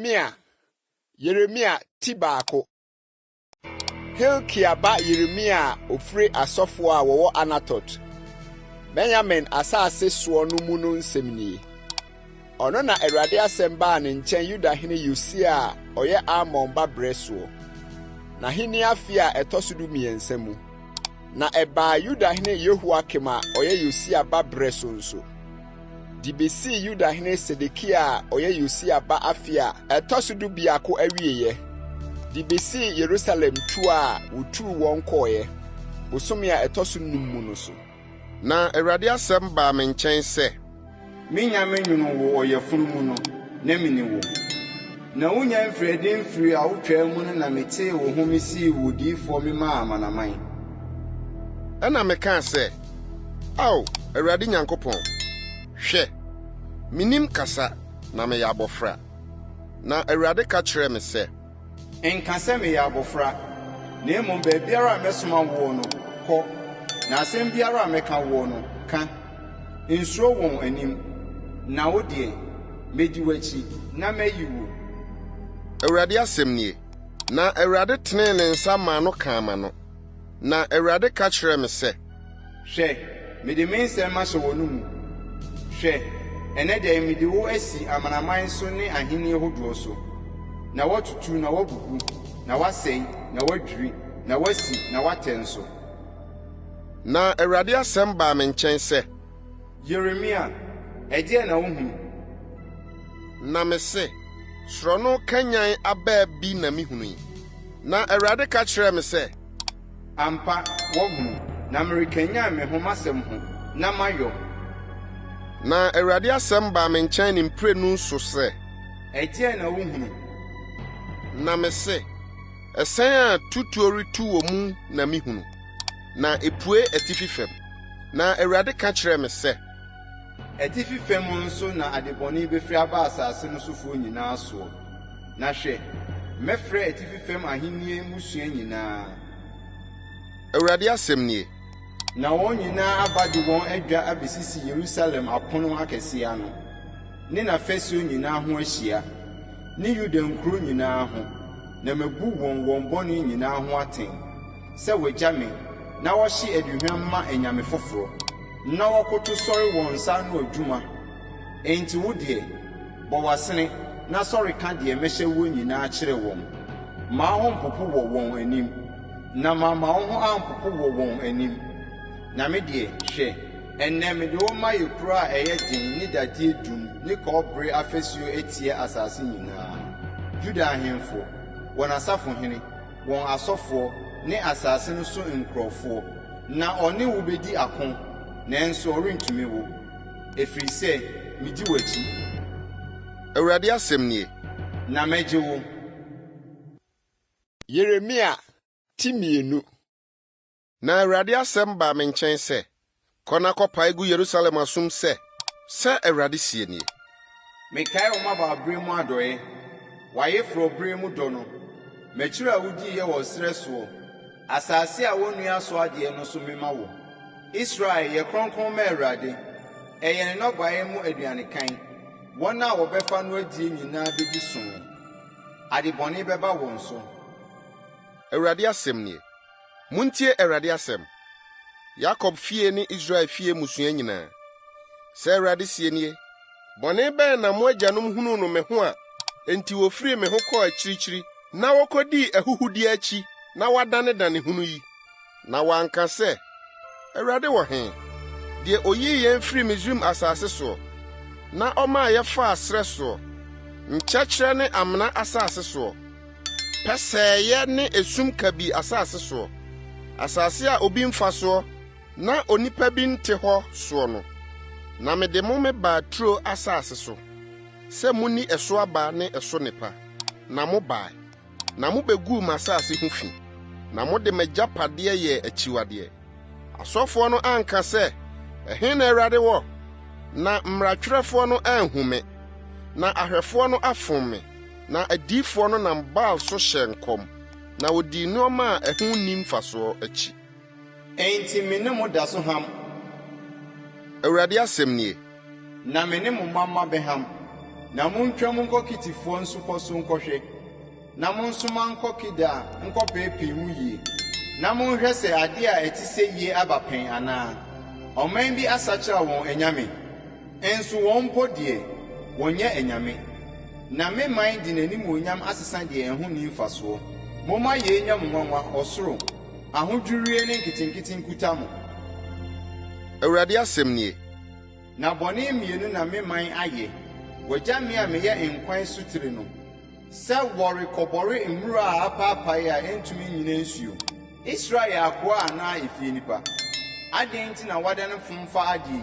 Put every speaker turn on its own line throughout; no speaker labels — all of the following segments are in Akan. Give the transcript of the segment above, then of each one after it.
Yeremia, Yeremia ti baako. Hilkia ba Yeremia a ɔfiri asɔfoɔ a wɔwɔ Anatot, Benyamin asase soɔ no mu no nsɛm nie. Ɔno na Awurade asɛm baa ne nkyɛn Yudahene Yosia a ɔyɛ Amon ba berɛ soɔ, n'ahennie afe a ɛtɔ so 13 mu. Na ɛbaa Yudahene Yehoiakim a ɔyɛ Yosia ba berɛ so nso, de besii Yudahene Sedekia a ɔyɛ Yosia ba afe a ɛtɔ so 11 awieeɛ, de besii Yerusalem tuo a wotuu wɔn kɔeɛ, bosome a ɛtɔ so num mu no so.
Na Awurade asɛm baa me nkyɛn sɛ.
Minnya menwonoo wo ɔyafunu mu no, na minim wo. Na wunnya mfirii adi mfirii awotwaa mu no na metee wo ho misii wo odiyifoɔ memaa amanaman.
Ɛnna mekaa sɛ, Ao, Awurade Nyankopɔn, hwɛ, minnim kasa na meyɛ abɔfra. Na Awurade ka kyerɛɛ me sɛ.
Nka sɛ, 'Meyɛ abofra, na mmom baabiara a mɛsoma woɔ no, kɔ, na asɛm biara a mɛka woɔ no, ka. Nsuro wɔn anim, na wo deɛ, mɛdi w'akyi, na mayi wo.
Awurade asɛm nie. Na Awurade tenee ne nsa maa no kaa m'ano. Na Awurade ka kyerɛɛ me sɛ.
Hwɛ, mede me nsɛm mahyɛ w'anomu. Hwɛ, ɛnnɛ da yi mede wo asi amanaman so ne ahennie hodoɔ so, na woatutu na woabubu, na woasɛe na woadwiri, na woasi na woatɛ nso.
Na Awurade asɛm baa me nkyɛn sɛ.
Yeremia, ɛdeɛn na wohunu?
Na mese, Sorɔno kanyan abaa bi na mehunu yi. Na Awurade ka kyerɛɛ me sɛ.
Ampa, woahunu, na merekanyan me ho m'asɛm ho, na mayɔ.
Na Awurade asɛm baa me nkyɛn ne mprenu so sɛ.
Ɛdeɛn na wohunu?
Na mese, Ɛsɛn a tutuo retu wɔ mu na mehunu, na epue atifi fam. Na Awurade ka kyerɛɛ me sɛ.
Atifi fam nso na adebɔne bɛfiri aba asase no sofoɔ nyinaa soɔ. Na hwɛ, mɛfrɛ atifi fam ahennie mmusua nyinaa.
Awurade asɛm nie.
Na wɔn nyinaa aba de wɔn adwa abɛsisi Yerusalem apono akɛseɛ ano, ne n'afasuo nyinaa ho ahyia, ne Yuda nkuro nyinaa ho, na mabu wɔn wɔn bɔne nyinaa ho atɛn. Sɛ wɔagya me, na wɔhye aduhwam ma anyame foforɔ, na wɔkoto sɔre wɔn nsa ano adwuma. Enti wo deɛ, bɔ w'asene, na sɔre ka deɛ mɛhyɛ woɔ nyinaa kyerɛ wɔn. Mma wo ho mmpopo wɔ wɔn anim, na mamma wo ho ampopo wɔ wɔn anim. Na me deɛ, hwɛ, ɛnnɛ mede wo mayɛ kuro a ɛyɛ den ne dadeɛ dum ne kɔbere afasuo atia asase nyinaa, Yuda ahemfo, wɔn asafohene, wɔn asɔfoɔ, ne asase no so nkurɔfoɔ, na ɔne wo bɛdi ako, nanso ɔrentumi wo, ɛfiri sɛ medi w'akyi.
Awurade asɛm nie.
Na mɛgye wo.
Yeremia ti mmienu.
Na Awurade asɛm baa me nkyɛn sɛ, Kɔ na kɔpae gu Yerusalem asom sɛ, 'Sɛ Awurade seɛ nie.
Mekae wo mmabaaberɛ mu adɔeɛ, w'ayeforɔ berɛ mu dɔ no, m'akyiri a wodiiɛ wɔ serɛ soɔ, asase a wɔnnua so adeɛ no so mema wo. Israel, yɛ kronkron ma Awurade, ɛyɛ ne nnɔbaeɛ mu aduanekan, wɔn a wɔbɛfa no adie nyinaa bɛdi soo, adebɔne bɛba wɔn so.
Awurade asɛm nie. Muntie Awurade asɛm, Yakob fie ne Israel fie mmusua nyinaa. Sɛ Awurade seɛ nie, Bɔne bɛn na mo agyanom hunuu no me ho a enti wofirii me ho kɔɔ akyirikyiri na wokodii ahuhudeɛ akyi na wɔadanedane hunu yi? Na wɔanka sɛ, 'Awurade wɔ he, deɛ oyii yɛn firii Misraim asase soɔ, na ɔmaa yɛfaa serɛ soɔ, nkyɛkyerɛ ne amena asase soɔ, pɛsɛɛyɛ ne esum kabii asase soɔ, asase a obi mfa soɔ na onipa bi nte hɔ soɔ no. Na mede mo mebaa turo asase so, sɛ monni ɛso aba ne ɛso nnepa, na mobae, na mobeguu m'asase ho fi, na mode m'agyapadeɛ yɛɛ akyiwadeɛ. Asɔfoɔ no anka sɛ, 'Ɛhe na Awurade wɔ? Na mmaratwerɛfoɔ no anhu me, na ahwɛfoɔ no afom me. Na adiyifoɔ no nam Baal so hyɛɛ nkɔm, na wɔdii nneɛma a ɛho nni mfasoɔ akyi.
Enti me ne mo da so ham.
Awurade asɛm nie.
Na me ne mo mma mma bɛham. Na montwam nkɔ Kitifoɔ nsupɔ so nkɔhwɛ, na monsoma nkɔ Kedar nkɔpeepee mu yie, na monhwɛ sɛ adeɛ a ɛte sɛ yie aba pɛn anaa. Ɔman bi asakyera wɔn anyame? Nso wɔn mpo deɛ, wɔnyɛ anyame. Na me man de n'animuonyam asesa deɛ ɛho nni mfasoɔ. Momma yei nyɛ mo nwanwa, ɔsoro, ahodwirie ne nketenkete nkuta mo.
Awurade asɛm nie.
Na bɔne mmienu na me man ayɛ, Wɔagya me a meyɛ nkwa asutire no, sɛ wɔrekɔbɔre mmura a apaapae a ɛntumi nnyina nsuo. Israel yɛ akoa anaa efienipa? Adɛn nti na wadane fomfa adeɛ yi?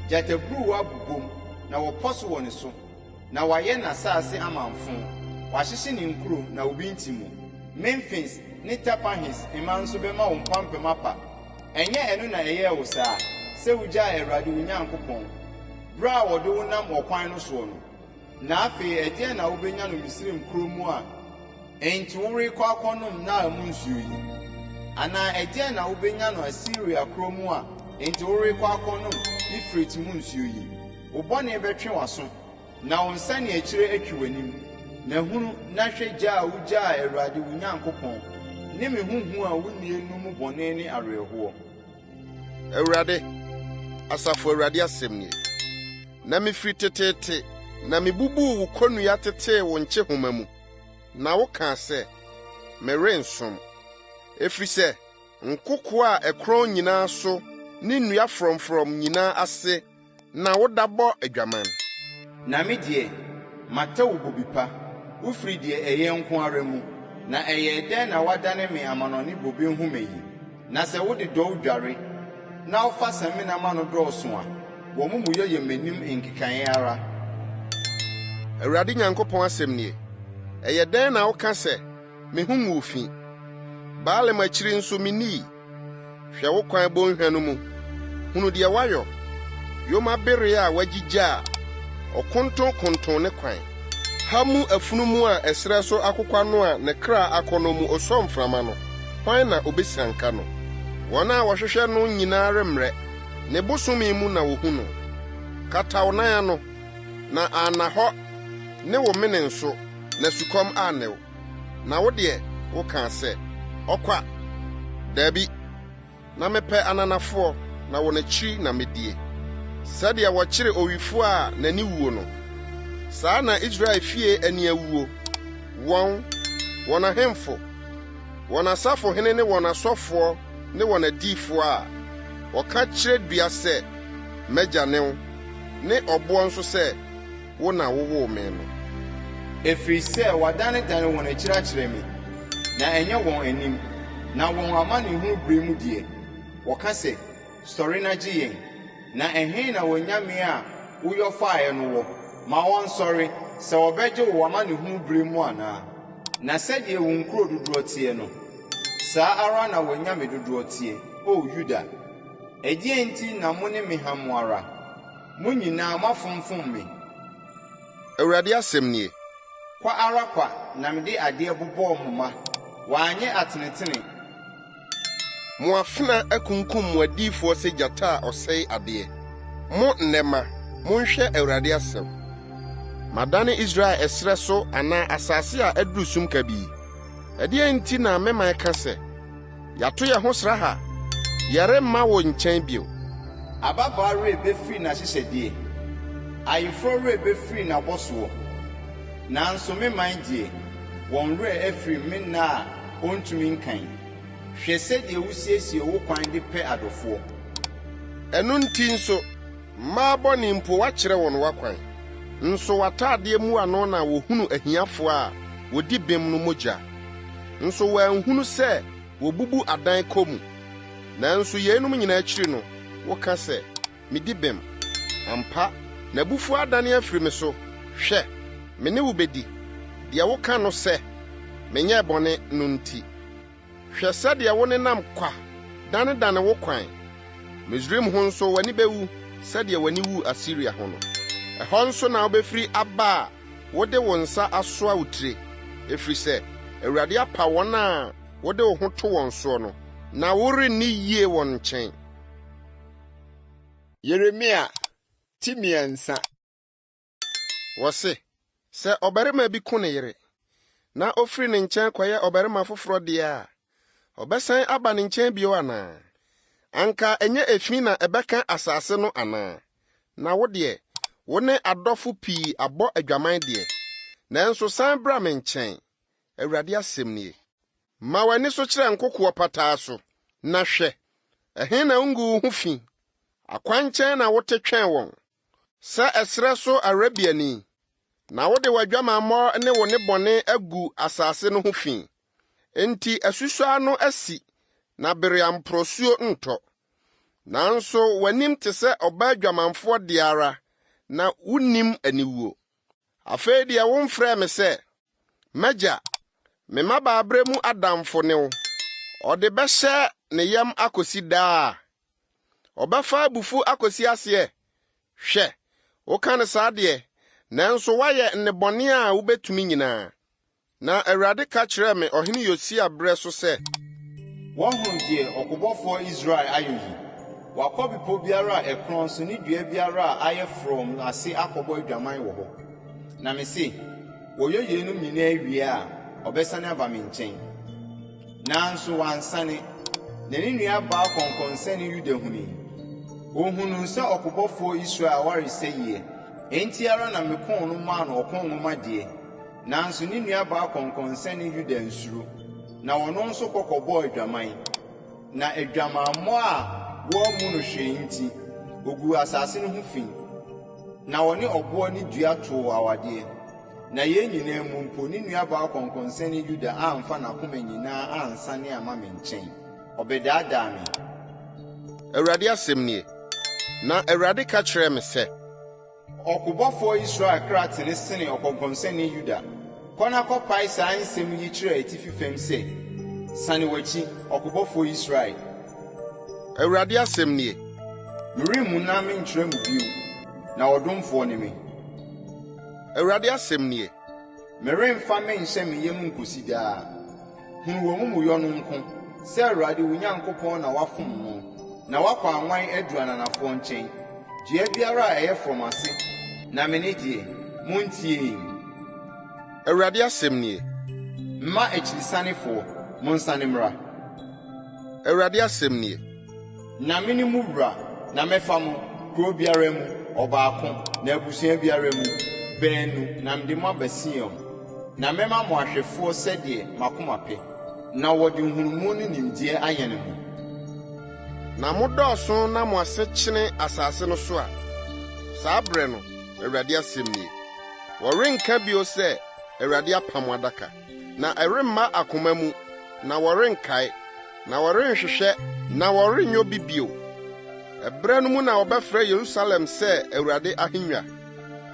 Gyataburuwa bobom, na wɔpɔ so wɔ ne so, na wɔayɛ n'asase amamfõ, wɔahyehye ne nkuro, na obi nte mu. Memfis ne Tapanhes mma nso bɛma wo mpampam apa. Ɛnyɛ ɛno na ɛyɛɛ wo saa, sɛ wugyaa Awurade wo Nyankopɔn, bere a wɔde wo nam ɔkwan no soɔ no? Na afei ɛdeɛn na wobɛnya no Misraim kuro mu a enti worekɔ akɔnom Nile mu nsuo yi? Anaa ɛdeɛn na wobɛnya no Asiria kuro mu a enti worekɔ akɔnom Eufrate mu nsuo yi? Wo bɔne bɛtwe w'aso, na wo nsaneakyire atwi w'anim. Na hunu na hwɛ gya a wugyaa Awurade wo Nyankopɔn, ne me ho hu a wunnie no mu bɔne ne awerɛhoɔ.
Awurade, Asafo Awurade asɛm nie. Na mifiri teteete na mibubuu wo konnua tetee wo nkyehoma mu, na wokaa sɛ, 'Merensom, efisɛ nkokoɔ a ɛkorɔn nyinaa so ne nnua frɔmfrɔm nyinaa ase na woda bɔ adwaman.
Na me deɛ, matɛ wo bobe pa, wofiri deɛ ɛyɛ nko ara mu, na ɛyɛɛ dɛn na woadane me amanɔne bobe nhoma yi? Na sɛ wode dɔw dware, na wofa samina ma no dɔɔso a, w'amumuyɛ yɛ m'anim nkekaeɛ ara.
Awurade Nyankopɔn asɛm nie, Ɛyɛ dɛn na woka sɛ, 'Me ho nguu fi, Baalim akyiri nso minnii'? Hwɛ wo kwan bɔnhwa no mu, hunu deɛ woayɔ, yoma bereɛ a wagyigya a ɔkontonkonton ne kwan. Ha mu afunumu a ɛserɛ so akokwa no a ne kra akɔnnɔ mu ɔsɔ mframa no, hwan na ɔbɛsianka no? Wɔn a wɔhwehwɛ no nyinaa remmrɛ, ne bosome mu na wɔhu no. Kata wo nan ano, na anna hɔ ne wo mene nso, na sukɔm anne wo. Na wo deɛ, wokaa sɛ, 'Ɔkwa! Dabi, na mepɛ ananafoɔ, na wɔn akyiri na medie. Sɛdeɛ wɔkyere owifoɔ a n'ani wuo no, saa na Israel fie ani awuo, wɔn, wɔn ahemfo, wɔn asafohene ne wɔn asɔfoɔ ne wɔn adiyifoɔ a wɔka kyerɛ dua sɛ, 'M'agya ne wo, ne ɔboɔ nso sɛ, Wo na wowoo me no.
Ɛfiri sɛ wɔadanedane wɔn akyiri akyerɛ me, na ɛnyɛ wɔn anim, na wɔn amanehunu berɛ mu deɛ, wɔka sɛ, Sɔre na gye yɛn! Na ɛhe na w'anyame a woyɔ faeɛ no wɔ? Ma wɔnsɔre, sɛ wɔbɛgye wo w'amanehunu berɛ mu anaa? Na sɛdeɛ wo nkuro dodoɔ teɛ no, saa ara na w'anyame dodoɔ teɛ, O Yuda. Ɛdeɛn nti na mo ne me ham ara? Mo nyinaa moafomfom me.
Awurade asɛm nie.
Kwa ara kwa na mede adeɛ bobɔɔ mo mma, wɔanyɛ atenetene.
Mo afena akunkum mo adiyifoɔ sɛ gyata a ɔsɛe adeɛ. Mo nnɛmma, monhwɛ Awurade asɛm. Madane Israel ɛserɛ so anaa asase a aduru sum kabii. Ɛdeɛn nti na me man ka sɛ, Yɛato yɛn ho sraha, yɛremma wo nkyɛn bio.
Ababaa werɛ bɛfiri n'ahyehyɛdeɛ, ayeforɔ werɛ bɛfiri n'abɔsoɔ, nanso me man deɛ, wɔn werɛ afiri me nna a ɔntumi nkan. Hwɛ sɛdeɛ wosiesie wo kwan de pɛ adɔfoɔ!
Ɛno nti nso, mmaa bɔne mpo woakyerɛ wɔn w'akwan, nso w'atadeɛ mmuano na wɔhunu ahiafoɔ a wɔdi bem no mogya. Nso wɔanhunu sɛ wɔbubu adan kɔ mu. Nanso yeinom nyinaa akyiri no, woka sɛ, 'Medi bem. Ampa, n'abufuo adane afiri me so. Hwɛ, me ne wo bɛdi, deɛ woka no sɛ, 'Menyɛɛ bɔne' no nti. Hwɛ sɛdeɛ wonenam kwa danedane wo kwan. Misraim ho nso w'ani bɛwu sɛdeɛ w'ani wuu Asiria ho no. Ɛhɔ nso na wobɛfiri aba a wode wo nsa asoa wo tire, ɛfiri sɛ Awurade apa wɔn a wode wo ho to wɔn soɔ no, na worenni yie wɔn nkyɛn.
Yeremia ti mmiɛnsa.
Wɔse, Sɛ ɔbarima bi ko ne yere, na ofiri ne nkyɛn kɔyɛ ɔbarima foforɔ deɛ a, ɔbɛsan aba ne nkyɛn bio anaa? Anka ɛnyɛ efi na ɛbɛka asase no anaa? Na wo deɛ, wo ne adɔfo pii abɔ adwaman deɛ, nanso san bra me nkyɛn, Awurade asɛm nie. Ma w'ani so kyerɛ nkokoɔ pataa so, na hwɛ, ɛhe na wonguu wo ho fi? Akwankyɛn na wote twɛn wɔn, sɛ ɛserɛ so Arabiani, na wode w'adwamammɔ ne wo nnebɔne agu asase no ho fi. Enti asusɔ ano asi na bereamporɔsuo ntɔ. Nanso w'anim te sɛ ɔbaa dwamanfoɔ deɛ ara, na wonnim aniwuo. Afei deɛ womfrɛɛ me sɛ, 'M'agya, me mmabaaberɛ mu adamfo ne wo. Ɔde bɛhyɛ ne yam akɔsi daa? Ɔbɛfa abufuo akɔsi aseɛ? Hwɛ, woka no saa deɛ, nanso woayɛ nnebɔne a wobɛtumi nyinaa. Na Awurade ka kyerɛɛ me ɔhene Yosia berɛ so sɛ.
Woahunu deɛ ɔkobɔfoɔ Israel ayɔ yi? Wakɔ bepɔ biara a ɛkorɔn so ne dua biara a ayɛ frɔmm ase akɔbɔ adwaman wɔ hɔ. Na mese, wɔyɔ yeinom nyinaa wie a, ɔbɛsane aba me nkyɛn. Nanso wansane, na ne nuabaa kɔnkɔnsani Yuda hunui. Ɔhunuu sɛ ɔkobɔfoɔ Israel awaresɛeɛ, enti ara na mekoo no maa no ɔko nwoma deɛ. Nanso ne nuabaa kɔnkɔnsani Yuda ansuro, na ɔno nso kɔ kɔbɔɔ adwaman. Na adwamammɔ a wɔammu no hwee nti, oguu asase no ho fi, na ɔne ɔboɔ ne dua too awadeɛ. Na yei nyinaa mu mpo, ne nuabaa kɔnkɔnsani Yuda amfa n'akoma nyinaa ansane amma me nkyɛn, ɔbɛdaadaa me.
Awurade asɛm nie. Na Awurade ka kyerɛɛ me sɛ.
Ɔkobɔfoɔ Israel kra tene sene ɔkɔnkɔnsani Yuda. Kɔ na kɔpae saa nsɛm yi kyerɛ atifi fam sɛ, 'Sane w'akyi, ɔkobɔfoɔ Israel.
Awurade asɛm nie.
Meremmuna menkyerɛ mo bio, na ɔdomfoɔ ne me.
Awurade asɛm nie.
Meremfa menhyɛ me yam nkosi daa. Hunu w'amumuyɔ no nko, sɛ Awurade wo Nyankopɔn na woafom no, na woakɔ anwan aduru ananafoɔ nkyɛn, dua biara a ɛyɛ frɔmm ase, na me nne deɛ, montiee.
Awurade asɛm nie.
Mma akyirisanefoɔ, monsane mmra.
Awurade asɛm nie.
Na mene mo wura, na mɛfa mo, kuro biara mu, ɔbaako, na abusua biara mu, baanu, na mede mo aba Sion. Na mɛma mo ahwɛfoɔ sɛdeɛ m'akoma pɛ, na wɔde nhunumu ne nimdeɛ ayɛne mo.
Na modɔɔso na mo ase kyene asase no so a, saa berɛ no, Awurade asɛm nie, wɔrenka bio sɛ, Awurade apam adaka. Na ɛremma akoma mu, na wɔrenkae, na wɔrenhwehwɛ na wɔrenyɔ bi bio. Ɛberɛ no mu na wɔbɛfrɛ Yerusalem sɛ Awurade ahennwa,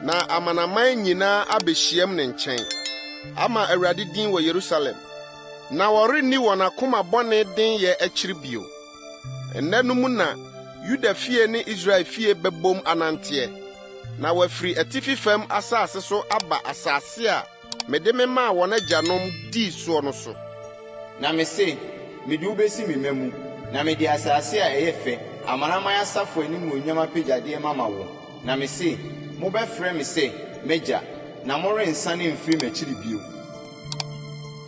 na amanaman nyinaa abehyiam ne nkyɛn, ama Awurade din wɔ Yerusalem. Na wɔrenni wɔn akoma bɔne denyɛ akyiri bio. Nna no mu na Yuda fie ne Israel fie bɛbom ananteɛ, na wɔafiri atifi fam asase so aba asase a mede memaa wɔn agyanom dii soɔ no so.
Na mise, Mede wo besi me mma mu, na mede asase a ɛyɛ fɛ, amanaman asafo animuonyam apɛgyadeɛ mama wo. Na mise, Mobɛfrɛ me sɛ, 'M'agya, na morensane mfiri m'akyiri bio.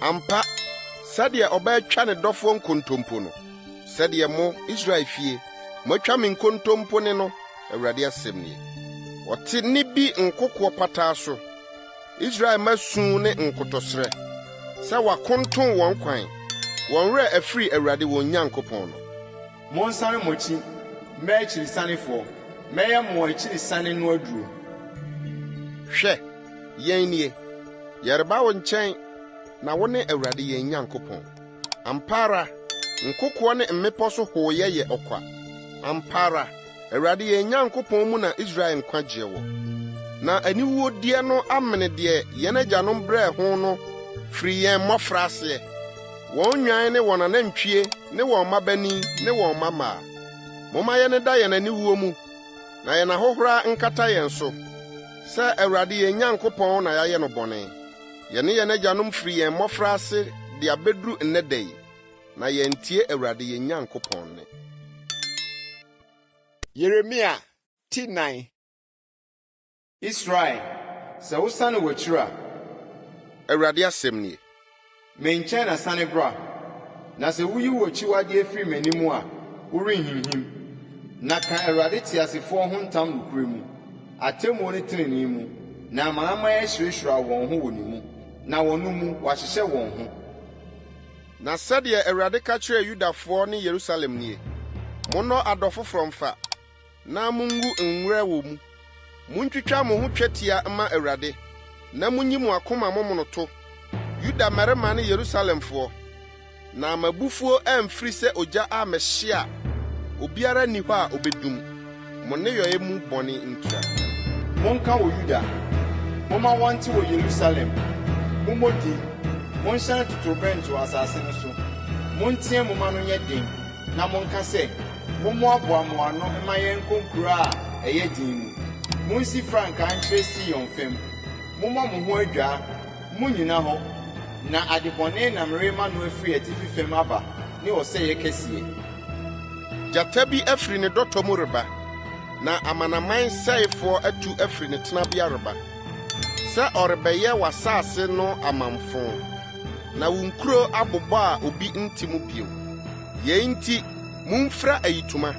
Ampa, sɛdeɛ ɔbaa twa ne dɔfoɔ nkontompo no, sɛdeɛ mo, Israel fie, moatwa me nkontompo ne no, Awurade asɛm nie. Wɔte nne bi nkokoɔ pataa so, Israel mma su ne nkotɔsrɛ, sɛ wɔakonton wɔn kwan, wɔn werɛ afiri Awurade wɔn Nyankopɔn no.
Monsane mo akyi, mma akyirisanefoɔ, mɛyɛ mo akyirisane no aduro.
Hwɛ, yɛn nie, yɛreba wo nkyɛn, na wone Awurade yɛn Nyankopɔn. Ampa ara, nkokoɔ ne mmepɔ so hooyɛ yɛ ɔkwa. Ampa ara, Awurade yɛn Nyankopɔn mu na Israel nkwagyeɛ wɔ. Na aniwuodeɛ no amene deɛ yɛn agyanom brɛɛ ho no firi yɛn mmɔfraaseɛ, wɔn nnwan ne wɔn anantwie ne wɔn mmabanin ne wɔn mmammaa. Momma yɛnneda yɛn aniwuo mu, na yɛn ahohora nkata yɛn so, sɛ Awurade yɛn Nyankopɔn na yɛayɛ no bɔne. Yɛne yɛn agyanom firi yɛn mmɔfraase de abɛduru nnɛ da yi, na yɛantie Awurade yɛn Nyankopɔn nne.
Yeremia ti 4.
Israel, Sɛ wosane w'akyiri a.
Awurade asɛm nie.
Me nkyɛn na sane bra, na sɛ wuyi w'akyiwadeɛ firi m'anim a, worenhinhim. Na ka Awurade teasefoɔ ho ntam nokorɛ mu, atemmuo ne tenenee mu, na amanaman ahyirahyira wɔn ho wɔ ne mu, na wɔ no mu wɔahyehyɛ wɔn ho.
Na sɛdeɛ Awurade ka kyerɛɛ Yudafoɔ ne Yerusalem nie, Monnɔ adɔ foforɔ mfa, na mungu nwerɛ wɔ mu. Muntwitwa mo ho twetia mma Awurade, na munyi mo akoma momonoto, Yuda mmarima ne Yerusalemfoɔ, na m'abufuo amfiri sɛ ogya ammɛhye a obiara nni hɔ a obedum, mo nneyɔe mu bɔne ntira.
Monka wɔ Yuda, momma wɔnte wɔ Yerusalem, mommɔ din, monhyɛne totorobɛnto asase no so, monteɛ momma no nyɛ den. Na monka sɛ, 'Mommoaboa mo ano mma yɛnkɔ nkuro a ɛyɛ den mu. Monsi frankaa nkyerɛ Sion fam. Mommɔ mo ho adwaa, monnyina hɔ, na adebɔne na merema no afiri atifi fam aba ne ɔsɛeɛ kɛseɛ.
Gyata bi afiri ne dɔtɔ mu reba, na amanaman sɛefoɔ atu afiri ne tenabea reba, sɛ ɔrebɛyɛ w'asase no amamfõ, na wo nkuro abobɔ a obi nte mu bio. Yei nti, momfira ayitoma,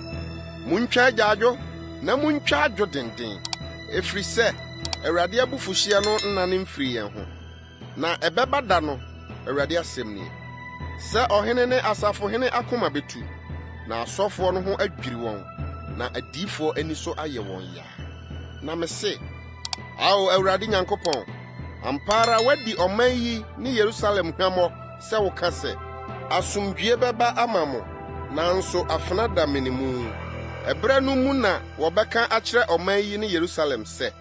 muntwa agyaadwo na muntwa adwo dennen, ɛfiri sɛ Awurade abufuhyeɛ no nnane mfirii yɛn ho. Na ɛbɛba da no, Awurade asɛm nie, sɛ ɔhene ne asafohene akoma bɛtu, na asɔfoɔ no ho adwiri wɔn, na adiyifoɔ ani so ayɛ wɔn yaa. Na mese, Ao Awurade Nyankopɔn, ampa ara woadi ɔman yi ne Yerusalem hwammɔ sɛ woka sɛ, 'Asomdwoe bɛba ama mo, nanso afena da mene mu. Ɛberɛ no mu na wɔbɛka akyerɛ ɔman yi ne Yerusalem sɛ.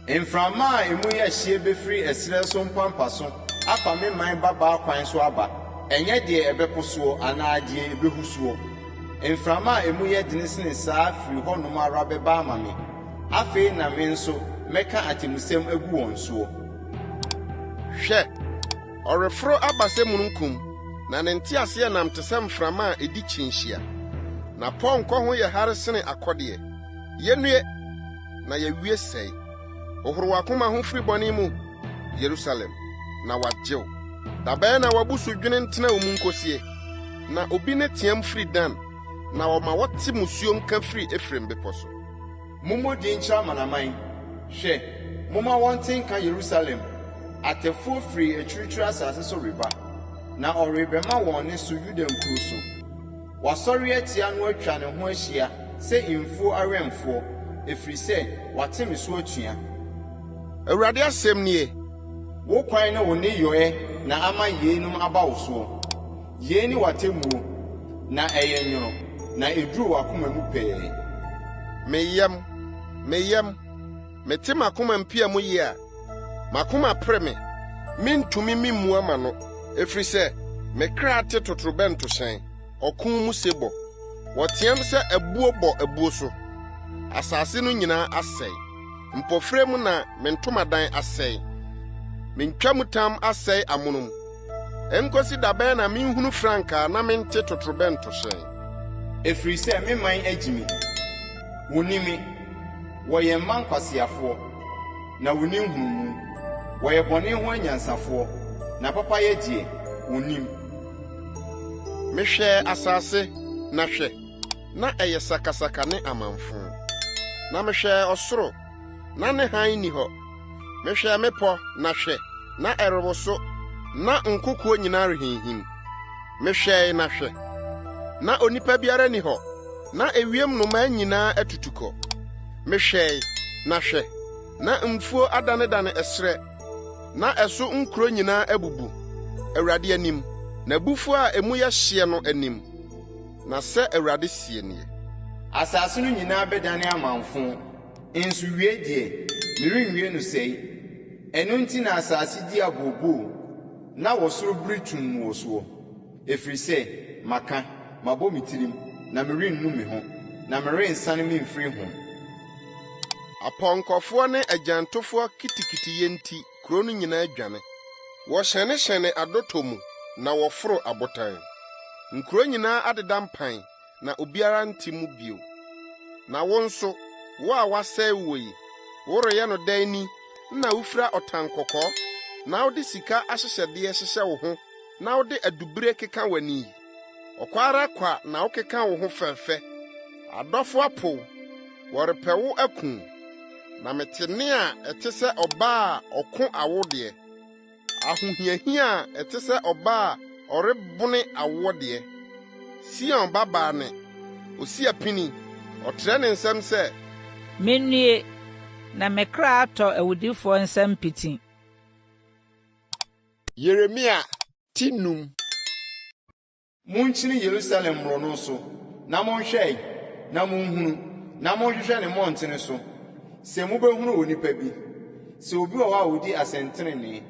Mframa a emu yɛ hyeɛ bɛfiri ɛserɛ so mpampa so afa me man babaa kwan so aba, ɛnyɛ deɛ ɛbɛpo soɔ anaa deɛ ɛbɛhu soɔ. Mframa a emu yɛ dene sene saa firi hɔnom ara bɛba ama me. Afei na me nso mɛka atemmusɛm agu wɔn soɔ.
Hwɛ! Ɔreforo aba sɛ mununkum, na ne nteaseɛnam te sɛ mframa a edi kyinhyia. N'apɔnkɔ ho yɛ hare sene akɔdeɛ. Yennue, na yɛawie sɛe! Hohoro w'akoma ho firi bɔne mu, Yerusalem, na wɔagye wo. Da bɛn na w'abusudwene ntena wo mu nkosie? Na obi nne teɛm firi Dan, na ɔma wɔte mmusuo nka firi Efraim bepɔ so.
Mommɔ din nkyerɛ amanaman. Hwɛ, momma wɔnte nka Yerusalem, Atɛfoɔ firi akyirikyiri asase so reba, na ɔrebɛma wɔn nne so Yuda nkuro so. Wɔasɔre atia no atwa ne ho ahyia sɛ mfuo awɛmfoɔ, ɛfiri sɛ wɔate me so atua.
Awurade asɛm nie.
Wo kwan ne wo nneyɔɛ na ama yeinom aba wo soɔ. Yei ne w'atemmuo, na ɛyɛ nwono, na ɛduru w'akoma mu pɛɛ.
Me yam, me yam, mete m'akoma mpia mu yea, m'akoma pere me, mentumi memmua m'ano, ɛfiri sɛ me kra te totorobɛntohyɛn, ɔko mu sebɔ. Wɔteam sɛ abuo bɔ abuo so, asase no nyinaa asɛe. Mpofirim na me ntomadan asɛe, me ntwamutam asɛe amonom. Enkosi da bɛn na minhunu frankaa na mente totorobɛntohyɛn?
Ɛfiri sɛ me man agyi me, wɔnni me, wɔyɛ mma nkwaseafoɔ, na wɔnni nhunumu, wɔyɛ bɔne ho anyansafoɔ, na papayɛ deɛ, wɔnnim.
Mehwɛɛ asase, na hwɛ, na ɛyɛ sakasaka ne amamfõ. Na mehwɛɛ ɔsoro, na ne hann nni hɔ. Mehwɛɛ mmepɔ, na hwɛ, na ɛrewoso, na nkokoɔ nyinaa rehinhim. Mehwɛe, na hwɛ, na onipa biara nni hɔ, na ewiem nnomaa nyinaa atutu kɔ. Mehwɛe, na hwɛ, na mfuo adanedane ɛserɛ, na ɛso nkuro nyinaa abubu, Awurade anim, n'abufuo a emu yɛ hyeɛ no anim. Na sɛ Awurade seɛ nie.
Asase no nyinaa bɛdane amamfõ. Nso wie deɛ, merenwie no sɛe. Ɛno nti na asase di abooboo, na ɔsoro biri tumm wɔ soɔ, ɛfiri sɛ maka, mabɔ me tirim, na merennu me ho, na merensane memfiri ho.
Apɔnkɔfoɔ ne agyantofoɔ kitikitiyɛ nti kuro no nyinaa dwane. Wɔhyɛnehyɛne adɔtɔ mu na wɔforo abotan. Nkuro nyinaa adeda mpan na obiara nte mu bio. Na wo nso, wo a wɔasɛe woɔ yi, woreyɛ no dɛn ni na wofira ɔtankɔkɔɔ na wode sika ahyehyɛdeɛ hyehyɛ wo ho na wode adubire keka w'ani yi? Ɔkwa ara kwa na wokeka wo ho fɛfɛ. Adɔfo apo wo, wɔrepɛ wo aku wo. Na mete nne a ɛte sɛ ɔbaa a ɔko awo deɛ, ahohiahia a ɛte sɛ ɔbaa a ɔrebone awoɔ deɛ. Sion babaa nne, osi apini, ɔtrɛ ne nsam sɛ.
Minnue, na me kra atɔ awudifoɔ nsam piti.
Yeremia ti num.
Monkyini Yerusalem mmorɔno so, na monhwɛ ɛ, na monhunu, na monhwehwɛ ne mmɔntene so, sɛ mobɛhunu onipa bi, sɛ obi wɔ hɔ a ɔdi asɛntenenee,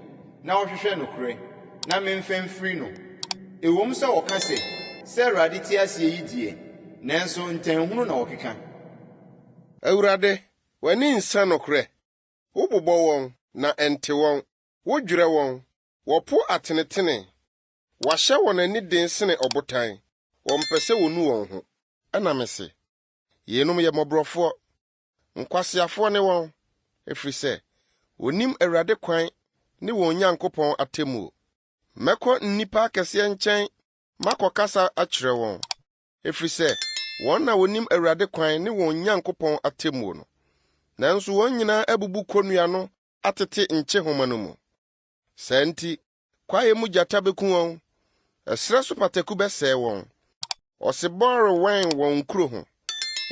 na ɔhwehwɛ nokorɛ, na memfa mfiri no. Ɛwom sɛ wɔka sɛ, 'Sɛ Awurade te aseɛ yi deɛ, nanso ntanhunu na wɔkeka.
Awurade, w'ani nsa nokorɛ? Wobobɔ wɔn, na ɛnte wɔn. Wodwerɛ wɔn, wɔpo atenetene. Wɔahyɛ wɔn ani den sene ɔbotan, wɔmpɛ sɛ wonu wɔn ho. Ɛnna mese, Yeinom yɛ mmɔborɔfoɔ, nkwaseafoɔ ne wɔn, ɛfiri sɛ wɔnnim Awurade kwan ne wɔn Nyankopɔn atemmuo. Mɛkɔ nnipa akɛseɛ nkyɛn makɔkasa akyerɛ wɔn, ɛfiri sɛ wɔn na wɔnim Awurade kwan ne wɔn Nyankopɔn atemmuo no. Nanso wɔn nyinaa abubu kɔnnua no atete nkyehoma no mu. Saa nti, Kwaeɛ mu gyata bɛku wɔn, ɛserɛ so pataku bɛsɛe wɔn. Ɔsebɔ rewɛn wɔn nkuro ho,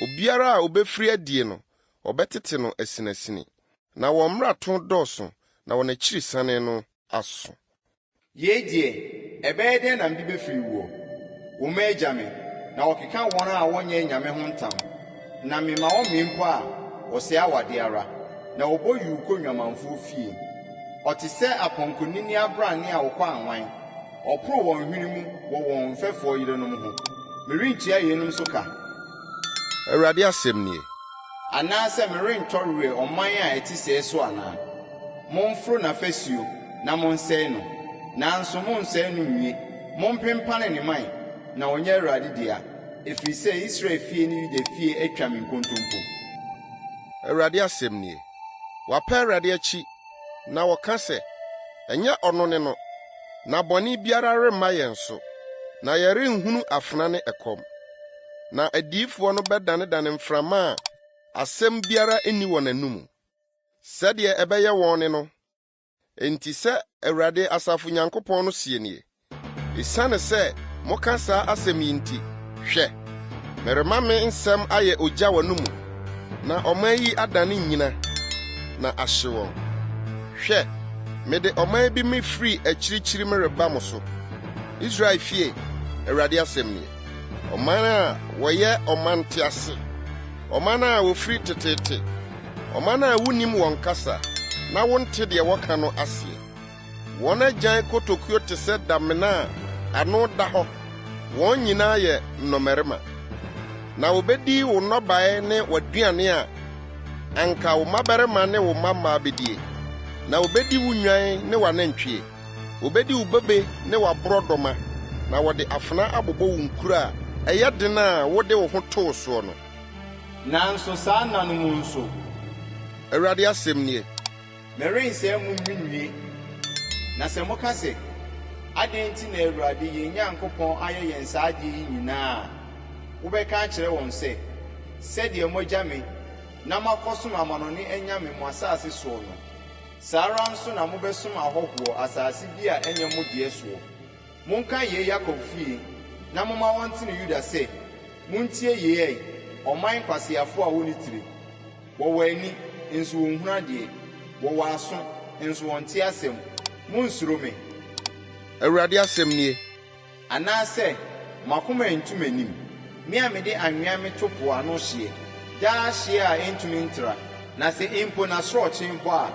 obiara a ɔbɛfiri adie no, wɔbɛtete no asinasini. Na wɔn mmarato dɔɔso, na wɔn akyirisane no aso.
Yei deɛ, ɛbɛyɛ dɛn na mede bɛfiri woɔ? Wo mma agya me, na wɔkeka wɔn a wɔnyɛ anyame ho ntam, na mema wɔmee mpo a, wɔsɛe awadeɛ ara, na wɔbɔ yuu kɔ nnwamanfoɔ fie. Ɔte sɛ apɔnkɔnini abrane a wɔkɔ anwan, ɔporo wɔn hwene mu wɔ wɔn mfɛfoɔ yerenom ho. Merentua yeinom so ka?
Awurade asɛm nie.
Anaasɛ merentɔ werɛ ɔman a ɛte sɛɛ so anaa? Momforo n'afasuo na monsɛe no, nanso monnsɛe no nnwie. Mompempane ne mman, na ɔnyɛ Awurade dea, ɛfiri sɛ Israel fie ne Yuda fie atwa me nkontompo.
Awurade asɛm nie. Wɔapa Awurade akyi, na wɔka sɛ, Ɛnyɛ ɔno ne no, na bɔne biara remma yɛn so, na yɛrenhunu afena ne ɛkɔm. Na adiyifoɔ no bɛdanedane mframa a asɛm biara nni wɔn anomu. Sɛdeɛ ɛbɛyɛ wɔn ne no. Enti sɛ Awurade asafo Nyankopɔn no seɛ nie, Esiane sɛ moka saa asɛm yi nti, hwɛ, merema me nsɛm ayɛ ogya w'anomu, na ɔman yi adane nnyina, na ahye wɔn. Hwɛ, mede ɔman bi mefiri akyirikyiri mereba mo so, Israel fie, Awurade asɛm nie, ɔman a wɔyɛ ɔmantease, ɔman a wɔfiri teteete, ɔman a wonnim wɔn kasa na wonte deɛ wɔka no aseɛ. Wɔn agyan kotokuo te sɛ damena a ano da hɔ, wɔn nyinaa yɛ nnɔmmarima. Na wɔbɛdi wo nnɔbaeɛ ne w'aduane a anka wo mmabarima ne wo mmammaa bɛdie, na wɔbɛdi wo nnwan ne w'anantwie. Wɔbɛdi wo bobe ne w'aborɔdɔma, na wɔde afena abobɔ wo nkuro a ɛyɛ den a wode wo ho too soɔ no.
Nanso saa nna no mu nso.
Awurade asɛm nie.
Merensɛe mo nwiinwii. Na sɛ moka sɛ, 'Adɛn nti na Awurade yɛn Nyankopɔn ayɛ yɛn saa adeɛ yi nyinaa a', wobɛka akyerɛ wɔn sɛ, 'Sɛdeɛ moagya me na moakɔsom amanɔne anyame mo asase soɔ no, saa ara nso na mobɛsom ahɔhoɔ asase bi a ɛnyɛ mo deɛ soɔ. Monka yei Yakob fie, na momma wɔnte no Yuda sɛ, 'Montie yei ɛ, ɔman nkwaseafoɔ a wɔnni tire. Wɔwɔ ani, nso wɔnhunu adeɛ, wɔwɔ aso, nso wɔnte asɛm. Monnsuro me.
Awurade asɛm nie.
Anaasɛ mo akoma antu m'anim, me a mede anwea meto po ano hyeɛ, daa hyeɛ a ɛntumi ntra, na sɛ mpo n'asorɔkye bɔ a,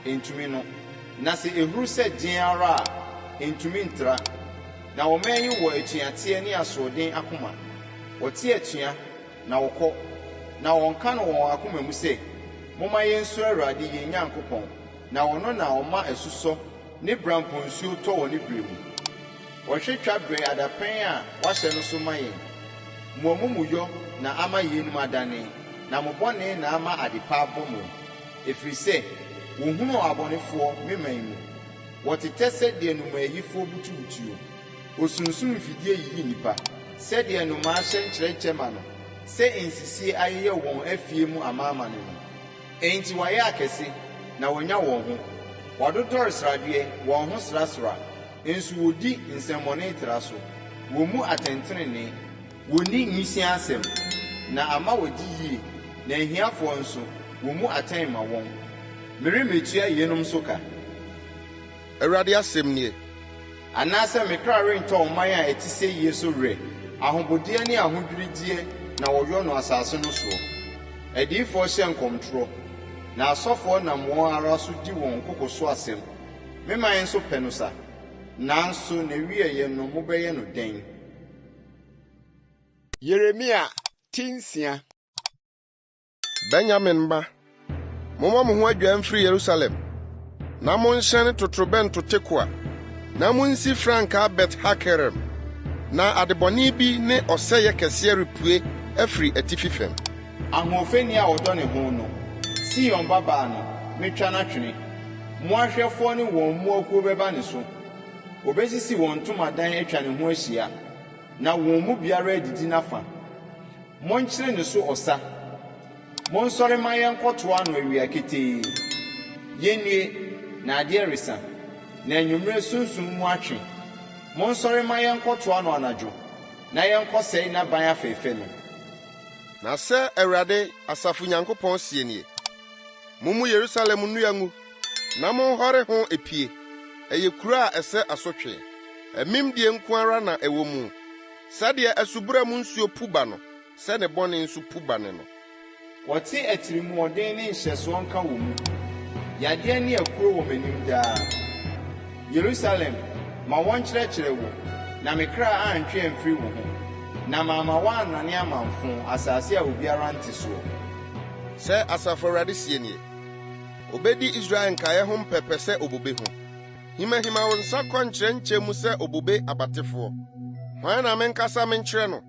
ɛntumi no, na sɛ ɛhuru sɛ deɛn ara a, ɛntumi ntra. Na ɔman yi wɔ atuateɛ ne asoɔden akoma, wɔte atua, na wɔkɔ, na wɔnka no wɔn akoma mu sɛ, 'Momma yɛnsuro Awurade yɛn Nyankopɔn, na ɔno na ɔma asusɔ ne bereamporɔnsuo tɔ wɔ ne berɛ mu. Ɔhwɛ twa berɛ adapɛn a wahyɛ no so ma yɛn. Mo amumuyɔ na ama yeinom adane, na mo bɔne na ama adepa abɔ mo, ɛfiri sɛ. Wɔhunuu abɔnefoɔ, me man mu. Wɔtetɛ sɛ deɛ nnomaayifoɔ butubutuo. Osunsum mfidie yiyi nnipa, sɛdeɛ nnomaa hyɛ nkyerɛnkyɛ ma no, sɛ nsisie ayeyɛ wɔn afie mu amaamane no. Enti wɔayɛ akɛse, na wɔanya wɔn ho. Wɔadodɔre sradeɛ, wɔn ho srasra, nso wɔdi nsɛmmɔne tra so. Wɔmmu atɛntenenee. Wɔnni nwisiaa asɛm, na ama wɔadi yie, na ahiafoɔ nso, wɔmmu atɛn mma wɔn. Meremmetua yeinom so ka.
Awurade asɛm nie.
Anaasɛ me kra rentɔ ɔman a ɛte seyie so werɛ, ahobodeɛ ne ahodwirideɛ na wɔyɔ no asase no soɔ. Adiyifoɔ hyɛ nkɔmtorɔ, na asɔfoɔ nam wɔn ara so di wɔn koko so asɛm. Me man nso pɛ no sa, nanso n'awieeɛ no mobɛyɛ no dɛn?
Yeremia ti nsia.
Benyamin mma, mommɔ mo ho adwaa mfiri Yerusalem, na monhyɛne totorobɛnto Tekoa, na munsi frankaa Bet-Hakerem, na adebɔne bi ne ɔsɛeɛ kɛseɛ repue afiri atifi fam.
Ahoɔfɛni a ɔdɔ ne ho no, Sion babaa no, mɛtwa no atwene. Mmoahwɛfoɔ ne wɔn mmoakuo bɛba ne so. Wɔbɛsisi wɔn ntomadan atwa ne ho ahyia, na wɔn mu biara adidi n'afa. Monkyere ne so ɔsa. Monsɔre mma yɛnkɔtoa no awia ketee. Yennue, na adeɛ resa, na anwummerɛ sunsum mu atwe. Monsɔre mma yɛnkɔtoa no anadwo, na yɛnkɔsɛe n'aban afɛfɛ no.
Na sɛ Awurade, asafo Nyankopɔn seɛ nie, Mommu Yerusalem nnua ngu, na monhɔre ho epie. Ɛyɛ kuro a ɛsɛ asotwe. Amimdie nko ara na ɛwɔ mu. Sɛdeɛ asubura mu nsuo pu ba no, sɛ ne bɔne nso pu ba ne no.
Wɔte atirimuɔden ne nhyɛsoɔ nka wɔ mu, yadeɛ ne akuro wɔ m'anim daa. Yerusalem, ma wɔnkyerɛkyerɛ wo, na me kra antwe amfiri wo ho, na mamma woannane amamfõ, asase a obiara nte soɔ.
Sɛ Asafo Awurade seɛ nie, Obedi Israel nkaeɛ ho mpɛpɛ sɛ obobe ho. Himahima wo nsa kɔ nkyerɛnkyɛ mu sɛ obobe abatefoɔ. Hwan na menkasa menkyerɛ no,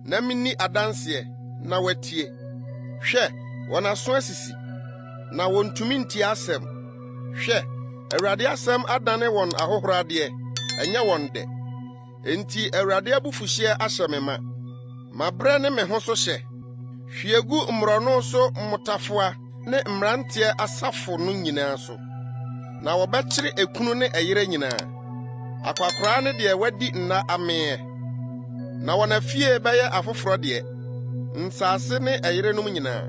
na minni adanseɛ, na watie? Hwɛ, wɔn aso asisi, na wontumi ntie asɛm. Hwɛ, Awurade asɛm adane wɔn ahohoradeɛ, ɛnyɛ wɔn dɛ. Enti Awurade abufuhyeɛ ahyɛ me ma. Mabrɛ ne me ho so hyɛ. Hwie gu mmorɔno so mmotafowa ne mmeranteɛ asafo no nyinaa so. Na wɔbɛkyere ekunu ne ɛyerɛ nyinaa, akwakoraa ne deɛ wadi nna ameeɛ. Na wɔn afie bɛyɛ afoforɔ deɛ, nsase ne ɛyerenom nyinaa.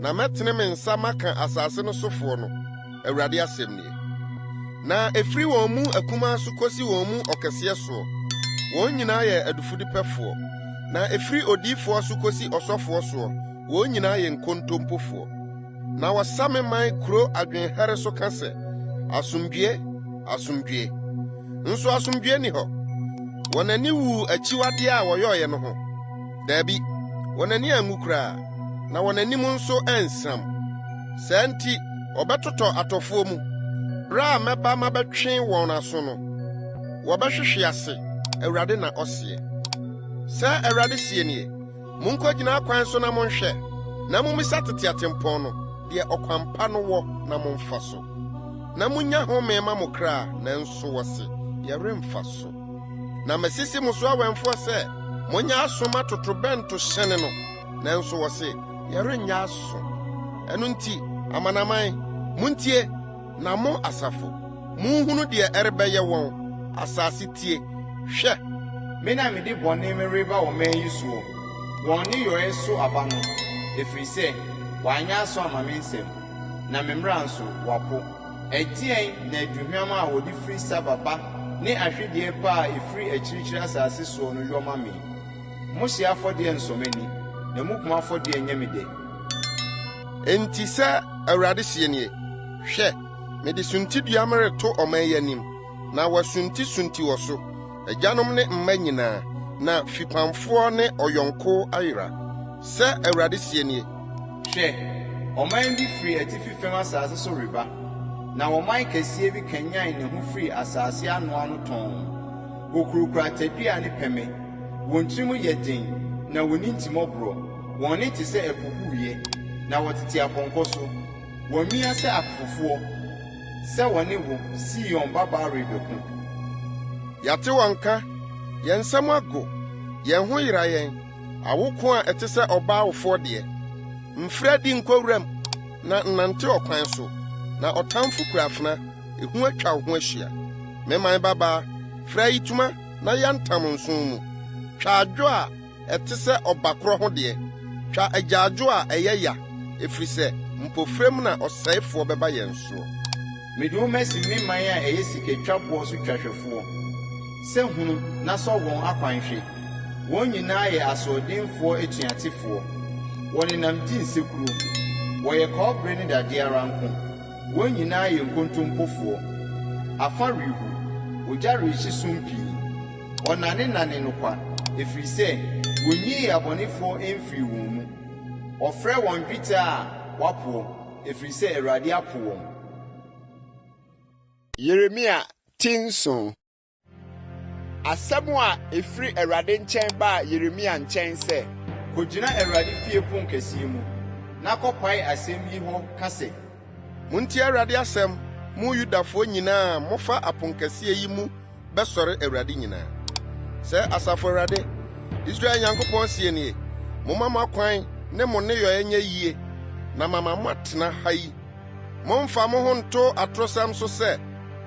Na mɛtene me nsa maka asase no sofoɔ no, Awurade asɛm nie. Na ɛfiri wɔn mu akumaa so kosi wɔn mu ɔkɛseɛ soɔ, wɔn nyinaa yɛ adufudepɛfoɔ, na ɛfiri odiyifoɔ so kosi ɔsɔfoɔ soɔ, wɔn nyinaa yɛ nkontompofoɔ. Na wɔsa me man kuro adwenhɛre so ka sɛ, Asomdwoe, asomdwoe! Nso asomdwoe nni hɔ. Wɔn ani wuu akyiwadeɛ a wɔyɔeɛ no ho. Dabi, wɔn ani anwu koraa, na wɔn anim nso ansiam. Saa nti wɔbɛtotɔ atɔfoɔ mu. Bere a mɛba mabɛtwe wɔn aso no, wɔbɛhwehwe ase, Awurade na ɔseɛ. Sɛ Awurade seɛ nie, Munkogyina akwan so na monhwɛ, na mummisa tete atempɔn no, deɛ ɔkwan pa no wɔ na momfa so, na munnya home mma mo kra, nanso wɔse, 'Yɛremfa so. Na masisi mo so awɛmfoɔ sɛ, 'Monyɛ aso mma totorobɛnto hyɛne no! Nanso wɔse, 'Yɛrenyɛ aso. Ɛno nti, amanaman, muntie, na mo asafo, munhunu deɛ ɛrebɛyɛ wɔn. Asase tie! Hwɛ!
Me na mede bɔne mereba ɔman yi soɔ, wɔn nneyɔɛ so aba no, ɛfiri sɛ wɔanyɛ aso amma me nsɛm, na me mmara nso, wɔapo. Ɛdeɛn na aduhwam a wɔde firi Saba ba ne ahwedeɛ pa a ɛfiri akyirikyiri asase soɔ no yɔ ma me? Mo hyeɛ afɔdeɛ nsɔ m'ani, na mo kum afɔdeɛ nyɛ me dɛ.
Enti sɛ Awurade seɛ nie, Hwɛ, mede suntidua mereto ɔman yi anim, na wɔasuntisunti wɔ so, agyanom ne mma nyinaa, na fipamfoɔ ne ɔyɔnko ayera. Sɛ Awurade seɛ nie.
Hwɛ, ɔman bi firi atifi fam asase so reba, na ɔman kɛseɛ bi kanyan ne ho firi asase anoano tɔnn. Wɔkurakura tadua ne pɛmɛ, wɔn tirim yɛ den na wɔnni ntimmɔborɔ, wɔn nne te sɛ ɛpo huuyɛ, na wɔtete apɔnkɔ so. Wɔamia sɛ akofofoɔ. Sɛ wɔne wo, Sion babaa rebɛko.
Yɛate wɔn nka, yɛn nsam ago, yɛn ho yera yɛn, awoko a ɛte sɛ ɔbaa wofoɔ deɛ. Mfiri adi nkɔ wuram, na nnante ɔkwan so, na ɔtamfo kura afena, ehu atwa wo ho ahyia. Me man babaa, fira ayitoma na yantam nsõ mu. Twa adwo a ɛte sɛ ɔbakorɔ ho deɛ, twa agyaadwo a ɛyɛ ya, ɛfiri sɛ mpofirim na ɔsɛefoɔ bɛba yɛn soɔ.
Mede wo masi me man a ɛyɛ sikatwa boɔ so twahwɛfoɔ, sɛ hunu na sɔ wɔn akwan hwɛ. Wɔn nyinaa yɛ asoɔdenfoɔ atuatefoɔ, wɔnenam di nsekuro, wɔyɛ kɔbere ne dadeɛ ara nko, wɔn nyinaa yɛ nkontompofoɔ. Afa rehu, ogya rehye sum pii. Wɔnanenane no kwa, ɛfiri sɛ wɔnyii abɔnefoɔ mfirii wɔn mu. Wɔfrɛ wɔn dwetɛ a wɔapoɔ, ɛfiri sɛ Awurade apo wɔn.
Yeremia ti nson. Asɛm a ɛfiri Awurade nkyɛn baa Yeremia nkyɛn sɛ.
Kɔgyina Awurade fie ponkɛseɛ mu, na kɔpae asɛm yi hɔ ka sɛ.
Muntie Awurade asɛm, mo Yudafoɔ nyinaa a mofa aponkɛseɛ yi mu bɛsɔre Awurade nyinaa. Sɛ Asafo Awurade, Israel Nyankopɔn seɛ nie, Momma mo akwan ne mo nneyɔeɛ nyɛ yie, na mama moatena ha yi. Mommfa mo ho nnto atorosɛm so sɛ,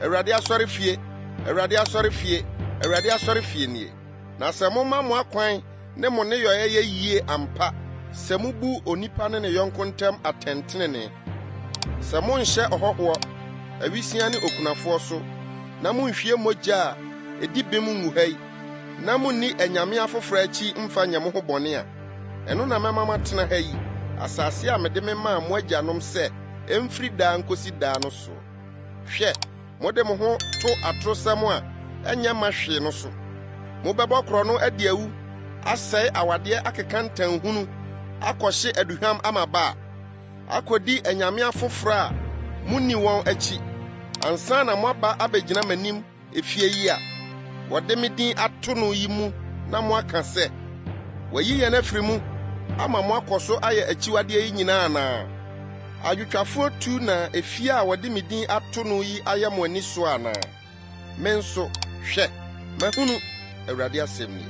'Awurade asɔrefie, Awurade asɔrefie, Awurade asɔrefie nie. Na sɛ moma mo akwan ne mo nneyɔeɛ yɛ yie ampa, sɛ mubu onipa ne ne yɔnko ntam atɛntenenee, sɛ monhyɛ ɔhɔhoɔ, awisiaa ne okunafoɔ so, na monhwie mogya a ɛdi bem ngu ha yi, na munni anyame afoforo akyi mfa nyɛ mo ho bɔne a, ɛno na mɛma moatena ha yi, asase a mede memaa mo agyanom sɛ ɛmfiri daa nkosi daa no soɔ. Hwɛ, mode mo ho to atorosɛm a ɛnyɛ mma hwee no so. Mobɛbɔ korɔno adi awu, asɛe awadeɛ akeka ntanhunu, akɔhye aduhwam ama Baal, akɔdi anyame afoforo a munni wɔn akyi, ansa na moaba abɛgyina m'anim efie yi a wɔde me din ato no yi mu na moaka sɛ, 'Wɔayi yɛn afiri mu ama moakɔ so ayɛ akyiwadeɛ yi nyinaa anaa? Adwotwafoɔ tu na efie a wɔde me din ato no yi ayɛ mo ani soɔ anaa? Me nso, hwɛ, mahunu, Awurade asɛm nie.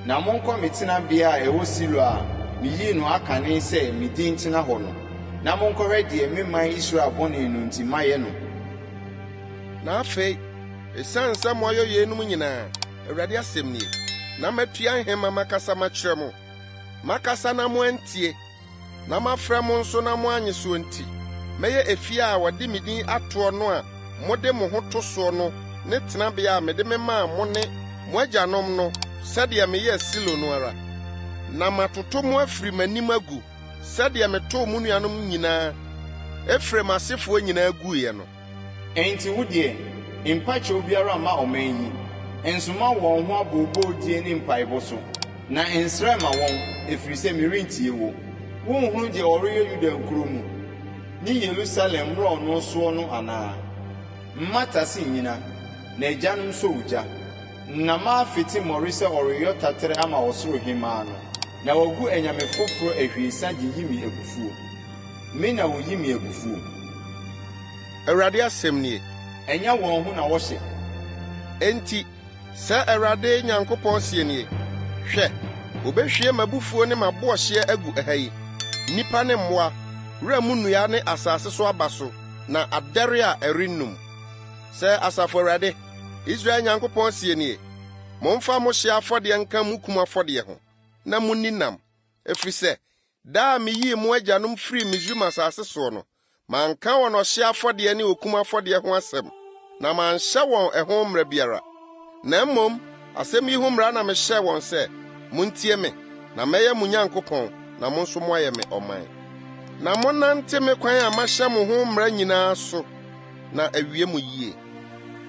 Na monkɔ me tenabea a ɛwɔ Silo a meyii no akane sɛ me din ntena hɔ no, na monkɔhwɛ deɛ me man Israel bɔne no nti mayɛ no.
Na afei, esiane sɛ moayɔ yeinom nyinaa, Awurade asɛm nie, na matua nhema makasa makyerɛ mo, makasa na moantie, na mafrɛ mo nso na moannye soɔ nti, mɛyɛ efie a wɔde me din atoɔ no a mode mo ho to soɔ no ne tenabea a mede memaa mo ne mo agyanom no sɛdeɛ meyɛɛ Silo no ara, na matoto mo afiri m'anim agu sɛdeɛ metoo mo nuanom nyinaa, Efraim asefoɔ nyinaa guiɛ no.
Enti wo deɛ, mpa kyɛw biara mma ɔman yi, nsoma wɔn ho abooboodie ne mpaebɔ so, na nsrɛ mma wɔn, ɛfiri sɛ merentie wo. Wonhunu deɛ wɔreyɛ Yuda nkuro mu ne Yerusalem mmorɔno soɔ no anaa? Mma tase nnyina, na agyanom nsɔ ogya, na mafete mmɔre sɛ ɔreyɔ taterɛ ama ɔsoro hemmaa no, na wɔagu anyame foforɔ ahwiesa de yi me abufuo. Me na woyi me abufuo.
Awurade asɛm nie.
Ɛnyɛ wɔn ho na wɔhyɛ.
Enti, sɛ Awurade Nyankopɔn seɛ nie, Hwɛ, wɔbɛhwie m'abufuo ne m'aboɔhyeɛ agu ɛha yi, nnipa ne mmoa, wura mu nnua ne asase so aba so, na adɛre a ɛrennum. Sɛ Asafo Awurade, Israel Nyankopɔn seɛ nie, Momfa mo hyeɛ afɔdeɛ nka mo kum afɔdeɛ ho, na monni nam, ɛfiri sɛ da a meyii mo agyanom firii Misraim asase soɔ no, manka wɔn ɔhyeɛ afɔdeɛ ne okum afɔdeɛ ho asɛm, na manhyɛ wɔn ɛho mmara biara. Na mmom asɛm yi ho mmara na mehyɛɛ wɔn sɛ, Montie me, na mɛyɛ mo Nyankopɔn, na mo nso moayɛ me ɔman. Na monnante me kwan a mahyɛ mo ho mmara nyinaa so, na awie mo yie.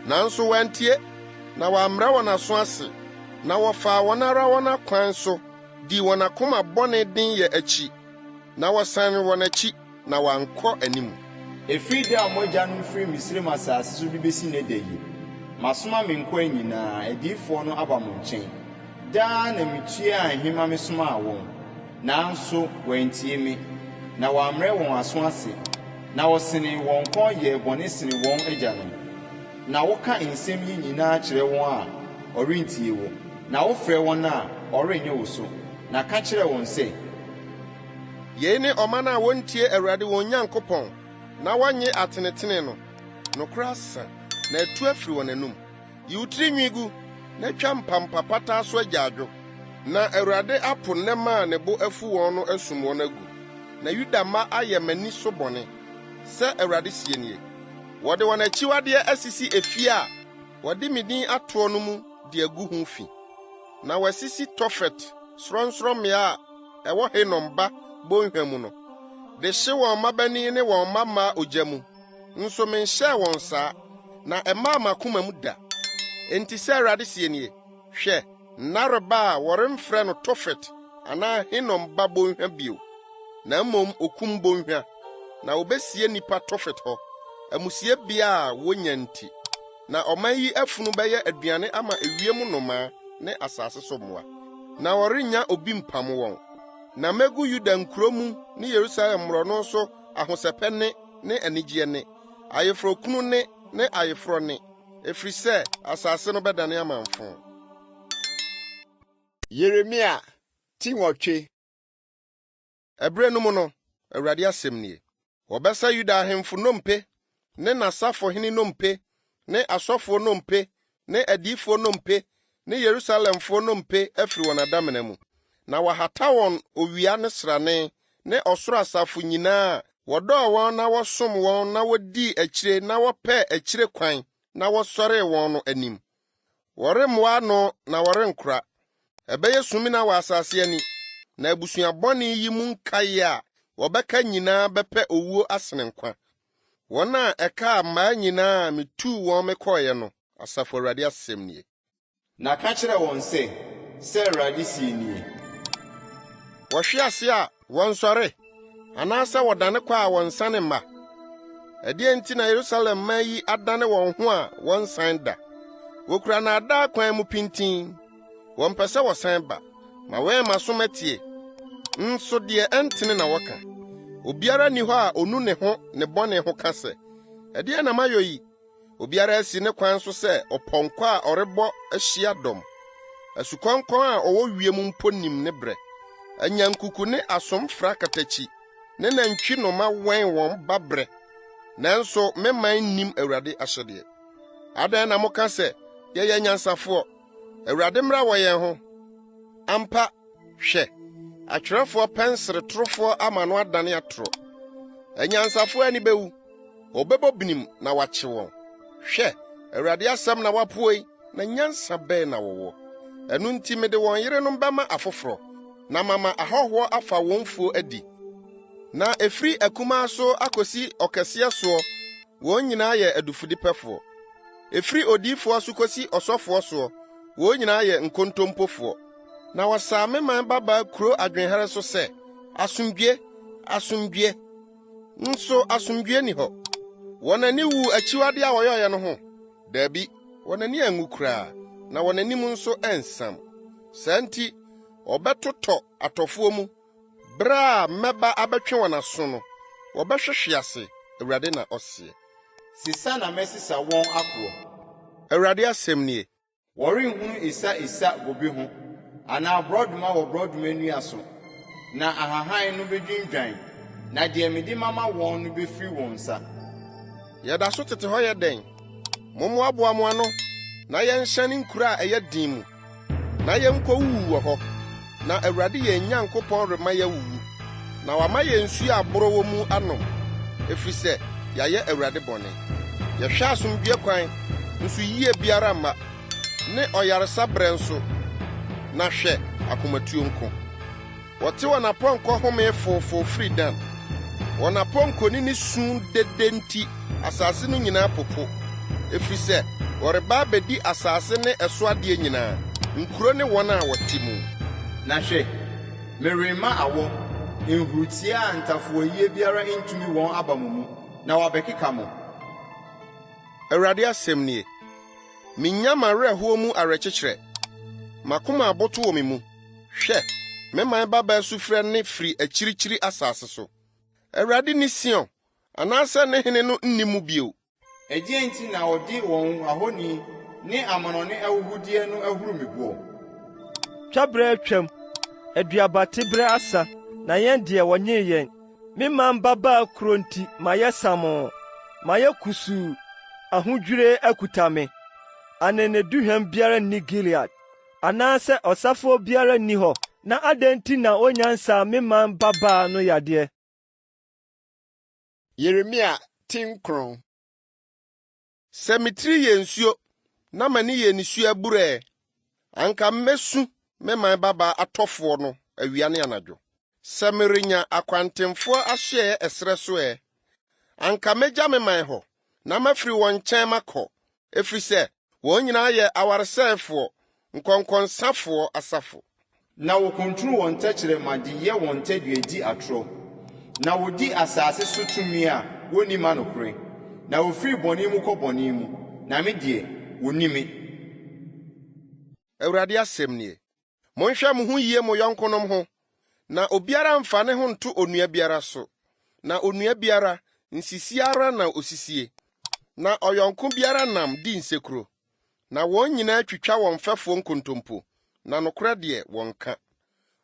Nanso wɔantie, na wɔammrɛ wɔn aso ase, na wɔfaa wɔn ara wɔn akwan so dii wɔn akoma bɔne denyɛ akyi, na wɔsan wɔn akyi, na wɔankɔ anim.
Ɛfiri da a mo agyanom firii Misraim asase so de bɛsi nnɛ da yi, masoma me nkoa nyinaa, adiyifoɔ no aba mo nkyɛn. Daa na metuaa nhema mesomaa wɔn, nanso wɔantie me, na wɔammrɛ wɔn aso ase. Na wɔsenee wɔn kɔn yɛɛ bɔne sene wɔn agyanom. Na woka nsɛm yi nyinaa kyerɛ wɔn a, wɔrentie wo, na wofrɛ wɔn a, wɔrennye wo so. Na ka kyerɛ wɔn sɛ.
Yei ne ɔman a wontie Awurade wɔn Nyankopɔn na wɔnnye atenetene no. Nokorɛ asa, na atu afiri wɔn anom. Yi wo tiri nwi gu, na twa mpampa pataa so agyaadwo. Na Awurade apo nnɛmma a ne bo afu wɔn no asum wɔn agu, na Yuda mma ayɛ m'ani so bɔne, sɛ Awurade seɛ nie. Wɔde wɔn akyiwadeɛ asisi efie a wɔde me din atoɔ no mu de agu ho fi, na wɔasisi Tofet sorɔnsorɔmmea a ɛwɔ Hinom ba bɔnhwa mu no, de hye wɔn mmabanin ne wɔn mmammaa ogya mu. Nso menhyɛɛ wɔn saa, na ɛmmaa m'akoma mu da. Enti sɛ Awurade seɛ nie, Hwɛ, nna reba a wɔremfrɛ no Tofet anaa Hinom ba bɔnhwa bio, na mmom Okum Bɔnhwa, na wobesie nnipa Tofet hɔ, amusiebea a wonya nti. Na ɔman yi afunu bɛyɛ aduane ama ewiem nnomaa ne asase so mmoa, na wɔrennya obi mpam wɔn. Na megu Yuda nkurow mu ne Yerusalem mmorɔno so ahosɛpɛ nne ne anigyeɛ nne, ayeforɔkunu nne ne ayeforɔ nne, ɛfiri sɛ asase no bɛdane amamfõ.
Yeremia ti nwɔtwe.
Ɛberɛ no mu no, Awurade asɛm nie, wɔbɛsa Yuda ahemfo nnompe ne n'asafohene nnompe ne asɔfoɔ nnompe ne adiyifoɔ nnompe ne Yerusalemfoɔ nnompe afiri wɔn adamena mu, na wɔahata wɔn owia ne srane ne ɔsoro asafo nyinaa a wɔdɔɔ wɔn na wɔsom wɔn na wodii akyire na wɔpɛɛ akyire kwan na wɔsɔree wɔn no anim. Wɔremmoa ano na wɔrenkora. Ɛbɛyɛ sumina wɔ asase ani, na abusua bɔne yi mu nkae a wɔbɛka nyinaa bɛpɛ owuo asene nkwa. Wɔn a ɛkaa mmaa nyinaa a mituu wɔn mekɔeɛ no, Asafo Awurade asɛm nie.
Na ka kyerɛ wɔn sɛ, 'Sɛ Awurade seɛ nie.
Wɔhwe ase a, wɔnsɔre, anaasɛ wɔdane kɔ a, wɔnsane mma? Ɛdeɛn nti na Yerusalem mmaa yi adane wɔn ho a wɔnsan da? Wokura nnaadaa kwan mu pintinn, wɔmpɛ sɛ wɔsan ba. Mawɛn m'aso matie, nso deɛ ɛntene na wɔka. Obiara nni hɔ a onu ne ho ne bɔne ho ka sɛ, 'Ɛdeɛn na mayɔ yi? Obiara asi ne kwan so sɛ ɔpɔnkɔ a ɔrebɔ ahyia dɔm. Asukɔnkɔn a ɔwɔ wiem mpo nim ne bere. Anyankuku ne asomfra katakyi ne nantwi noma wɛn wɔn ba bere, nanso me man nnim Awurade ahyɛdeɛ. Adɛn na moka sɛ, 'Yɛyɛ anyansafoɔ, Awurade mmara wɔ yɛn ho'? Ampa, hwɛ, atwerɛfoɔ pɛnsere torofoɔ ama no adane atorɔ. Anyansafoɔ ani bɛwu, wɔbɛbɔ binim na wɔakye wɔn. Hwɛ, Awurade asɛm na wɔapoɔ yi, na nyansa bɛn na wɔwɔ? Ɛno nti mede wɔn yerenom bɛma afoforɔ, na mama ahɔhoɔ afa wɔn mfuo adi. Na ɛfiri akumaa so akɔsi ɔkɛseɛ soɔ, wɔn nyinaa yɛ adufudepɛfoɔ. Ɛfiri odiyifoɔ so kɔsi ɔsɔfoɔ soɔ, wɔn nyinaa yɛ nkontompofoɔ. Na wɔsaa me man babaa kuro adwenhare so sɛ, 'Asomdwoe! Asomdwoe! Nso asomdwoe nni hɔ. Wɔn ani wuu akyiwade a wɔyɛeɛ no ho? Dabi, wɔn ani anwu koraa, na wɔn anim nso ansam. Saa nti, wɔbɛtotɔ atɔfoɔ mu. Bere a mɛba abɛtwe wɔn aso no, wɔbɛhwehwe ase, Awurade na ɔseɛ.
Sesa na mɛsesa wɔn akorɔ.
Awurade asɛm nie.
Wɔrenhunu esa-esa bobe ho, anaa borɔdɔma wɔ borɔdɔma nnua so, na ahahan no bɛdwindwan, na deɛ mede mama wɔn no bɛfiri wɔn nsa.
Yɛda so tete hɔ yɛ dɛn? Mommoaboa mo ano na yɛnhyɛne nkuro a ɛyɛ den mu, na yɛnkowuwu wɔ hɔ, na Awurade yɛn Nyankopɔn rema yɛawuwu, na wama yɛn nsuo a borɔ wɔ mu anom, ɛfiri sɛ yɛayɛ Awurade bɔne. Yɛhwɛ asomdwoeɛ kwan, nso yie biara mma, ne ɔyaresa berɛ nso, na hwɛ, akomatuo nko. Wɔte wɔn apɔnkɔ home foofoo firi Dan. Wɔn apɔnkɔnini su dede nti asase no nyinaa popo, ɛfiri sɛ wɔreba abɛdi asase ne ɛso adeɛ nyinaa, nkuro ne wɔn a wɔte mu.
Na hwɛ, merema awɔ, nhuritia a ntafowayie biara ntumi wɔn aba mo mu, na wɔabɛkeka mo.
Awurade asɛm nie. Minnya m'awerɛhoɔ mu awerɛkyekyerɛ, m'akoma aboto wɔ me mu. Hwɛ! Me man babaa sufrɛ nne firi akyirikyiri asase so. Awurade nni Sion? Anaasɛ ne hene no nni mu bio?
Ɛdeɛn nti na wɔde wɔn ahoni ne amannɔne ahuhudeɛ no ahuru me boɔ?
Twaberɛ atwam, aduabateɛberɛ asa, na yɛn deɛ, wɔnnyee yɛn. Me man babaa kuro nti mayɛ samoo, mayɛ kusuu, ahodwirie akuta me. Aneneduhwam biara nni Gilead, anaasɛ ɔsafoɔ biara nni hɔ? Na adɛn nti na wonnya nsaa me man babaa no yadeɛ?
Yeremia ti nkron.
Sɛ me tiri yɛ nsuo na m'ani yɛ nisuo abura ɛ, anka mɛsu me man babaa atɔfoɔ no awia ne anadwo. Sɛ merenya akwantemfoɔ asoɛeɛ ɛserɛ so ɛ, anka mɛgya me man hɔ na mafiri wɔn nkyɛn makɔ, ɛfiri sɛ Wɔn nyinaa yɛ awaresɛefoɔ, nkɔnkɔnsafoɔ asafo.
Na wɔkuntunu wɔn tɛkyerɛma de yɛ wɔn tadua di atorɔ, na wɔdi asase so tumi a wɔnni ma nokorɛ, na wɔfiri bɔne mu kɔ bɔne mu, na me deɛ, wɔnni me.
Awurade asɛm nie. Monhwɛ mo ho yie mo yɔnkonom ho, na obiara mmfa ne ho nnto onua biara so, na onua biara, nsisie ara na osisie, na ɔyɔnko biara nam di nsekuro, na wɔn nyinaa twitwa wɔn mfɛfoɔ nkontompo, na nokorɛ deɛ, wɔnka.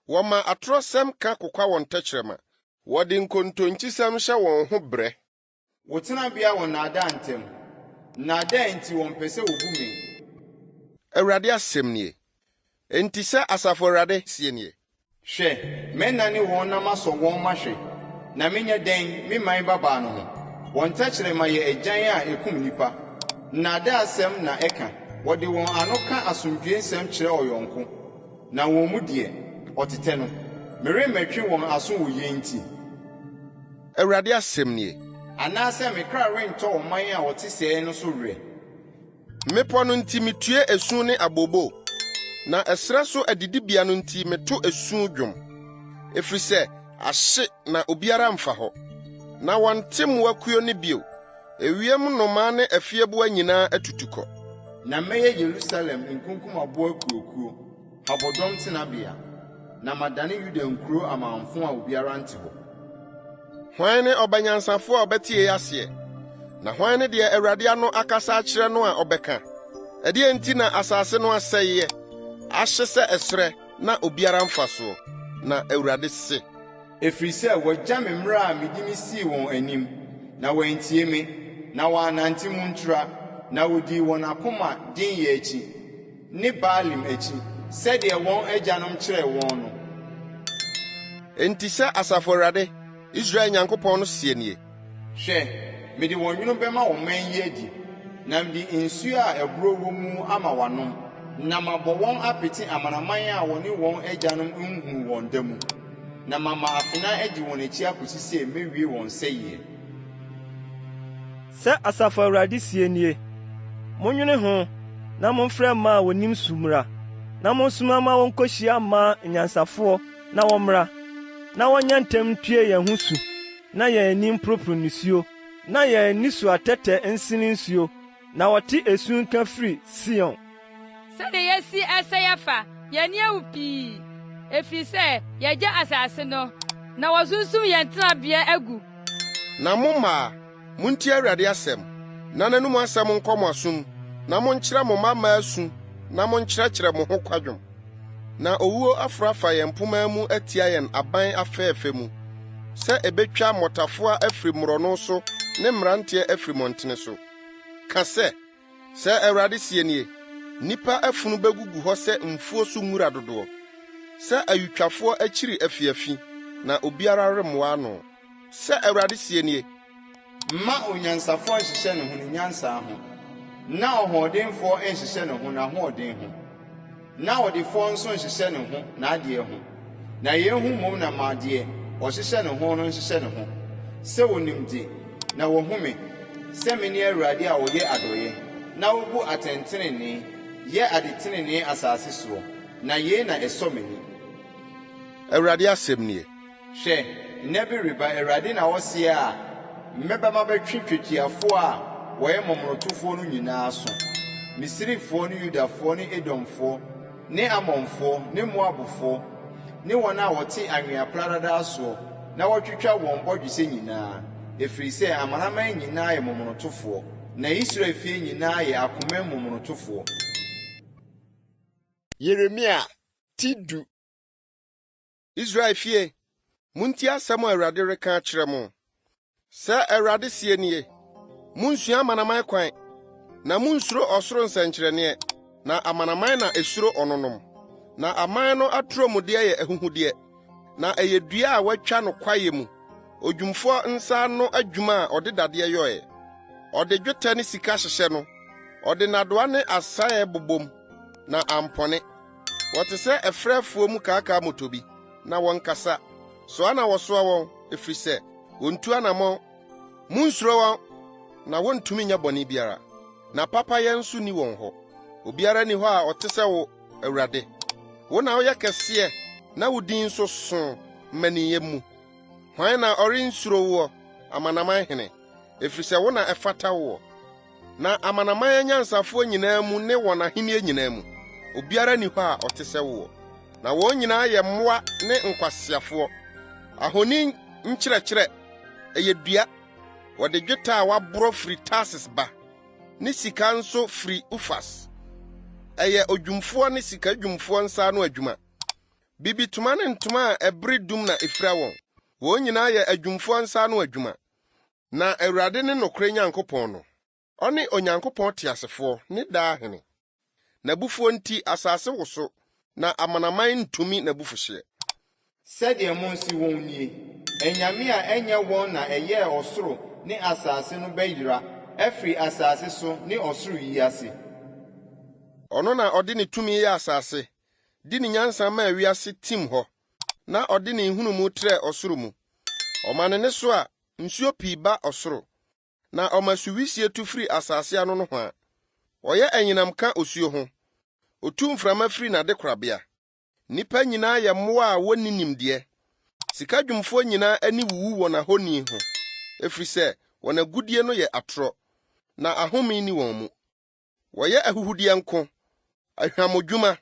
Wɔma atorɔsɛm ka kokwa wɔn tɛkyerɛma. Wɔde nkontonkyisɛm hyɛ wɔn ho brɛ.
Wo tenabea wɔ nnaadaa ntam. Nnaadaa nti wɔmpɛ sɛ wobu me.
Awurade asɛm nie. Enti sɛ Asafo Awurade seɛ nie.
Hwɛ, mɛnane wɔn na masɔ wɔn mahwɛ, na menyɛ dɛn me man babaa no ho? Wɔn tɛkyerɛma yɛ agyan a ekum nnipa. Nnaadaasɛm na ɛka. Wɔde wɔn ano ka asomdwoesɛm kyerɛ ɔyɔnko, na wɔn mu deɛ, ɔtetɛ no. Meremmɛtwe wɔn aso wɔ yei nti?
Awurade asɛm nie.
Anaasɛ me kra rentɔ ɔman a wɔte sɛɛ no so werɛ?
Mmepɔ no nti mitue esu ne abooboo, na ɛserɛ so adidibea no nti meto esu dwom, ɛfiri sɛ ahye na obiara mfa hɔ, na wɔnte mmoakuo nne bio, ewiem nnomaa ne afieboa nyinaa atutu kɔ.
Na mɛyɛ Yerusalem nkunkumaboɔ akuakuo, habɔdɔm tenabea, na madane Yuda nkuro amamfõ a obiara nte hɔ.
Hwan ne ɔba nyansafoɔ a ɔbɛte yei aseɛ? Na hwan ne deɛ Awurade ano akasa akyerɛ no a ɔbɛka? Ɛdeɛn nti na asase no asɛeɛ, ahye sɛ ɛserɛ na obiara mfa soɔ? Na Awurade se.
Ɛfiri sɛ wɔagya me mmara a mede mesii wɔn anim, na wɔantie me, na wɔannante mu ntra, na wɔdii wɔn akoma denyɛ akyi. Ne Baalim akyi, sɛdeɛ wɔn agyanom kyerɛɛ wɔn no.
Enti sɛ Asafo Awurade, Israel Nyankopɔn no seɛ nie.
Hwɛ, mede wɔn nwono bɛma ɔman yi adi, na mede nsuo a ɛborɔ wɔ mu ama wɔanom, na mabɔ wɔn apete amanaman a wɔne wɔn agyanom nhunuu wɔn da mu, na mama afena adi wɔn akyi akɔsi sɛ mɛwie wɔn sɛeɛ.
Sɛ Asafo Awurade seɛ nie, Monnwene ho na momfrɛ mmaa a wɔnim su mmra, na monsoma mma wɔnkɔhyia mmaa anyansafoɔ na wɔmmra, na wɔnyɛ ntɛm ntue yɛn ho su, na yɛn ani mporoporo nisuo, na yɛn anisuatɛtɛ nsene nsuo, na wɔte esu nka firi Sion.
Sɛdeɛ yɛasi asɛe afa, yɛn ani awu pii, ɛfiri sɛ yɛagya asase no, na wɔasunsum yɛn tenabea agu.
Na mo mmaa, muntie Awurade asɛm, na n'anom asɛm nkɔ mo asom, na monkyerɛ mo mma mmaa su na monkyerɛkyerɛ mo ho kwadwom. Na owuo aforo afa yɛn mpomma mu atia yɛn aban afɛɛfɛ mu, sɛ ebetwa mmɔtafowa afiri mmorɔno so ne mmeranteɛ afiri mmɔntene so. Ka sɛ, Sɛ Awurade seɛ nie, Nnipa afunu bɛgugu hɔ sɛ mfuo so nwura dodoɔ, sɛ ayutwafoɔ akyiri afiafi, na obiara remmoa ano. Sɛ Awurade seɛ nie.
Mma onyansafoɔ nnhyehyɛ ne ho ne nyansa ho, na ɔhoɔdenfoɔ nnhyehyɛ ne ho n'ahoɔden ho. Na ɔdefoɔ nso nhyehyɛ ne ho n'adeɛ ho, na yei ho mmom na ma deɛ ɔhyehyɛ ne ho no nhyehyɛ ne ho, sɛ ɔnim de, na wahu me, sɛ mene Awurade a ɔyɛ adɔeɛ, na ɔbu atɛntenenee, yɛ ade tenenee asase soɔ, na yei na ɛsɔ m'ani.
Awurade asɛm nie.
Hwɛ, nna bi reba, Awurade na ɔseɛ, a mɛba mabɛtwe twetiafoɔ a wɔyɛ momonotofoɔ no nyinaa aso, Misrifoɔ ne Yudafoɔ ne Edomfoɔ ne Amonfoɔ ne Moabfoɔ ne wɔn a wɔte anwea pradadaa soɔ na wɔtwitwa wɔn bɔdwesɛ nyinaa. Ɛfiri sɛ amanaman nyinaa yɛ momonotofoɔ, na Israel fie nyinaa yɛ akoma mu momonotofoɔ.
Yeremia ti du.
Israel fie, muntie asɛm a Awurade reka akyerɛ mo. Sɛ Awurade seɛ nie, Munnsua amanaman kwan, na munnsuro ɔsoro nsɛnkyerɛnneɛ, na amanaman na esuro ɔnonom. Na aman no atorɔmudeɛ yɛ ahuhudeɛ, na ɛyɛ dua a wɔatwa no kwaeɛ mu, odwumfoɔ nsa ano adwuma a ɔde dadeɛ yɔeɛ. Ɔde dwetɛ ne sika hyehyɛ no, ɔde nnadewa ne asaeɛ bobom, na ampɔne. Wɔte sɛ ɛferɛ afuo mu kaakaamotobi, na wɔnkasa. Soa na wɔsoa wɔn, ɛfiri sɛ wɔntu anammɔn. Munnsuro wɔn, na wontumi nyɛ bɔne biara, na papayɛ nso nni wɔn hɔ. Obiara nni hɔ a ɔte sɛ wo, Awurade. Wo na woyɛ kɛseɛ na wo din nso so mmaninyɛ mu. Hwan na ɔrensuro woɔ, amanaman hene? Ɛfiri sɛ wo na ɛfata woɔ. Na amanaman anyansafoɔ nyinaa mu ne wɔn ahennie nyinaa mu, obiara nni hɔ a ɔte sɛ woɔ. Na wɔn nyinaa yɛ mmoa ne nkwaseafoɔ. Ahoni nkyerɛkyerɛ, ɛyɛ dua. Wɔde dwetɛ a wɔaborɔ firi Tarsis ba, ne sika nso firi Ufas. Ɛyɛ odwumfoɔ ne sikadwumfoɔ nsa ano adwuma. Bibitoma ne ntoma a ɛbere dum na efira wɔn. Wɔn nyinaa yɛ adwumfoɔ nsa ano adwuma. Na Awurade ne nokorɛ Nyankopɔn no. Ɔne Onyankopɔn teasefoɔ ne daa Hene. N'abufuo nti asase woso, na amanaman ntumi n'abufuhyeɛ.
Sɛdeɛ monse wɔn nie, Anyame a ɛnyɛ wɔn na ɛyɛɛ ɔsoro ne asase no bɛyera afiri asase so ne ɔsoro yi ase.
Ɔno na ɔde ne tumi yɛɛ asase, de ne nyansa maa wiase tim hɔ, na ɔde ne nhunumu trɛɛ ɔsoro mu. Ɔma ne nne so a, nsuo pii ba ɔsoro, na ɔma suwisie tu firi asase ano nohoa. Ɔyɛ anyinam ka osuo ho, otu mframa firi n'adekorabea. Nnipa nyinaa yɛ mmoa a wɔnni nimdeɛ. Sikadwumfoɔ nyinaa ani wuwu wɔn ahoni ho, ɛfiri sɛ wɔn agudeɛ no yɛ atorɔ, na ahome nni wɔn mu. Wɔyɛ ahuhudeɛ nko, ahwammɔdwuma,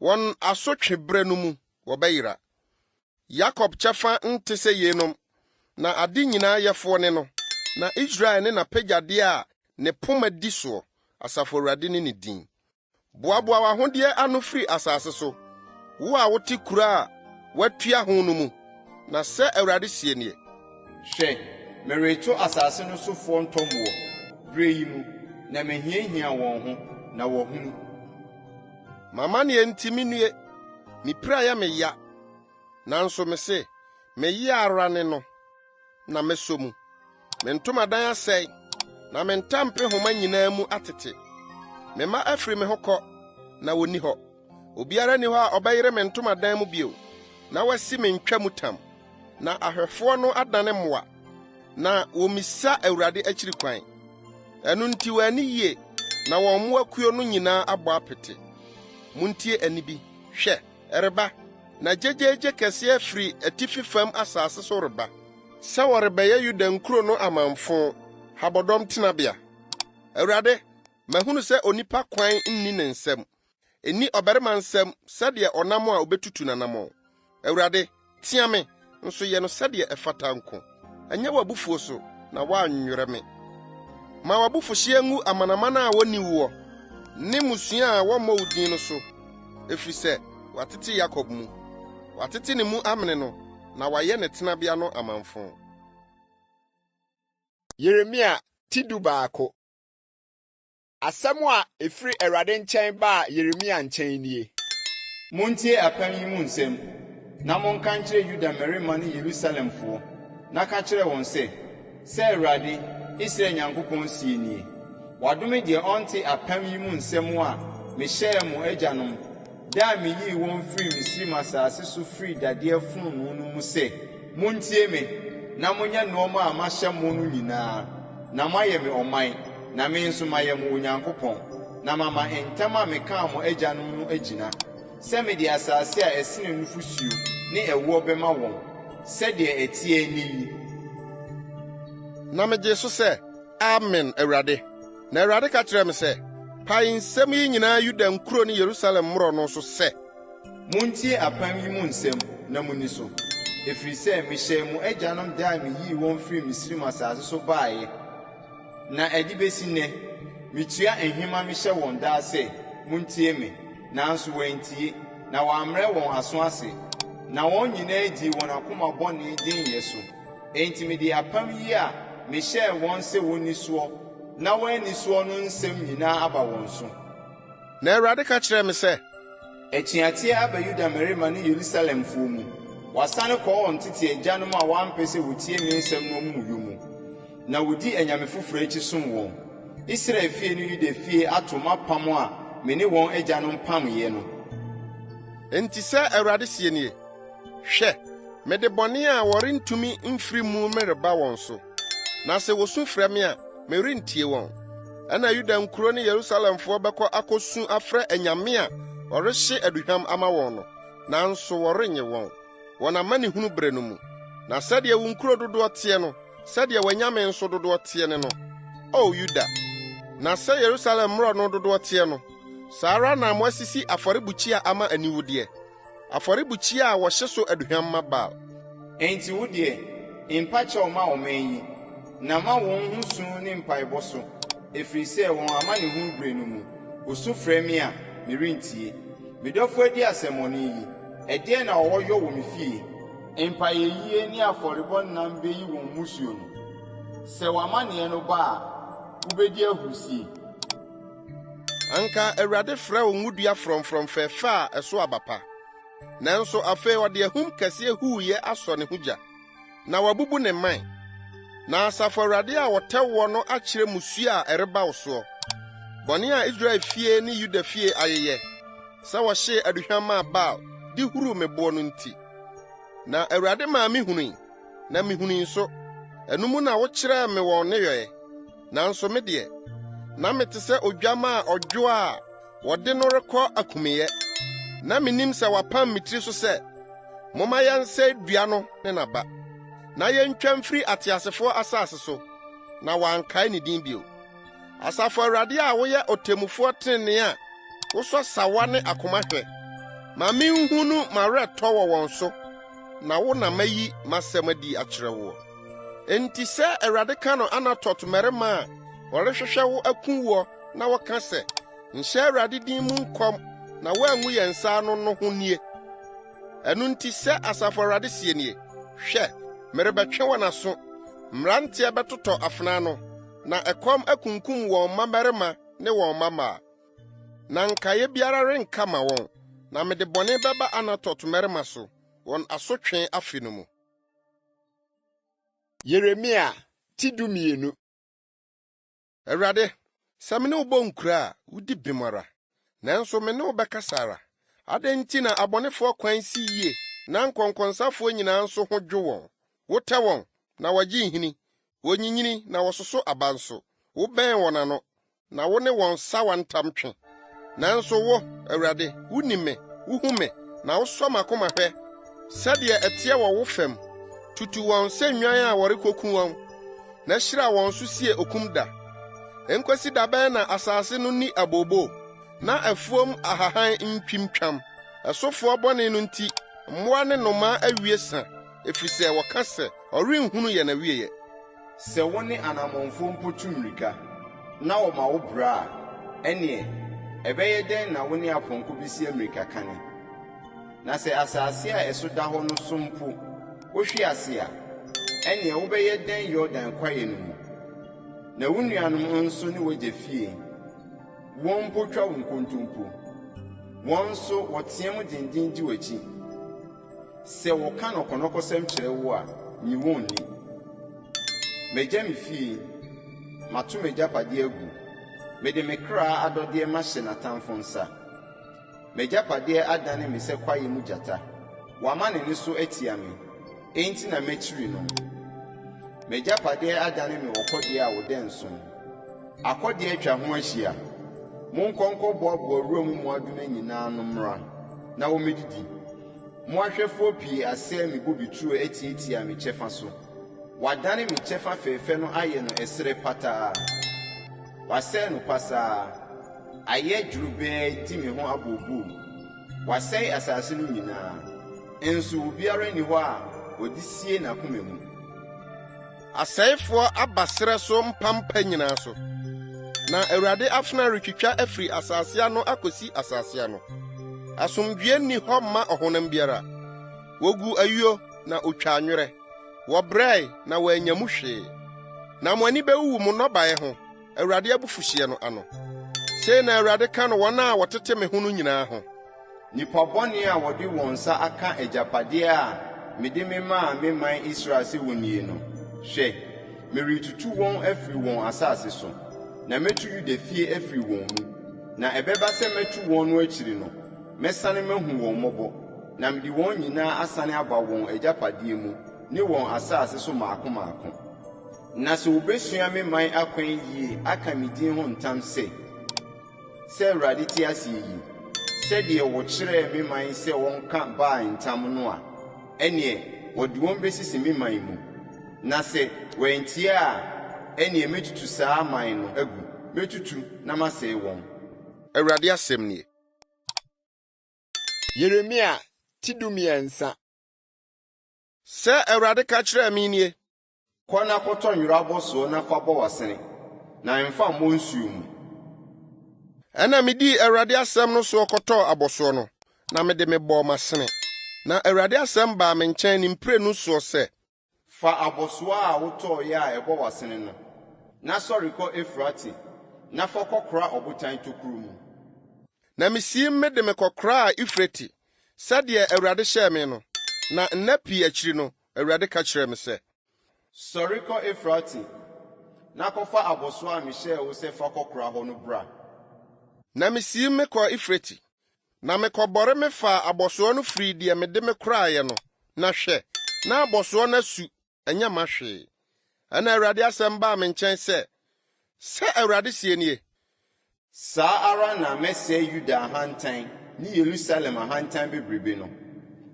wɔn asotweberɛ no mu wɔbɛyera. Yakob kyɛfa nte sɛ yeinom, na ade nyinaa yɛfoɔ ne no, na Israel ne n'apɛgyadeɛ a ne poma di soɔ, Asafo Awurade ne ne din. Boaboa w'ahodeɛ ano firi asase so, wo a wote kuro a wɔatua ho no mu, na sɛ Awurade seɛ nie.
Hwɛ, mereto asase no sofoɔ ntɔmmoɔ, berɛ yi mu, na mahiahia wɔn ho, na wɔahunu.
M'amanneɛ nti minnue! Me pira yɛ me ya, nanso mise, Me yea ara ne no, na mɛsɔ mu. Me ntomadan asɛe, na me ntampehoma nyinaa mu atete. Me mma afiri me ho kɔ, na wonni hɔ. Obiara nni hɔ a ɔbɛyere me ntomadan mu bio, na wasi me ntwamutam. Na ahwɛfoɔ no adane mmoa, na wommisa Awurade akyiri kwan. Ɛno nti wɔanni yie, na wɔn mmoakuo no nyinaa abɔ apete. Muntie ɛnne bi! Hwɛ, ɛreba! Na gyegyeegye kɛseɛ firi atifi fam asase so reba, sɛ wɔrebɛyɛ Yuda nkuro no amamfõ, habɔdɔm tenabea. Awurade, mahunu sɛ onipa kwan nni ne nsam, Enni ɔbarima nsam sɛdeɛ ɔnam a obetutu n'anammɔn. Awurade, tea me, nso yɛ no sɛdeɛ ɛfata nko. Ɛnyɛ w'abufuo so, na woannwerɛ me. Ma w'abufuhyeɛ ngu amanaman a wɔnni woɔ, ne mmusua a wɔmmɔ wo din no so, ɛfiri sɛ wɔatete Yakob mu. Wɔatete ne mu amene no, na wɔayɛ ne tenabea no amamfõ.
Yeremia ti dubaako. Asɛm a ɛfiri Awurade nkyɛn baa Yeremia nkyɛn nie.
Montie apam yi mu nsɛm, na monka nkyerɛ Yuda mmarima ne Yerusalemfoɔ, na ka kyerɛ wɔn sɛ, 'Sɛ Awurade, Israel Nyankopɔn seɛ nie, Wɔadome deɛ ɔnte apam yi mu nsɛm a mehyɛɛ mo agyanom, da a meyii wɔn firii Misraim asase so firii dadeɛ fononoo no mu sɛ, Montie me, na monyɛ nnoɔma a mahyɛ mo no nyinaa, na moayɛ me ɔman, na me nso mayɛ mo Onyankopɔn, na mama ntam a mekaa mo agyanom no agyina, sɛ mede asase a ɛsene nufosuo ne ɛwoɔ bɛma wɔn, sɛdeɛ ɛteɛ nnɛ yi.
Na megyee so sɛ, Amen, Awurade. Na Awurade ka kyerɛɛ me sɛ, Pae nsɛm yi nyinaa Yuda nkuro ne Yerusalem mmorɔno so sɛ.
Montie apam yi mu nsɛm na munni so. Ɛfiri sɛ mehyɛɛ mo agyanom da a meyii wɔn firii Misraim asase so baeɛ, na ɛde bɛsi nnɛ, metua nhema mehyɛ wɔn daa sɛ, 'Montie me! Nanso wɔantie, na wɔammrɛ wɔn aso ase, na wɔn nyinaa dii wɔn akoma bɔne denyɛ so. Enti mede apam yi a mehyɛɛ wɔn sɛ wɔnni soɔ na wɔanni soɔ no nsɛm nyinaa aba wɔn so.
Na Awurade ka kyerɛɛ me sɛ.
Atuateɛ aba Yuda mmarima ne Yerusalemfoɔ mu. Wɔasane kɔ wɔn tete agyanom a wɔampɛ sɛ wɔtie me nsɛm no amumuyɔ mu, na wɔdi anyame foforɔ akyi som wɔn. Israel fie ne Yuda fie ato m'apam a me ne wɔn agyanom pameeɛ no.
Enti sɛ Awurade seɛ nie, Hwɛ, mede bɔne a wɔrentumi mfiri mu mereba wɔn so, na sɛ wosu frɛ me a, merentie wɔn. Ɛnna Yuda nkuro ne Yerusalemfoɔ bɛkɔ akɔsu afrɛ anyame a wɔrehye aduhwam ama wɔn no, nanso wɔrennye wɔn, wɔn amanehunu bere no mu. Na sɛdeɛ wo nkuro dodoɔ teɛ no, sɛdeɛ w'anyame nso dodoɔ teɛ ne no, O Yuda. Na sɛ Yerusalem mmorɔno dodoɔ teɛ no, saa ara na moasisi afɔrebukyia ama aniwudeɛ. Afɔrebukyia a wɔhye so aduhwam ma Baal.
Enti wo deɛ, mpa kyɛw ma ɔman yi, na ma wɔn ho su ne mpaebɔ so, ɛfiri sɛ wɔn amanehunu berɛ no mu, wɔsu frɛ me a, merentie. Me dɔfo adi asɛmmɔne yi, ɛdeɛn na ɔwɔ yɔ wɔ me fie? Mpaeɛyie ne afɔrebɔ nnam bɛyi wɔn mmusuo no. Sɛ w'amaneɛ no ba a, wobɛdi ahurisie.
Anka Awurade frɛ wo ngodua frɔmfrɔm fɛfɛ a ɛso aba pa. Nanso afei ɔde ahum kɛse huuyɛ asɔ ne ho gya, na wabubu ne mman. Na Asafo Awurade a ɔtɛw woɔ no akyerɛ mmusu a ɛreba wo soɔ, bɔne a Israel fie ne Yuda fie ayeyɛ, sɛ wɔhyee aduhwam maa Baal de huruu me boɔ no nti. Na Awurade maa mihunui, na mihunui nso. Ɛno mu na wokyerɛɛ me wɔn nneyɔe. Nanso me deɛ, na mete sɛ odwamma a ɔdwo a wɔde no rekɔ akumiiɛ. Na minnim sɛ wɔapam me tiri so sɛ, 'Momma yɛnsɛe dua no ne n'aba, na yentwa mfiri ateasefoɔ asase so, na wɔankae ne din bio.' Asafo Awurade a woyɛ otemmufoɔ trenee a wosɔ sawa ne akoma hwɛ, ma minhunu m'awerɛtɔ wɔ wɔn so, na wo na mayi m'asɛm adi akyerɛ woɔ. Enti sɛ Awurade ka no Anatot mmarima a wɔrehwehwɛ wo aku woɔ na wɔka sɛ, 'Nhyɛ Awurade din mu nkɔm na woangu yɛn nsa ano' no ho nie. Ɛno nti sɛ Asafo Awurade seɛ nie, Hwɛ, merebɛtwe wɔn aso. Mmeranteɛ bɛtotɔ afena ano, na ɛkɔm akunkum wɔn mmabarima ne wɔn mmammaa. Na nkaeɛ biara renka mma wɔn, na mede bɔne bɛba Anatot mmarima so, wɔn asotwe afe no mu.
Yeremia ti 12.
Awurade, sɛ me ne wo bɔ nkuro a, wudi bem ara, nanso me ne wo bɛkasa ara. Adɛn nti na abɔnefoɔ kwan si yie na nkɔnkɔnsafoɔ nyinaa nso ho dwo wɔn? Wotɛ wɔn, na wɔgye nhini, wonyinyini na wɔsoso aba nso. Wobɛn wɔn ano, na wo ne wɔn sawa ntam twe. Nanso wo, Awurade, wunim me, wuhu me, na wosɔ m'akoma hwɛ sɛdeɛ ɛteɛ wɔ wo fam. Tutu wɔn sɛ nnwan a wɔrekoku wɔn, na hyira wɔn so sie okum da. Enkosi da bɛn na asase no nni abooboo, na afuom ahahan ntwintwam? Ɛsofoɔ bɔne no nti, mmoa ne nnomaa awie sa, efisɛ wɔka sɛ, 'Ɔrenhunu yɛn awieɛ.
Sɛ wo ne anammɔnfoɔ mpo tu mmirika na wɔma wo brɛ a, ɛnneɛ ɛbɛyɛ dɛn na wo ne apɔnkɔ bɛsi ammirikakane? Na sɛ asase a ɛso da hɔ no so mpo wohwe ase a, ɛnneɛ wobɛyɛ dɛn Yordan kwaeɛ no mu? Na wo nuanom nso ne w'agya fie, wɔn mpo twa wo nkontompo. Wɔn nso wɔteam denden di w'akyi. Sɛ wɔka nnɔkɔnnɔkɔsɛm kyerɛ wo a, nnye wɔn nni. Magya me fie, mato m'agyapadeɛ agu, mede me kra adɔdeɛ mahyɛ n'atamfo nsa. M'agyapadeɛ adane me sɛ kwaeɛ mu gyata, wama ne nne so atia me, enti na makyiri no. M'agyapadeɛ adane me ɔkɔdeɛ a ɔdɛnso, akɔdeɛ atwa ho ahyia. Monkɔ nkɔboaboa wuram mmoadoma nyinaa ano mmra na wɔmmɛdidi. Mo ahwɛfoɔ pii asɛe me bobeturo atiatia me kyɛfa so. Wɔadane me kyɛfa fɛfɛ no ayɛ no ɛserɛ pataa. Wɔasɛe no pasaa, ayɛ dworobɛɛ di me ho abooboo. Wɔasɛe asase no nyinaa, nso obiara nni hɔ a ɔde sie n'akoma mu.
Asɛefoɔ aba serɛ so mpampa nyinaa so, na Awurade afena retwitwa afiri asase ano akosi asase ano. Asomdwoe nni hɔ mma ɔhonam biara. Woguu ayuo, na otwaa nwerɛ. Wɔbrɛe, na wɔannya mu hwee. Na mo ani bewuwu mo nnɔbae ho, Awurade abufuhyeɛ no ano. Sei na Awurade ka no wɔn a wɔtete me ho no nyinaa ho.
Nnipa bɔne a wɔde wɔn nsa aka agyapadeɛ a mede memaa me man Israel sɛ wɔnnie no, hwɛ, meretutu wɔn afiri wɔn asase so, na mɛtu Yuda fie afiri wɔn mu. Na ɛbɛba sɛ mɛtu wɔn no akyiri no, mɛsane mahu wɔn mmɔbɔ, na mede wɔn nyinaa asane aba wɔn agyapadeɛ mu ne wɔn asase so mmaako mmaako. Na sɛ wɔbɛsua me man akwan yie aka me din ho ntam sɛ, 'Sɛ Awurade te ase yi,' sɛdeɛ wɔkyerɛɛ me man sɛ wɔnka Baal ntam no a, ɛnneɛ wɔde wɔn bɛsisi me man mu. Na sɛ wɔantie a, ɛnneɛ mɛtutu saa man no agu, mɛtutu na masɛe wɔn.
Awurade asɛm nie.
Yeremia ti 13.
Sɛ Awurade ka kyerɛɛ me nie.
Kɔ na kɔtɔ nwera abɔsoɔ na fa bɔ w'asene, na mfa mmɔ nsuo mu.
Ɛnna midii Awurade asɛm no soɔ kɔtɔɔ abɔsoɔ no, na mede mebɔɔ m'asene. Na Awurade asɛm baa me nkyɛn ne mprenu soɔ sɛ.
Fa abɔsoɔ a wotɔeɛ a ɛbɔ w'asene no, na sɔre kɔ Eufrate, na fa kɔkora ɔbotan tokuro mu.
Na misiim mede mekɔkoraa Eufrate, sɛdeɛ Awurade hyɛɛ me no, na nna pii akyiri no, Awurade ka kyerɛɛ me sɛ.
Sɔre kɔ Eufrate, na kɔfa abɔsoɔ a mehyɛɛ wo sɛ fa kɔkora hɔ no bra.
Na misiim mekɔɔ Eufrate, na mekɔbɔre mefaa abɔsoɔ no firii deɛ mede mekoraeɛ no, na hwɛ, na abɔsoɔ no asu, ɛnyɛ mma hwee. Ɛnna Awurade asɛm baa me nkyɛn sɛ, Sɛ Awurade seɛ nie,
Saa ara na mɛsɛe Yuda ahantan ne Yerusalem ahantan bebrebe no.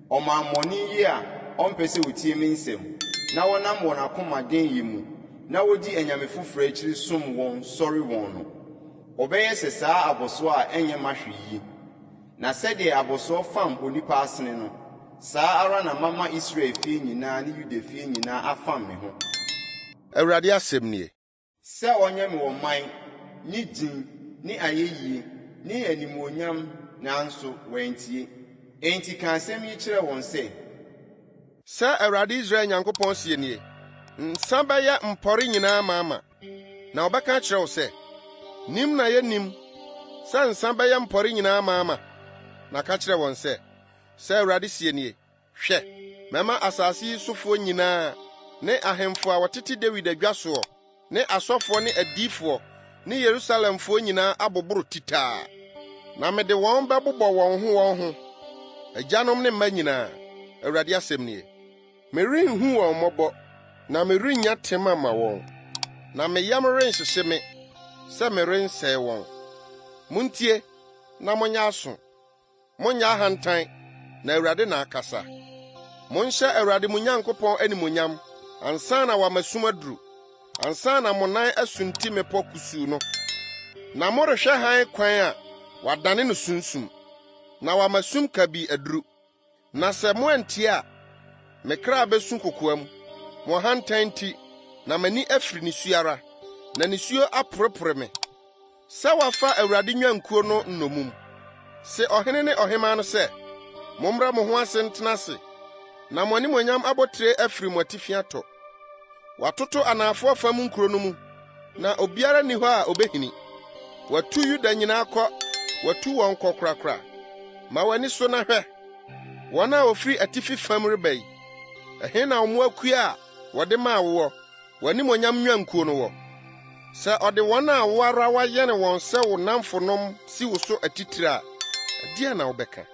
Ɔmammɔne yi a ɔmpɛ sɛ otie me nsɛm, na wɔnam wɔn akoma denyɛ mu na wodi anyame foforo akyiri som wɔn sɔre wɔn no, wɔbɛyɛ sɛ saa abɔsoɔ a ɛnyɛ mma hwee yi. Na sɛdeɛ abɔsoɔ fam onipa asene no, saa ara na mama Israel fie nyinaa ne Yuda fie nyinaa afam me ho.
Awurade asɛm nie.
Sɛ wɔnyɛ me ɔman, ne din, ne ayeyie, ne animuonyam, nanso wɔantie. Enti ka asɛm yi kyerɛ wɔn sɛ.
Sɛ Awurade Israel Nyankopɔn seɛ nie, Nsã bɛyɛ mpɔre nyinaa amaama. Na wɔbɛka akyerɛ wo sɛ, Nim na yennim sɛ nsã bɛyɛ mpɔre nyinaa amaama. Na ka kyerɛ wɔn sɛ, Sɛ Awurade seɛ nie, Hwɛ, mɛma asase yi sofoɔ nyinaa ne ahemfo a wɔtete Dawid adwa soɔ ne asɔfoɔ ne adiyifoɔ ne Yerusalemfoɔ nyinaa aboboro titaa, na mede wɔn bɛbobɔ wɔn ho wɔn ho, agyanom ne mma nyinaa, Awurade asɛm nie. Merenhu wɔn mmɔbɔ, na merennya tema mma wɔn, na me yam renhyehye me sɛ merensɛe wɔn. Muntie na monyɛ aso. Monnyɛ ahantan, na Awurade na akasa. Monhyɛ Awurade mo Nyankopɔn animuonyam ansa na wama sum aduru, ansa na mo nan asunti mmepɔ kusuu no, na morehwɛ hann kwan a wadane no sunsum, na wama sum kabii aduru. Na sɛ moantie a, me kra besu kokoam, mo ahantan nti, na m'ani afiri nisuo ara, na nisuo aporepore me. Sɛ wɔafa Awurade nnwankuo no nnommum. Se ɔhene ne ɔhemmaa no sɛ, Mommrɛ mo ho ase ntena ase, na mo animuonyam abotire afiri mo atifi atɔ. Wɔatoto anafoɔ fam nkuro no mu, na obiara nni hɔ a obehini. Wɔatu Yuda nyinaa kɔ, wɔatu wɔn kɔ korakora. Ma w'ani so na hwɛ, wɔn a wɔfiri atifi fam reba yi. Ɛhe na wo mmoakuo a wɔde maa woɔ, w'animuonyam nnwankuo no wɔ? Sɛ ɔde wɔn a wo ara woayɛne wɔn sɛ wo nnamfonom si wo so atitire a, ɛdeɛn na wobɛka?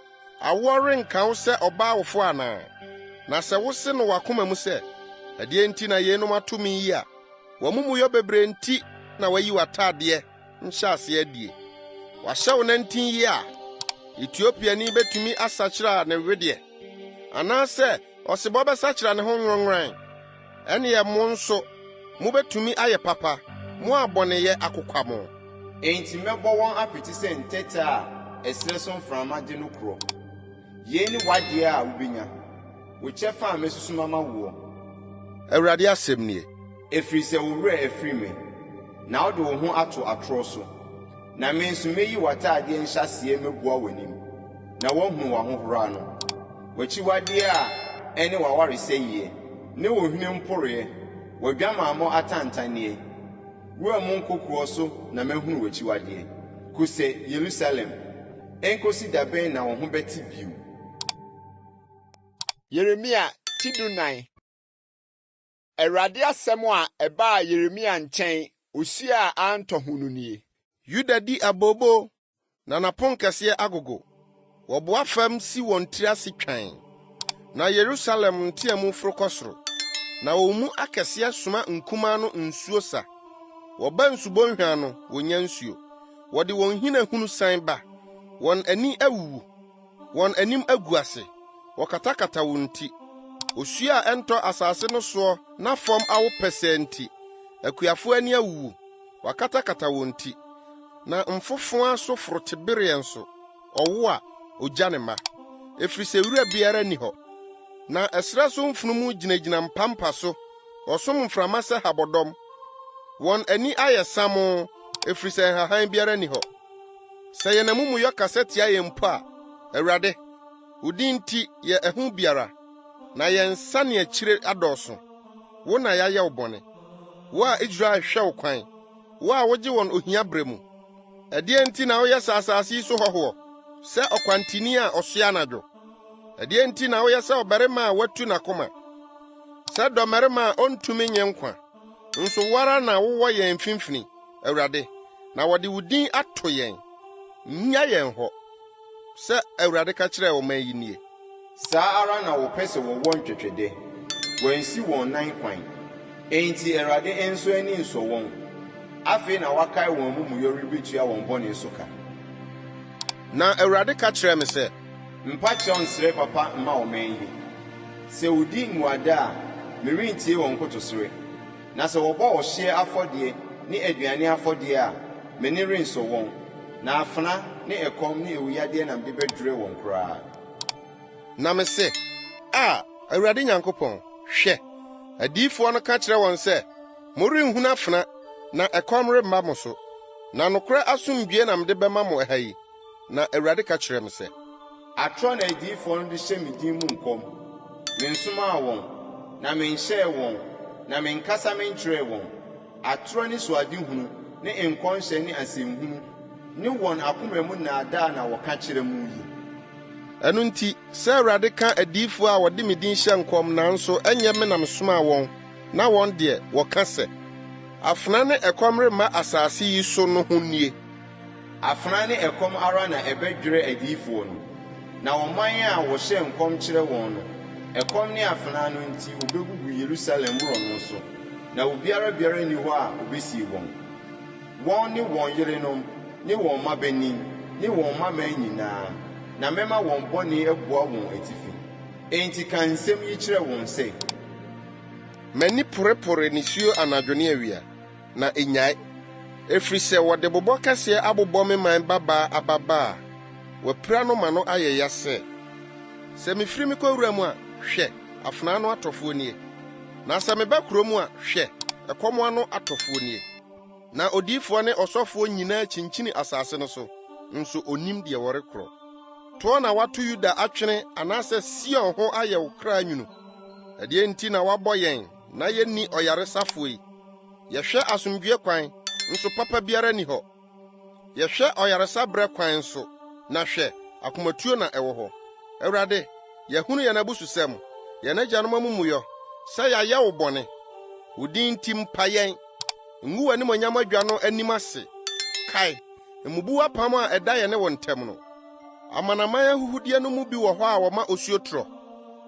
Awoɔ renka wo sɛ ɔbaa wofo anaa? Na sɛ wose no w'akoma mu sɛ, 'Ɛdeɛn nti na yeinom ato me yi a,' w'amumuyɔ bebree nti na wɔayi w'atadeɛ nhyɛaseɛ adie. Wɔahyɛ wo nantin yea. Etiopiani bɛtumi asakyera ne wedeɛ? Anaasɛ ɔsebɔ bɛsakyera ne ho nworonnworan? Ɛnneɛ mo nso mobɛtumi ayɛ papa, mo a bɔneyɛ akokwa mo.
Enti mɛbɔ wɔn apete sɛ ntɛtɛ a ɛserɛ so mframa de no korɔ. Yei ne w'adeɛ a wobɛnya. Wo kyɛfa a masusu mama woɔ.
Awurade asɛm nie.
Ɛfiri sɛ wo werɛ afiri me, na wode wo ho ato atorɔ so. Na me nso mɛyi w'atadeɛ nhyɛaseɛ mabua w'anim, na wɔahunu w'ahohora no. W'akyiwadeɛ a ɛne w'awaresɛeɛ, ne wo hwene mporeɛ, w'adwamammɔ atantanneɛ. Wura mu nkokoɔ so na mahunu w'akyiwadeɛ. Kosɛ Yerusalem, ɛnkɔsi da bɛn na wo ho bɛte bio?
Yeremia ti 14. Awurade asɛm a ɛbaa Yeremia nkyɛn osuo a antɔ ho no nie.
Yuda di abooboo, na n'aponkɛseɛ agogo. Wɔboa fam si wɔn tiri ase twann. Na Yerusalem nteamu foro kɔ soro, na wɔn mu akɛseɛ soma nkumaa no nsuo sa. Wɔba nsubɔnhwa ano, wɔnnya nsuo. Wɔde wɔn nhina hunu san ba. Wɔn ani awuwu. Wɔn anim agu ase, wɔkatakata wɔn ti. Osuo a ɛntɔ asase no soɔ na fam awo pɛsɛɛ nti, akuafoɔ ani awuwu, wɔakatakata wɔn ti. Na mfofowa so forotebereɛ nso, ɔwo a, ɔgya ne mma, ɛfiri sɛ wira biara nni hɔ. Na ɛserɛ so mfunumu gyinagyina mpampa so, wɔsom mframa sɛ habɔdɔm. Wɔn ani ayɛ samoo, ɛfiri sɛ nhahan biara nni hɔ. Sɛ yɛn amumuyɔ kasa tia yɛn mpo a, Awurade, wo din nti yɛ ɛho biara, na yɛn nsaneakyire adɔɔso. Wo na yɛayɛ wo bɔne. Wo a Israel hwɛ wo kwan, wo a wogye wɔn ohia bere mu. Ɛdeɛn nti na woyɛ sɛ asase yi so hɔhoɔ, sɛ ɔkwantuni a ɔsoɛ anadwo? Ɛdeɛn nti na woyɛ sɛ ɔbarima a wɔatu n'akoma, sɛ dɔmmarima a ɔntumi nnye nkwa? Nso wo ara na wowɔ yɛn mfimfini, Awurade, na wɔde wo din ato yɛn. Nnya yɛn hɔ. Sɛ Awurade ka kyerɛɛ ɔman yi nie.
Saa ara na wɔpɛ sɛ wɔwɔ ntwɛtwɛdɛ, wɔansi wɔn nan kwan. Enti Awurade nso ani nsɔ wɔn. Afei na wakae wɔn amumuyɔ rebetua wɔn bɔne so ka.
Na Awurade ka kyerɛɛ me sɛ.
Mpa kyɛw nsrɛ papa mma ɔman yi. Sɛ wodi mmuada a, merentie wɔn nkotosrɛ. Na sɛ wɔbɔ ɔhyeɛ afɔdeɛ ne aduane afɔdeɛ a, m'ani rensɔ wɔn, na afena ne ɛkɔm ne awuyadeɛ na mede bɛdwerɛ wɔn koraa.
Na mese, A, Awurade Nyankopɔn, hwɛ, adiyifoɔ no ka kyerɛ wɔn sɛ, 'Morenhunu afena, na ɛkɔm remma mo so, na nokorɛ asomdwoeɛ na mede bɛma mo ɛha yi. Na Awurade ka kyerɛɛ me sɛ.
Atorɔ na adiyifoɔ no de hyɛ me din mu nkɔm. Mensomaa wɔn, na menhyɛɛ wɔn, na menkasa menkyerɛɛ wɔn. Atorɔ anisoadehunu ne nkɔmhyɛ ne asɛnhunu ne wɔn akoma mu nnaadaa na wɔka kyerɛ mo yi.
Ɛno nti, sɛ Awurade ka adiyifoɔ a wɔde me din hyɛ nkɔm nanso ɛnyɛ me na mesomaa wɔn na wɔn deɛ, wɔka sɛ, 'Afena ne ɛkɔm remma asase yi so' no ho nie.
Afena ne ɛkɔm ara na ɛbɛdwerɛ adiyifoɔ no, na ɔman a wɔhyɛ nkɔm kyerɛ wɔn no, ɛkɔm ne afena no nti wɔbɛgugu Yerusalem mmorɔno so, na obiara biara nni hɔ a ɔbɛsie wɔn. Wɔn ne wɔn yerenom ne wɔn mmabanin ne wɔn mmammaa nyinaa, na mɛma wɔn bɔne abua wɔn atifi. Enti ka nsɛm yi kyerɛ wɔn sɛ.
M'ani porepore nisuo anadwo ne awia. na ennyae, ɛfiri sɛ wɔde bobɔ kɛseɛ abobɔ me man babaa ababaa a wɔapira no ma no ayɛ ya sɛ. Sɛ mefiri mekɔ wuram a, hwɛ, afena ano atɔfoɔ nie! Na sɛ meba kuro mu a, hwɛ, ɛkɔm ano atɔfoɔ nie! Na odiyifoɔ ne ɔsɔfoɔ nyinaa kyinkyini asase no so, nso ɔnnim deɛ wɔrekorɔ. Toɔ na woato Yuda atwene anaasɛ Sion ho ayɛ wo kra nwunu? Ɛdeɛn nti na woabɔ yɛn na yenni ɔyaresafoɔ yi. Yɛhwɛ asomdwoeɛ kwan, nso papa biara nni hɔ. Yɛhwɛ ɔyaresa berɛ kwan nso, na hwɛ, akomatuo na ɛwɔ hɔ. Awurade, yɛahunu yɛn abususɛm, yɛn agyanom amumuyɔ, sɛ yɛayɛ wo bɔne. Wo din nti mpa yɛn. Ngu w'animuonyam adwa no anim ase. Kae, mmubu w'apam a ɛda yɛne wo ntam no. Amanaman ahuhudeɛ no mu bi wɔ hɔ a wɔma osuo trɔ?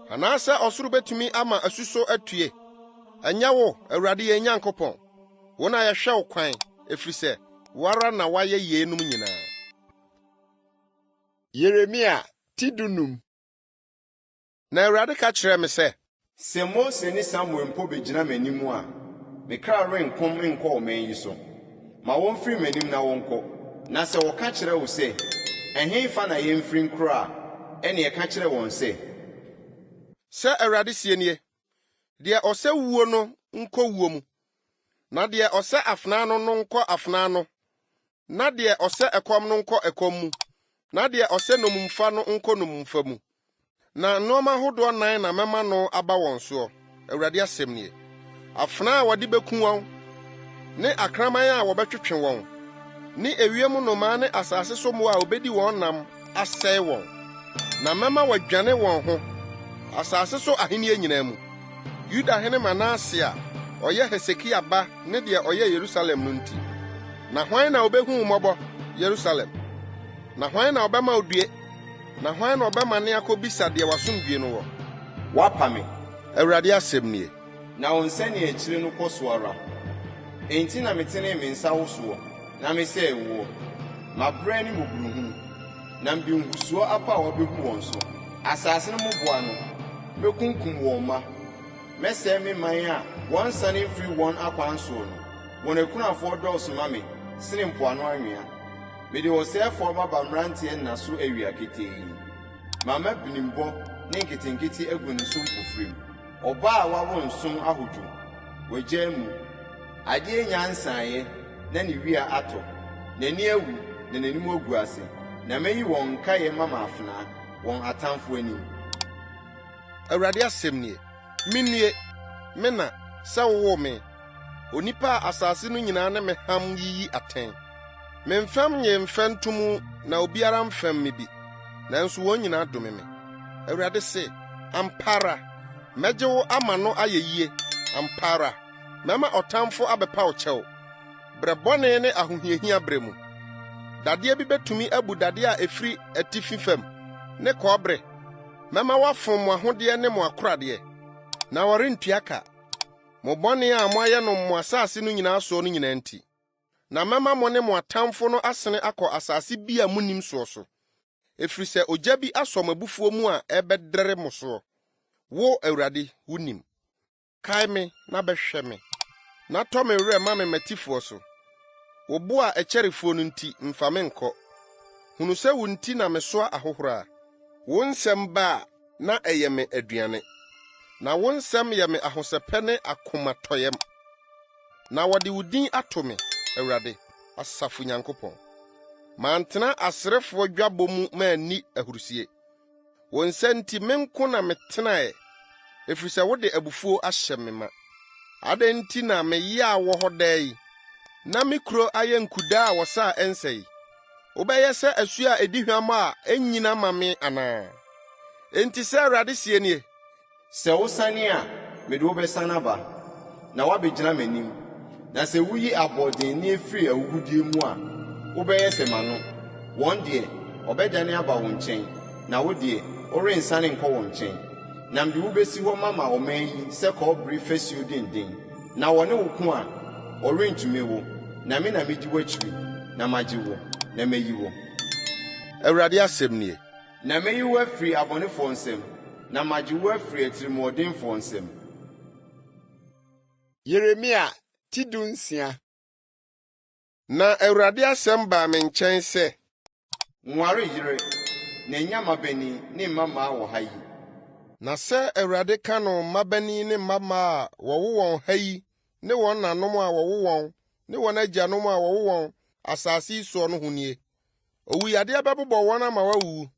Anaasɛ ɔsoro betumi ama asuso atue? Ɛnyɛ wo, Awurade yɛn Nyankopɔn? Wo na yɛhwɛ wo kwan, ɛfiri sɛ wo ara na woayɛ yeinom nyinaa.
Yeremia ti 15.
Na Awurade ka kyerɛɛ me sɛ.
Sɛ Mose ne Samuel mpo begyina m'anim a, me kra renkom nkɔ ɔman yi so. Ma wɔmfiri m'anim na wɔnkɔ. Na sɛ wɔka kyerɛ wo sɛ, 'Ɛhefa na yɛmfiri nkorɔ' a, ɛnneɛ ka kyerɛ wɔn sɛ.
Sɛ Awurade seɛ nie, Deɛ ɔsɛ wuo no nkɔ wuo mu, na deɛ ɔsɛ afena ano no nkɔ afena ano, na deɛ ɔsɛ ɛkɔm no nkɔ ɛkɔm mu, na deɛ ɔsɛ nnommumfa no nkɔ nnommumfa mu. Na nnoɔma ahodoɔ nnan na mɛma no aba wɔn soɔ, Awurade asɛm nie, afena a wɔde bɛku wɔn, ne akraman a wɔbɛtwetwe wɔn, ne ewiem nnomaa ne asase so mmoa a wɔbɛdi wɔn nam asɛe wɔn. Na mɛma wɔadwane wɔn ho, asase so ahennie nyinaa mu, Yudahene Manase a ɔyɛ Hesekia ba ne deɛ ɔyɛɛ Yerusalem no nti. Na hwan na ɔbɛhu wo mmɔbɔ, Yerusalem? Na hwan na ɔbɛma wo due? Na hwan na ɔbɛmane akɔbisa deɛ w'asomdwoeɛ no wɔ?
Woapa me.
Awurade asɛm nie.
Na wo nsaneakyire no kɔ so ara. Enti na metenee me nsa wo soɔ, na mesɛee woɔ. Mabrɛ ne mmɔborɔhunu, na mede nhusoɔ apaawa bɛgu wɔn so. Asase no mmoboano, mɛkunkum wɔn mma. Mɛsɛe me man a wɔnsane mfiri wɔn akwan soɔ no. Wɔn akunafoɔ dɔɔso ma me sene mpoano anwea. Mede ɔsɛefoɔ maba mmeranteɛ nna so awia ketee. Mama binimbɔ ne nketenkete agu ne so mpofirim. Ɔbaa a wawo nson ahodwo, wagyaa mu. Adeɛ nnya nsaeɛ na ne wia atɔ. N'ani awu na n'anim agu ase, na mɛyi wɔn nkaeɛ mama afenaa, wɔn atamfoɔ anim.
Awurade asɛm nie. Minnue, me na, sɛ wowoo me, onipa a asase no nyinaa ne me ham yiyi atɛn. Memfɛm nyee mfɛntom na obiara mfɛm me bi, nanso wɔn nyinaa dome me. Awurade se, Ampa ara, mɛgye wo ama no ayɛ yie, ampa ara, mɛma ɔtamfo abɛpa wo kyɛw, brɛ bɔne ne ahohiahia brɛ mu. Dadeɛ bi betumi abu dadeɛ a efiri atifi fam ne kɔbere? Mɛma wɔafom mo ahodeɛ ne mo akoradeɛ, na wɔrentua ka, mo bɔne a moayɛ no mo asase no nyinaa soɔ no nyinaa nti. Na mɛma mo ne mo atamfo no asene akɔ asase bi a munnim soɔ so, ɛfiri sɛ ogya bi asɔ m'abufuo mu a ɛrebɛdɛre mo soɔ. Wo, Awurade, wunim. Kae me na bɛhwɛ me, na tɔ me werɛ ma me m'atifoɔ so. Wo bo a ɛkyɛre fuo no nti, mfa me nkɔ. Hunu sɛ wo nti na mesoa ahohora. Wo nsɛm ba a, na ɛyɛ me aduane, na wo nsɛm yɛ me ahosɛpɛ ne akomatɔyam. Na wɔde wo din ato me, Awurade, asafo Nyankopɔn. Mantena aserefoɔ dwabɔ mu manni ahurisie. Wo nsa nti me nko na metenae, ɛfiri sɛ wode abufuo ahyɛ me ma. Adɛn nti na me yea wɔ hɔ daa yi, na me kuro ayɛ nkudaa a wɔsa a ɛnsa yi? Wobɛyɛ sɛ asuo a ɛdi hwammɔ a ɛnnyina ma me anaa? Enti sɛ Awurade seɛ nie,
Sɛ wosane a, mede wo bɛsane aba, na woabɛgyina m'anim, na sɛ woyi aboɔdenne firi ahuhudeɛ mu a, wobɛyɛ sɛ m'ano. Wɔn deɛ, wɔbɛdane aba wo nkyɛn, na wo deɛ, worensane nkɔ wɔn nkyɛn. Na mede wo bɛsi hɔ mama ɔman yi sɛ kɔbere fasuo denden, na wɔne wo ko a, wɔrentumi wo, na me na medi w'akyiri, na magye wo, na mayi wo.
Awurade asɛm nie.
Na mɛyi wo afiri abɔnefoɔ nsam, na magye wo afiri atirimuɔdenfoɔ nsam.
Yeremia ti dunsia.
Na Awurade asɛm baa me nkyɛn sɛ.
Nware yere, na nnya mmabanin ne mmammaa wɔ ha yi.
Na sɛ Awurade ka no mmabanin ne mmammaa a wɔwo wɔn ha yi ne wɔn nanom a wɔwo wɔn ne wɔn agyanom a wɔwo wɔn asase yi soɔ no ho nie, Owuyadeɛ bɛbobɔ wɔn ama wɔawuwu.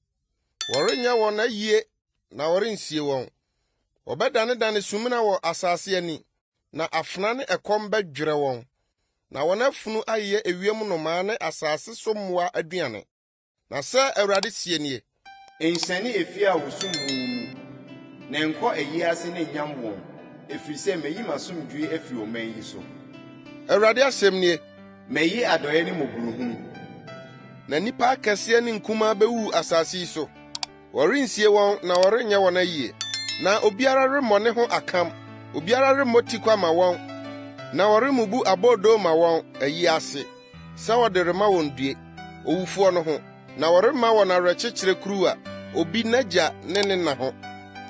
Wɔrenyɛ wɔn ayie na wɔrensie wɔn. Wɔbɛdanedane sumina wɔ asase ani, na afena ne ɛkɔm bɛdwerɛ wɔn, na wɔn afunu ayeyɛ ewiem nnomaa ne asase so mmoa aduane. Na sɛ Awurade seɛ nie.
Nhyɛne efie a wɔsum mu mu, na nkɔ ayie ase ne nyam wɔn, ɛfiri sɛ mayi m'asomdwoeɛ afiri ɔman yi so.
Awurade asɛm nie.
Mayi adɔeɛ ne mmɔborɔhunu.
Na nnipa akɛseɛ ne nkumaa bɛwuwu asase yi so. Wɔrensie wɔn na wɔrenyɛ wɔn ayie, na obiara remmɔ ne ho akam, obiara remmɔ tikwa mma wɔn, na wɔremmubu aboodoo mma wɔn, ayi ase, sɛ wɔde rema wɔn due, owufoɔ no ho, na wɔremma wɔn awerɛkyekyerɛ kuruwa, obi n'agya ne ne na ho.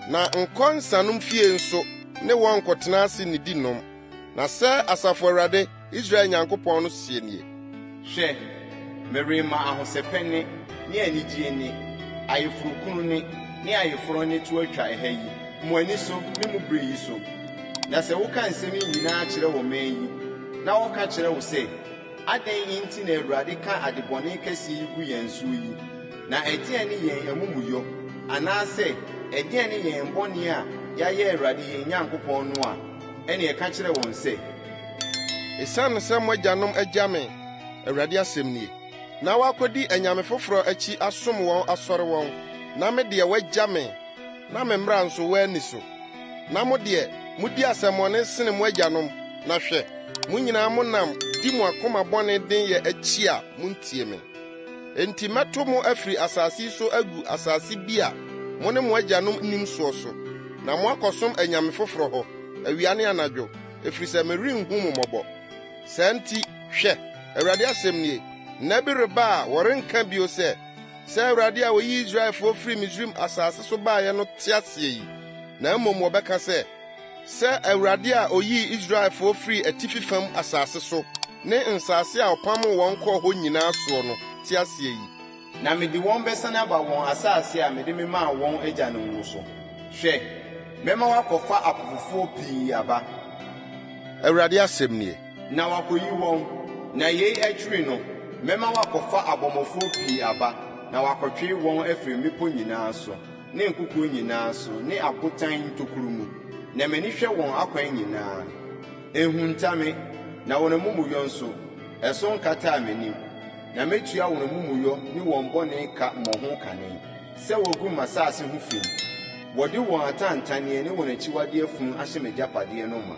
Na nkɔ nsanom fie nso ne wɔn nkɔtena ase nnidi nnom. Na sɛ Asafo Awurade, Israel Nyankopɔn no seɛ nie.
Hwɛ, merema ahosɛpɛ nne ne anigyeɛ nne, ayeforɔkunu nne ne ayeforɔ nne to atwa ɛha yi ne. Mo ani so ne mo bere yi so. Na sɛ woka nsɛm yi nyinaa kyerɛ ɔman yi, na wɔka kyerɛ wo sɛ, 'Adɛn nti na Awurade ka ade bɔne kɛseɛ yi gu yɛn soɔ yi, na ɛdeɛn ne yɛn amumuyɔ, anaasɛ ɛdeɛn ne yɛn bɔne a yɛayɛ Awurade yɛn Nyankopɔn no a, ɛnneɛ ka kyerɛ wɔn sɛ.
Esiane sɛ mo agyanom agya me, Awurade asɛm nie, na wɔakɔdi anyame foforɔ akyi asom wɔn asɔre wɔn, na me deɛ wɔagya me, na me mmara nso wɔanni so. Na mo deɛ, modi asɛmmɔne sene mo agyanom, na hwɛ, mo nyinaa monam di mo akoma bɔne denyɛ akyi a montie me. Enti mɛto mo afiri asase yi so agu asase bi a mo ne mo agyanom nnim soɔ so, na moakɔsom anyame foforɔ hɔ awia ne anadwo, ɛfiri sɛ merenhu mo mmɔbɔ. Saa nti, hwɛ, Awurade asɛm nie, nna bi reba a wɔrenka bio sɛ, 'Sɛ Awurade a oyii Israelfoɔ firii Misraim asase so baeɛ no te aseɛ yi, na mmom wɔbɛka sɛ, 'Sɛ Awurade a oyii Israelfoɔ firii atifi fam asase so ne nsase a ɔpamoo wɔn kɔɔ hɔ nyinaa soɔ no te aseɛ yi.
Na mede wɔn bɛsane aba wɔn asase a mede memaa wɔn agyanom no so. Hwɛ, mɛma wɔakɔfa apofofoɔ pii aba.
Awurade asɛm nie.
Na wɔakɔyi wɔn, na yei akyiri no, mɛma wɔakɔfa abɔmmɔfoɔ pii aba, na wɔakɔtwe wɔn afiri mmepɔ nyinaa so, ne nkokoɔ nyinaa so, ne abotan ntokuro mu, na m'ani hwɛ wɔn akwan nyinaa. Ɛnhunta me, na wɔn amumuyɔ nso, ɛso nkataa m'anim, na mɛtua wɔn amumuyɔ ne wɔn bɔne ka mmɔho kane, sɛ wɔagu m'asase ho fi, wɔde wɔn atantanneɛ ne wɔn akyiwadeɛ funu ahyɛ m'agyapadeɛ no ma.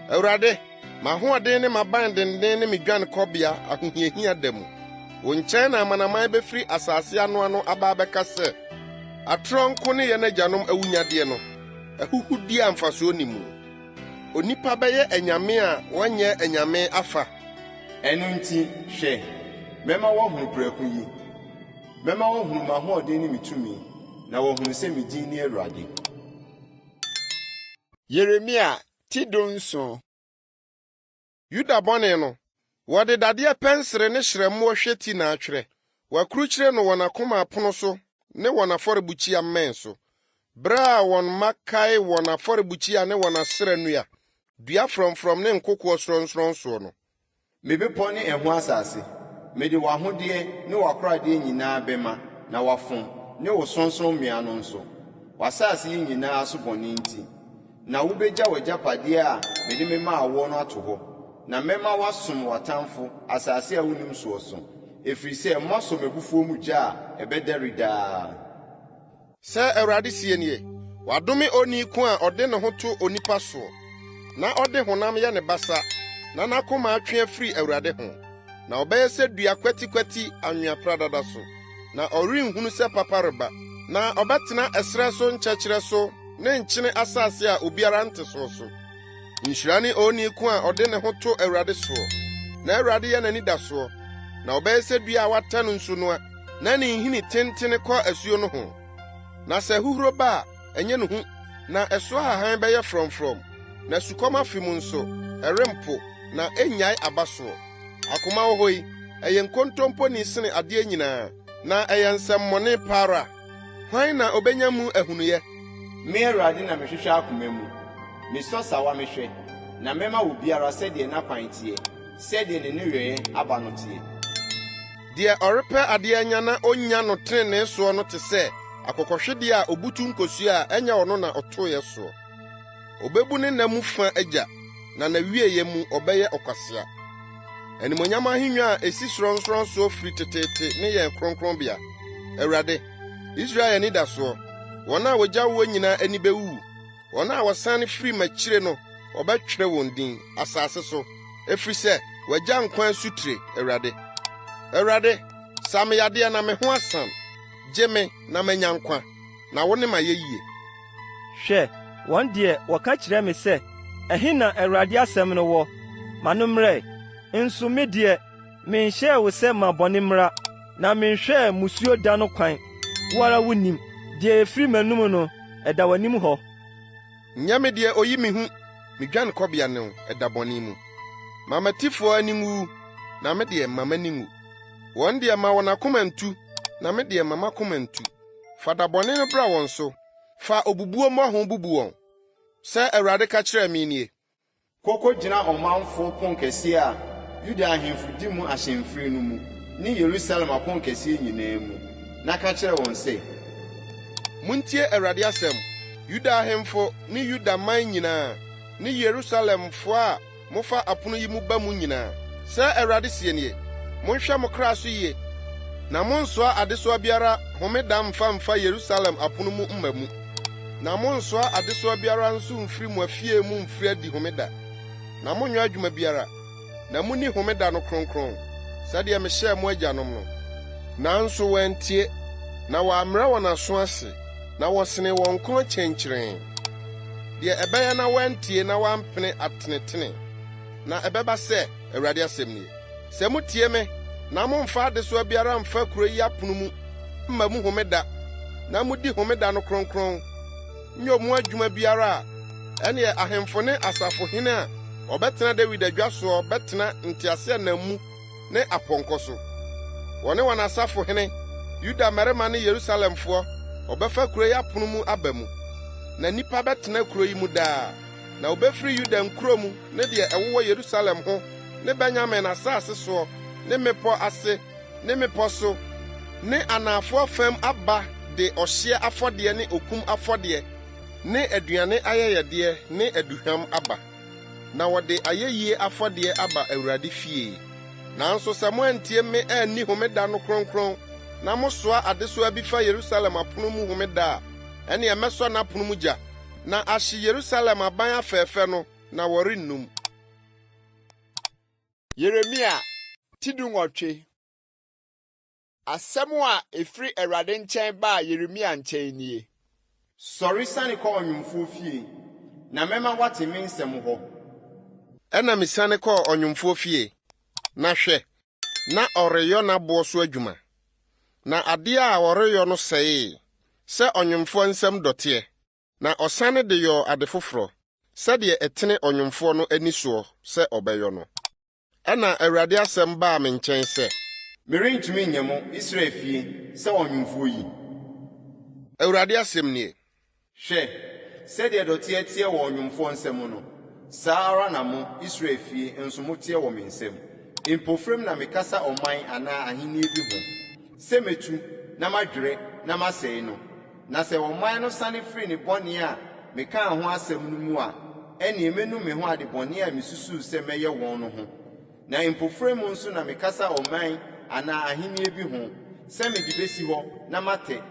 Awurade, m'ahoɔden ne m'aban dennen ne me dwanekɔbea ahohiahia da mu. Wo nkyɛn na amanaman befiri asase anoano aba abɛka sɛ, Atorɔ nko ne yɛn agyanom awunnyadeɛ no, ahuhudeɛ a mfasoɔ nni mu. Onipa bɛyɛ anyame a wɔnyɛ anyame afa?
Ɛno nti, hwɛ, mɛma wɔahunu prɛko yi, mɛma wɔahunu m'ahoɔden ne me tumi, na wɔahunu sɛ me din ne Awurade.
Yeremia ti dunson.
Yuda bɔne no, wɔde dadeɛ pɛnsere ne hyerɛmmoɔ hweti na atwerɛ. Wɔakurukyire no wɔn akoma apono so ne wɔn afɔrebukyia mmɛn so. Berɛ a wɔn mma kae wɔn afɔrebukyia ne wɔn Asera nnua, dua frɔmfrɔm ne nkokoɔ sorɔnsorɔn soɔ no.
Me bepɔ ne ɛho asase, mede w'ahodeɛ ne w'akoradeɛ nyinaa bɛma na wɔafom, ne wo sorɔnsorɔmmea no nso, w'asase yi nyinaa so bɔne nti. Na wobɛgya w'agyapadeɛ a mede memaa woɔ no ato hɔ, na mɛma woasom w'atamfo, asase a wonnim soɔ so, ɛfiri sɛ moasɔ m'abufuo mu gya a ɛbɛdɛre daa.
Sɛ Awurade seɛ nie, Wɔadome onii ko a ɔde ne ho to onipa soɔ, na ɔde honam yɛ ne basa, na n'akoma atwe afiri Awurade ho. Na ɔbɛyɛ sɛ dua kwatikwati anwea pradada so, na ɔrenhunu sɛ papa reba. Na ɔbɛtena ɛserɛ so nkyɛkyerɛ so ne nkyene asase a obiara nte soɔ so. Nhyira ne onii ko a ɔde ne ho to Awurade soɔ, na Awurade yɛ n'anidasoɔ. Na ɔbɛyɛ sɛ dua a wɔatɛ no nsunoa, na ne nhini tentene kɔ asuo no ho. Na sɛ ahuhuro ba a, ɛnyɛ no hu, na ɛso ahahan bɛyɛ frɔmfrɔm, na sukɔm afe mu nso, ɛrempo, na ɛrennyae aba soɔ. Akoma wɔ hɔ yi, ɛyɛ nkontomponi sene adeɛ nyinaa, na ɛyɛ nsɛmmɔne pa ara. Hwan na ɔbɛnya mu ahunuyɛ?
Me Awurade na mehwehwɛ akoma mu, mesɔ sawa mehwɛ, na mɛma obiara sɛdeɛ n'akwan teɛ, sɛdeɛ ne nneyɔeɛ aba no teɛ.
Deɛ ɔrepɛ adeɛ anya na ɔnnya no tenenee soɔ no te sɛ akokɔhwedeɛ a ɔbutu nkosua a ɛnyɛ ɔno na ɔtoeɛ soɔ. Ɔbɛbu ne nna mu fa agya, na n'awieeɛ mu ɔbɛyɛ ɔkwasea. Animuonyam ahennwa a ɛsi sorɔnsorɔn soɔ firi teteete ne yɛn kronkronbea. Awurade, Israel anidasoɔ, wɔn a wɔgya woɔ nyinaa ani bɛwuwu. Wɔn a wɔsane firi m'akyire no, wɔbɛtwerɛ wɔn din asase so, ɛfiri sɛ wɔagya nkwa asutire, Awurade. Awurade, sa me yadeɛ na me ho asan, gye me na manya nkwa, na wo ne m'ayɛyie.
Hwɛ, wɔn deɛ, wɔka kyerɛ me sɛ, ‘Ɛhe na Awurade asɛm no wɔ? Ma no mmra ɛ!’ Nso me deɛ, menhyɛɛ wo sɛ ma bɔne mmra, na menhwɛɛ mmusuo da no kwan. Wo ara wunim. Deɛ ɛfiri m'anom no, ɛda w'anim hɔ.
Nyɛ me deɛ oyi me hu, me dwanekɔbea ne wo, ɛda bɔne mu. Ma m'atifoɔ ani nwuwu, na me deɛ, mma m'ani nnwu. Wɔn deɛ, ma wɔn akoma ntu, na me deɛ, mma m'akoma nntu. Fa da bɔne no bra wɔn so. Fa obubuo mmɔho bubu wɔn. Sɛ Awurade ka kyerɛɛ me nie.
Kɔ kogyina ɔmanfoɔ ponkɛseɛ a Yuda ahemfo di mu ahyɛmfire no mu ne Yerusalem aponkɛseɛ nyinaa mu, na ka kyerɛ wɔn sɛ.
Montie Awurade asɛm, Yuda ahemfo ne Yuda man nyinaa ne Yerusalemfoɔ a mofa apono yi mu ba mu nyinaa. Sɛ Awurade seɛ nie, Monhwɛ mo kra so yie, na monnsoa adesoa biara homeda mmfa mmfa Yerusalem apono mu mma mu, na monnsoa adesoa biara nso mmfiri mo afie mu mmfiri adi homeda, na monnyɔ adwuma biara, na munni homeda no kronkron, sɛdeɛ mehyɛɛ mo agyanom no. Nanso wɔantie, na wɔammrɛ wɔn aso ase, na wɔsenee wɔn kɔn kyenkyerenn, deɛ ɛbɛyɛ na wɔantie na wɔampene atenetene. Na ɛbɛba sɛ, Awurade asɛm nie, sɛ mutie me na momfa adesoa biara mfa kuro yi apono mu mma mu homeda, na mudi homeda no kronkron, nyɛ mu adwuma biara a, ɛnneɛ ahemfo ne asafohene a wɔbɛtena Dawid adwa soɔ bɛtena nteaseɛnam mu ne apɔnkɔ so. Wɔne wɔn asafohene, Yuda mmarima ne Yerusalemfoɔ, wɔbɛfa kuro yi apono mu aba mu. Na nnipa bɛtena kuro yi mu daa, na wɔbɛfiri Yuda nkuro mu ne deɛ ɛwowɔ Yerusalem ho ne Benyamin asase soɔ ne mmepɔ ase ne mmepɔ so ne anafoɔ fam aba de ɔhyeɛ afɔdeɛ ne okum afɔdeɛ ne aduane ayɛyɛdeɛ ne aduhwam aba, na wɔde ayɛyie afɔdeɛ aba Awurade fie. Nanso sɛ moantie me anni homeda no kronkron na mosoa adesoa bi fa Yerusalem apono mu homeda a, ɛnneɛ mɛsɔ n'apono mu gya, na ahye Yerusalem aban afɛɛfɛ no, na wɔrennum.
Yeremia ti dunwɔtwe. Asɛm a ɛfiri Awurade nkyɛn baa Yeremia nkyɛn nie.
Sɔre siane kɔ ɔnwomfoɔ fie, na mɛma woate me nsɛm hɔ.
Ɛnna misiane kɔɔ ɔnwomfoɔ fie, na hwɛ, na ɔreyɔ n'aboɔ so adwuma. Na adeɛ a ɔreyɔ no sɛee sɛ ɔnwomfoɔ nsam dɔteɛ, na ɔsane de yɔɔ ade foforɔ, sɛdeɛ ɛtene ɔnwomfoɔ no ani soɔ sɛ ɔbɛyɔ no. Ɛnna Awurade asɛm baa me nkyɛn sɛ.
Merentumi nyɛ mo, Israel fie, sɛ ɔnwomfoɔ yi?
Awurade asɛm nie.
Hwɛ, sɛdeɛ dɔteɛ teɛ wɔ ɔnwomfoɔ nsam no, saa ara na mo, Israel fie, nso moteɛ wɔ me nsam. Mpofirim na mekasa ɔman anaa ahennie bi ho, sɛ mɛtu, na madwerɛ, na masɛe no. Na sɛ ɔman no sane firi ne bɔne a mekaa ho asɛm no mu a, ɛnneɛ mɛnu me ho adebɔne a mesusuu sɛ mɛyɛ wɔn no ho. Na mpofirim nso na mekasa ɔman anaa ahennie bi ho, sɛ mede bɛsi hɔ na matɛ.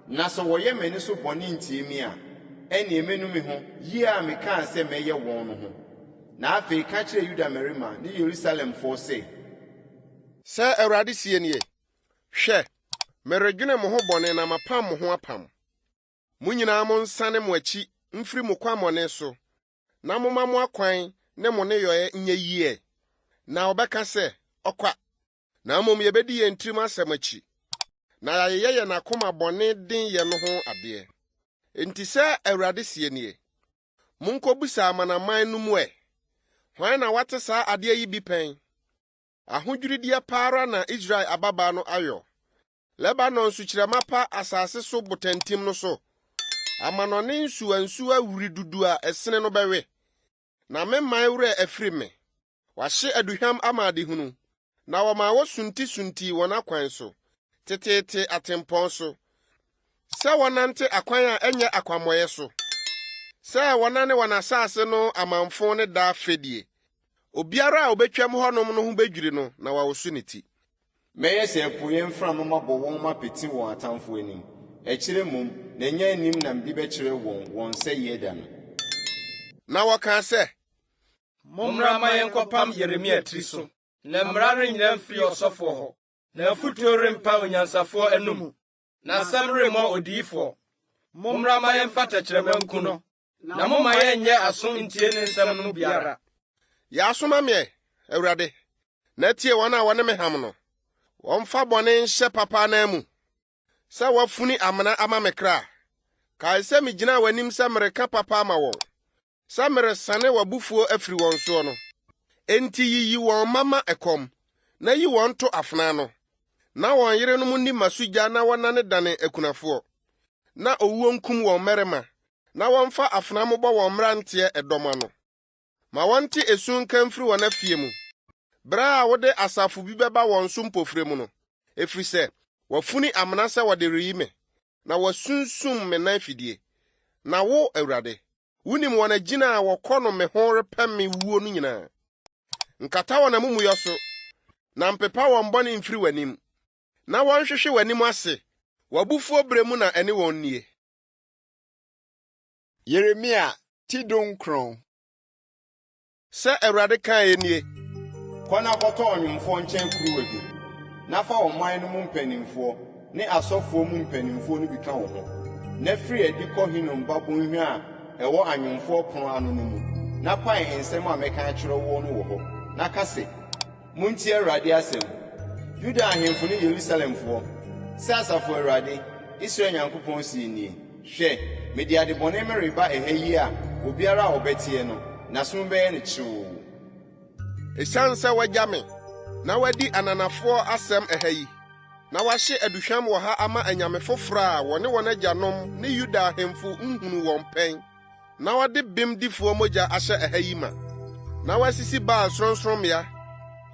Na sɛ wɔyɛ m'ani so bɔne ntie me a, ɛnneɛ mɛnu me ho yie a mekaa sɛ mɛyɛ wɔn no ho. Na afei ka kyerɛ Yuda mmarima ne Yerusalemfoɔ sɛ.
Sɛ Awurade seɛ nie, Hwɛ, meredwene mo ho bɔne na mapam mo ho apam. Mo nyinaa monsane mo akyi mfiri mo kwammɔne so, na momma mo akwan ne mo nneyɔɛ nyɛ yie. Na wɔbɛka sɛ, 'Ɔkwa! Na mmom yɛbɛdi yɛn tirim asɛm akyi, na yɛayeyɛ yɛn akoma bɔne denyɛ no ho adeɛ. Enti sɛ Awurade seɛ nie, Monkɔbisa amanaman no mu ɛ, Hwan na wate saa adeɛ yi bi pɛn? Ahodwirideɛ pa ara na Israel ababaa no ayɔ, Lebanon nsukyerɛmma pa asase so botantim no so. Amanɔne nsuwansuwa wiridudu a ɛsene no bɛwe, na me man werɛ afiri me. Wɔahye aduhwam ama adehunu, na wɔmaa wosuntisuntii wɔn akwan so, teteete atempɔn so, sɛ wɔnante akwan a ɛnyɛ akwammɔeɛ so, sɛ wɔnane wɔn asase no amamfõ ne daa fɛdie. Obiara a obetwam hɔnom no ho bedwiri no na wawoso ne ti.
Mɛyɛ sɛ apueeɛ mframa mabɔ wɔn mapete wɔn atamfoɔ anim, akyire mmom, na ɛnyɛ anim na mede bɛkyerɛ wɔn wɔn sɛeɛ da no.
Na wɔkaa sɛ.
Mommra mma yɛnkɔpam Yeremia tiri so, na mmara rennyina mfiri ɔsɔfoɔ hɔ, na afotuo rempa onyansafoɔ anomu, na asɛm remmɔ odiyifoɔ. Mommra mma yɛmfa tɛkyerɛma nku no, na momma yɛnyɛ aso ntie ne nsɛm no biara.
Yɛ aso ma me ɛ, Awurade, na tie wɔn a wɔne me ham no. Wɔmfa bɔne nhyɛ papa ananmu, sɛ wɔafuni amena ama me kra. Kae sɛ migyinaa w'anim sɛ mereka papa ama wɔn, sɛ meresane w'abufuo afiri wɔn soɔ no. Enti yiyi wɔn mma ma ɛkɔm, na yi wɔn to afena ano, na wɔn yerenom nni mmasugya na wɔnnanedane akunafoɔ. Na owuo nkum wɔn mmarima, na wɔmfa afena mmobɔ wɔn mmeranteɛ ɛdɔm ano. Ma wɔnte esu nka mfiri wɔn afie mu, bere a wode asafo bi bɛba wɔn so mpofirim no, ɛfiri sɛ wɔafuni amena sɛ wɔde reyi me, na wɔasunsum me nan afidie. Na wo, Awurade, wunim wɔn agyina a wɔkɔ no me ho repɛ me wuo no nyinaa. Nkata wɔn amumuyɔ so, na mpepa wɔn bɔne mfiri w'anim. Na wɔnhwehwe w'anim ase, w'abufuo berɛ mu na ɛne wɔn nnie.
Yeremia ti dunkron.
Sɛ Awurade kaeɛ nie.
Kɔ na kɔtɔ ɔnwomfoɔ nkyɛn kuruwa bi, na fa ɔman no mu mpanimfoɔ ne asɔfoɔ mu mpanimfoɔ no bi ka wo ho, na firi adi kɔ Hinom ba bɔnhwa a ɛwɔ anwomfoɔ pono ano no mu, na pae nsɛm a mɛka akyerɛ woɔ no wɔ hɔ, na ka sɛ. Montie Awurade asɛm, Yuda ahemfo ne Yerusalemfoɔ, sɛ Asafo Awurade, Israel Nyankopɔn seɛ nie, Hwɛ, mede adebɔne mereba ɛha yi a obiara a ɔbɛteɛ no, n'asom bɛyɛ no kyeww.
Esiane sɛ wɔagya me, na wɔadi ananafoɔ asɛm ɛha yi, na wɔahye aduhwam wɔ ha ama anyame foforɔ a wɔne wɔn agyanom ne Yuda ahemfo nhunuu wɔn pɛn, na wɔde bemdifoɔ mogya ahyɛ ɛha yi ma, na wɔasisi Baal sorɔnsorɔmmea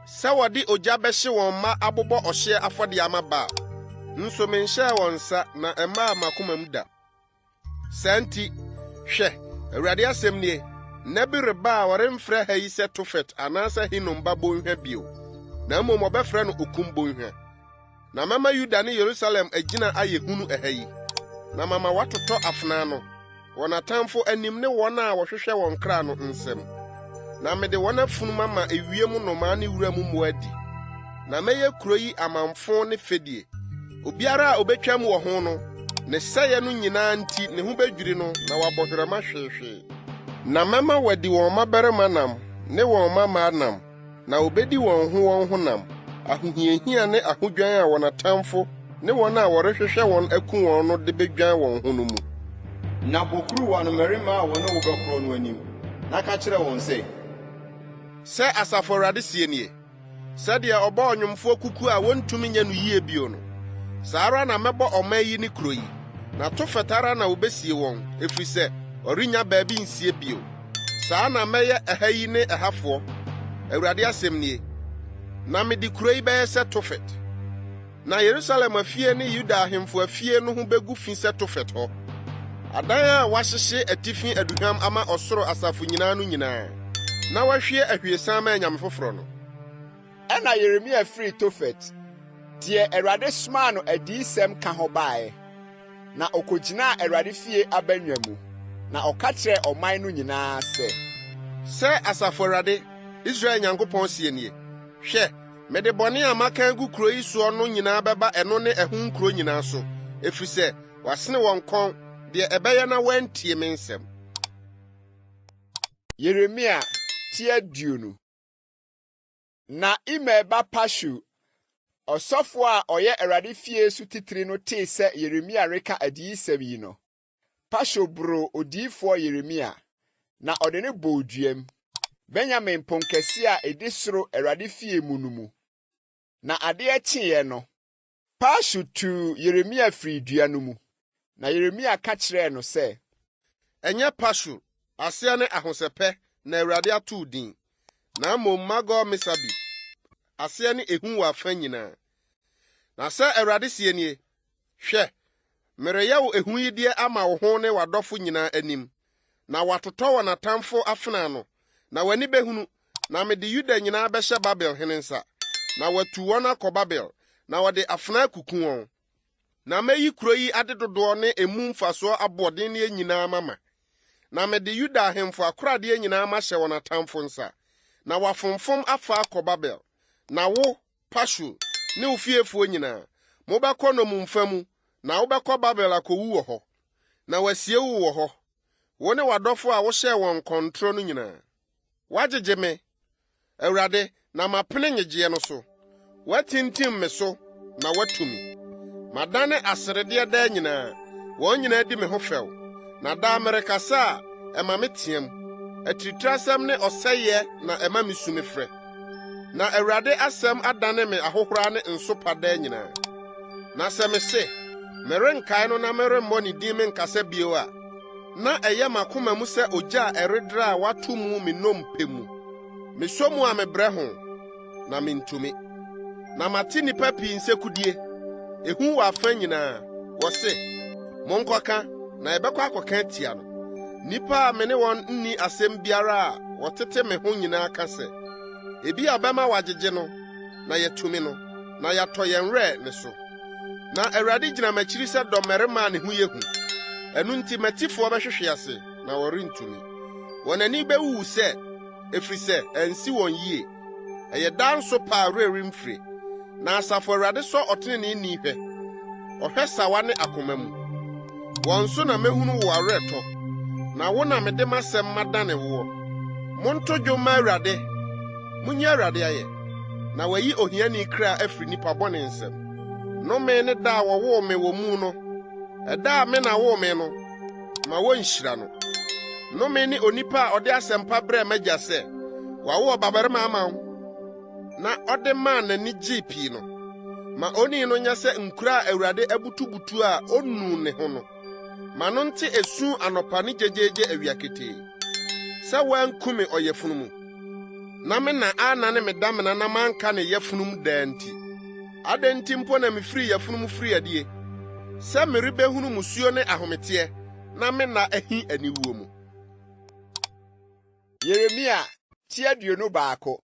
sɛ wɔde ogya bɛhye wɔn mma abobɔ ɔhyeɛ afɔdeɛ ama Baal. Nso menhyɛɛ wɔn nsa na ɛmmaa m'akoma mu da. Saa nti, hwɛ, Awurade asɛm nie, nna bi reba a wɔremfrɛ ha yi sɛ Tofet anaasɛ Hinom ba Bonhwa bio, na mmom wɔbɛfrɛ no Okum Bonhwa. Na mɛma Yuda ne Yerusalem agyina ayɛ hunu ɛha yi, na mama wɔatotɔ afena ano, wɔn atamfo anim ne wɔn a wɔhwehwɛ wɔn kra no nsam. Na mede wɔn afunu mama ewiem nnomaa ne wuram mmoa adi. Na mɛyɛ kuro yi amamfõ ne fɛdie. Obiara a obetwam wɔ ho no, ne sɛeɛ no nyinaa nti ne ho bedwiri no na wabɔ hwerɛma hweehwee. Na mɛma wɔadi wɔn mmabarima nam ne wɔn mmammaa nam, na wobedi wɔn ho wɔn ho nam, ahohiahia ne ahodwan a wɔn atamfo ne wɔn a wɔrehwehwɛ wɔn aku wɔn no de bedwan wɔn ho no mu.
Na bɔ kuruwa no mmarima a wɔne wo bɛkorɔ no anim, na ka kyerɛ wɔn sɛ.
Sɛ Asafo Awurade seɛ nie, Sɛdeɛ ɔbɔ ɔnwomfoɔ kukuo a wɔntumi nyɛ no yie bio no, saa ara na mɛbɔ ɔman yi ne kuro yi, na Tofet ara na wɔbɛsie wɔn, ɛfiri sɛ ɔrennya baabi nsie bio. Saa na mɛyɛ ɛha yi ne ɛhafoɔ, Awurade asɛm nie, na mede kuro yi bɛyɛ sɛ Tofet. Na Yerusalem afie ne Yuda ahemfo afie no ho begu fi sɛ Tofet hɔ, adan a wɔahyehye atifi aduhuam ama ɔsoro asafo nyinaa no nyinaa, na wɔahwie ahwiesa ama anyame foforo no.
Ɛnna Yeremia firii Tofet, deɛ Awurade somaa no adiyisɛm ka hɔ baeɛ, na ɔkɔgyinaa Awurade fie abannwa mu, na ɔka kyerɛɛ ɔman no nyinaa sɛ.
Sɛ Asafo Awurade, Israel Nyankopɔn seɛ nie, Hwɛ, mede bɔne a maka agu kuro yi soɔ no nyinaa bɛba ɛno ne ɛho nkuro nyinaa so, ɛfiri sɛ wɔasene wɔn kɔn, deɛ ɛbɛyɛ na wɔantie me nsɛm.
Yeremia ti 20. Na Imer ba Pashur, ɔsɔfoɔ a ɔyɛ Awurade fie so titire no tee sɛ Yeremia reka adiyisɛm yi no, Pashur boroo odiyifoɔ Yeremia, na ɔde no bɔɔ duam, Benyamin ponkɛseɛ a ɛdi soro Awurade fie mu no mu. Na adeɛ kyeeɛ no, Pashur tuu Yeremia firii dua no mu, na Yeremia ka kyerɛɛ no sɛ.
Ɛnyɛ Pashur, aseɛ ne Ahosɛpɛ, na Awurade ato wo din, na mmom Magor-Misabib, aseɛ ne Ehu wɔ afa nyinaa. Na sɛ Awurade seɛ nie, Hwɛ, mereyɛ wo ehuyideɛ ama wo ho ne w'adɔfo nyinaa anim, na wɔatotɔ wɔn atamfo afena ano, na w'ani bɛhunu, na mede Yuda nyinaa bɛhyɛ Babel hene nsa, na watu wɔn akɔ Babel, na ɔde afena akuku wɔn. Na mɛyi kuro yi adedodoɔ ne emu mfasoɔ aboɔdenneɛ nyinaa mama, na mede Yuda ahemfo akoradeɛ nyinaa mahyɛ wɔn atamfo nsa, na wɔafomfom afa akɔ Babel. Na wo, Pashur, ne wo fiefoɔ nyinaa, mobɛkɔ nnommumfa mu, na wobɛkɔ Babel akɔwu wɔ hɔ, na wɔasie wo wɔ hɔ, wo ne w'adɔfo a wohyɛɛ wɔn nkɔntorɔ no nyinaa. Woagyegye me, Awurade, na mapene nnyegyeɛ no so. Woatintim me so, na woatu me. Madane aseredeɛ daa nyinaa, wɔn nyinaa di me ho fɛw, na daa merekasa a, ɛma meteam. Atiritirasɛm ne ɔsɛeɛ na ɛma misu mefrɛ. Na Awurade asɛm adane me ahohora ne nsopa daa nyinaa. Na sɛ mese, Merenkae no na meremmɔ ne din menkasa bio a, na ɛyɛ m'akoma mu sɛ ogya a ɛrederɛ a wɔato mu me nnompe mu. Mesɔ mu a mebrɛ ho, na mintumi. Na mate nnipa pii nsekudie, ehu wɔ afa nyinaa. Wɔse, Monkɔka, na yɛbɛkɔ akɔka atia no. Nnipa a me ne wɔn nni asɛm biara a wɔtete me ho nyinaa ka sɛ, Ebia ɔbɛma wɔagyegye no, na yɛatumi no, na yɛatɔ yɛn werɛ ne so. Na Awurade gyina m'akyiri sɛ dɔmmarima a ne ho yɛ hu. Ɛno nti m'atifoɔ bɛhwehwe ase, na wɔrentumi. Wɔn ani bewuwu sɛ, ɛfiri sɛ ansi wɔn yie. Ɛyɛ daa nsopa a werɛ remfire. Na Asafo Awurade sɔ ɔteneneeni hwɛ, ɔhwɛ sawa ne akoma mu. Wɔn so na mehunu wo aweretɔ, na wo na mede m'asɛm madane woɔ. Monto dwom mma Awurade! Munyi Awurade ayɛ! Na wayi ohiani kra afiri nnipa bɔne nsam. Nnome ne da a wɔwoo me wɔ mu no, ɛda a me na woo me no, ma wonhyira no. Nnome ne onipa a ɔde asɛmpa brɛɛ m'agya sɛ, “Wɔawo ɔbabarima ama wo,” na ɔde maa n'ani gyee pii no. Ma onii no nyɛ sɛ nkuro a Awurade abutubutu a onnuu ne ho no. Ma no nte esu anɔpa ne gyegyeegye awia ketee. Sɛ wanku me ɔyafunu mu, na me na annane me damena na manka ne yafunum daa nti. Adɛn nti mpo na mifirii yafunu mu firii adie, sɛ merebɛhunu mmusuo ne ahometeɛ, na me nna ahi aniwuo mu?
Yeremia ti 21.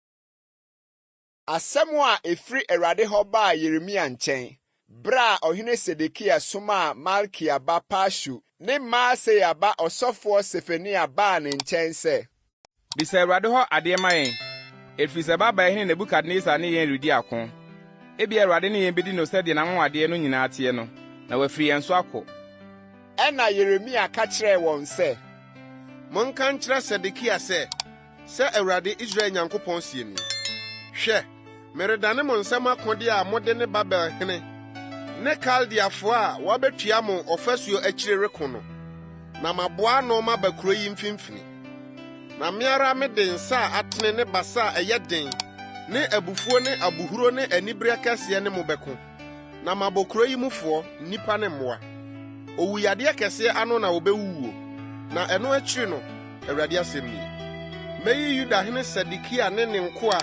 Asɛm a ɛfiri Awurade hɔ baa Yeremia nkyɛn, berɛ a ɔhene Sedekia somaa Malkia ba Pashur ne Maaseia ba ɔsɔfoɔ Sefania baa ne nkyɛn sɛ.
Bisa Awurade hɔ adeɛ ma yɛn, ɛfiri sɛ Babelhene Nebukadnesar ne yɛn redi ako. Ebia Awurade ne yɛn bɛdi no sɛdeɛ n'anwanwadeɛ no nyinaa teɛ no, na wafiri yɛn so akɔ.
Ɛnna Yeremia ka kyerɛɛ wɔn sɛ.
Monka nkyerɛ Sedekia sɛ, 'Sɛ Awurade, Israel Nyankopɔn seɛ nie, Hwɛ, meredane mo nsam akodeɛ a mode ne Babel hene ne Kaldeafoɔ a wɔabɛtua mo ɔfasuo akyire reko no, na maboa ano maba kuro yi mfimfini. Na me ara mede nsa a atene ne basa a ɛyɛ den ne abufuo ne abohuro ne anibereɛ kɛseɛ ne mo bɛko, na mabɔ kuro yi mufoɔ, nnipa ne mmoa. Owuyadeɛ kɛseɛ ano na wɔbɛwuwuo, na ɛno akyiri no, Awurade asɛm nie, mɛyi Yudahene Sedekia ne ne nkoa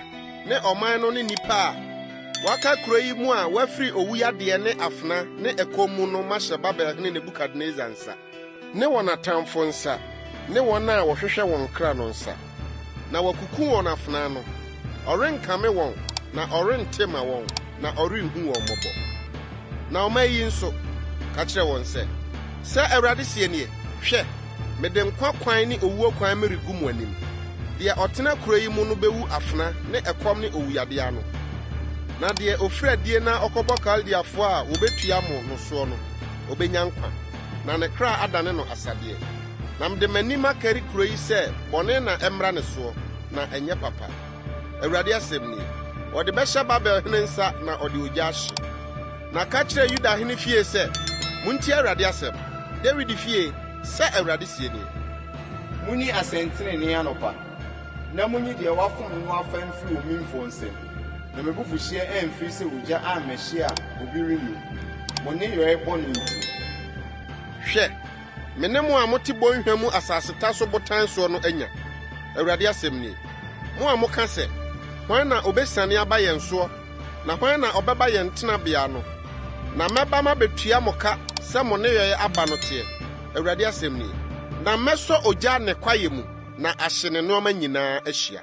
ne ɔman no ne nnipa a wɔaka kuro yi mu a wɔafiri owuyadeɛ ne afena ne ɛkɔm mu no mahyɛ Babelhene Nebukadnesar nsa. Ne wɔn atamfo nsa, ne wɔn a wɔhwehwɛ wɔn kra no nsa, na wɔakuku wɔn afena ano. Ɔrenkame wɔn, na ɔrente mma wɔn, na ɔrenhu wɔn mmɔbɔ. Na ɔman yi nso, ka kyerɛ wɔn sɛ, 'Sɛ Awurade seɛ nie, Hwɛ, mede nkwa kwan ne owuo kwan meregu mo anim. Deɛ ɔtena kuro yi mu no bɛwu afena ne ɛkɔm ne owuyadeɛ ano. Na deɛ ɔfiri adie na ɔkɔbɔ Kaldeafoɔ a wɔbɛtua mo no soɔ no, ɔbɛnya nkwa. na ne kra adane no asadeɛ. Na mede m'ani makari kuro yi sɛ bɔne na ɛmmra ne soɔ, na ɛnyɛ papa. Awurade asɛm nie. Wɔde bɛhyɛ Babel hene nsa na ɔde ogya ahye. Na ka kyerɛ Yuda hene fie sɛ, 'Montie Awurade asɛm. Dawid fie, sɛ Awurade seɛ nie.
Monni asɛntenenee anɔpa, na munyi deɛ wɔafom no afa mfiri omimfoɔ nsam, na m'abufuhyeɛ amfiri sɛ ogya ammɛhye a obi rennum, mo nneyɔɛ bɔne nti.
Hwɛ, me ne mo a mote bɔnhwa mu asaseta so botan soɔ no anya, Awurade asɛm nie, mo a moka sɛ, Hwan na ɔbɛsiane aba yɛn soɔ, na hwan na ɔbɛba yɛn tenabea no? Na mɛba mabɛtua mo ka sɛ mo nneyɔɛ aba no teɛ, Awurade asɛm nie, na mɛsɔ ogya ne kwaeɛ mu, na ahye ne nneɛma nyinaa ahyia.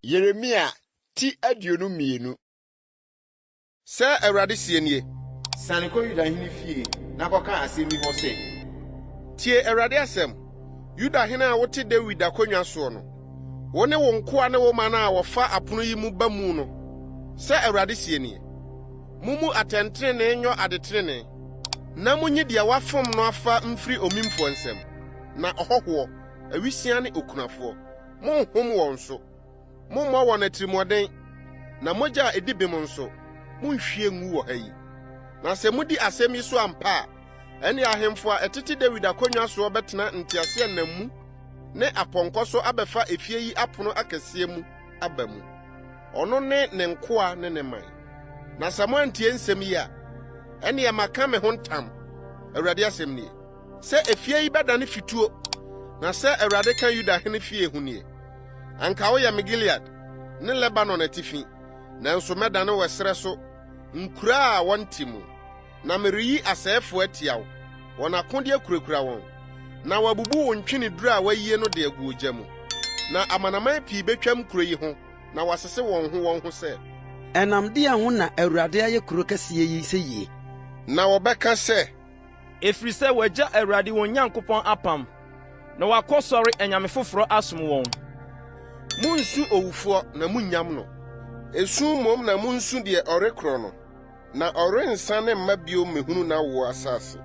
Yeremia ti 22.
Sɛ Awurade seɛ nie.
Siane kɔ Yuda hene fie na kɔka asɛm yi hɔ sɛ.
Tie Awurade asɛm, Yuda hene a wote Dawid akonnwa soɔ no, wo ne wo nkoa ne wo man a wɔfa apono yi mu ba mu no. Sɛ Awurade seɛ nie, Mummu atɛntrenee nyɔ adetrenee, na munyi deɛ wɔafom no afa mfiri omimfoɔ nsam, na ɔhɔhoɔ, awisiaa ne okunafoɔ, monnhom wɔn so. Mommmɔ wɔn atirimuɔden, na mogya a edi bem nso, munnhwie ngu wɔ ha yi. Na sɛ mudi asɛm yi so ampa a, ɛnne ahemfo a ɛtete Dawid akonnwa soɔ bɛtena nteaseɛnam mu ne apɔnkɔ so abɛfa efie yi apono akɛseɛ mu aba mu, ɔno ne ne nkoa ne ne man. Na sɛ moantie nsɛm yi a, Ɛnneɛ maka me ho ntam, Awurade asɛm nie, sɛ efie yi bɛdane fituo, na sɛ Awurade ka Yuda hene fie ho nie, Anka woyɛ me Gilead ne Lebanon atifi, nanso mɛdane wo ɛserɛ so nkuraa a wɔnte mu. Na mereyi asɛefo atia wo, wɔn akodeɛ kurakura wɔn, na wɔabubu wo ntweneduro a wɔayie no de agu ogya mu. Na amanaman pii betwam kuro yi ho na wɔasese wɔn ho wɔn ho sɛ.
Ɛnam deɛn ho na Awurade ayɛ kuro kɛseɛ yi seyie?
Na wɔbɛka sɛ.
Ɛfiri sɛ wɔagya Awurade wɔn Nyankopɔn apam, na wɔakɔsɔre anyame foforɔ asom wɔn.
Monnsu owufoɔ na monnyam no. Esu mmom na munsu deɛ ɔrekorɔ no. Na ɔrensane mma bio mmehunu n'awoɔ asase.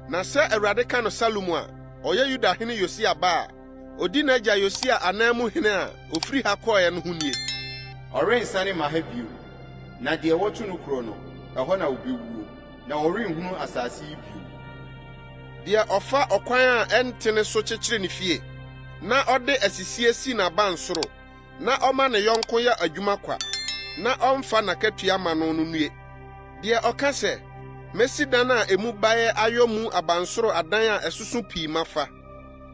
Na sɛ Awurade ka no Salum a ɔyɛ Yuda hene Yosia ba a ɔdi n'agya Yosia ananmu hene a ɔfiri ha kɔeɛ no ho nie.
Ɔrensane mma ha bio, na deɛ wɔto no korɔ no, ɛhɔ na ɔbɛwuo, na ɔrenhunu asase yi bio.
Deɛ ɔfa ɔkwan a ɛntene so kyekyere ne fie, na ɔde asisie si n'abansoro, na ɔma ne yɔnko yɛ adwuma kwa, na ɔmfa n'akatua mma no no nnue! Deɛ ɔka sɛ, 'Mɛsi dan a emu baeɛ ayɔ mu abansoro adan a ɛsoso pii mafa,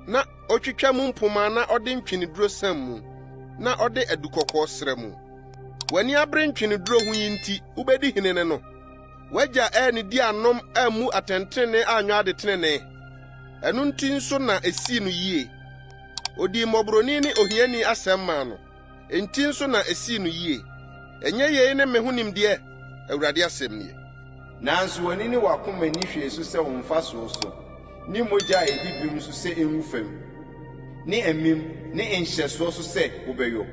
na otwitwa mu mpomma na ɔde ntweneduro siam mu, na ɔde adukɔkɔɔ sra mu. W'ani abere ntweneduro ho yi nti wobɛdi hene ne no? W'agya annidi annom ammu atɛntrenee anyɔ adetenenee? Ɛno nti nso na esii no yie. Odii mmɔborɔni ne ohiani asɛm maa no, enti nso na esii no yie. Ɛnyɛ yei ne me ho nimdeɛ? Awurade asɛm nie.
Nanso w'ani ne w'akoma nni hwee so sɛ wo mfasoɔ so, ne mogya a ɛdi bem so sɛ ɛngu fam, ne amim ne nhyɛsoɔ so sɛ wobɛyɔ.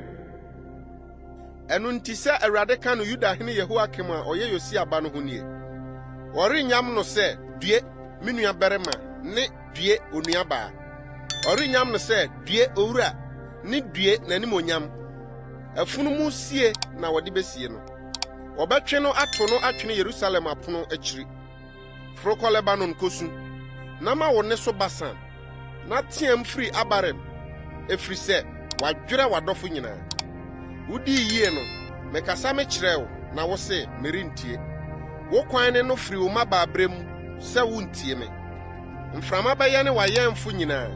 Ɛno nti sɛ Awurade ka no Yudahene Yehoiakim a ɔyɛ Yosia ba no ho nie, Wɔrennyam no sɛ, 'Due, me nuabarima' ne 'Due, onuabaa. Ɔrennyam no sɛ, 'Due, owura' ne 'Due, n'animuonyam. Afunumu sie na wɔde besie no. Wɔbɛtwe no ato no atwene Yerusalem apono akyiri. Foro kɔ Lebanon kosu, na ma wo nne so Basan, na teɛm firi Abarim, ɛfiri sɛ wɔadwerɛ w'adɔfo nyinaa. Wodii yie no, mekasa mekyerɛɛ wo, na wose, 'Merentie. Wo kwan ne no firi wo mmabaaberɛ mu sɛ worentie me. Mframa bɛyɛne w'ayɛnfo nyinaa,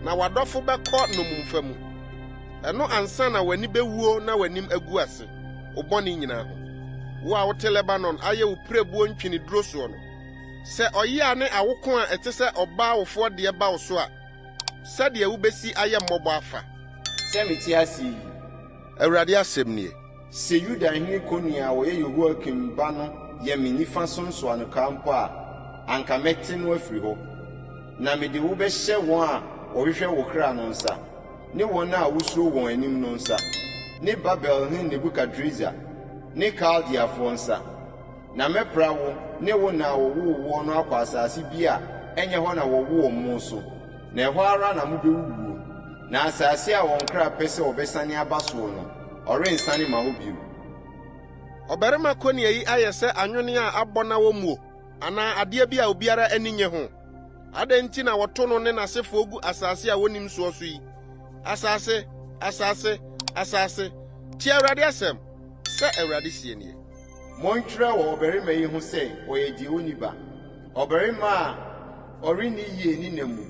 na w'adɔfo bɛkɔ nnommumfa mu. Ɛno ansa na w'ani bewuo na w'anim agu ase, wo bɔne nyinaa ho. Wo a wote Lebanon ayɛ wo pirebuo ntweneduro soɔ no, sɛ ɔyea ne awoko a ɛte sɛ ɔbaa wofoɔ deɛ ba wo so a, sɛdeɛ wobesi ayɛ mmɔbɔ afa!
Sɛ mete ase yi.
Awurade asɛm nie.
Sɛ Yuda hene Konia a ɔyɛ Yehoiakim ba no yɛ me nifa so nsɔanokaa mpo a, anka mɛte no afiri hɔ. Na mede wo bɛhyɛ wɔn a wɔhwehwɛ wo kra no nsa, ne wɔn a wusuro wɔn anim no nsa, ne Babel hene Nebukadresar ne Kaldeafoɔ nsa. Na mɛpra wo ne wo na a wɔwoo woɔ no akɔ asase bi a ɛnyɛ hɔ na wɔwoo mo so, na ɛhɔ ara na mobɛwuwuo. Na asase a wɔn kra pɛ sɛ wɔbɛsane aba soɔ no, ɔrensane mma hɔ bio.
Ɔbarima Konia yi ayɛ sɛ anwenne a abɔ na wɔmmuo, anaa adeɛ bi a obiara ani nnye ho. Adɛn nti na wɔto no ne n'asefoɔ gu asase a wonnim soɔ so yi? Asase, asase, asase, tie Awurade asɛm! Sɛ Awurade seɛ nie.
Montwerɛ wɔ ɔbarima yi ho sɛ ɔyɛ deɛ ɔnni ba, ɔbarima a ɔrenni yie ne nna mu,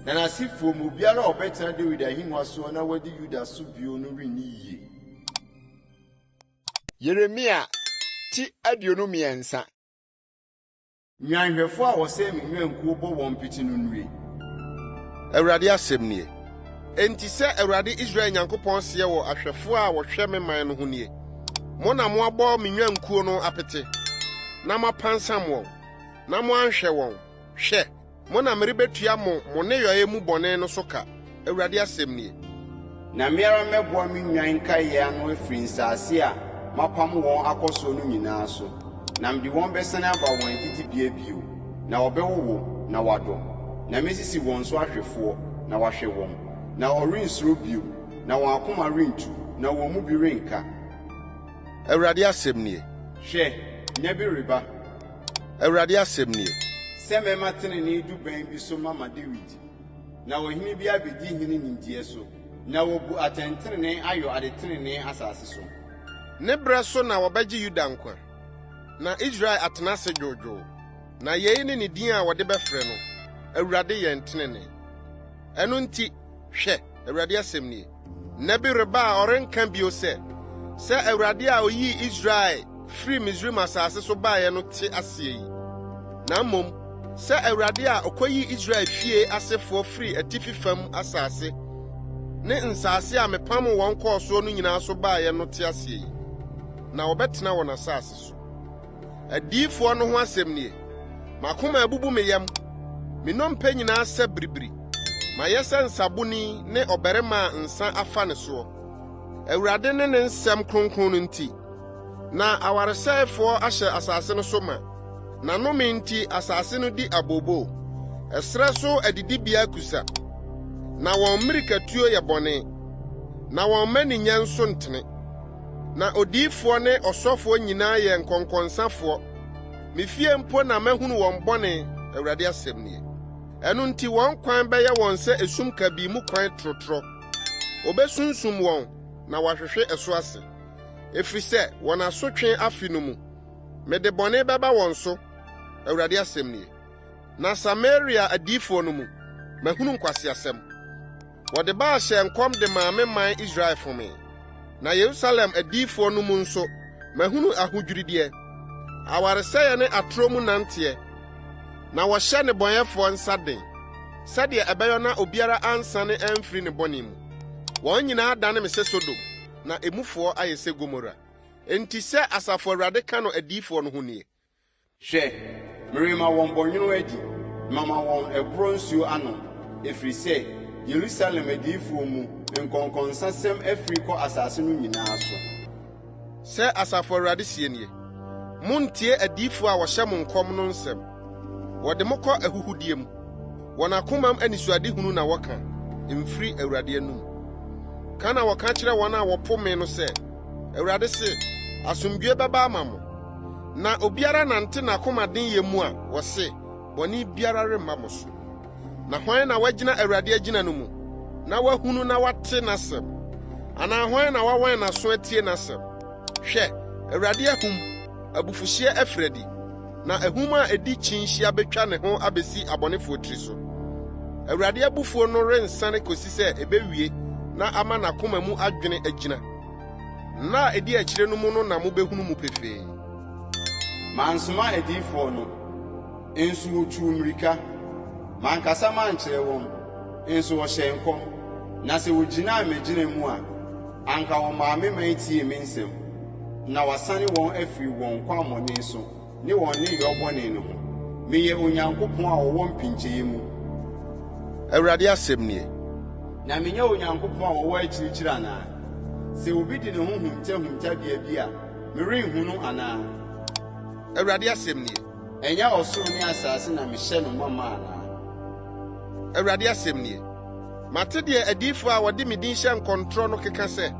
na n'asefoɔ mu obiara a ɔbɛtena Dawid ahennwa soɔ na wadi Yuda so bio no renni yie.
Yeremia ti 23.
Nnwanhwɛfoɔ a wɔsɛe me nnwankuo bɔ wɔn pete no nnue!
Awurade asɛm nie. Enti sɛ Awurade Israel Nyankopɔn seɛ wɔ ahwɛfoɔ a wɔhwɛ me man no ho nie, Mo na moabɔ me nnwankuo no apete, na moapansam wɔn, na moanhwɛ wɔn. Hwɛ! Mo na merebetua mo mo nneyɔe mu bɔne no so ka, Awurade asɛm nie.
Na me ara mɛboa me nnwan nkaeɛ ano afiri nsase a mapamo wɔn akɔ soɔ no nyinaa so, na mede wɔn bɛsane aba wɔn adidibea bio, na wɔbɛwowo na wɔadɔ, na mɛsisi wɔn so ahwɛfoɔ na wɔahwɛ wɔn, na wɔrensuro bio, na wɔn akoma rentu, na wɔn mu bi renka.
Awurade asɛm nie.
Hwɛ, nna bi reba.
Awurade asɛm nie.
Sɛ mɛma tenenee dubɛn bi so mama Dawid, na ɔhene bi abedi hene nimdeɛ so, na wabu atɛntrenee ayɔ adetenenee asase so.
Ne berɛ so na wɔbɛgye Yuda nkwa. Na Israel atena ase dwoodwoo. Na yei ne ne din a wɔde bɛfrɛ no, Awurade Yɛn Trenee. Ɛno nti, hwɛ, Awurade asɛm nie, nna bi reba a ɔrenka bio sɛ, 'Sɛ Awurade a oyii Israel firii Misraim asase so baeɛ no te aseɛ yi,' na mmom, 'Sɛ Awurade a ɔkɔyii Israel fie asefoɔ firii atifi fam asase ne nsase a mepamoo wɔn kɔɔ soɔ no nyinaa so baeɛ no te aseɛ yi,' na wɔbɛtena wɔn asase so. Adiyifoɔ no ho asɛm nie: M'akoma abubu me yam, me nnompe nyinaa sɛ biribiri. Mayɛ sɛ nsaboni ne ɔbarima a nsã afa ne soɔ, Awurade ne ne nsɛm kronkron no nti. Na awaresɛefoɔ ahyɛ asase no so ma, na nnome nti asase no di abooboo. Ɛserɛ so adidibea akusa, na wɔn mmirikatuo yɛ bɔne, na wɔn mmaninyɛ nso ntene. Na odiyifoɔ ne ɔsɔfoɔ nyinaa yɛ nkɔnkɔnsafoɔ. Me fie mpo na mahunu wɔn bɔne, Awurade asɛm nie. Ɛno nti wɔn kwan bɛyɛ wɔn sɛ esum kabii mu kwan torotorɔ. Wɔbɛsunsum wɔn na wɔahwehwe ɛso ase, ɛfiri sɛ wɔn asotwe afe no mu, mede bɔne bɛba wɔn so, Awurade asɛm nie. Na Samaria adiyifoɔ no mu, mahunu nkwaseasɛm. Wɔde Baal hyɛɛ nkɔm de maa me man Israel fomee. Na Yerusalem adiyifoɔ no mu nso, mahunu ahodwirideɛ, awaresɛeɛ ne atorɔ mu nanteɛ, na wɔhyɛ nnebɔneyɛfoɔ nsa den, sɛdeɛ ɛbɛyɔ na obiara ansane amfiri ne bɔne mu. Wɔn nyinaa adane me sɛ Sodom, na emufoɔ ayɛ sɛ Gomora. Enti sɛ Asafo Awurade ka no adiyifoɔ no ho nie,
Hwɛ, merema wɔn bɔnwono adi, mama wɔn ɛborɔ nsuo anom, ɛfiri sɛ Yerusalem adiyifoɔ mu nkɔnkɔnsasɛm afiri kɔ asase no nyinaa so.
Sɛ Asafo Awurade seɛ nie, Monntie adiyifoɔ a wɔhyɛ mo nkɔm no nsɛm. Wɔde mo kɔ ahuhudeɛ mu. Wɔn akomam anisoadehunu na wɔka, ɛmfiri Awurade anom. Ka na wɔka kyerɛ wɔn a wɔpo me no sɛ, Awurade se, 'Asomdwoeɛ bɛba ama mo. Na obiara nante n'akoma denyɛ mu a, wɔse, Bɔne biara remma mo so. Na hwan na wagyina Awurade agyina no mu, na wahunu na wate n'asɛm? Anaa hwan na wawɛn n'aso atie n'asɛm? Hwɛ, Awurade ahum, abufuhyeɛ afiri adi, na ahum a ɛdi kyinhyia bɛtwa ne ho abɛsi abɔnefoɔ tiri so. Awurade abufuo no rensane kɔsi sɛ ɛbɛwie na ama n'akoma mu adwene agyina. Nna a edi akyire no mu no na mobɛhunu mu pefee.
Mansoma adiyifoɔ no, nso wɔtuu mmirika, mankasa mankyerɛ wɔn, nso wɔhyɛɛ nkɔm. Na sɛ wɔgyinaa m'agyina mu a, anka wɔmaa me man tiee me nsɛm, na wɔasane wɔn afiri wɔn kwammɔne so. Ne wɔn nneyɔɔ bɔne no ho. Meyɛ Onyankopɔn a ɔwɔ mpinkyɛeɛ mu.
Awurade asɛm nie.
Na menyɛ Onyankopɔn a ɔwɔ akyirikyiri anaa? Sɛ obi de ne ho huntahunta bea bi a, merenhu no anaa?
Awurade asɛm nie.
Ɛnyɛ ɔsoro ne asase na mehyɛ no mama anaa?
Awurade asɛm nie. Mate deɛ adiyifoɔ a wɔde me din hyɛ nkɔntorɔ no keka sɛ,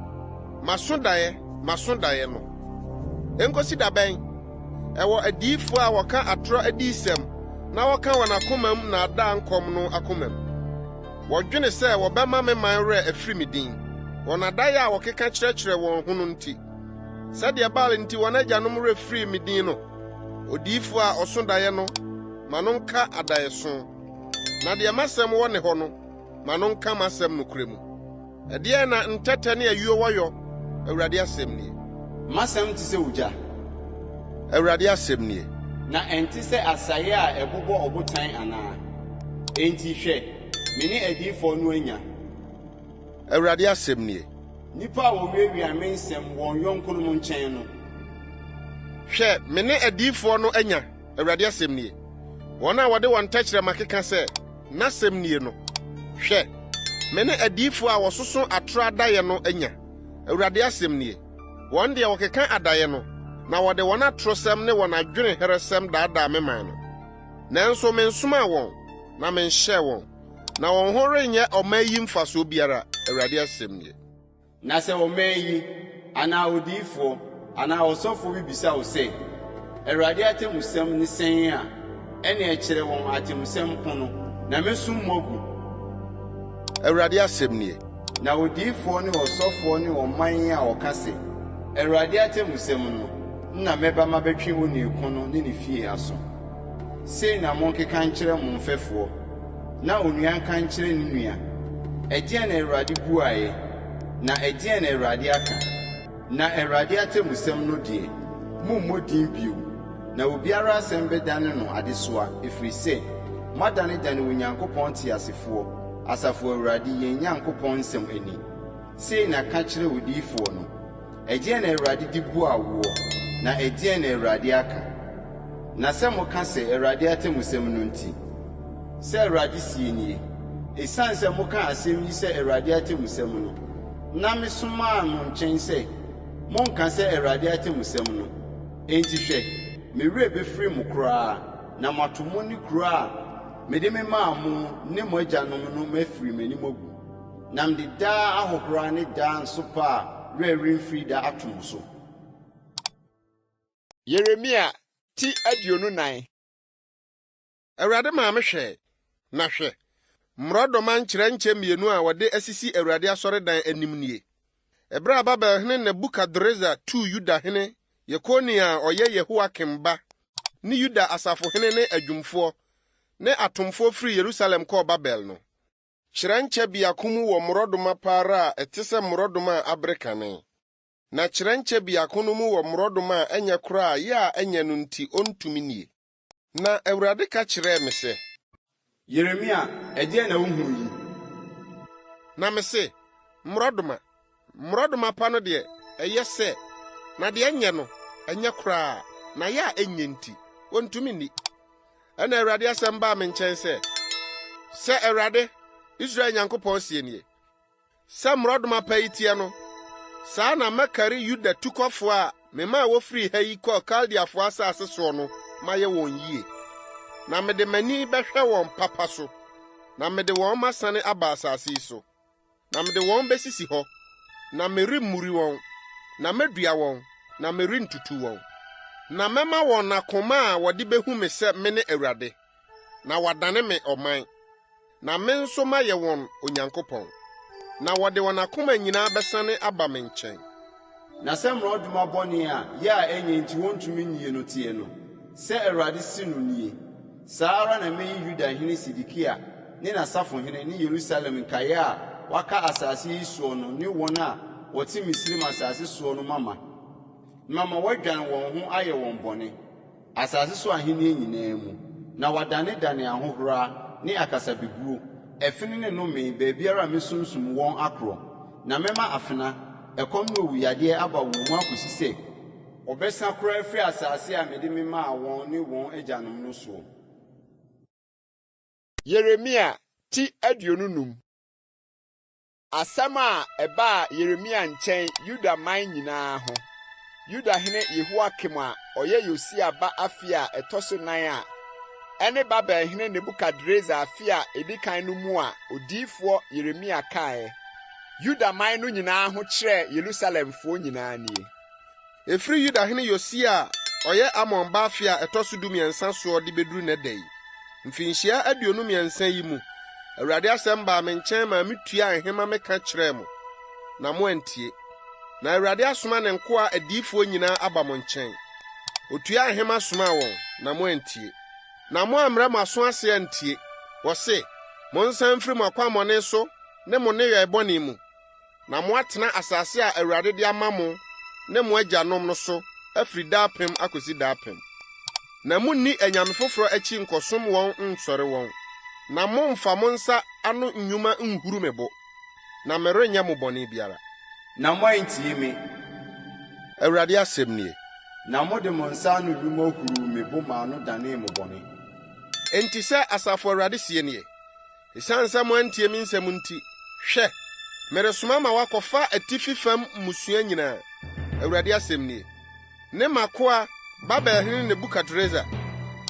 'Maso daeɛ, maso daeɛ' no. Enkosi da bɛn? Ɛwɔ adiyifo a wɔka atoro adiyisɛm na wɔka wɔn akomam nnaadaa nkɔm no akomam. Wɔdwene sɛ wɔbɛma me man werɛ afiri me din, wɔn adae a wɔkeka kyerɛkyerɛ wɔn ho no nti. Sɛdeɛ Baal nti wɔn agyanom werɛ firii me din no, odiyifo a ɔso daeɛ no, ma no nka adaeɛso, na deɛ m'asɛm wɔ ne hɔ no, ma no nka m'asɛm nokorɛ mu. Ɛdeɛn na ntɛtɛ ne ayuo wɔ yɔ? Awurade asɛm nie.
M'asɛm te sɛ ogya.
Awurade asɛm nie.
Na ɛnte sɛ asaeɛ a ɛbobɔ ɔbotan anaa? Enti, hwɛ, me ne adiyifoɔ no anya.
Awurade asɛm nie.
Nnipa a wɔwiawia me nsɛm wɔn yɔnkonom nkyɛn no.
Hwɛ, me ne adiyifoɔ no anya, Awurade asɛm nie, wɔn a wɔde wɔn tɛkyerɛma keka sɛ, N'asɛm nie no. Hwɛ, me ne adiyifoɔ a wɔsoso atorɔ adaeɛ no anya, Awurade asɛm nie. Wɔn deɛ wɔkeka adaeɛ no, na wɔde wɔn atorosɛm ne wɔn adweneherɛsɛm daadaa me man no. Nanso mensomaa wɔn, na menhyɛɛ wɔn, na wɔn ho renyɛ ɔman yi mfasoɔ biara, Awurade asɛm nie.
Na sɛ ɔman yi, anaa odiyifoɔ, anaa ɔsɔfoɔ bi bisa wo sɛ, Awurade atemmusɛm ne sɛn a, ɛnneɛ kyerɛ wɔn atemmusɛm ko no, na mɛsum mo agu.
Awurade asɛm nie.
Na odiyifoɔ ne ɔsɔfoɔ ne ɔman a wɔka sɛ, Awurade atemmusɛm no. na mɛba mabɛtwe onii ko no ne ne fie aso. Sei na monkeka nkyerɛ mo mfɛfoɔ, na onua nka nkyerɛ ne nua, 'Ɛdeɛn na Awurade buaeɛ? Na ɛdeɛn na Awurade aka? Na Awurade atemmusɛm no deɛ, mommmɔ din bio, na obiara asɛm bɛdane no adesoa, ɛfiri sɛ moadanedane Onyankopɔn teasefoɔ, Asafo Awurade, yɛn Nyankopɔn nsɛm ani. Sei na ka kyerɛ odiyifoɔ no, 'Ɛdeɛn na Awurade de buaa woɔ, na ɛdeɛn na Awurade aka? Na sɛ moka sɛ, Awurade atemmusɛm no nti, sɛ Awurade seɛ nie, Ɛsiane sɛ moka asɛm yi sɛ Awurade atemmusɛm no, na mesomaa mo nkyɛn sɛ, Monnka sɛ Awurade atemmusɛm no. Enti hwɛ, me werɛ bɛfiri mo koraa, na mato mo ne kuro a mede memaa mo ne mo agyanom no mafiri m'anim agu. Na mede daa ahohora ne daa nsopa a werɛ remfiri da ato mo so.
Yeremia ti 24.
Awurade maa mehwɛe, na hwɛ, mmorɔdɔma nkyerɛnkyɛ mmienu a wɔde asisi Awurade asɔredan anim nie. Ɛberɛ a Babelhene Nebukadresar tuu Yudahene Yekonia a ɔyɛ Yehoiakim ba ne Yuda asafohene ne adwumfoɔ ne atomfoɔ firii Yerusalem kɔɔ Babel no, Kyerɛnkyɛ biako mu wɔ mmorɔdɔma pa ara a ɛte sɛ mmorɔdɔma a abere kane, na kyerɛnkyɛ biako no mu wɔ mmorɔdɔma a ɛnyɛ koraa a yɛ a ɛnyɛ no nti ontumi nnie. Na Awurade ka kyerɛɛ me sɛ.
Yeremia, ɛdeɛn na wohunu yi?
Na mese, Mmorɔdɔma, mmorɔdɔma pa no deɛ, ɛyɛ sɛ, na deɛ ɛnyɛ no, ɛnyɛ koraa, na yɛ a ɛnyɛ nti, wɔntumi nni. Ɛnna Awurade asɛm baa me nkyɛn sɛ, Sɛ Awurade, Israel Nyankopɔn seɛ nie, Sɛ mmorɔdɔma pa yi teɛ no, saa na mɛkari Yuda tukɔfoɔ a memaa wɔfirii ha yi kɔɔ Kaldeafoɔ asase soɔ no mayɛ wɔn yie. Na mede m'ani bɛhwɛ wɔn papa so, na mede wɔn masane aba asase yi so. Na mede wɔn besisi hɔ, na meremmuri wɔn, na medua wɔn, na merentutu wɔn. Na mɛma wɔn akoma a wɔde behu me sɛ mene Awurade, na wɔadane me ɔman, na me nso mayɛ wɔn Onyankopɔn. Na wɔde wɔn akoma nyinaa bɛsane aba me nkyɛn.
Na sɛ mmorɔdɔma bɔne a yɛ a ɛnyɛ nti wɔntumi nnie no teɛ no, sɛ Awurade se no nie, Saa ara na mɛyi Yuda hene Sedekia ne n'asafohene ne Yerusalem nkaeɛ a wɔaka asase yi soɔ no ne wɔn a wɔte Misraim asase soɔ no mama, na mama wɔadwane wɔn ho ayɛ wɔn bɔne. Asase so ahenni nyinaa mu, na wɔadanedane ahohora ne akasabebuo, ɛfene ne nnome baabiara a mɛsunsum wɔn akorɔ, na mɛma afena, ɛkɔm ne owuyadeɛ aba wɔn mu akɔsi sɛ. Wɔbɛsa koraa afiri asase a mede memaa wɔn ne wɔn agyanom no soɔ.
Yeremia ti 25. Asɛm a ɛbaa Yeremia nkyɛn Yuda man nyinaa ho, Yuda hene Yehoiakim a ɔyɛ Yosia ba afe a ɛtɔ so nan a ɛne Babel hene Nebukadresar afe a edi kan no mu a odiyifoɔ Yeremia kaeɛ Yuda man no nyinaa ho kyerɛɛ Yerusalemfoɔ nyinaa nie.
Ɛfiri Yudahene Yosia a ɔyɛ Amon ba afe a ɛtɔ so dumiɛnsa soɔ de bɛduru nnɛ da yi, mfirinhyia 23 yi mu, Awurade asɛm baa me nkyɛn maa metuaa nhema meka kyerɛɛ mo, na moantie. Na Awurade asoma ne nkoa adiyifoɔ nyinaa aba mo nkyɛn. Ɔtuaa nhema somaa wɔn, na moantie. Na moammrɛ mo aso ase antie. Wɔse, Monsan mfiri mo akwammɔne so ne mo nneyɔe bɔne mu. na moatena asase a Awurade de ama mo ne mo agyanom no so afiri daapem akosi daapem. Na munnni anyame foforo akyi nkɔsom wɔn nsɔre wɔn, na mommfa mo nsa ano nnwuma nhuru me bo, na merenyɛ mo bɔne biara.
Na moantie me.
Awurade asɛm nie.
Na mode mo nsa ano nnwuma huruu me bo maa no danee mo bɔne.
Enti sɛ Asafo Awurade seɛ nie, Esiane sɛ moantie me nsɛm nti, hwɛ, meresoma ma wɔakɔfa atifi fam mmusua nyinaa, Awurade asɛm nie, ne m'akoa Babelhene Nebukadresar,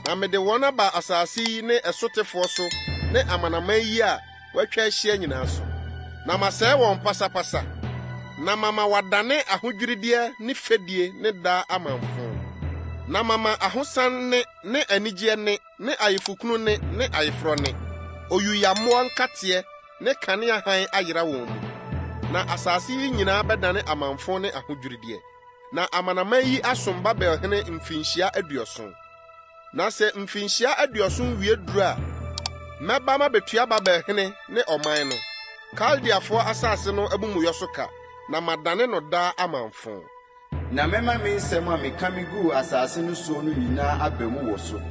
na mede wɔn aba asase yi ne ɛsotefoɔ so ne amanaman yi a wɔatwa ahyia nyinaa so, na masɛe wɔn pasapasa, na mama wɔadane ahodwirideɛ ne fɛdie ne daa amamfõ, na mama ahosan nne ne anigyeɛ nne ne ayefokunu nne ne ayeforɔ nne, oyuyammoɔ nkateɛ ne kanea hann ayera wɔn mu. Na asase yi nyinaa bɛdane amamfõ ne ahodwirideɛ. Na amanaman yi asom Babelhene mfirihyia aduɔson. Na sɛ mfirihyia aduɔson wie duru a, mɛba mabetua Babelhene ne ɔman no, Kaldeafo asase no amumɔyɛ so ka, na madane no daa amamfõ.
Na mɛma me nsɛm a meka miguu asase no soɔ no nyinaa aba mu wɔ so,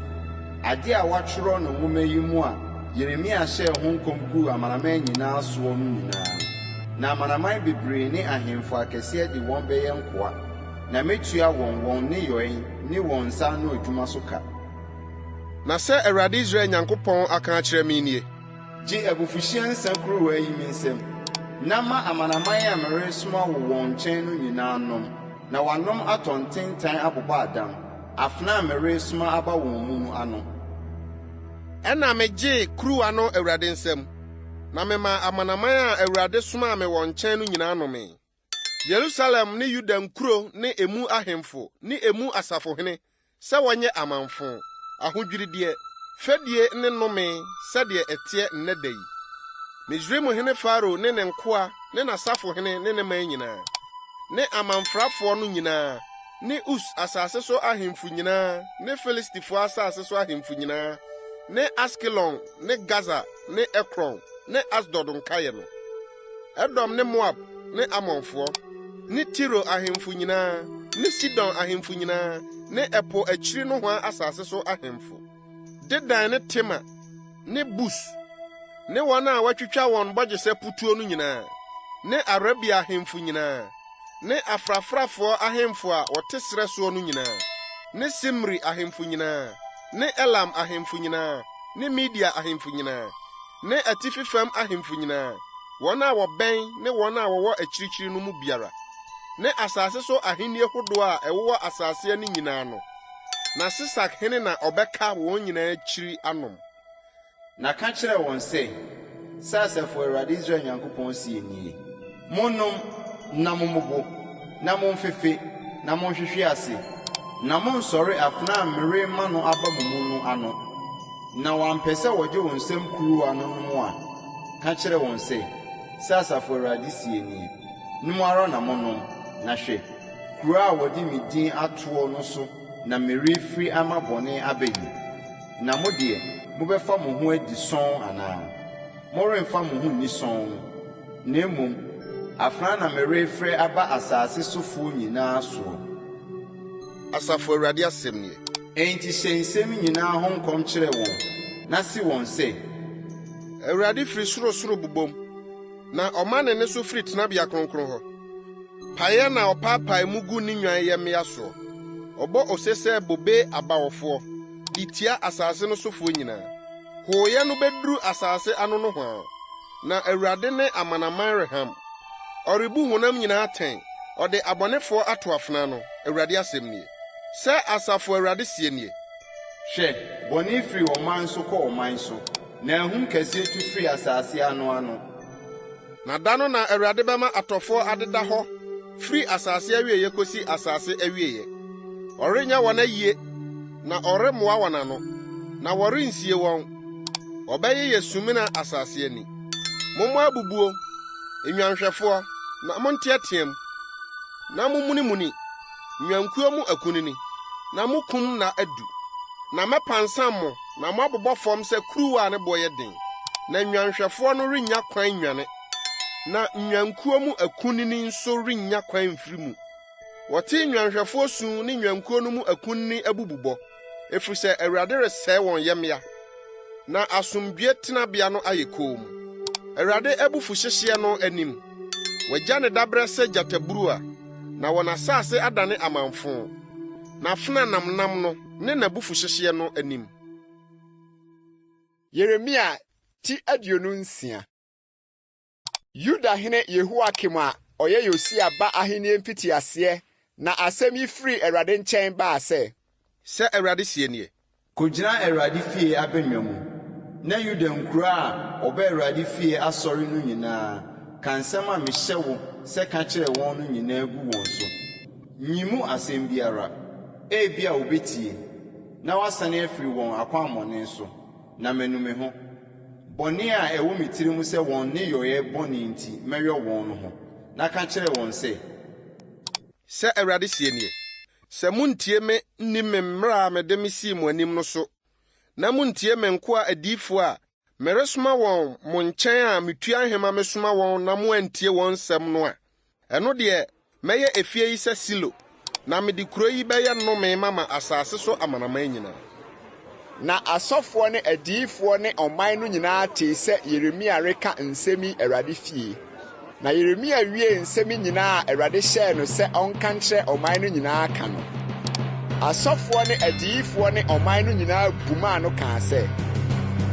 ade a wɔatwerɛ no nwoma yi mu a Yeremia hyɛɛ ho nkɔm guu amanaman nyinaa soɔ no nyinaa. Na amanaman bebree ne ahemfo akɛseɛ de wɔn bɛyɛ nkoa, na mɛtua wɔn wɔn nneyɔe ne wɔn nsa ano adwuma so ka.
Na sɛ Awurade Israel Nyankopɔn aka akyerɛ me nie.
Gye abufuhyeɛ nsã kuruwa yi me nsam, na ma amanaman a meresoma wo wɔn nkyɛn no nyinaa nnom, na wɔanom atɔ ntentan abobɔ adam, afena a meresoma aba wɔn mu no ano.
Ɛnna migyee kuruwa no Awurade nsam, na memaa amanaman a Awurade somaa me wɔn nkyɛn no nyinaa nomee. Yerusalem ne Yuda nkuro ne emu ahemfo ne emu asafohene sɛ wɔnyɛ amamfõ, ahodwirideɛ, fɛdie ne nnome sɛdeɛ ɛteɛ nnɛ da yi. Misraimhene Farao ne ne nkoa ne n'asafohene ne ne man nyinaa, ne amamfrafoɔ no nyinaa ne Us asase so ahemfo nyinaa ne Filistifoɔ asase so ahemfo nyinaa ne Askelon ne Gasa ne Ekron ne Asdod nkaeɛ no. Edom ne Moab ne Amonfoɔ, ne Tiro ahemfo nyinaa ne Sidon ahemfo nyinaa ne ɛpo akyiri nohoa asase so ahemfo, Dedan ne Tema ne Bus ne wɔn a wɔatwitwa wɔn bɔgyesɛ putuo no nyinaa, ne Arabia ahemfo nyinaa, ne afrafrafoɔ ahemfo a wɔte serɛ soɔ no nyinaa, ne Simri ahemfo nyinaa, ne Elam ahemfo nyinaa ne Media ahemfo nyinaa. Ne atifi fam ahemfo nyinaa, wɔn a wɔbɛn ne wɔn a wɔwɔ akyirikyiri no mu biara, ne asase so ahenni hodoɔ a ɛwowɔ asase ani nyinaa no, na Sesak hene na ɔbɛka wɔn nyinaa akyiri anom.
Na ka kyerɛ wɔn sɛ, 'Sɛ Asafo Awurade Israel Nyankopɔn seɛ nie, Monnom, na mommobo, na momfefe, na monhwehwe ase, na monnsɔre afena a merema no aba mo mu no ano. Na wɔampɛ sɛ wɔgye wo nsam kuruwa no nom a, ka kyerɛ wɔn sɛ, 'Sɛ Asafo Awurade seɛ nie, Nom ara na monnom, na hwɛ, kuro a wɔde me din atoɔ no so na merefiri ama bɔne aba yi, na mo deɛ, mobɛfa mo ho adi sɔnn anaa? Moremfa mo ho nni sɔnn, na mmom afena na merefrɛ aba asase sofoɔ nyinaa soɔ.
Asafo Awurade asɛm nie.
Enti hyɛ nsɛm yi nyinaa ho nkɔm kyerɛ wɔn, na se wɔn sɛ.
Awurade firi sorosoro bobom, na ɔma ne nne so firi tenabea kronkron hɔ. Paeɛ na ɔpaapae mu gu ne nnwan yɛmmea soɔ. Ɔbɔ ose sɛ bobe abawɔfoɔ de tia asase no sofoɔ nyinaa. Hooyɛ no beduru asase ano nohoa, na Awurade ne amanaman reham. Ɔrebu honam nyinaa atɛn, ɔde abɔnefoɔ ato afena ano, Awurade asɛm nie. Sɛ Asafo Awurade seɛ nie.
Hwɛ, bɔne firi ɔman so kɔ ɔman so, na ahum kɛseɛ tu firi asase ano ano.
Na da no na Awurade bɛma atɔfoɔ adeda hɔ firi asase awieeɛ kɔsi asase awieeɛ. Ɔrenyɛ wɔn ayie, na ɔremmoa wɔn ano, na wɔrensie wɔn. Wɔbɛyeyɛ sumina asase ani. Mommɔ abubuo, nnwanhwɛfoɔ, na monteɛteɛm, na mommunimuni, nnwankuo mu akunini, na mo kum nna adu. Na mɛpansam mo na moabobɔ fam sɛ kuruwa a ne boɔ yɛ den, na nnwanhwɛfoɔ no rennya kwan nnwane, na nnwankuo mu akunini nso rennya kwan mfiri mu. Wɔte nnwanhwɛfoɔ su ne nnwankuo no mu akunini abububɔ, ɛfiri sɛ Awurade resɛe wɔn yɛmmea, na asomdwoeɛ tenabea no ayɛ komm. Awurade abufuhyehyɛ no anim, wagya ne daberɛ sɛ gyataburuwa, na wɔn asase adane amamfõ. N'afena nnamnam no ne n'abufuhyehyɛ no anim.
Yeremia ti 26. Yudahene Yehoiakim a ɔyɛ Yosia ba ahennie mfitiaseɛ na asɛm yi firii Awurade nkyɛn baa sɛ.
Sɛ Awurade seɛ nie.
Kɔgyina Awurade fie abannwa mu, na Yuda nkuro a wɔba Awurade fie asɔre no nyinaa, ka nsɛm a mehyɛ wo sɛ ka kyerɛ wɔn no nyinaa gu wɔn so. Nyi mu asɛm biara. Ebia wɔbɛtie, na wɔasane afiri wɔn akwammɔne so, na manu me ho, bɔne a ɛwɔ me tirim sɛ wɔn nneyɔeɛ bɔne nti mɛyɔ wɔn no ho. Na ka kyerɛ wɔn sɛ.
Sɛ Awurade seɛ nie, Sɛ montie me nni me mmara a mede mesii mo anim no so, na montie me nkoa adiyifoɔ a meresoma wɔn mo nkyɛn a metua nhema mesoma wɔn na moantie wɔn nsɛm no a, ɛno deɛ mɛyɛ efie yi sɛ Silo, na mede kuro yi bɛyɛ nnome mama asase so amanaman nyinaa.
Na asɔfoɔ ne adiyifoɔ ne ɔman no nyinaa tee sɛ Yeremia reka nsɛm yi Awurade fie. Na Yeremia wiee nsɛm yi nyinaa a Awurade hyɛɛ no sɛ ɔnka nkyerɛ ɔman no nyinaa ka no, asɔfoɔ ne adiyifoɔ ne ɔman no nyinaa bumaa no kaa sɛ.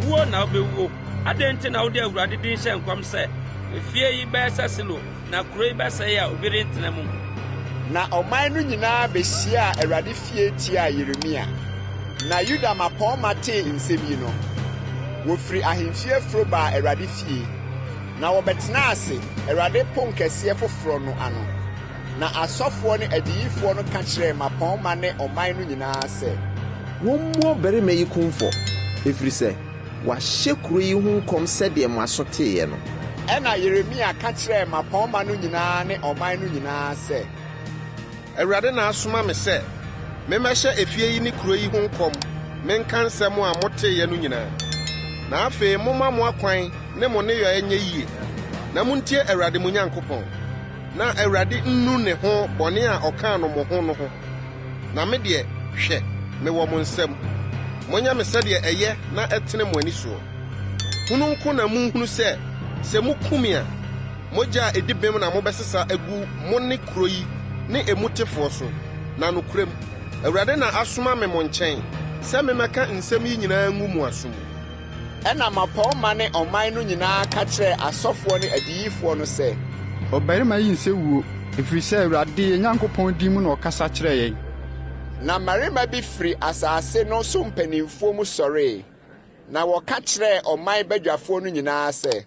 Wuo na wobɛwuo! Adɛn nti na wode Awurade din hyɛ nkɔm sɛ, Efie yi bɛyɛ sɛ Silo, na kuro yi bɛsɛe a obi rentena mu?
Na ɔman no nyinaa behyiaa Awurade fie tiaa Yeremia. Na Yuda mmapɔmma tee nsɛm yi no, wɔfiri ahemfie foro baa Awurade fie. Na wɔbɛtenaa ase Awurade ponkɛseɛ foforɔ no ano. Na asɔfoɔ ne adiyifoɔ no ka kyerɛɛ mmapɔmma ne ɔman no nyinaa sɛ.
Wɔmmu ɔbarima yi kumfɔ, ɛfiri sɛ wahyɛ kuro yi ho nkɔm sɛdeɛ mo aso teeɛ no.
Ɛnna Yeremia ka kyerɛɛ mmapɔmma no nyinaa ne ɔman no nyinaa sɛ.
Awurade na asoma me sɛ memmɛhyɛ efie yi ne kuro yi ho nkɔm menka nsɛm a moteeɛ no nyinaa. Na afei momma mo akwan ne mo nneyɔɛ nyɛ yie, na montie Awurade mo Nyankopɔn, na Awurade nnu ne ho bɔne a ɔkaa no mo ho no ho. Na me deɛ, hwɛ, mewɔ mo nsam. Monyɛ me sɛdeɛ ɛyɛ na ɛtene mo ani soɔ. Hunu nko na monhunu sɛ, sɛ moku me a, mogya a ɛdi bem na mobɛsesa agu mo ne kuro yi ne emu tefoɔ so, na nokorɛm, Awurade na asoma me mo nkyɛn sɛ memmɛka nsɛm yi nyinaa ngu mo aso mu.
Ɛnna mmapɔmma ne ɔman no nyinaa ka kyerɛɛ asɔfoɔ ne adiyifoɔ no sɛ.
Ɔbarima yi nsɛ wuo, ɛfiri sɛ Awurade yɛn Nyankopɔn din mu na ɔkasa kyerɛɛ yɛn.
Na mmarima bi firi asase no so mpanimfoɔ mu sɔree, na wɔka kyerɛɛ ɔman badwafoɔ no nyinaa sɛ.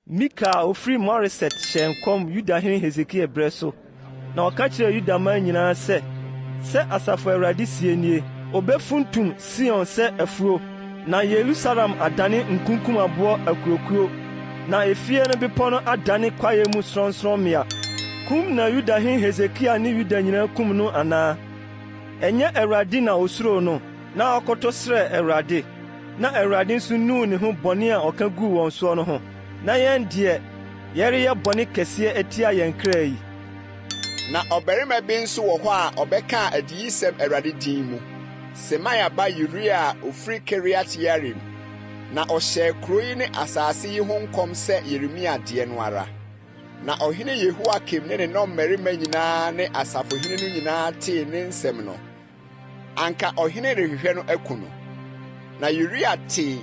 Mika a ofiri Moreset hyɛɛ nkɔm Yudahene Hesekia berɛ so, na ɔka kyerɛɛ Yuda man nyinaa sɛ, Sɛ Asafo Awurade seɛ nie, Ɔbɛfuntum Sion sɛ afuo, na Yerusalem adane nkunkumaboɔ akuakuo, na efie no bepɔ no adane kwaeɛ mu sorɔnsorɔmmea. Kum na Yudahene Hesekia ne Yuda nyinaa kum no anaa? Ɛnyɛ Awurade na osuroo no, na ɔkoto srɛɛ Awurade? Na Awurade nso nuu ne ho bɔne a ɔka guu wɔn soɔ no ho. Na yɛn deɛ, yɛreyɛ bɔne kɛseɛ atia yɛn kra yi.
Na ɔbarima bi nso wɔ hɔ a ɔbɛkaa adiyisɛm Awurade din mu, Semaia ba Uria a ɔfiri Kiriat-Yearim, na ɔhyɛɛ kuro yi ne asase yi ho nkɔm sɛ Yeremia deɛ no ara. Na ɔhene Yehoiakim ne ne nnɔmmarima nyinaa ne asafohene no nyinaa tee ne nsɛm no, anka ɔhene rehwehwɛ no aku no. Na Uria tee,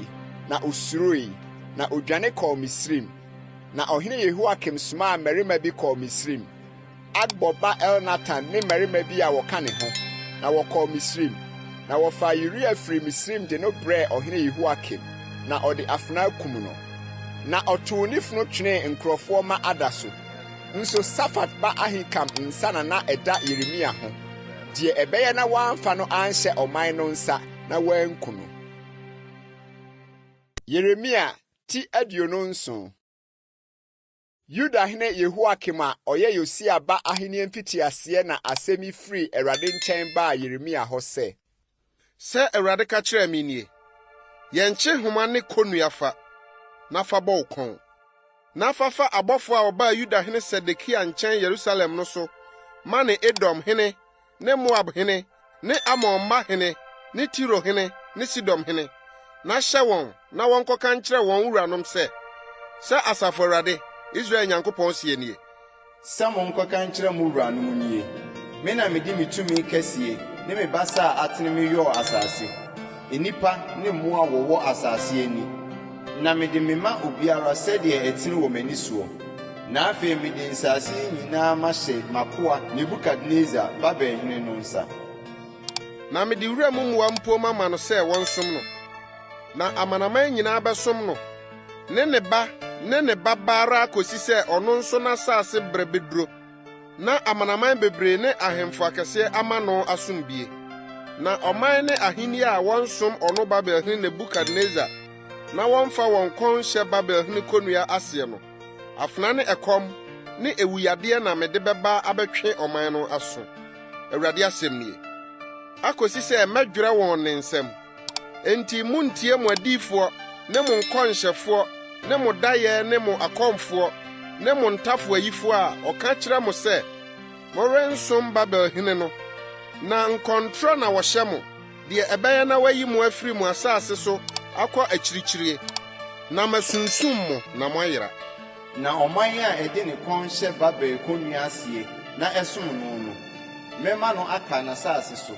na osuroe, na odwane kɔɔ Misraim. Na ɔhene Yehoiakim somaa mmarima bi kɔɔ Misraim, Akbor ba Elnatan ne mmarima bi a wɔka ne ho, na wɔkɔɔ Misraim. Na wɔfaa Uria firii Misraim de no brɛɛ ɔhene Yehoiakim, na ɔde afena kum no. Na ɔtoo ne funu twenee nkurɔfoɔ mma ada so. Nso Safat ba Ahikam nsa na na ɛda Yeremia ho, deɛ ɛbɛyɛ na wɔamfa no anhyɛ ɔman no nsa na wɔanku no. Yeremia ti 27. Yudahene Yehoiakim a ɔyɛ Yosia ba ahennie mfitiaseɛ na asɛm yi firii Awurade nkyɛn baa Yeremia hɔ sɛ.
Sɛ Awurade ka kyerɛɛ me nie, Yɛ nkyehoma ne kɔnnua fa, na fa bɔ wo kɔn. Na fa fa abɔfo a wɔbaa Yuda hene Sedekia nkyɛn Yerusalem no so ma ne Edom hene ne Moab hene ne Amon mma hene ne Tiro hene ne Sidon hene, na hyɛ wɔn na wɔnkɔka nkyerɛ wɔn wuranom sɛ, 'Sɛ Asafo Awurade, Israel Nyankopɔn seɛ nie.
Sɛ monkɔka nkyerɛ mo wuranom nie, 'Me na mede me tumi kɛseɛ ne me basa a atene meyɔɔ asase, nnipa ne mmoa a wɔwɔ asase ani, na mede mema obiara sɛdeɛ ɛtene wɔ m'ani soɔ. Na afei mede nsase yi nyinaa mahyɛ m'akoa Nebukadnesar, Babel hene no nsa.
Na mede wuram mmoa mpo mama no sɛ wɔnsom no, na amanaman nyinaa bɛsom no. ne ne ba ne ne ba ba ara kosi sɛ ɔno nso n'asase bere beduro, na amanaman bebree ne ahemfo akɛseɛ ama no asom bie. Na ɔman ne ahenni a wɔnsom ɔno Babelhene Nebukadnesar na wɔmfa wɔn kɔn nhyɛ Babelhene konnua aseɛ no, afena ne ɛkɔm ne ewuyadeɛ na mede bɛba abɛtwe ɔman no aso, Awurade asɛm nie, akosi sɛ mɛdwerɛ wɔn ne nsam. Enti munntie mo adiyifoɔ ne mo nkɔnhyɛfoɔ ne mo daeɛ ne mo akɔmfoɔ ne mo ntafowayifoɔ a wɔka kyerɛ mo sɛ, Morensom Babel hene no, na nkɔntorɔ na wɔhyɛ mo, deɛ ɛbɛyɛ na wɔayi mo afiri mo asase so akɔ akyirikyirie, na masunsum mo na moayera.
Na ɔman a ɛde ne kɔn hyɛ Babel kɔnnua aseɛ na ɛsom no no, mɛma no aka n'asase so.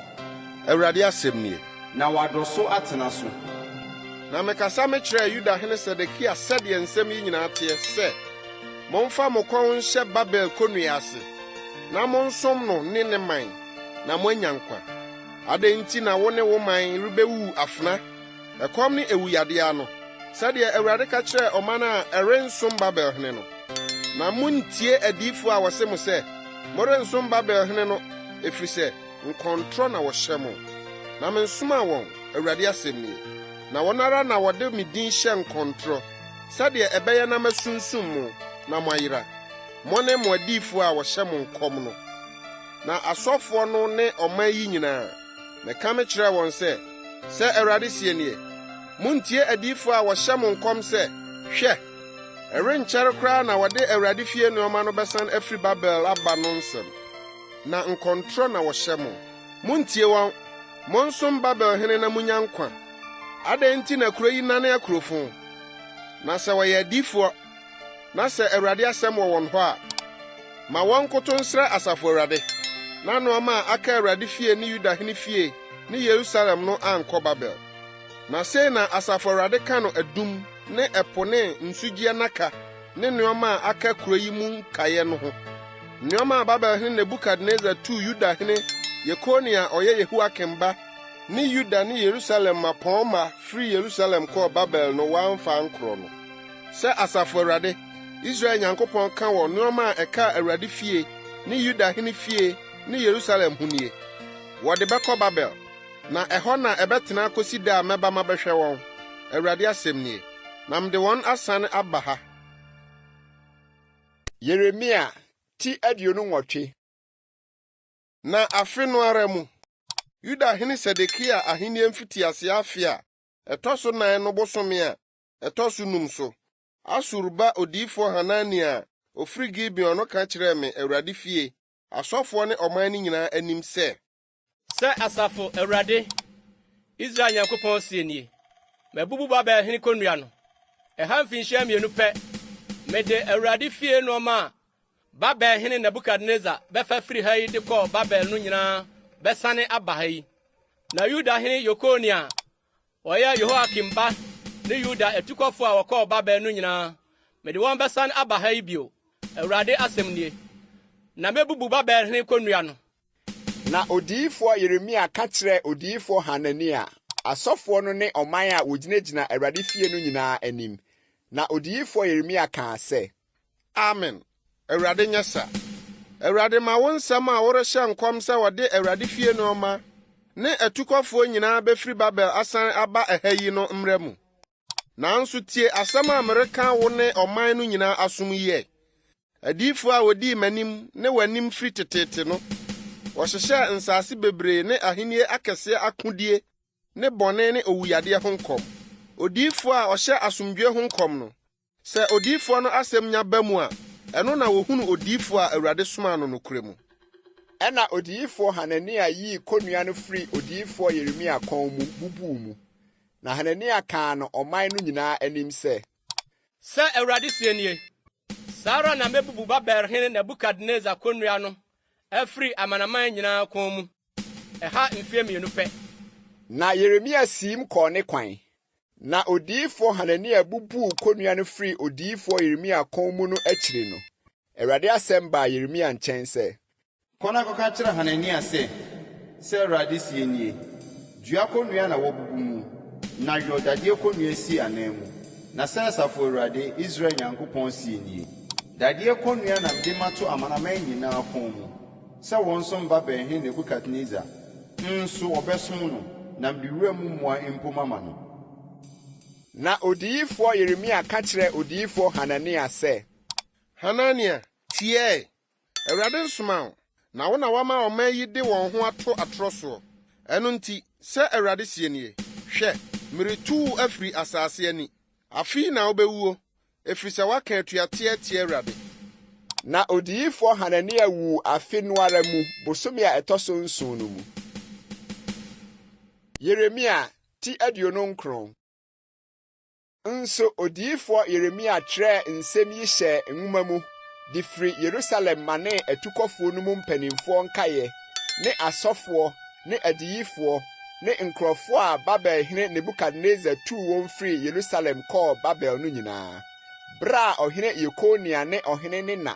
Awurade asɛm nie.
Na wadɔ so atena so.
Na mekasa mekyerɛɛ Yuda hene Sedekia sɛdeɛ nsɛm yi nyinaa teɛ sɛ, Momfa mo kɔn nhyɛ Babel kɔnnua ase, na monsom no ne ne man, na moanya nkwa. Adɛn nti na wo ne wo man rebewuwu afena, ɛkɔm ne ewuyadeɛ ano, sɛdeɛ Awurade ka kyerɛɛ ɔman a ɛrensom Babel hene no? Na munntie adiyifo a wɔse mo sɛ, 'Morensom Babel hene no,' ɛfiri sɛ nkɔntorɔ na wɔhyɛ mo. Na mensomaa wɔn, Awurade asɛm nie. Na wɔn ara na wɔde me din hyɛ nkɔntorɔ, sɛdeɛ ɛbɛyɛ na masunsum mo na moayera, mo ne mo adiyifo a wɔhyɛ mo nkɔm no. Na asɔfoɔ no ne ɔman yi nyinaa, meka mekyerɛɛ wɔn sɛ, Sɛ Awurade seɛ nie, Munntie adiyifoɔ a wɔhyɛ mo nkɔm sɛ, 'Hwɛ! Ɛrenkyɛre koraa na wɔde Awurade fie nneɛma no bɛsan afiri Babel aba no nsɛm. Na nkɔntorɔ na wɔhyɛ mo. Munntie wɔn! Monsom Babel hene na munnya nkwa. Adɛn nti na kuro yi nane akurofo? Na sɛ wɔyɛ adiyifoɔ, na sɛ Awurade asɛm wɔ wɔn hɔ a, ma wɔnkoto nsrɛ Asafo Awurade, na nneɛma a aka Awurade fie ne Yuda hene fie ne Yerusalem no ankɔ Babel. Na sei na Asafo Awurade ka no adum ne ɛpo ne nsugyeɛ nnaka ne nneɛma a aka kuro yi mu nkaeɛ no ho, nneɛma a Babelhene Nebukadnesar tuu Yudahene Yekonia a ɔyɛ Yehoiakim ba ne Yuda ne Yerusalem mmapɔmma firii Yerusalem kɔɔ Babel no wamfa ankorɔ no. Sɛ Asafo Awurade, Israel Nyankopɔn ka wɔ nneɛma a ɛkaa Awurade fie ne Yuda hene fie ne Yerusalem ho nie, Wɔde bɛkɔ Babel, na ɛhɔ na ɛbɛtena akosi da a mɛba mabɛhwɛ wɔn, Awurade asɛm nie, na mede wɔn asane aba ha.
Yeremia ti 28.
Na afe no ara mu, Yuda hene Sedekia ahenni mfitiase afe a ɛtɔ so nan no bosome a ɛtɔ so num so, Asur ba odiyifo Hanania a ofiri Gibeon no ka kyerɛɛ me Awurade fie, asɔfoɔ ne ɔman no nyinaa anim sɛ.
Sɛ Asafo Awurade, Israel Nyankopɔn se nie: Mabubu Babelhene konnua no. Ɛha mfinhyia mmienu pɛ, mede Awurade fie nneɛma a Babelhene Nebukadnesar bɛfa firi ha yi de kɔɔ Babel no nyinaa bɛsane aba ha yi. Na Yudahene Yekonia a ɔyɛ Yehoiakim ba ne Yuda atukɔfo a wɔkɔɔ Babel no nyinaa, mede wɔn bɛsan aba ha yi bio, Awurade asɛm nie. Na mebubu Babelhene konnua no.
Na odiyifoɔ Yeremia ka kyerɛɛ odiyifoɔ Hanania, asɔfoɔ no ne ɔman a wɔgyinagyina Awurade fie no nyinaa anim, na odiyifoɔ Yeremia kaa sɛ.
Amen! Awurade nyɛ sa! Awurade ma wo nsɛm a worehyɛ nkɔm sɛ wɔde Awurade fie nneɛma ne atukɔfoɔ nyinaa bɛfiri Babel asan aba ɛha yi no mmra mu. Nanso tie asɛm a mereka wo ne ɔman no nyinaa asom yi ɛ. Adiyifo a wodii m'anim ne w'anim firi teteete no, wɔhyehyɛɛ nsase bebree ne ahenni akɛseɛ akodie ne bɔne ne owuyadeɛ ho nkɔm. Odiyifo a ɔhyɛ asomdwoe ho nkɔm no, sɛ odiyifoɔ no asɛm nya ba mu a, ɛno na wɔhunu odiyifo a Awurade somaa no nokorɛ mu.
Ɛnna odiyifoɔ Hanania yii kɔnnua no firii odiyifoɔ Yeremia kɔn mu bubuu mu. Na Hanania kaa no ɔman no nyinaa anim sɛ.
Sɛ Awurade seɛ nie, Saa ara na mebubu Babelhene Nebukadnesar konnua no afiri amanaman nyinaa kɔn mu, ɛha mfeɛ mmienu pɛ.
Na Yeremia siim kɔɔ ne kwan. Na odiyifoɔ Hanania bubuu konnua no firii odiyifoɔ Yeremia kɔn mu no akyiri no, Awurade asɛm baa Yeremia nkyɛn sɛ.
Kɔ na kɔka kyerɛ Hanania sɛ, 'Sɛ Awurade seɛ nie, Dua kɔnnua na woabubu mu, na yɔ dadeɛ kɔnnua si ananmu. Na sɛ Asafo Awurade, Israel Nyankopɔn seɛ nie, Dadeɛ kɔnnua na mede mato amanaman nyinaa kɔn mu, sɛ wɔnsom Babelhene Nebukadnesar, nso wɔbɛsom no, na mede wuram mmoa mpo mama no.
Na odiyifoɔ Yeremia ka kyerɛɛ odiyifoɔ Hanania sɛ.
Hanania, Tie ɛ! Awurade nsomaa wo, na wo na woama ɔman yi de wɔn ho ato atorɔ soɔ. Ɛno nti, sɛ Awurade seɛ nie, Hwɛ, meretu wo afiri asase ani. Afei na wobɛwuo, ɛfiri sɛ woaka atuateɛ atia Awurade.
Na odiyifoɔ Hanania wuu afe no ara mu bosome a ɛtɔ so nson no mu. Yeremia ti 29. Nso odiyifoɔ Yeremia twerɛɛ nsɛm yi hyɛɛ nwoma mu de firi Yerusalem manee atukɔfoɔ no mu mpanimfoɔ nkaeɛ ne asɔfoɔ ne adiyifoɔ ne nkurɔfoɔ a Babelhene Nebukadnesar tuu wɔn firii Yerusalem kɔɔ Babel no nyinaa, berɛ a ɔhene Yekonia ne ɔhene ne na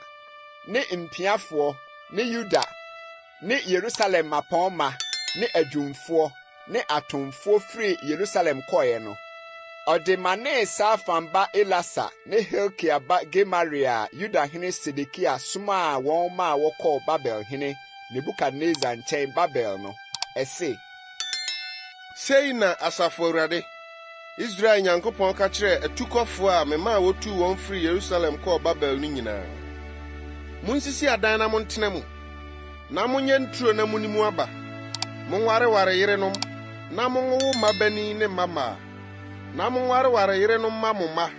ne mpiafoɔ ne Yuda ne Yerusalem mmapɔmma ne adwumfoɔ ne atomfoɔ firii Yerusalem kɔeɛ no, ɔde manee Safan ba Elasa ne Hilkia ba Gemaria a Yudahene Sedekia somaa wɔn maa wɔkɔɔ Babel hene Nebukadnesar nkyɛn Babel no, ɛse.
Sei na Asafo Awurade, Israel Nyankopɔn ka kyerɛɛ atukɔfoɔ a memaa wotuu wɔn firii Yerusalem kɔɔ Babel no nyinaa, Munsisi adan na montena mu. Na monyɛ nturo na munni mu aba. Monwareware yerenom na monwowo mmabanin ne mmammaa, na monwareware yerenom mma mo mma,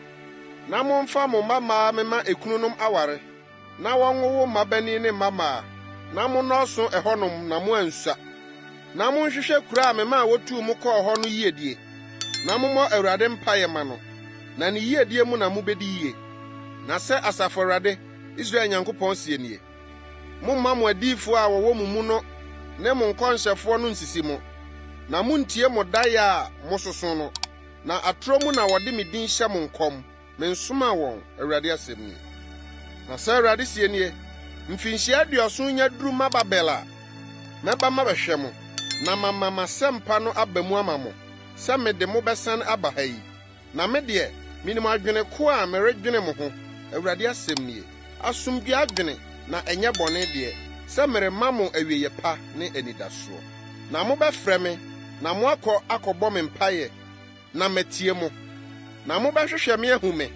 na momfa mo mmammaa mmema ekununom aware, na wɔnwowo mmabanin ne mmammaa, na monnɔɔso ɛhɔnom na moansua. Na monhwehwɛ kuro a memaa wotuu mo kɔɔ hɔ no yiyedie, na mommɔ Awurade mpaeɛ mma no, na ne yiyedie mu na mobɛdi yie. Na sɛ Asafo Awurade, Israel Nyankopɔn seɛ nie, Mommma mo adiyifoɔ a wɔwɔ mo mu no ne mo nkɔnhyɛfoɔ no nsisi mo, na monntie mo daeɛ a mososo no, na atorɔ mu na wɔde me din hyɛ mo nkɔm. Mensomaa wɔn, Awurade asɛm nie. Na sɛ Awurade seɛ nie, Mfirinhyia aduɔson nya duru ma Babel a, mɛba mabɛhwɛ mo, na mama m'asɛmpa no aba mu ama mo, sɛ mede mo bɛsane aba ha yi. Na me deɛ, menim adwene ko a meredwene mo ho, Awurade asɛm nie, asomdwoeɛ adwene, na ɛnyɛ bɔne deɛ, sɛ merema mo awieeɛ pa ne anidasoɔ. Na mobɛfrɛ me, na moakɔ akɔbɔ me mpaeɛ, na matie mo. Na mobɛhwehwɛ me ahu me,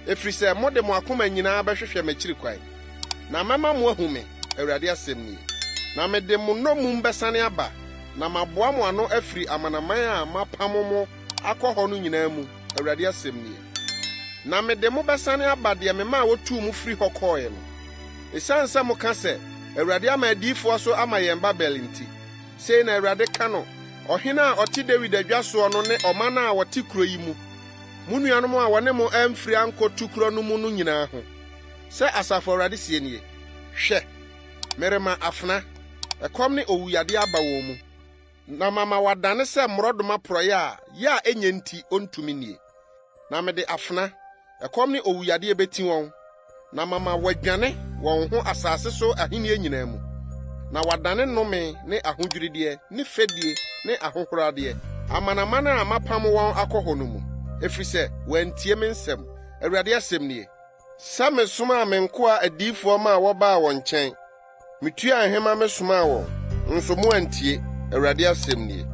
ɛfiri sɛ mode mo akoma nyinaa bɛhwehwɛ m'akyiri kwan. Na mɛma moahu me, Awurade asɛm nie. Na mede mo nnommum bɛsane aba, na maboa mo ano afiri amanaman a mapamo mo akɔ hɔ no nyinaa mu, Awurade asɛm nie. Na mede mo bɛsane aba deɛ memaa wotuu mo firi hɔ kɔeɛ no. Esiane sɛ moka sɛ, 'Awurade ama adiyifoɔ so ama yɛn Babel' nti, sei na Awurade ka no ɔhene a ɔte Dawid adwa soɔ no ne ɔman a wɔte kuro yi mu, mo nuanom a wɔne mo amfiri ankɔ tukorɔ no mu no nyinaa ho. Sɛ Asafo Awurade seɛ nie, Hwɛ, merema afena, ɛkɔm ne owuyadeɛ aba wɔn mu. Na mama wɔadane sɛ mmorɔdɔma porɔeɛ a yɛ a ɛnyɛ nti ɔntumi nnie. Na mede afena, ɛkɔm ne owuyadeɛ bɛti wɔn, na mama wɔadwane wɔn ho asase so ahennie nyinaa mu, na wɔadane nnome ne ahodwirideɛ ne fɛdie ne ahohoradeɛ, amanaman a mapam wɔn akɔ hɔ no mu, ɛfiri sɛ wɔantie me nsɛm, Awurade asɛm nie. Sɛ mesomaa me nkoa adiyifoɔ maa wɔbaa wɔn nkyɛn, mituaa nhema mesomaa wɔn, nso moantie, Awurade asɛm nie.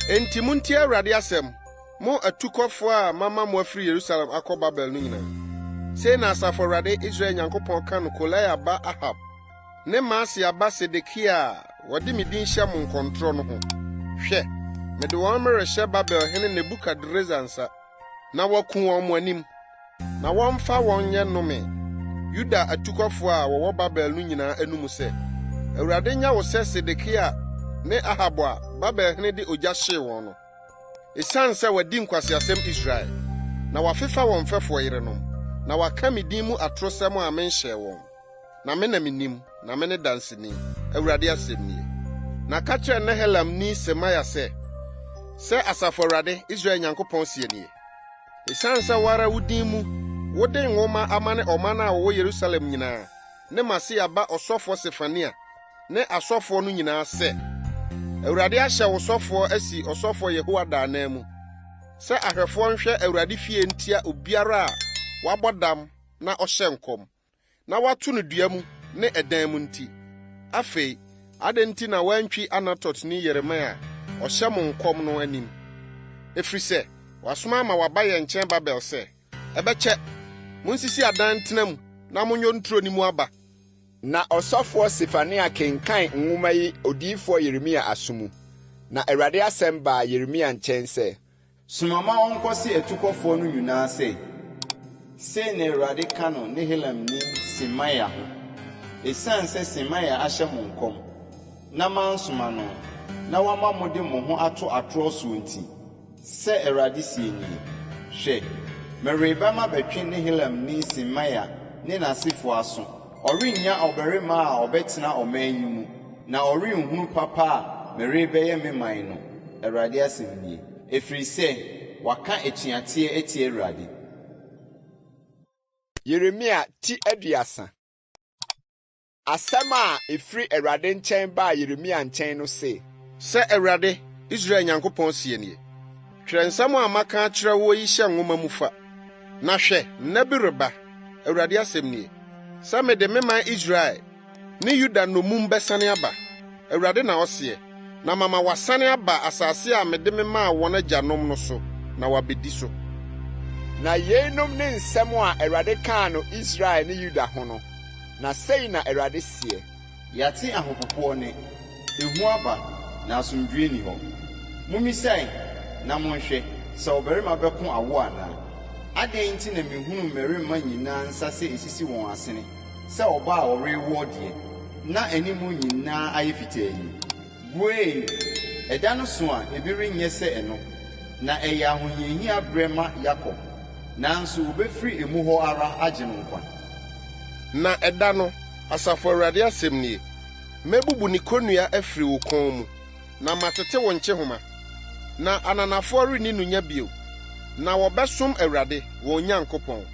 Enti muntie Awurade asɛm, mo atukɔfoɔ a mama mo afiri Yerusalem akɔ Babel no nyinaa. Sei na Asafo Awurade, Israel Nyankopɔn ka no Kolaia ba Ahab ne Maaseia ba Sedekia a wɔde me din hyɛ mo nkɔntorɔ no ho. Hwɛ, mede wɔn merehyɛ Babel hene Nebukadresar nsa, na waku wɔn mo anim. Na wɔmfa wɔn nyɛ nnome, Yuda atukɔfo a wɔwɔ Babel no nyinaa anom sɛ, ' Awurade nyɛ wo sɛ Sedekia ne Ahab a Babel hene de ogya hyee wɔn no. Esiane sɛ wɔadi nkwaseasɛm Israel, na wɔafefa wɔn mfɛfoɔ yerenom, na wɔaka me din mu atorosɛm a menhyɛɛ wɔn. Na me na minim, na mene danseni, Awurade asɛm nie. Na ka kyerɛ Nehelamni Semaia sɛ, 'Sɛ Asafo Awurade, Israel Nyankopɔn seɛ nie, Esiane sɛ wo ara wo din mu wode nwoma amane ɔman a wɔwɔ Yerusalem nyinaa ne Maaseia ba ɔsɔfoɔ Sefania ne asɔfoɔ no nyinaa sɛ, Awurade ahyɛ wo sɔfoɔ asi ɔsɔfoɔ Yehoiada ananmu sɛ ahwɛfoɔ nhwɛ Awurade fie ntia obiara a wabɔ dam na ɔhyɛ nkɔm, na wɔato no dua mu ne ɛdan mu nti, afei adɛn nti na woantwi Anatotni Yeremia a ɔhyɛ mo nkɔm no anim? Ɛfiri sɛ wasoma ama wɔaba yɛn nkyɛn Babel sɛ, Ɛbɛkyɛ! Monsisi adan ntena mu. na monnɔ nturo no mu aba.
Na ɔsɔfoɔ Sefania kenkan nwoma yi odiyifoɔ Yeremia aso mu. Na Awurade asɛm baa Yeremia nkyɛn sɛ.
Soma ma wɔnkɔse atukɔfoɔ no nyinaa sɛ, 'Sei na Awurade ka no Nehelamni Semaia ho, Esiane sɛ Semaia ahyɛ mo nkɔm, na mansoma no, na wama mode mo ho ato atorɔ soɔ nti, Sɛ Awurade seɛ nie, Hwɛ, mereba mabɛtwe Nehelamni Semaia ne n'asefoɔ aso, ɔrennya ɔbarima a ɔbɛtena ɔman yi mu, na ɔrenhunu papa a merebɛyɛ me man no, Awurade asɛm nie, ɛfiri sɛ waka atuateɛ atia Awurade.
Yeremia ti 30. Asɛm a ɛfiri Awurade nkyɛn baa Yeremia nkyɛn no se.
Sɛ Awurade, Israel Nyankopɔn seɛ nie, Twerɛ nsɛm a maka akyerɛ woɔ yi hyɛ nwoma mu fa, na hwɛ, nna bi reba, Awurade asɛm nie, sɛ mede me man Israel ne Yuda nnommum bɛsane aba, Awurade na ɔseɛ, na mama wɔasane aba asase a mede memaa wɔn agyanom no so na wɔabɛdi so.
Na yeinom ne nsɛm a Awurade kaa no Israel ne Yuda ho no, na sei na Awurade seɛ.
Yɛate ahopopoɔ nne, ehu aba, na asomdwoeɛ nni hɔ. Mommisa ɛ, na monhwɛ, sɛ ɔbarima bɛko awo anaa? Adɛn nti na mehunu mmarima nyinaa nsa sɛ ɛsisi wɔn asene? Sɛ ɔbaa a ɔrewoɔ deɛ, na animu nyinaa ayɛ fitaa yi. Buee! Ɛda no so a ebi renyɛ sɛ ɛno, na ɛyɛ ahohiahia berɛ ma Yakob, nanso wɔbɛfiri emu hɔ ara agye no nkwa.
Na ɛda no, Asafo Awurade asɛm nie, mɛbubu ne kɔnnua afiri wo kɔn mu, na matete wo nkyehoma, na ananafoɔ renni no nya bio, na wɔbɛsom Awurade, wɔn Nyankopɔn,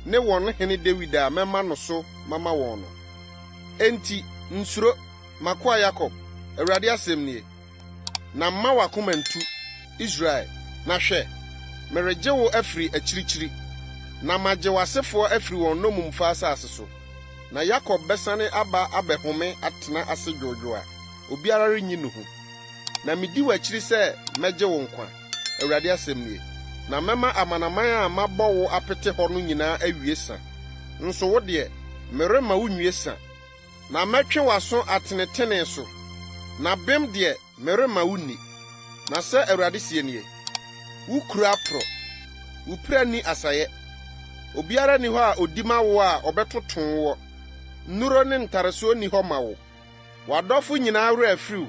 ne wɔn hene Dawid a mɛma no so mama wɔn no. Enti, nsuro, m'akoa Yakob, Awurade asɛm nie, na mma w'akoma nntu, Israel, na hwɛ, meregye wo afiri akyirikyiri, na magye w'asefoɔ afiri wɔn nnommumfa asase so. Na Yakob bɛsane aba abɛhome atena ase dwoodwoo a obiara renyi no hu. Na medi w'akyiri sɛ mɛgye wo nkwa, Awurade asɛm nie, na mɛma amanaman a mabɔ wo apete hɔ no nyinaa awie sa. Nso wo deɛ, meremma wunwie sa, na mɛtwe w'aso atenetene so, na bem deɛ, meremma wunni. Na sɛ Awurade seɛ nie, Wo kuru aporɔ, wo pira nni asayɛ. Obiara nni hɔ a odi ma wo a ɔbɛtoto woɔ. Nnuro ne ntaresoɔ nni hɔ ma wo. W'adɔfo nyinaa werɛ afiri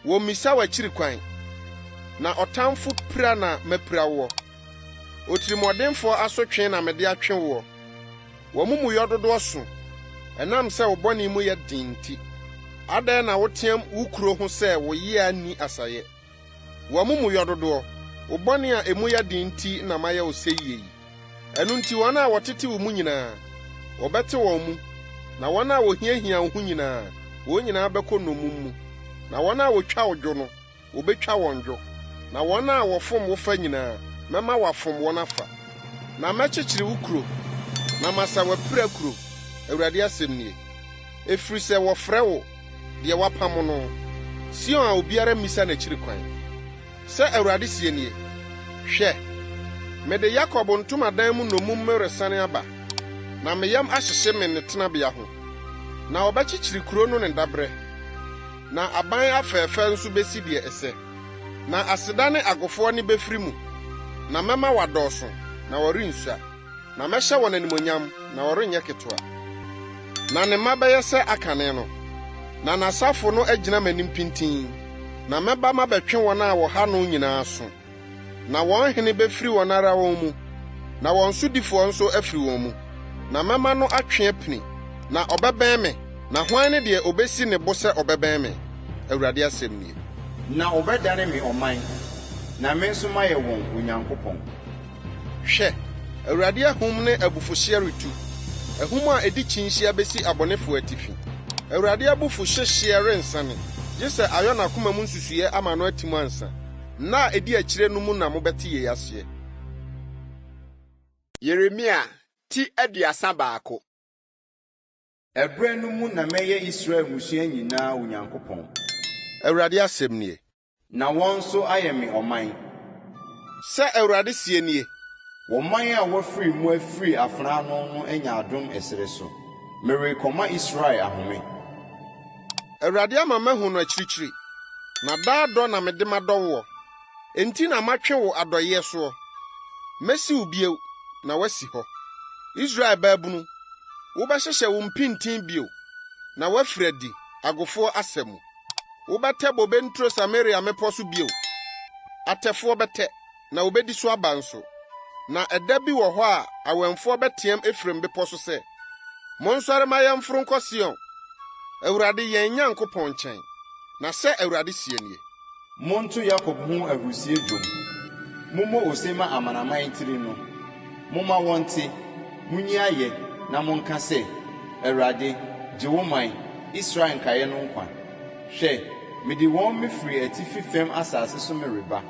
wo, wɔmmisa w'akyiri kwan. Na ɔtamfo pira na mapira woɔ, otirimuɔdenfoɔ asotwe na mede atwe woɔ. W'amumuyɔ dodoɔ so, ɛnam sɛ wo bɔne mu yɛ den nti. Adɛn na woteam wo kuro ho sɛ wo yea nni asayɛ? W'amumuyɔ dodoɔ, wo bɔne a emu yɛ den nti na mayɛ wo seyie yi. Ɛno nti wɔn a wɔtete wo mu nyinaa, wɔbɛte wɔn mu, na wɔn a wɔhiahia wo ho nyinaa, wɔn nyinaa bɛkɔ nnommum mu. Na wɔn a wɔtwa wo dwo no, wɔbɛtwa wɔn dwo, na wɔn a wɔfom wo fa nyinaa, mɛma wɔafom wɔn afa. Na mɛkyekyere wo kuro, na masa w'apirakuro, Awurade asɛm nie, ɛfiri sɛ wɔfrɛ wo deɛ wɔapamo no, Sion a obiara mmisa n'akyiri kwan. Sɛ Awurade seɛ nie, Hwɛ, mede Yakob ntomadan mu nnommum meresane aba, na me yam ahyehye me ne tenabea ho. Na wɔbɛkyekyere kuro no ne daberɛ, na aban afɛɛfɛ nso bɛsi deɛ ɛsɛ. Na aseda ne agofoɔ nne bɛfiri mu, na mɛma wɔadɔɔso, na wɔrensua. Na mɛhyɛ wɔn animuonyam, na wɔrenyɛ ketewa. Na ne mma bɛyɛ sɛ akane no, na n'asafo no agyina m'anim pintinn. Na mɛba mabɛtwe wɔn a wɔha no nyinaa aso. Na wɔn hene bɛfiri wɔn ara wɔn mu, na wɔn sodifoɔ nso afiri wɔn mu. Na mɛma no atwe apini, na ɔbɛbɛn me, na hwan ne deɛ ɔbɛsi ne bo sɛ ɔbɛbɛn me? Awurade asɛm nie.
Na wɔbɛdane me ɔman, na me nso mayɛ wɔn Onyankopɔn.
Hwɛ! Awurade ahum ne abufuhyeɛ retu, ahum a ɛdi kyinhyia bɛsi abɔnefoɔ atifi. Awurade abufuhyehyeɛ rensane, gye sɛ ayɔ n'akoma mu nsusuiɛ ama no atim ansa. Nna a ɛdi akyire no mu na mobɛte yei aseɛ.
Yeremia ti 31.
Ɛberɛ no mu na mɛyɛ Israel mmusua nyinaa Onyankopɔn.
Awurade asɛm nie.
Na wɔn nso ayɛ me ɔman.
Sɛ Awurade seɛ nie,
Ɔman a wɔafiri mu afiri afena ano no anya adom ɛserɛ so. Merekɔma Israel ahome.
Awurade ama mahu no akyirikyiri, na daa dɔ na mede madɔ woɔ, enti na matwe wo adɔeɛ soɔ. Mɛsi wo bio, na woasi hɔ, Israel baabunu, wobɛhyehyɛ wo mpintin bio, na woafiri adi, agofoɔ asa mu. Wobɛtɛ bobe nturo Samaria mmepɔ so bio, atɛfoɔ bɛtɛ, na wobedi so aba nso. Na ɛda bi wɔ hɔ a awɛmfoɔ bɛteɛm Efraim bepɔ so sɛ, 'Monsɔre mma yɛmforo nkɔ Sion, Awurade yɛn Nyankopɔn nkyɛn. Na sɛ Awurade seɛ nie.
Monto Yakob ho ahurusie dwom, mommɔ ose mma amanaman tiri no. Momma wɔnte, munyi ayɛ na monka sɛ, 'Awurade, gye wo man, Israel nkaeɛ no nkwa. Hwɛ, mede wɔn mefiri atifi fam asase so mereba.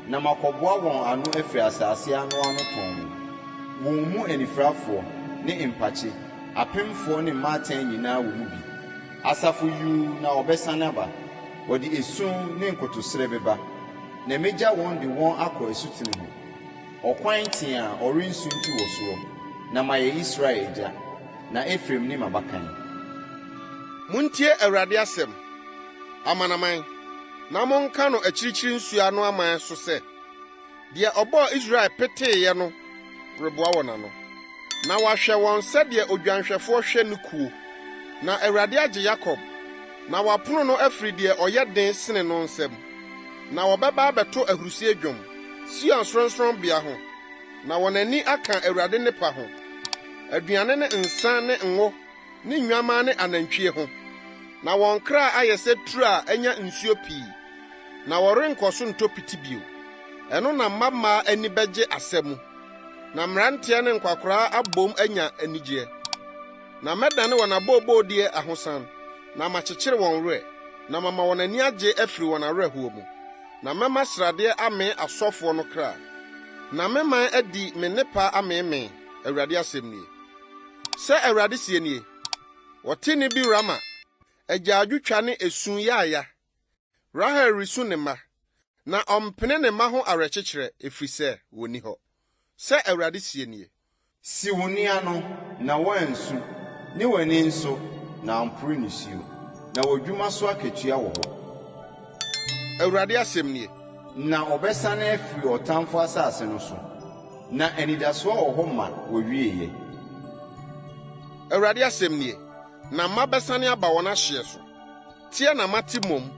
Na makɔboa wɔn ano afiri asase ano ano tɔnn, wɔn mu anifirafoɔ ne mpakye, apemfoɔ ne mmaatan nyinaa wɔ mu bi. Asafo yuu na wɔbɛsane aba, wɔde esu ne nkotosrɛ bɛba, na mɛgya wɔn de wɔn akɔ asutene ho, ɔkwan tee a wɔrensunti wɔ soɔ, na mayɛ Israel agya, na Efraim ne m'abakan.
Montie Awurade asɛm, amanaman. Na monka no akyirikyiri nsuo ano aman so sɛ, Deɛ ɔbɔɔ Israel peteeɛ no reboa wɔn ano, na wahwɛ wɔn sɛdeɛ odwanhwɛfoɔ hwɛ ne kuo. Na Awurade agye Yakob, na wapono no afiri deɛ ɔyɛ den sene no nsam. Na wɔbɛba abɛto ahurisie dwom, Sion sorɔnsorɔnbea ho, na wɔn ani aka Awurade nnepa ho, aduane ne nsã ne ngo ne nnwammaa ne anantwie ho, na wɔn kra ayɛ sɛ turo a anya nsuo pii, na wɔrenkɔ so ntɔ piti bio. Ɛno na mmammaa ani bɛgye asa mu, na mmeranteɛ ne nkwakoraa abom anya anigyeɛ. Na mɛdane wɔn abooboodie ahosan, na makyekyere wɔn werɛ, na mama wɔn ani agye afiri wɔn awerɛhoɔ mu, na mɛma sradeɛ amee asɔfoɔ no kra, na me man adi me nnepa ameemee, Awurade asɛm nie. Sɛ Awurade seɛ nie, Wɔte nne bi Rama, agyaadwotwa ne esu yaaya. Rahel resu ne mma, na ɔmpene ne mma ho awerɛkyekyerɛ, ɛfiri sɛ wɔnni hɔ. Sɛ Awurade seɛ nie.
Si wo nne ano, na woansu, ne w'ani nso, na ampore nisuo, na w'adwuma so akatua wɔ hɔ.
Awurade asɛm nie.
Na ɔbɛsane afiri ɔtamfo asase no so. Na anidasoɔ wɔ hɔ ma w'awieeɛ.
Awurade asɛm nie, na mma bɛsane aba wɔn ahyeɛ so. Teɛ na mate mmom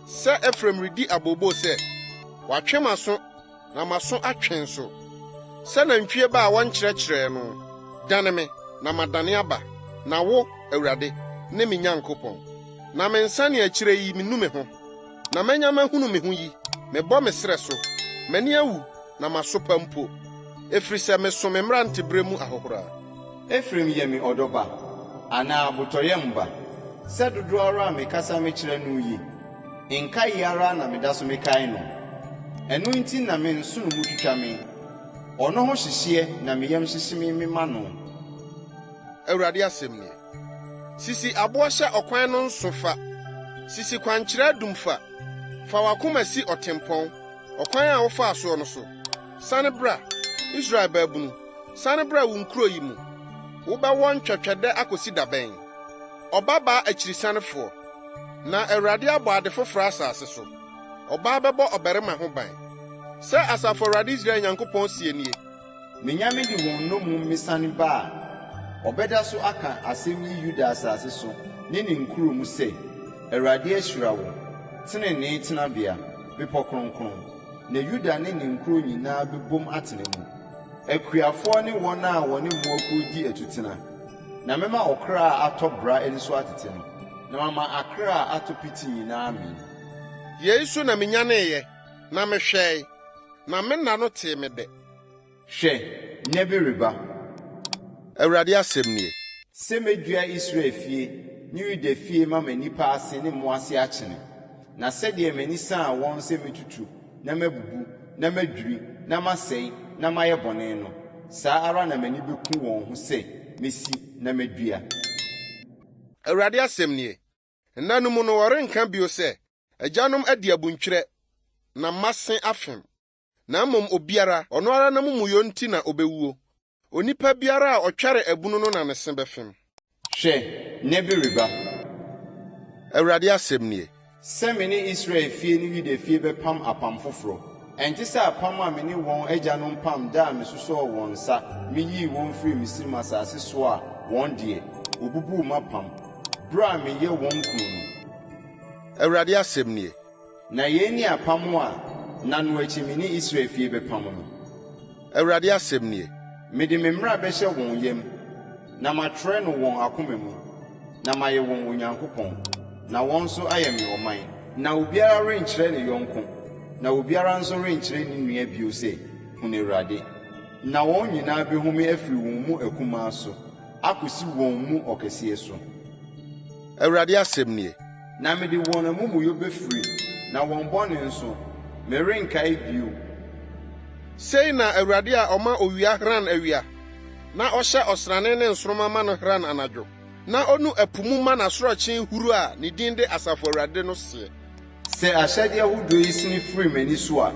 sɛ Efraim redi abooboo sɛ, 'Wɔatwe m'aso, na m'aso atwe nso. Sɛ nantwie ba a wɔnkyerɛkyerɛɛ no, dane me, na madane aba, na wo, Awurade, ne me Nyankopɔn. Na me nsaneakyire yi menu me ho, na manya mahunu me ho yi, mebɔ me srɛ so, m'ani awu, na masopa mpo, ɛfiri sɛ meso me mmeranteberɛ mu ahohora.
Efraim yɛ me ɔdɔ ba, anaa abotɔyam ba, sɛ dodoɔ ara a mekasa mekyerɛ no yi, nkaeɛ ara na meda so mekae no. Ɛno nti na me nsono mu twitwa me, ɔno ho hyehyeɛ na me yam hyehye me mema no.
Awurade asɛm nie. Sisi aboɔ hyɛ ɔkwan no nso fa, sisi kwankyerɛ adum fa, fa w'akoma si ɔtempɔn. Ɔkwan a wofaa soɔ no so. Sane bra, Israel baabunu, sane bra wo nkuro yi mu. Wobɛwɔ ntwɛtwɛdɛ akɔsi da bɛn, ɔbabaa akyirisanefoɔ? Na Awurade abɔ ade foforɔ asase so, ɔbaa bɛbɔ ɔbarima ho ban. Sɛ Asafo Awurade Israel Nyankopɔn seɛ nie.
Menya mede wɔn nnommum mesane ba a, wɔbɛda so aka asɛm yi Yuda asase so ne ne nkuro mu sɛ, 'Awurade ahyira wo, tenenee tenabea, bepɔ kronkron. Na Yuda ne ne nkuro nyinaa bɛbom atena mu, akuafoɔ ne wɔn a wɔne mmoakuo di atutena. Na mɛma ɔkra a atɔ bera ani so atete no, na mama akra a atɔ piti nyinaa amee.
Yei so na menyaneeɛ, na mehwɛe, Na me nna no tee me dɛ.
Hwɛ, nna bi reba.
Awurade asɛm nie.
Sɛ mɛdua Israel fie ne Yuda fie mama nnipa ase ne mmoa ase akyene, na sɛdeɛ m'ani saa wɔn sɛ mɛtutu na mabubu na madwiri na masɛe na mayɛ bɔne no, saa ara na m'ani bɛku wɔn ho sɛ mɛsi na madua.
Awurade asɛm nie. Nna no mu no wɔrenka bio sɛ, 'Agyanom adi abuntwerɛ, na mma se afem. Na mmom obiara, ɔno ara n'amumuyɔ nti na obewuo. Onipa biara a ɔtwɛre abunu no na ne se bɛfem.
Hwɛ, nna bi reba.
Awurade asɛm nie.
Sɛ me ne Israel fie ne Yuda fie bɛpam apam foforɔ. Ɛnte sɛ apam a me ne wɔn agyanom pam da a mesosɔɔ wɔn nsa meyii wɔn firii Misraim asase soɔ a wɔn deɛ, wɔbubuu m'apam, berɛ a meyɛ wɔn kunu no.
Awurade asɛm nie.
Na yei ne apam a nna no akyi me ne Israel fie bɛpam no.
Awurade asɛm nie.
Mede me mmara bɛhyɛ wɔn yam, na matwerɛ no wɔn akoma mu, na mayɛ wɔn Onyankopɔn, na wɔn nso ayɛ me ɔman. Na obiara renkyerɛ ne yɔnko, na obiara nso renkyerɛ ne nua bio sɛ, 'Hunu Awurade! Na wɔn nyinaa bɛhu me afiri wɔn mu akumaa so akɔsi wɔn mu ɔkɛseɛ so.
Awurade asɛm nie.
Na mede wɔn amumuyɔ bɛfiri, na wɔn bɔne nso, merenkae bio.
Sei na Awurade a ɔma owia hran awia, na ɔhyɛ ɔsrane ne nsoromma ma no hran anadwo, na onu ɛpo mu ma n'asorɔkye huru a ne din de Asafo Awurade no seɛ.
Sɛ ahyɛdeɛ ahodoɔ yi sene firi m'ani so a.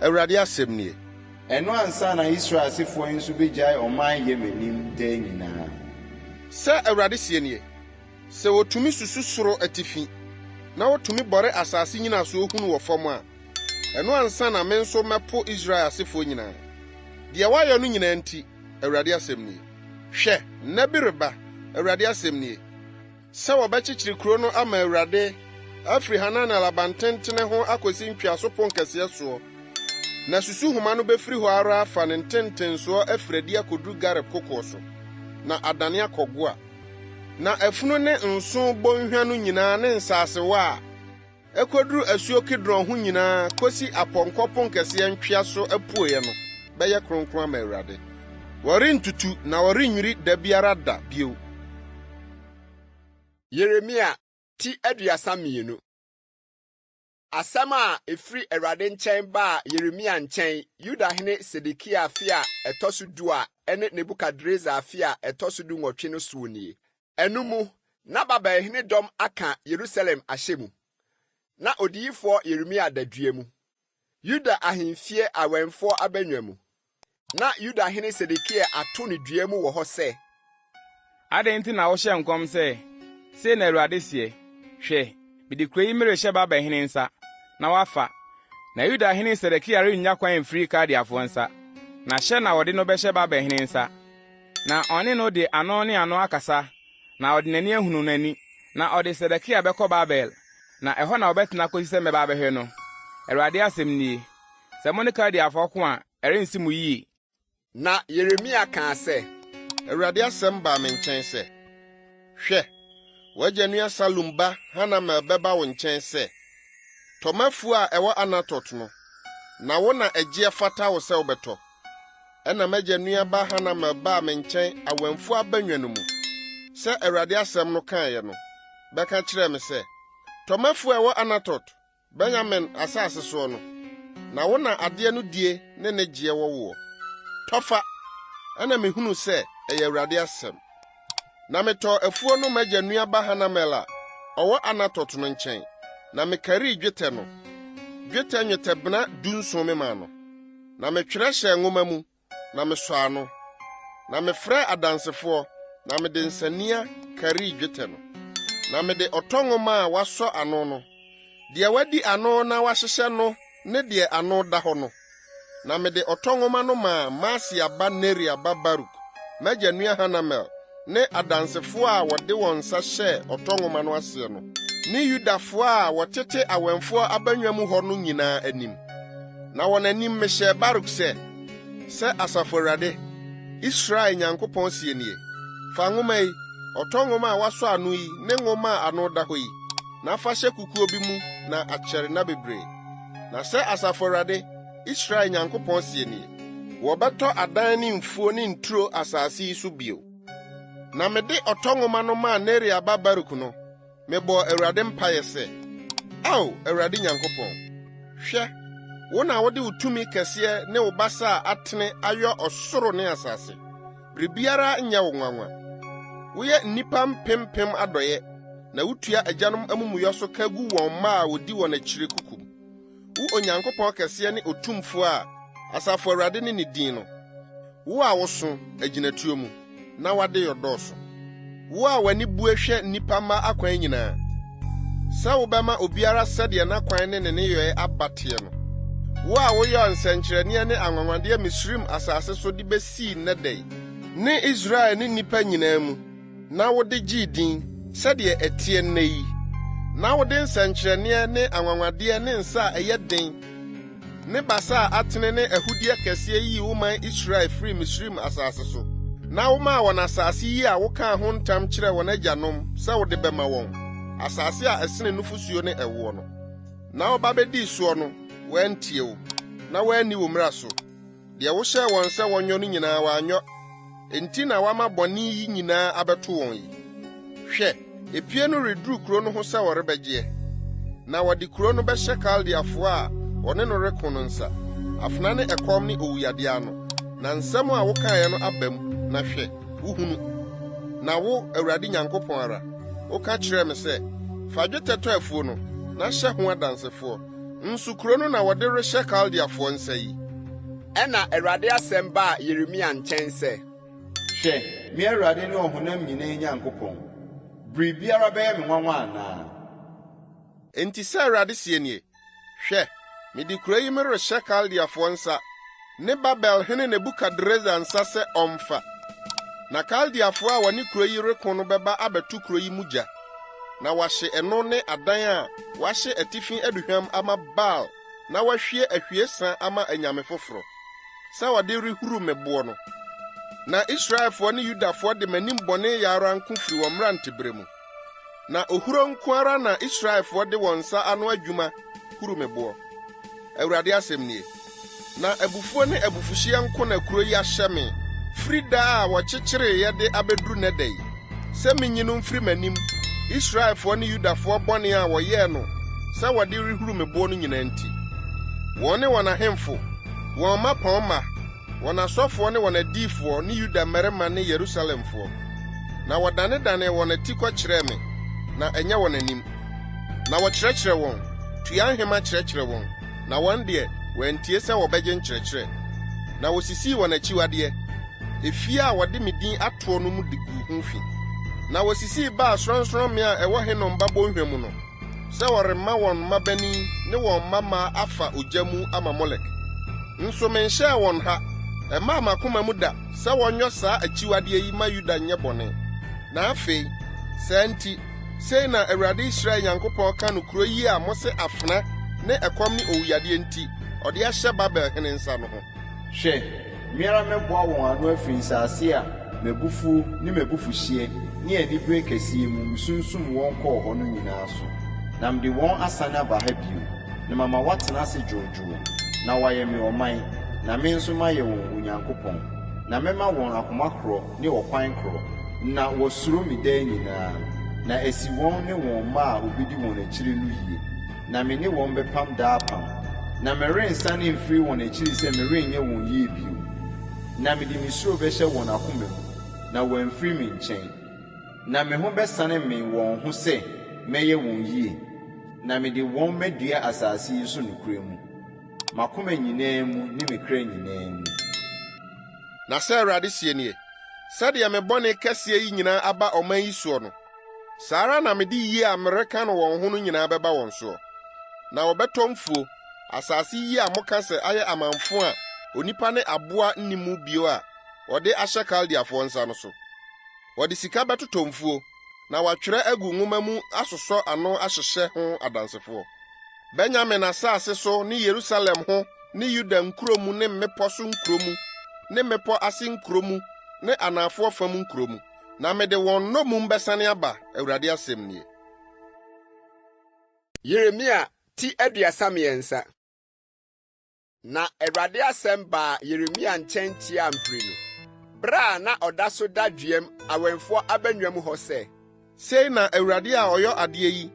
Awurade asɛm nie.
Ɛno ansa na Israel asefoɔ yi nso bɛgyae ɔman yɛ m'anim daa nyinaa.
Sɛ Awurade seɛ nie, Sɛ wɔtumi susu soro atifi, na wɔtumi bɔre asase nnyinasoɔ hunu wɔ fam a, ɛno ansa na me nso mɛpo Israel asefoɔ nyinaa. Deɛ wɔayɛ no nyinaa nti, Awurade asɛm nie. Hwɛ, nna bi reba, Awurade asɛm nie, sɛ wɔbɛkyekyere kuro no ama Awurade afiri Hananel abantentene ho akɔsi ntweaso ponkɛseɛ soɔ, na susuhoma no bɛfiri hɔ ara afa ne ntentensoɔ afiri adi akɔduru Gareb kokoɔ so, na adane akɔ Goa. Na afunu ne nsõ bonhwa no nyinaa ne nsasewa a ɛkɔduru asuo Kidron ho nyinaa kɔsi apɔnkɔ ponkɛseɛ ntweaso apueeɛ no bɛyɛ kronkron ama Awurade. Wɔrentutu na wɔrennwiri da biara da bio.
Yeremia ti 32. Asɛm a ɛfiri Awurade nkyɛn baa Yeremia nkyɛn Yudahene Sedekia afe a ɛtɔ so du a ɛne Nebukadresar afe a ɛtɔ so dunwɔtwe no soɔ nie. Ɛno mu, na Babelhene dɔm aka Yerusalem ahyɛ mu. Na odiyifoɔ Yeremia da dua mu, Yuda ahemfie awɛmfoɔ abannwa mu. Na Yuda hene Sedekia ato no dua mu wɔ hɔ sɛ.
Adɛn nti na wohyɛ nkɔm sɛ, 'Sei na Awurade seɛ, Hwɛ, mede kurow yi merehyɛ Babel hene nsa, na wafa, na Yuda hene Sedekia rennya kwan mfiri Kaldeafo nsa, na hyɛ na wɔde no bɛhyɛ Babel hene nsa, na ɔne no de ano ne ano akasa, na ɔde n'ani ahunu n'ani, na ɔde Sedekia bɛkɔ Babel, na ɛhɔ na ɔbɛtena akosi sɛ mɛba abɛhwɛ no. Awurade asɛm nie. Sɛ mo ne Kaldeafo ko a, ɛrensi mo yiye.
Na Yeremia kaa sɛ.
Awurade asɛm baa me nkyɛn sɛ, Hwɛ, w'agya nua Salum ba Hanamel bɛba wo nkyɛn sɛ, 'Tɔ m'afuo a ɛwɔ Anatot no, na wo na ɛgyeɛ fata wo sɛ wobɛtɔ. Ɛnna m'agya nua ba Hanamel baa me nkyɛn awɛmfoɔ abannwa no mu, sɛ Awurade asɛm no kaeɛ no, bɛka kyerɛɛ me sɛ, 'Tɔ m'afuo a ɛwɔ Anatot, Benyamin asase soɔ no, na wo na adeɛ no die ne ne gyeɛ wɔ woɔ. Tɔ fa! Ɛnna mehunuu sɛ ɛyɛ Awurade asɛm. Na metɔɔ afuo no m'agya nua ba Hanamel a ɔwɔ Anatot no nkyɛn, na mekarii dwetɛ no, dwetɛ nnwetɛbena dunson memaa no. Na metwerɛ hyɛɛ nwoma mu, na mesɔɔ ano. Na mefrɛɛ adansefoɔ, na mede nsania karii dwetɛ no. Na mede ɔtɔ nwoma a wɔasɔ ano no, deɛ wɔadi ano na wɔahyehyɛ no ne deɛ ano da hɔ no, na mede ɔtɔ nwoma no maa Maaseia ba Neria ba Baruk, m'agya nua Hanamel, ne adansefoɔ a wɔde wɔn nsa hyɛɛ ɔtɔ nwoma no aseɛ no, ne Yudafoɔ a wɔtete awɛmfoɔ abannwa mu hɔ no nyinaa anim. Na wɔn anim mehyɛɛ Baruk sɛ, Sɛ Asafo Awurade, Israel Nyankopɔn seɛ nie, Fa nwoma yi, ɔtɔ nwoma a wɔasɔ ano yi ne nwoma a ano da hɔ yi, na fa hyɛ kukuo bi mu na akyɛre nna bebree. Na sɛ Asafo Awurade, Israel Nyankopɔn seɛ nie, Wɔbɛtɔ adan ne mfuo ne nturo asase yi so bio. Na mede ɔtɔ nwoma no maa Neria ba Baruk no, mebɔɔ Awurade mpaeɛ sɛ, Ao, Awurade Nyankopɔn, hwɛ, wo na wode wo tumi kɛseɛ ne wo basa a atene ayɔ ɔsoro ne asase. Biribiara nyɛ wo nwanwa. Woyɛ nnipa mpempem adɔeɛ, na wutua agyanom amumuyɔ so ka gu wɔn mma a wodi wɔn akyiri kokom. wo Onyankopɔn kɛseɛ ne otumfoɔ a Asafo Awurade ne ne din no, wo a woso agyinatuo mu, na w'adeyɔ dɔɔso. Wo a w'ani bue hwɛ nnipa mma akwan nyinaa, sɛ wobɛma obiara sɛdeɛ n'akwan ne ne nneyɔɛ aba teɛ no. Wo a woyɔɔ nsɛnkyerɛnneɛ ne anwanwadeɛ Misraim asase so de besii nnɛ da yi, ne Israel ne nnipa nyinaa mu, na wode gyee din, sɛdeɛ ɛteɛ nnɛ yi, na wode nsɛnkyerɛnneɛ ne anwanwadeɛ ne nsa a ɛyɛ den ne basa a atene ne ahudeɛ kɛseɛ yii wo man Israel firii Misraim asase so, na womaa wɔn asase yi a wokaa ho ntam kyerɛɛ wɔn agyanom sɛ wode bɛma wɔn, asase a ɛsene nufosuo ne ɛwoɔ no. Na wɔba bɛdii soɔ no, wɔantie wo, na wɔanni wo mmara so. Deɛ wohyɛɛ wɔn sɛ wɔnyɔ no nyinaa wɔanyɔ, enti na woama bɔne yi nyinaa abɛto wɔn yi. Hwɛ, epie no reduru kuro no ho sɛ wɔrebɛgyeɛ, na wɔde kuro no bɛhyɛ Kaldeafoɔ a wɔne no reko no nsa, afena ne ɛkɔm ne owuyadeɛ ano. Na nsɛm a wokaeɛ no aba mu, na hwɛ, wohunu. Na wo, Awurade Nyankopɔn ara, woka kyerɛɛ me sɛ, 'Fa dwetɛ tɔ afuo no, na hyɛ ho adansefoɔ. Nso kuro no na wɔde rehyɛ Kaldeafoɔ nsa yi.
Ɛnna Awurade asɛm baa Yeremia nkyɛn sɛ.
Hwɛ, me Awurade ne ɔhonam nyinaa Nyankopɔn, biribiara bɛyɛ me nwanwa anaa?
Enti sɛ Awurade seɛ nie, Hwɛ, mede kuro yi merehyɛ Kaldeafoɔ nsa, ne Babel hene Nebukadresar nsa sɛ ɔmfa. Na Kaldeafoɔ a wɔne kuro yi reko no bɛba abɛto kuro yi mu gya, na wɔahye ɛno ne adan a wɔahye atifi aduhwam ama Baal na wɔahwie ahwiesa ama anyame foforo, sɛ wɔde rehuru me boɔ no. Na Israelfoɔ ne Yudafoɔ de m'anim bɔne yɛ ara nko firi wɔn mmerantebere mu. Na ohuro nko ara na Israelfoɔ de wɔn nsa ano adwuma huru me boɔ, Awurade asɛm nie. Na abufuo ne abufuhyeɛ nko na kuro yi ahyɛ me firi da a wɔkyekyereeɛ de abɛduru nnɛ da yi, sɛ menyi no mfiri m'anim, Israelfoɔ ne Yudafoɔ bɔne a wɔyɛɛ no sɛ wɔde rehuru me boɔ no nyinaa nti, wɔn ne wɔn ahemfo, wɔn mmapɔmma, wɔn asɔfoɔ ne wɔn adiyifoɔ ne Yuda mmarima ne Yerusalemfoɔ. Na wɔdanedanee wɔn atikɔ kyerɛɛ me, na ɛnyɛ wɔn anim. Na wɔkyerɛkyerɛ wɔn, tua nhema kyerɛkyerɛ wɔn, na wɔn deɛ, wɔantie sɛ wɔbɛgye nkyerɛkyerɛ. Na wɔsisii wɔn akyiwadeɛ, efie a wɔde me din atoɔ no mu de guu ho fi. Na wɔsisii Baal sorɔnsorɔmmea a ɛwɔ Hinom ba bɔnhwa mu no, sɛ wɔrema wɔn mmabanin ne wɔn mmammaa afa ogya mu ama Molek. Nso menhyɛɛ wɔn ha, ɛmmaa m'akoma mu da sɛ wɔnyɔ saa akyiwadeɛ yi ma Yuda nyɛ bɔne. Na afei, saa nti, sei na Awurade Israel Nyankopɔn ka no kuro yi a mose afena ne ɛkɔm ne owuyadeɛ nti ɔde ahyɛ Babel hene nsa no ho.
Hwɛ, me ara mɛboa wɔn ano afiri nsase a m'abufuo ne m'abufuhyeɛ ne anibereɛ kɛseɛ mu mesunsum wɔn kɔɔ hɔ no nyinaa so, na mede wɔn asane aba ha bio, na mama wɔatena ase dwoodwoo, na wɔayɛ me ɔman, na me nso mayɛ wɔn Onyankopɔn. Na mɛma wɔn akoma korɔ ne ɔkwan korɔ, na wɔasuro me daa nyinaa, na asi wɔn ne wɔn mma a wɔbɛdi wɔn akyire no yie. Na me ne wɔn bɛpam daa apam, na merensane mfiri wɔn akyiri sɛ merenyɛ wɔn yie bio. Na mede me suro bɛhyɛ wɔn akoma mu, na wɔamfiri me nkyɛn. Na me ho bɛsane me wɔn ho sɛ mɛyɛ wɔn yie, na mede wɔn madua asase yi so nokorɛ mu, m'akoma nyinaa mu ne me kra nyinaa mu.
Na sɛ Awurade seɛ nie, Sɛdeɛ me bɔne kɛseɛ yi nyinaa aba ɔman yi soɔ no, Saa ara na mede yie a mereka no wɔn ho no nyinaa bɛba wɔn soɔ. Na wɔbɛtɔ mfuo, asase yi a moka sɛ ayɛ amamfo a onipa ne aboa nni mu bio a wɔde ahyɛ Kaldeafoɔ nsa no so. Wɔde sika bɛtotɔ mfuo, na wɔatwerɛ agu nwoma mu asosɔ ano ahyehyɛ ho adansefoɔ. Benyamin asase so ne Yerusalem ho ne Yuda nkuro mu ne mmepɔ so nkuro mu ne mmepɔ ase nkuro mu ne anafoɔ fam nkuro mu. Na mede wɔn nnommum bɛsane aba, Awurade asɛm nie.
Yeremia ti 33. Na Awurade asɛm baa Yeremia nkyɛn tiaa mprenu, bere a na ɔda so da duam awɛmfoɔ abannwa mu hɔ sɛ.
Sei na Awurade a ɔyɔ adeɛ yi,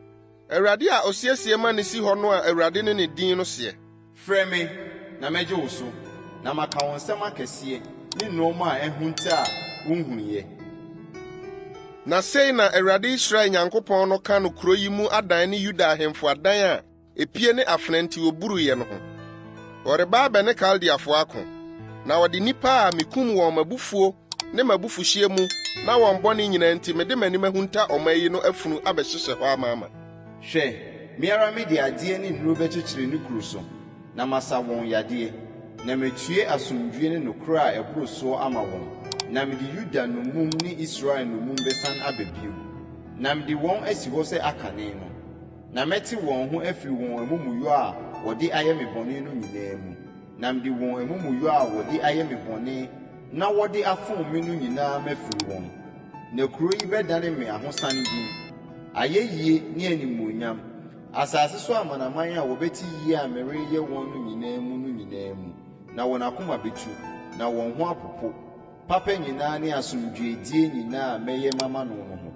Awurade a ɔsiesie ma no si hɔ no a Awurade ne ne din no seɛ.
Frɛ me, na mɛgye wo so, na maka wo nsɛm akɛseɛ ne nnoɔma a ahunta a wonhunuiɛ.
Na sei na Awurade Israel Nyankopɔn no ka no kuro yi mu adan ne Yuda ahemfo adan a. epie ne afena nti woburuiɛ no ho. Wɔreba abɛne Kaldeafoɔ ako, na wɔde nnipa a mikum wɔn m'abufuo ne m'abufuhyeɛ mu na wɔn bɔne nyinaa nti mede m'anim ahunta ɔman yi no afunu abɛhyehyɛ hɔ amaama.
Hwɛ, me ara mede adeɛ ne nnuro bɛkyekyere ne kuru so, na masa wɔn yadeɛ, na matue asomdwoeɛ ne nokorɛ a ɛboro soɔ ama wɔn, na mede Yuda nnommum ne Israel nnommum bɛsane aba bio, na mede wɔn asi hɔ sɛ akane no. Na mɛte wɔn ho afiri wɔn amumuyɔ a wɔde ayɛ me bɔne no nyinaa mu, na mede wɔn amumuyɔ a wɔde ayɛ me bɔne na wɔde afom me no nyinaa mafiri wɔn. Na kuro yi bɛdane me ahosane din, ayɛyie ne animuonyam, asase so amanaman a wɔbɛte yie a mereyɛ wɔn no nyinaa mu no nyinaa mu, na wɔn akoma bɛtu, na wɔn ho apopo, papa nyinaa ne asomdwoeɛdie nyinaa a mɛyɛ mama no no ho.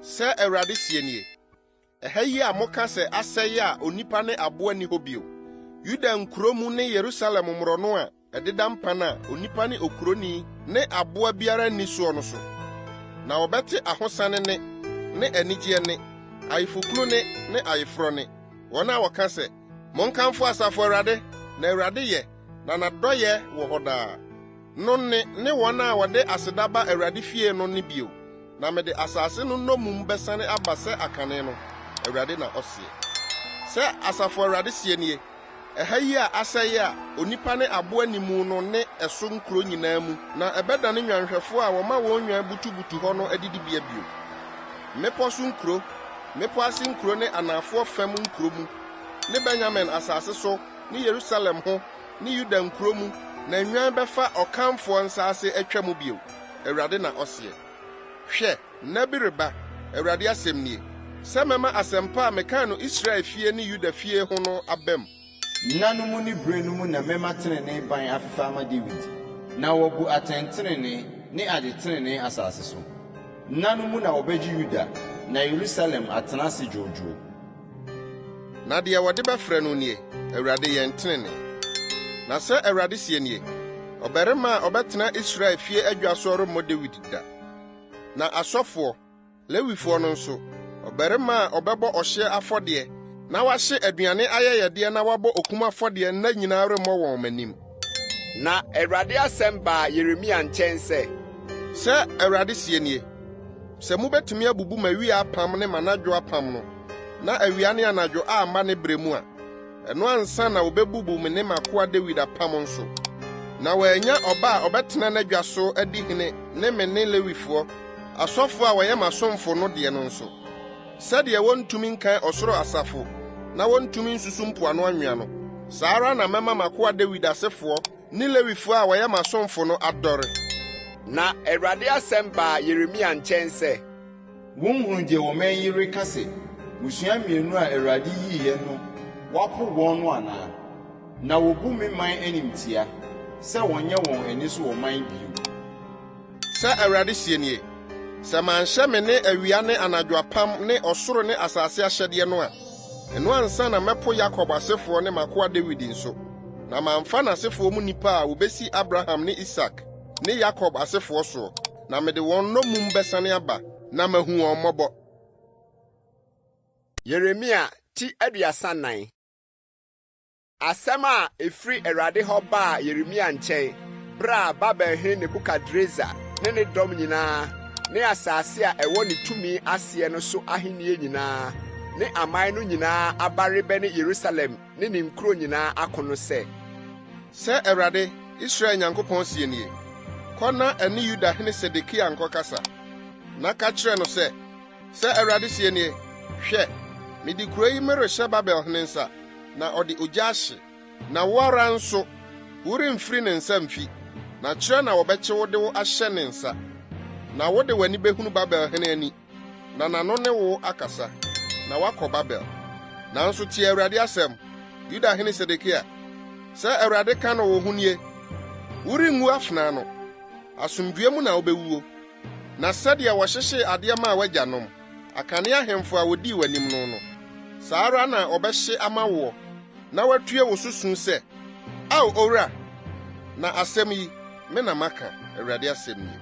Sɛ Awurade seɛ nie, Ɛha yi a moka sɛ asɛe a onipa ne aboa nni hɔ bio, Yuda nkuro mu ne Yerusalem mmorɔno a ɛdeda mpan a onipa ne okuroni ne aboa biara nni soɔ no so, na wɔbɛte ahosane nne ne anigyeɛ nne, ayefokunu nne ne ayeforɔ nne, wɔn a wɔka sɛ, 'Monkamfo Asafo Awurade, na Awurade yɛ, na n'adɔeɛ wɔ hɔ daa' no nne ne wɔn a wɔde aseda ba Awurade fie no nne bio. Na mede asase no nnommum bɛsane aba sɛ akane no, Awurade na ɔseɛ. Sɛ Asafo Awurade seɛ nie, Ɛha yi a asɛe a onipa ne aboa nni mu no ne ɛso nkuro nyinaa mu na ɛbɛdane nnwanhwɛfoɔ a wɔma wɔn nnwan butubutu hɔ no adidibea bio. Mmepɔ so nkuro, mmepɔ ase nkuro ne anafoɔ fam nkuro mu ne Benyamin asase so ne Yerusalem ho ne Yuda nkuro mu na nnwan bɛfa ɔkanfoɔ nsase atwa mu bio, Awurade na ɔseɛ. Hwɛ, nna bi reba, Awurade asɛm nie, sɛ mɛma asɛmpa a mekaa no Israel fie ne Yuda fie ho no aba mu.
Nna no mu ne bere no mu na mɛma trenee ban afefɛ ama Dawid, na wabu atɛntrenee ne adetrenee asase so. Nna no mu na wɔbɛgye Yuda, na Yerusalem atena ase dwoodwoo.
Na deɛ wɔde bɛfrɛ no nie, Awurade Yɛn Tenenee. Na sɛ Awurade seɛ nie, Ɔbarima a ɔbɛtena Israel fie adwa soɔ remmɔ Dawid da. Na asɔfoɔ, Lewifoɔ no nso, ɔbarima a ɔbɛbɔ ɔhyeɛ afɔdeɛ na wahye aduane ayɛyɛdeɛ na wabɔ okum afɔdeɛ nna nyinaa remmɔ wɔn m'anim.
Na Awurade asɛm baa Yeremia nkyɛn sɛ.
Sɛ Awurade seɛ nie, Sɛ mubetumi abubu m'awia apam ne m'anadwo apam no, na awia ne anadwo amma ne bere mu a, ɛno ansa na wobebubu me ne m'akoa Dawid apam nso, na wɔannya ɔba a ɔbɛtena n'adwa so adi hene ne me ne Lewifoɔ, asɔfoɔ a wɔyɛ m'asomfo no deɛ no nso. Sɛdeɛ wɔntumi nkan ɔsoro asafo na wɔntumi nsusu mpoano anwea no, saa ara na mɛma m'akoa Dawid asefoɔ ne Lewifoɔ a wɔyɛ m'asomfo no adɔre.
Na Awurade asɛm baa Yeremia nkyɛn sɛ.
Wonhunu deɛ ɔman yi reka sɛ, 'Mmusua mmienu a Awurade yiiɛ no, wapo wɔn no anaa? Na wɔbu me man animtia, sɛ wɔnyɛ wɔn ani so ɔman bio.
Sɛ Awurade seɛ nie, Sɛ manhyɛ me ne awia ne anadwo apam ne ɔsoro ne asase ahyɛdeɛ no a, ɛno ansa na mɛpo Yakob asefoɔ ne m'akoa Dawid nso, na mamfa n'asefoɔ mu nnipa a wɔbɛsi Abraham ne Isak ne Yakob asefoɔ soɔ, na mede wɔn nnommum bɛsane aba, na mahu wɔn mmɔbɔ.
Yeremia ti 34. Asɛm a ɛfiri Awurade hɔ baa Yeremia nkyɛn berɛ a Babelhene Nebukadresar ne ne dɔm nyinaa ne asase a ɛwɔ ne tumi aseɛ no so ahennie nyinaa ne aman no nyinaa aba rebɛne Yerusalem ne ne nkuro nyinaa ako no sɛ.
Sɛ Awurade, Israel Nyankopɔn seɛ nie, Kɔ na ɛne Yudahene Sedekia nkɔkasa, na ka kyerɛ no sɛ, 'Sɛ Awurade seɛ nie, Hwɛ, mede kuro yi merehyɛ Babel hene nsa, na ɔde ogya ahye, na wo ara nso, woremfiri ne nsa mfi, na kyerɛ na wɔbɛkye wo de wo ahyɛ ne nsa. Na wode w'ani behunu Babel hene ani, na n'ano ne wo akasa, na woakɔ Babel. Nanso tie Awurade asɛm, Yuda hene Sedekia. Sɛ Awurade ka no wo ho nie, Worenwu afena ano, asomdwoe mu na wobewuo. Na sɛdeɛ wɔhyehyee adeɛ maa w'agyanom, akane ahemfo a wɔdii w'anim no no, saa ara na wɔbɛhye ama woɔ, na wɔatue wo so su sɛ, 'Ao, owura! Na asɛm yi, me na maka, Awurade asɛm nie.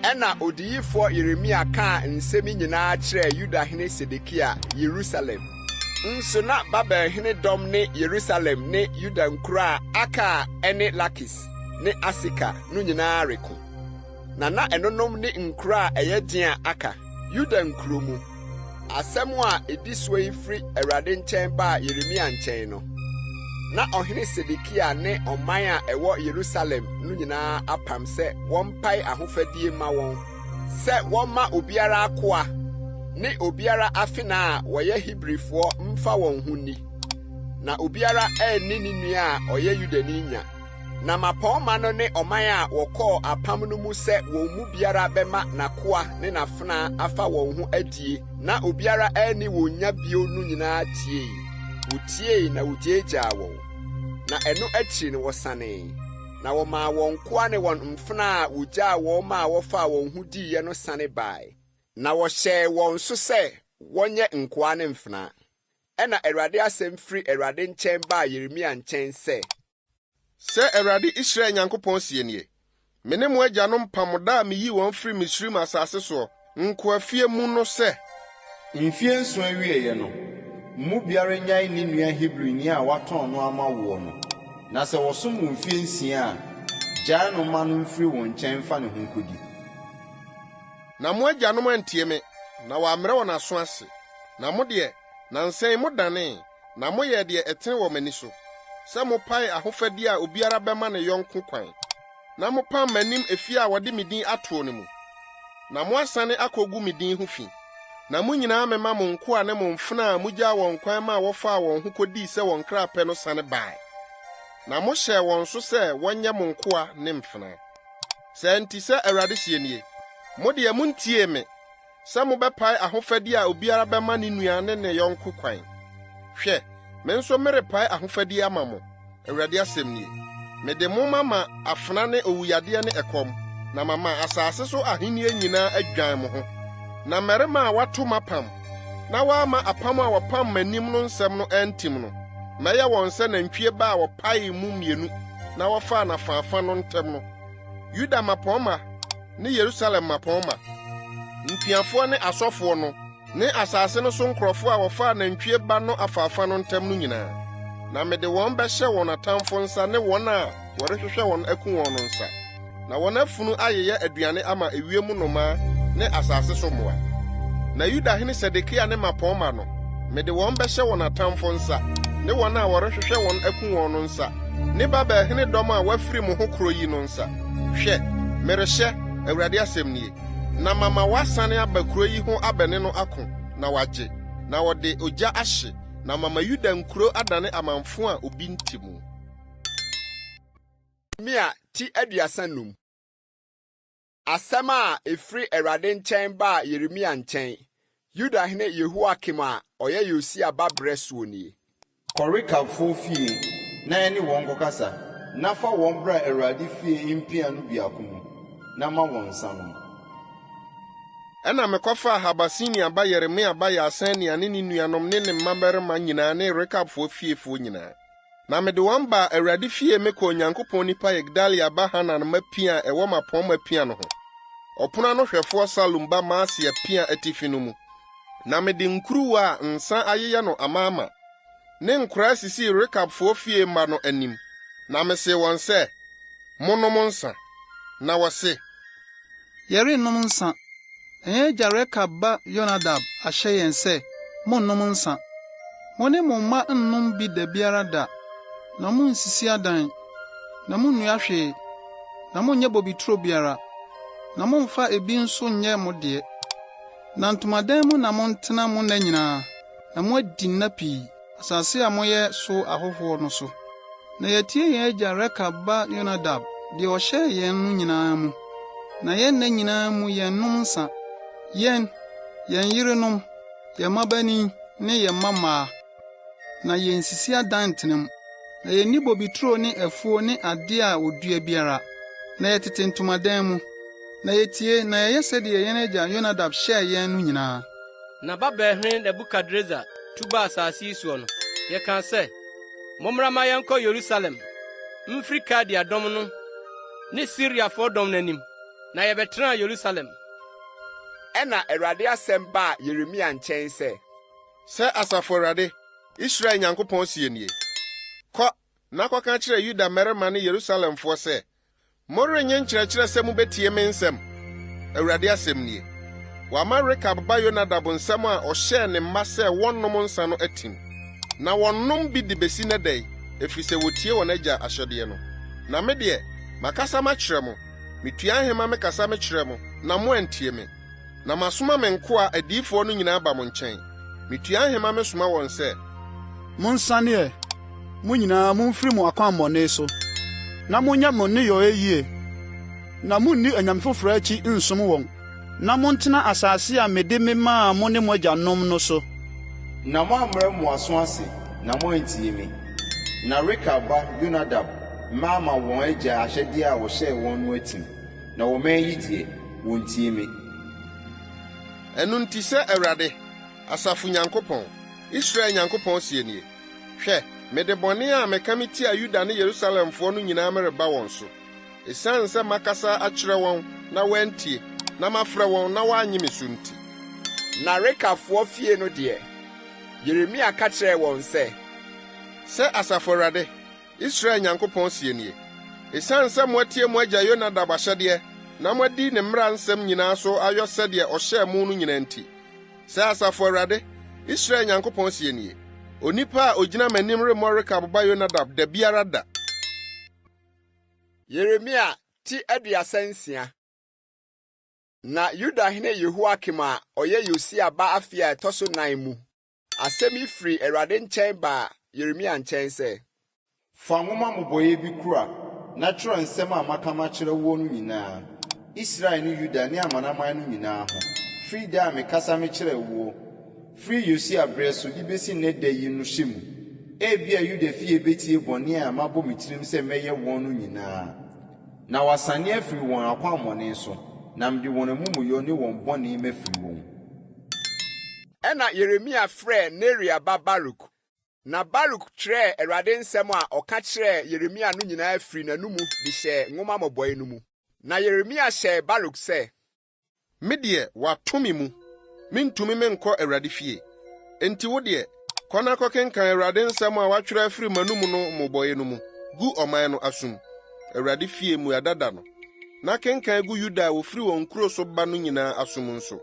Ɛnna odiyifoɔ Yeremia kaa nsɛm yi nyinaa kyerɛɛ Yudahene Sedekia Yerusalem. Nso na Babel hene dɔm ne Yerusalem ne Yuda nkuro a aka a ɛne Lakis ne Aseka no nyinaa reko. Na na ɛnonom ne nkuro a ɛyɛ den a aka, Yuda nkuro mu. Asɛm a edi soɔ yi firi Awurade nkyɛn baa Yeremia nkyɛn no, na ɔhene Sedekia ne ɔman a ɛwɔ Yerusalem no nyinaa apam sɛ wɔmpae ahofadie mma wɔn, sɛ wɔmma obiara akoa ne obiara afenaa a wɔyɛ Hebrifoɔ mfa wɔn ho nni, na obiara anni ne nua a ɔyɛ Yudani nya. Na mmapɔmma no ne ɔman a wɔkɔɔ apam no mu sɛ wɔn mu biara bɛma n'akoa ne n'afenaa afa wɔn ho adie na obiara anni wɔn nya bio no nyinaa tiei. Wotiei na wogyaagyaa wɔn. Na ɛno akyiri no wɔsanee, na wɔmaa wɔn nkoa ne wɔn mfenaa a wogyaa wɔn maa wɔfaa wɔn ho diiɛ no sane bae, na wɔhyɛɛ wɔn so sɛ wɔnyɛ nkoa ne mfenaa. Ɛnna Awurade asɛm firi Awurade nkyɛn baa Yeremia nkyɛn sɛ.
Sɛ Awurade Israel Nyankopɔn seɛ nie, Me ne mo agyanom pamm da a meyii wɔn firii Misraim asase soɔ, nkoafie mu no sɛ.
Mfeɛ nson awieeɛ no, mo mu biara nnyae ne nua Hebrini a woatɔn no ama woɔ no. Na sɛ ɔsom wo mfeɛ nsia a, gyae no ma no mfiri wo nkyɛn mfa ne ho nkɔdi.
Na mo agyanom antie me, na wɔammrɛ wɔn aso ase. Na mo deɛ, nnansa yi modanee, na moyɛɛ deɛ ɛtene wɔ m'ani so, sɛ mopaee ahofadie a obiara bɛma ne yɔnko kwan, na mopam m'anim efie a wɔde me din atoɔ no mu, na moasane akɔgu me din ho fi. Na mo nyinaa mema mo nkoa ne mo mfenaa a mugyaa wɔn kwan maa wɔfaa wɔn ho kodii sɛ wɔn kra pɛ no sane bae, na mohyɛɛ wɔn so sɛ wɔnyɛ mo nkoa ne mfenaa. Saa nti, sɛ Awurade seɛ nie, Mo deɛ, muntiee me, sɛ mobɛpae ahofadi a obiara bɛma ne nua ne ne yɔnko kwan. Hwɛ, me nso merepae ahofadi ama mo, Awurade asɛm nie. Mede mo mama afena ne owuyadeɛ ne ɛkɔm, na mama asase so ahenni nyinaa adwan mo ho. Na mmarima a wɔato m'apam, na wɔamma apam a wɔpam m'anim no nsɛm no antim no, mɛyɛ wɔn sɛ nantwie ba a wɔpaee mu mmienu na wɔfaa n'afaafa no ntam no. Yuda mmapɔmma ne Yerusalem mmapɔmma, mpiafoɔ ne asɔfoɔ no, ne asase no so nkurɔfoɔ a wɔfaa nantwie ba no afaafa no ntam no nyinaa, na mede wɔn bɛhyɛ wɔn atamfo nsa ne wɔn a wɔrehwehwɛ wɔn aku wɔn no nsa, na wɔn afunu ayeyɛ aduane ama ewiem nnomaa ne asase so mmoa. Na Yudahene Sedekia ne mmapɔmma no, mede wɔn bɛhyɛ wɔn atamfo nsa ne wɔn a wɔrehwehwɛ wɔn aku wɔn no nsa, ne Babelhene dɔm a wɔafiri mo ho korɔ yi no nsa. Hwɛ, merehyɛ, Awurade asɛm nie, na mama wɔasane aba kuro yi ho abɛne no ako, na wɔagye, na wɔde ogya ahye, na mama Yuda nkuro adane amamfo a obi nte mu.
Yeremia ti 35. Asɛm a ɛfiri Awurade nkyɛn baa Yeremia nkyɛn, Yudahene Yehoiakim a ɔyɛ Yosia ba berɛ soɔ nie.
Kɔ Rekabfoɔ fie na ɛne wɔn nkɔkasa, na fa wɔn bra Awurade fie mpia no biako mu, na ma wɔn nsa nnom.
Ɛnna mekɔfaa Habasinia ba Yeremia ba Yaasania ne ne nuanom ne ne mmabarima nyinaa ne Rekabfoɔ fiefoɔ nyinaa. Na mede wɔn baa Awurade fie mekɔɔ Onyankopɔn nipa Yigdalia ba Hanan mma pia a ɛwɔ mmapɔmma pia no ho, ɔpono ano hwɛfoɔ Salum ba Maaseia pia atifi no mu. Na mede nkuruwa a nsã ayeyɛ no amaama, ne nkoraa sisii Rekabfoɔ fie mma no anim, na mesee wɔn sɛ, Monnom nsã. Na wɔse.
Yɛrennom nsã, na yɛn agya Rekab ba Yonadab ahyɛ yɛn sɛ, 'Monnnom nsã. Mo ne mo mma nnom bi da biara da, na munnsisi adan, na munnua hwee, na monnyɛ bobeturo biara, na mommfa ebi nso nnyɛ mo deɛ. Na ntomadan mu na montena mo nna nyinaa, na moadi nna pii, asase a moyɛ so ahɔhoɔ no so. Na yɛatie yɛn agya Rekab ba Yonadab deɛ ɔhyɛɛ yɛn no nyinaa mu, na yɛn nna nyinaa mu yɛnnom nsã, yɛn, yɛn yerenom, yɛn mmabanin ne yɛn mmammaa, na yensisi adan ntena mu, na yenni bobeturo ne afuo ne ade a wɔdua biara, na yɛtete ntomadan mu. Na yetie na yɛyɛ sɛdeɛ yɛn agya Yonadab hyɛɛ yɛn no nyinaa.
Na Babelhene Nebukadresar tu baa asase yi soɔ no, yɛkaa sɛ, 'Mommra mma yɛnkɔ Yerusalem mfiri Kaldea dɔm no ne Siriafoɔ dɔm no anim. Na yɛbɛtenaa Yerusalem.
Ɛnna Awurade asɛm baa Yeremia nkyɛn sɛ.
Sɛ Asafo Awurade, Israel Nyankopɔn seɛ nie, 'Kɔ na kɔka kyerɛ Yuda mmarima ne Yerusalemfoɔ sɛ, Morennye nkyerɛkyerɛ sɛ mubetie me nsɛm? Awurade asɛm nie. Wɔama Rekab ba Yonadab nsɛm a ɔhyɛɛ ne mma sɛ wɔnnom nsa no atim, na wɔnnom bi de besi nnɛ da yi, efisɛ wotie wɔn agya ahyɛdeɛ no. Na me deɛ, makasa makyerɛ mo, mituaa nhema mekasa mekyerɛɛ mo, na moantie me. Na masoma me nkoa adiyifoɔ no nyinaa aba mo nkyɛn.
Metua nhema mesoma wɔn sɛ. Monsane ɛ, mo nyinaa mumfiri mo akwammɔne so, na monyɛ mo nneyɔe yie, na munnni anyame foforo akyi nnsom wɔn, na montena asase a mede memaa mo ne mo agyanom no so.
Na moammrɛ mo aso ase, na moantie me. Na Rekab ba Yonadab mma ama wɔn agya ahyɛdeɛ a ɔhyɛɛ wɔn no atim, na ɔman yi deɛ, wɔntie me.
Ɛno nti, sɛ Awurade, asafo Nyankopɔn, Israel Nyankopɔn seɛ nie, Hwɛ, mede bɔne a meka metiaa Yuda ne Yerusalemfoɔ no nyinaa mereba wɔn so, esiane sɛ makasa akyerɛ wɔn na wɔantie, na mafrɛ wɔn na wɔannye me so nti.
Na Rekabfoɔ fie no deɛ, Yeremia ka kyerɛɛ wɔn sɛ.
Sɛ Asafo Awurade, Israel Nyankopɔn seɛ nie, Esiane sɛ moatie mo agya Yonadab ahyɛdeɛ na moadi ne mmara nsɛm nyinaa so ayɔ sɛdeɛ ɔhyɛɛ mo no nyinaa nti, sɛ Asafo Awurade, Israel Nyankopɔn seɛ nie, Onipa a ɔgyina m'anim remmɔ Rekab ba Yonadab da biara da.
Yeremia ti 36. Na Yudahene Yehoiakim a ɔyɛ Yosia ba afe a ɛtɔ so nan mu, Asɛm yi firii Awurade nkyɛn baa Yeremia nkyɛn sɛ.
Fa nwoma mmobɔeɛ bi kura na twerɛ nsɛm a maka makyerɛ woɔ no nyinaa, Israel ne Yuda ne amanaman no nyinaa ho, firi da a mekasa mekyerɛɛ woɔ, firi Yosia berɛ so de bɛsi nnɛ da yi no hyɛ mu. Ebia Yuda fie bɛtie bɔne a mabɔ me tirim sɛ mɛyɛ wɔn no nyinaa, na wɔasane afiri wɔn akwammɔne so, na mede wɔn amumuyɔ ne wɔn bɔne mafiri wɔn.
Ɛnna Yeremia frɛɛ Neria ba Baruk, na Baruk twerɛɛ Awurade nsɛm a ɔka kyerɛɛ Yeremia no nyinaa firii n'anomu de hyɛɛ nwoma mmobɔeɛ no mu. Na Yeremia hyɛɛ Baruk sɛ.
Me deɛ, wɔato me mu, mentumi menkɔ Awurade fie. Enti wo deɛ, kɔ na kɔkenkan Awurade nsɛm a woatwerɛ afiri m'anomu no mmobɔeɛ no mu gu ɔman no asom, Awurade fie mmuada da no, na kenkan gu Yuda a wɔfiri wɔn nkuro so ba no nyinaa asom nso.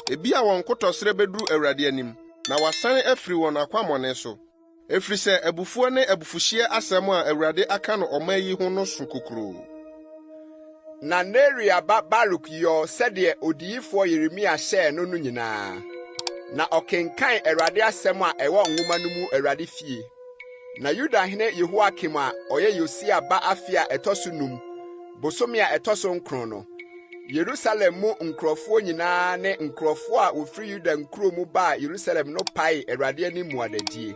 Ebia wɔn nkotɔsrɛ beduru Awurade anim, na wɔasan afiri wɔn akwammɔne so, ɛfiri sɛ abufuo ne abufuhyeɛ asɛm a Awurade aka no ɔman yi ho no so kokuroo.
Na Neria ba Baruk yɔɔ sɛdeɛ odiyifoɔ Yeremia hyɛɛ no no nyinaa, na ɔkenkan Awurade asɛm a ɛwɔ nwoma no mu Awurade fie. Na Yudahene Yehoiakim a ɔyɛ Yosia ba afe a ɛtɔ so num, bosome a ɛtɔ so nkron no, Yerusalem mu nkurɔfoɔ nyinaa ne nkurɔfoɔ a wɔfiri Yuda nkuro mu baa Yerusalem no paee Awurade anim mmuadadie.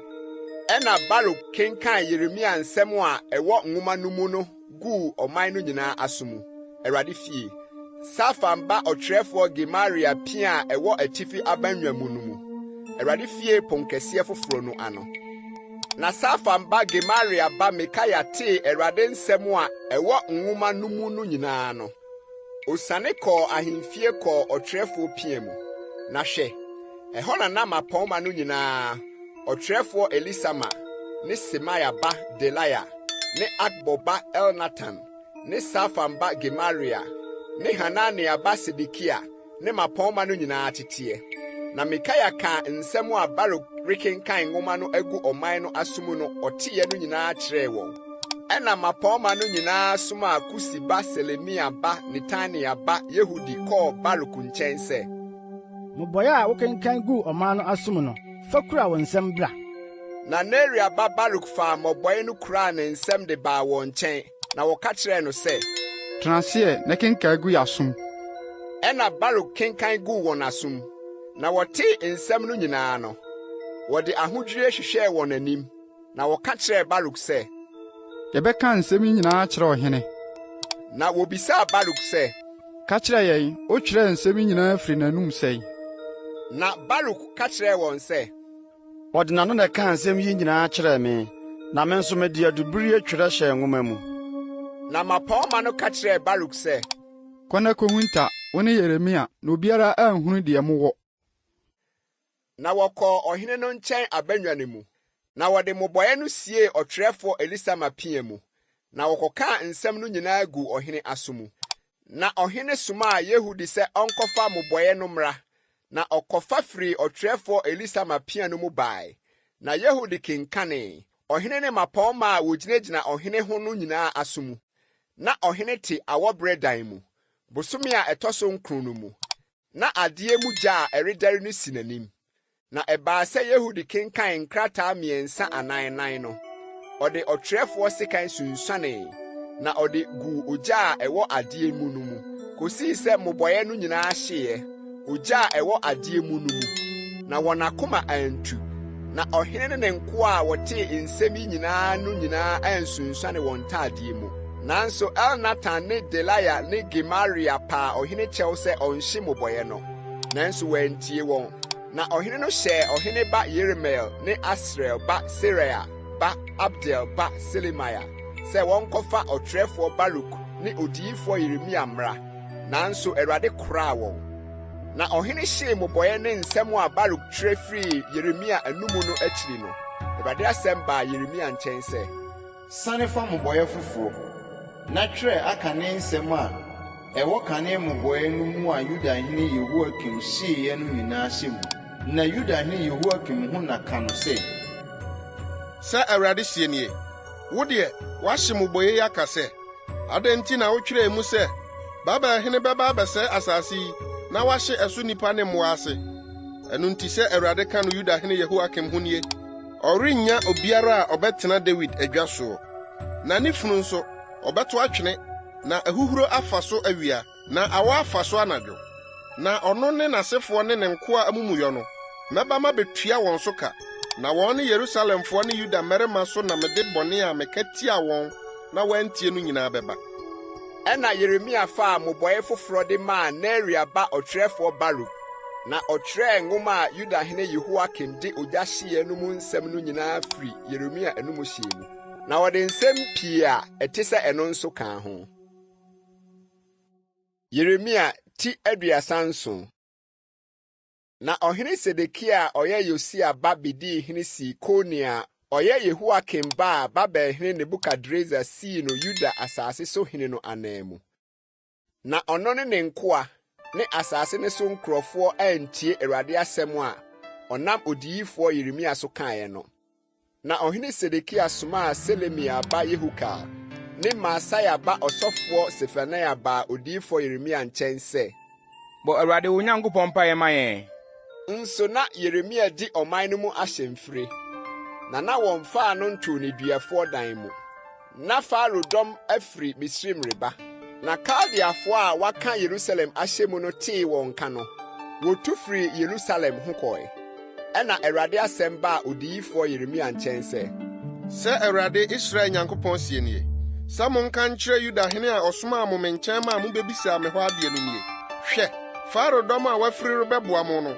Ɛnna Baruk kenkan Yeremia nsɛm a ɛwɔ nwoma no mu no guu ɔman no nyinaa aso mu, Awurade fie, Safan ba ɔtwerɛfoɔ Gemaria pia a ɛwɔ atifi abannwa mu no mu, Awurade fie ponkɛseɛ foforɔ no ano. Na Safan ba Gemaria ba Mikaia tee Awurade nsɛm a ɛwɔ nwoma no mu no nyinaa no, osiane kɔɔ ahemfie kɔɔ ɔtwerɛfoɔ pia mu. Na hwɛ, ɛhɔ na na mmapɔmma no nyinaa, ɔtwerɛfoɔ Elisama ne Semaia ba Delaia ne Akbor ba Elnatan ne Safan ba Gemaria ne Hanania ba Sedekia ne mmapɔmma no nyinaa teteɛ. Na Mikaia kaa nsɛm a Baruk rekenkan nwoma no agu ɔman no aso mu no ɔteeɛ no nyinaa kyerɛɛ wɔn. Ɛnna mmapɔmma no nyinaa somaa Kusi ba Selemia ba Netania ba Yehudi kɔɔ Baruk nkyɛn sɛ.
Mmobɔe a wokenkan guu ɔman no asom no, fa kura wo nsam bra.
Na Neria ba Baruk faa mmobɔe no kuraa ne nsam de baa wɔn nkyɛn. Na wɔka kyerɛɛ no sɛ.
Tena ase ɛ, na kenkan gu yɛn asom.
Ɛnna Baruk kenkan guu wɔn asom. Na wɔtee nsɛm no nyinaa no, wɔde ahodwirie hwehwɛɛ wɔn anim, na wɔka kyerɛɛ Baruk sɛ.
Yɛbɛka nsɛm yi nyinaa akyerɛ ɔhene.
Na wobisaa Baruk sɛ.
Ka kyerɛ yɛn, wotwerɛɛ nsɛm yi nyinaa firii n'anom sɛn?
Na Baruk ka kyerɛɛ wɔn sɛ.
Ɔde n'ano na ɛkaa nsɛm yi nyinaa kyerɛɛ me, na me nso mede adubiri twerɛ hyɛɛ nwoma mu.
Na mmapɔmma no ka kyerɛɛ Baruk sɛ.
Kɔ na kɔhunta, wo ne Yeremia, na obiara anhunu deɛ mowɔ.
Na wɔkɔɔ ɔhene no nkyɛn abannwa no mu. Na wɔde mmobɔeɛ no siee ɔtwerɛfoɔ Elisama pia mu, na wɔkɔkaa nsɛm no nyinaa guu ɔhene aso mu. Na ɔhene somaa Yehudi sɛ ɔnkɔfa mmobɔeɛ no mmra, na ɔkɔfa firii ɔtwerɛfoɔ Elisama pia no mu bae. Na Yehudi kenkanee, ɔhene ne mmapɔmma a wɔgyinagyina ɔhene ho no nyinaa aso mu. Na ɔhene te awɔberɛ dan mu, bosome a ɛtɔ so nkron no mu, na adeɛ mu gya a ɛredɛre no si n'anim. Na ɛbaa sɛ Yehudi kenkan nkrataa mmiɛnsa anaa nnan no, ɔde ɔtwerɛfoɔ sekan sunsuanee, na ɔde guu ogya a ɛwɔ adeɛ mu no mu, kɔsii sɛ mmobɔeɛ no nyinaa hyeeɛ, ogya a ɛwɔ adeɛ mu no mu, na wɔn akoma antu. Na ɔhene ne ne nkoa a wɔtee nsɛm yi nyinaa no nyinaa ansunsuane wɔn ntaadeɛ mu. Nanso Elnatan ne Delaia ne Gemaria paa ɔhene kyɛw sɛ ɔnhye mmobɔeɛ no, nanso wɔantie wɔn. Na ɔhene no hyɛɛ ɔhene ba Yeremeel ne Asriel ba Seraia ba Abdeel ba Selemia sɛ wɔnkɔfa ɔtwerɛfoɔ Baruk ne odiyifoɔ Yeremia mmra, nanso Awurade koraa wɔn. Na ɔhene hyee mmobɔeɛ ne nsɛm a Baruk twerɛ firii Yeremia anomu no akyiri no, Awurade asɛm baa Yeremia nkyɛn sɛ.
Sane fa mmobɔeɛ foforɔ, na twerɛ akane nsɛm a ɛwɔ kane mmobɔeɛ no mu a Yudahene Yehoiakim hyeeɛ no nyinaa hyɛ mu. Na Yudahene Yehoiakim ho na ka no sɛ.
Sɛ Awurade seɛ nie, Wo deɛ, woahye mmobɔeɛ yi aka sɛ, 'Adɛn nti na wotwerɛɛ mu sɛ, Babel hene bɛba abɛsɛe asase yi na wahye ɛso nnipa ne mmoa ase? Ɛno nti sɛ Awurade ka no Yudahene Yehoiakim ho nie, Ɔrennya obiara a ɔbɛtena Dawid adwa soɔ, na ne funu nso, ɔbɛto atwene, na ahuhuro afa so awia, na awɔ afa so anadwo. Na ɔno ne n'asefoɔ ne ne nkoa amumuyɔ no, mɛba mabetua wɔn so ka, na wɔn ne Yerusalemfoɔ ne Yuda mmarima so na mede bɔne a meka tiaa wɔn na wɔantie no nyinaa bɛba.
Ɛnna Yeremia faa mmobɔe foforɔ de maa Neria ba ɔtwerɛfoɔ Baruk, na ɔtwerɛɛ nwoma a Yudahene Yehoiakim de ogya hyeeɛ no mu nsɛm no nyinaa firi Yeremia anom hyɛɛ mu, na ɔde nsɛm pii a ɛte sɛ ɛno nso kaa ho. Yeremia ti 37. Na ɔhene Sedekia a ɔyɛ Yosia ba bedii hene sii Konia a ɔyɛ Yehoiakim ba a Babelhene Nebukadresar sii no Yuda asase so hene no ananmu. Na ɔno ne ne nkoa ne asase no so nkurɔfoɔ antie Awurade asɛm a ɔnam odiyifoɔ Yeremia so kaeɛ no. Na ɔhene Sedekia somaa Selemia ba Yehukal ne Maaseia ba ɔsɔfoɔ Sefania baa odiyifoɔ Yeremia nkyɛn sɛ.
Bɔ Awurade wo Nyankopɔn mpaeɛ ma yɛn.
Nso na Yeremia di ɔman no mu ahyɛmfire, na na wɔmfaa no ntoo nneduafoɔ dan mu. Ná Farao dɔm afiri Misraim reba, na Kaldeafo a wɔaka Yerusalem ahyɛ mu no tee wɔn nka no, wotu firii Yerusalem ho kɔe. Ɛnna Awurade asɛm baa odiyifoɔ Yeremia nkyɛn sɛ.
Sɛ Awurade, Israel Nyankopɔn seɛ nie, sɛ monka nkyerɛ Yuda hene a ɔsomaa mo me nkyɛn maa mubebisaa me hɔ adeɛ no nie, Hwɛ, Farao dɔm a wɔafiri rebɛboa mo no,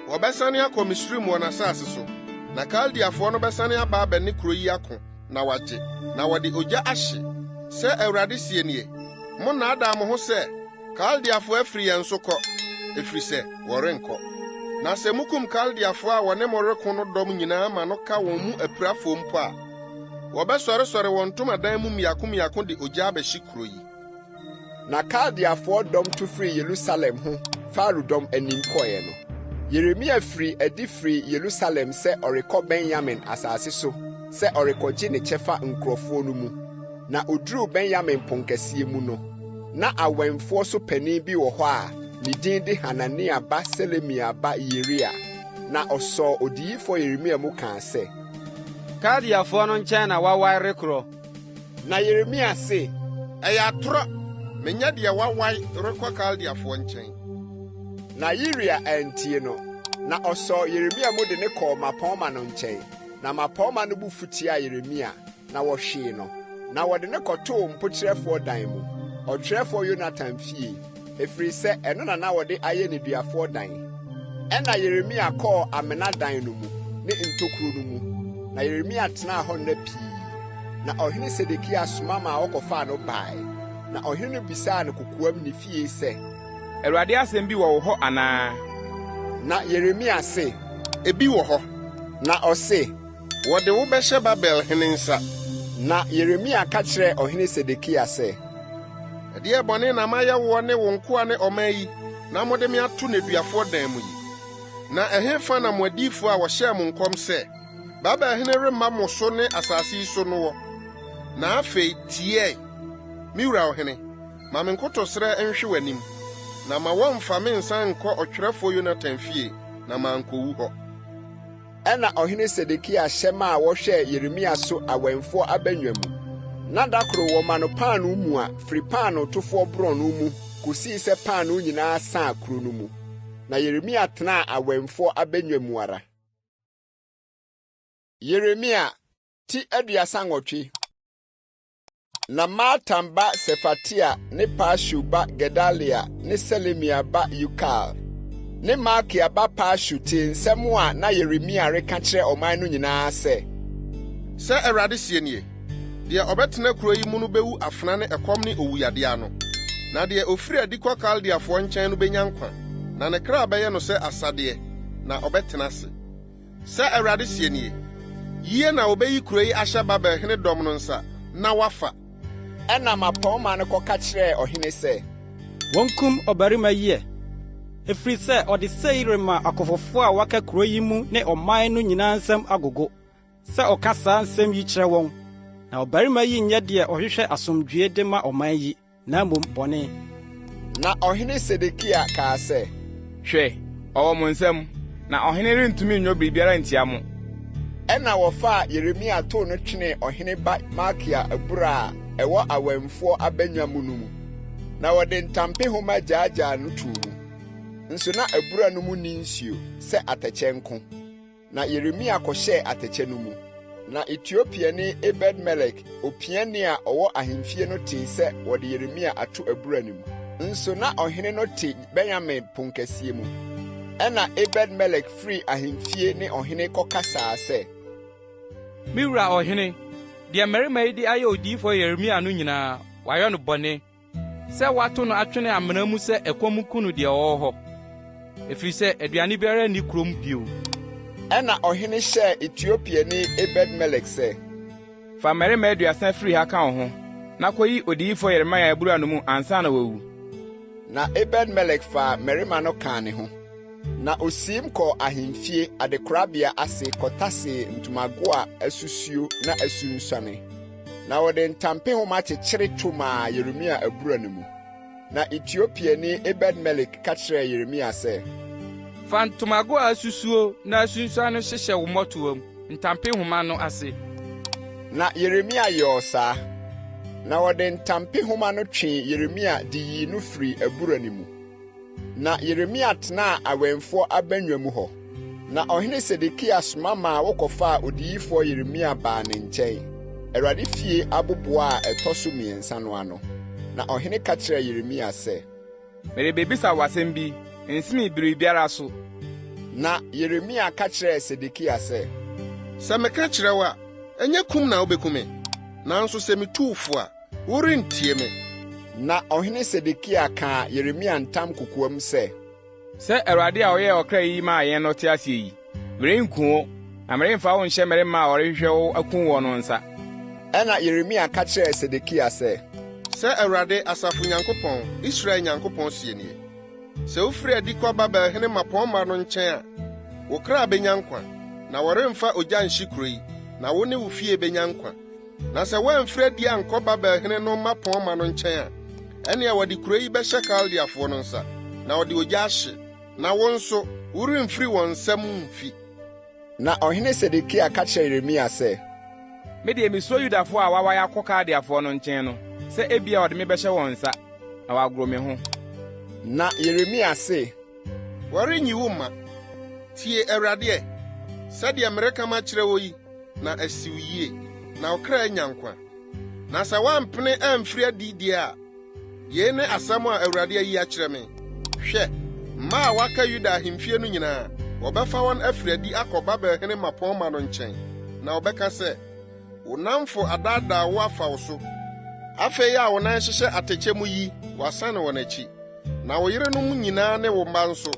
wɔbɛsane akɔ Misraim wɔn asase so, na Kaldeafoɔ no bɛsane aba abɛne kuro yi ako. na wɔagye, na wɔde ogya ahye. Sɛ Awurade seɛ nie, Monnnaadaa mo ho sɛ, 'Kaldeafoɔ afiri yɛn so kɔ,' ɛfiri sɛ wɔrenkɔ. Na sɛ mukum Kaldeafoɔ a wɔne mo reko no dɔm nyinaa ma no ka wɔn mu apirafoɔ mpo a, wɔbɛsɔresɔre wɔn ntomadan mu mmiako mmiako de ogya abɛhye kuro yi.
Na Kaldeafoɔ dɔm tu firii Yerusalem ho Farao dɔm anim kɔeɛ no, Yeremia firii adi firii Yerusalem sɛ ɔrekɔ Benyamin asase so sɛ ɔrekɔgye ne kyɛfa nkurɔfoɔ no mu. Na ɔduruu Benyamin ponkɛseɛ mu no, na awɛmfoɔ so panin bi wɔ hɔ a ne din de Hanania ba Selemia ba Yiria, na ɔsɔɔ odiyifoɔ Yeremia mu kaa sɛ,
Kaldeafoɔ no nkyɛn na woawae rekorɔ.
Na Yeremia se,
Ɛyɛ atorɔ! Menyɛ deɛ wawae rekɔ Kaldeafoɔ nkyɛn.
Na Yiria antie no, na ɔsɔɔ Yeremia mu de no kɔɔ mmapɔmma no nkyɛn. Na mmapɔmma no bo fu tiaa Yeremia, na wɔhwee no, na wɔde no kɔtoo mpokyerɛfoɔ dan mu, ɔtwerɛfoɔ Yonatan fie, ɛfiri sɛ ɛno na na wɔde ayɛ nneduafoɔ dan. Ɛnna Yeremia kɔɔ amena dan no mu ne ntokuro no mu, na Yeremia tenaa hɔ nna pii. Na ɔhene Sedekia soma maa wɔkɔfaa no bae, na ɔhene no bisaa no kokoam ne fie sɛ.
Awurade asɛm bi wɔ wo hɔ anaa?
Na Yeremia se,
Ebi wɔ hɔ.
Na ɔse.
Wɔde wo bɛhyɛ Babel hene nsa.
Na Yeremia ka kyerɛɛ ɔhene Sedekia sɛ,
Ɛdeɛn bɔne na mayɛ woɔ ne wo nkoa ne ɔman yi na mode me ato nneduafoɔ dan mu yi? Na ɛhefa na mo adiyifoɔ a wɔhyɛɛ mo nkɔm sɛ, 'Babel hene remma mo so ne asase yi so' no wɔ? Na afei tie ɛ, me wura ɔhene, ma me nkotosrɛ nhwe w'anim, na ma wɔmmfa me nsan nnkɔ ɔtwerɛfoɔ Yonatan fie, na mankowu hɔ.
Ɛnna ɔhene Sedekia hyɛ maa wɔhwɛɛ Yeremia so awɛmfoɔ abannwa mu, na da koro wɔma no paanoo mua firi paanootofoɔ borɔno mu kɔsii sɛ paanoo nyinaa saa kuro no mu. Na Yeremia tenaa awɛmfoɔ abannwa mu ara. Yeremia ti 38. Na Matan ba Sefatia ne Pashur ba Gedalia ne Selemia ba Yukal ne Malkia ba Pashur tee nsɛm a na Yeremia reka kyerɛ ɔman no nyinaa sɛ.
Sɛ Awurade seɛ nie, Deɛ ɔbɛtena kuro yi mu no bɛwu afena ne ɛkɔm ne owuyadeɛ ano, na deɛ ɔfiri adi kɔ Kaldeafoɔ nkyɛn no bɛnya nkwa, na ne kra bɛyɛ no sɛ asadeɛ, na ɔbɛtena ase. Sɛ Awurade seɛ nie, Yie na wɔbɛyi kuro yi ahyɛ Babel hene dɔm no nsa, na wɔafa.
Ɛnna mmapɔmma no kɔka kyerɛɛ ɔhene sɛ.
Wɔnkum ɔbarima yi ɛ, ɛfiri sɛ ɔde sei rema akofofo a wɔaka kuro yi mu ne ɔman no nyinaa nsam agogo, sɛ ɔka saa nsɛm yi kyerɛ wɔn. Na ɔbarima yi nyɛ deɛ ɔhwehwɛ asomdwoe de ma ɔman yi. na mmom bɔne.
Na ɔhene Sedekia kaa sɛ.
Hwɛ, ɔwɔ mo nsam, na ɔhene rentumi nyɔ biribiara ntia mo.
Ɛnna wɔfaa Yeremia too no twenee ɔhene ba Malkia abura a ɛwɔ awɛmfoɔ abannwa mu no mu, na wɔde ntampehoma gyaagyaa no too mu. Nso na abura no mu nni nsuo, sɛ atɛkyɛ nko. Na Yeremia kɔhyɛɛ atɛkyɛ no mu. Na Etiopiani Ebed-Melek, opiani a ɔwɔ ahemfie no tee sɛ wɔde Yeremia ato abura no mu. Nso na ɔhene no te Benyamin ponkɛseɛ mu. Ɛnna Ebed-Melek firii ahemfie ne ɔhene kɔkasaa sɛ.
Me wura ɔhene, deɛ mmarima yi de ayɛ odiyifoɔ Yeremia no nyinaa, wɔayɛ no bɔne. Sɛ wɔato no atwene amena mu sɛ ɛkɔm nku no deɛ ɔwɔ hɔ, ɛfiri sɛ aduane biara nni kurom bio.
Ɛnna ɔhene hyɛɛ Etiopiani Ebed-Melek sɛ.
Fa mmarima 30 firi ha ka wo ho, na kɔyi odiyifoɔ Yeremia abura no mu ansa na wawu.
Na Ebed-Melek faa mmarima no kaa ne ho, na osiim kɔɔ ahemfie adekorabea ase kɔtasee ntomago a asusuo na asunsuane. Na wɔde ntampehoma kyekyere to maa Yeremia abura no mu. Na Etiopiani Ebed-Melek ka kyerɛɛ Yeremia sɛ.
Fa ntomago a asusuo na asunsuan no hyehyɛ wo mmɔtoam ntampehoma no ase.
Na Yeremia yɔɔ saa. Na wɔde ntampehoma no twee Yeremia de yii no firii abura no mu. Na Yeremia tenaa awɛmfoɔ abannwa mu hɔ. Na ɔhene Sedekia soma maa wɔkɔfaa odiyifoɔ Yeremia baa ne nkyɛn, Awurade fie aboboɔ a ɛtɔ so mmiɛnsa no ano. Na ɔhene ka kyerɛɛ Yeremia sɛ.
Merebɛbisa wo asɛm bi, nsi me biribiara so.
Na Yeremia ka kyerɛɛ Sedekia sɛ.
Sɛ meka kyerɛ wo a, ɛnyɛ kum na wobɛku me? Nanso sɛ mitu wo fo a, Worentie me.
Na ɔhene Sedekia kaa Yeremia ntam kokoam sɛ.
Sɛ Awurade a ɔyɛɛ ɔkra yi maa yɛn no te ase yi, merenku wo, na meremfa wo nhyɛ mmarima a wɔrehwehwɛ wo akum wo no nsa.
Ɛnna Yeremia ka kyerɛɛ Sedekia sɛ.
Sɛ Awurade, asafo Nyankopɔn, Israel Nyankopɔn seɛ nie, Sɛ wofiri adi kɔ Babel hene mmapɔmma no nkyɛn a, wo kra benya nkwa, na wɔremfa ogya nhye kuro yi, na wo ne wo fie benya nkwa. Na sɛ woamfiri adi ankɔ Babel hene no mmapɔmma no nkyɛn a, ɛnneɛ wɔde kuro yi bɛhyɛ Kaldeafoɔ no nsa, na wɔde ogya ahye, na wo nso, woremfiri wɔn nsam mfi.
Na ɔhene Sedekia ka kyerɛɛ Yeremia sɛ.
Me deɛ, mesuro Yudafoɔ a wɔawae akɔ Kaldeafoɔ no nkyɛn no, sɛ ebia wɔde me bɛhyɛ wɔn nsa, na wɔagoro me ho.
Na Yeremia se.
Wɔrenyi wo mma. Tie Awurade ɛ, sɛdeɛ mereka makyerɛ wo yi, na asi wo yie, na wo kra anya nkwa. Na sɛ woampene amfiri adi deɛ a, yei ne asɛm a Awurade ayi akyerɛ me, Hwɛ, mma a wɔaka Yuda ahemfie no nyinaa, wɔbɛfa wɔn afiri adi akɔ Babel hene mmapɔmma no nkyɛn, na wɔbɛka sɛ, 'Wo nnamfo adaadaa wo afa wo so. Afei a wo nan hyehyɛ atɛkyɛ mu yi, wɔasane wɔn akyi. Na wo yerenom nyinaa ne wo mma nso,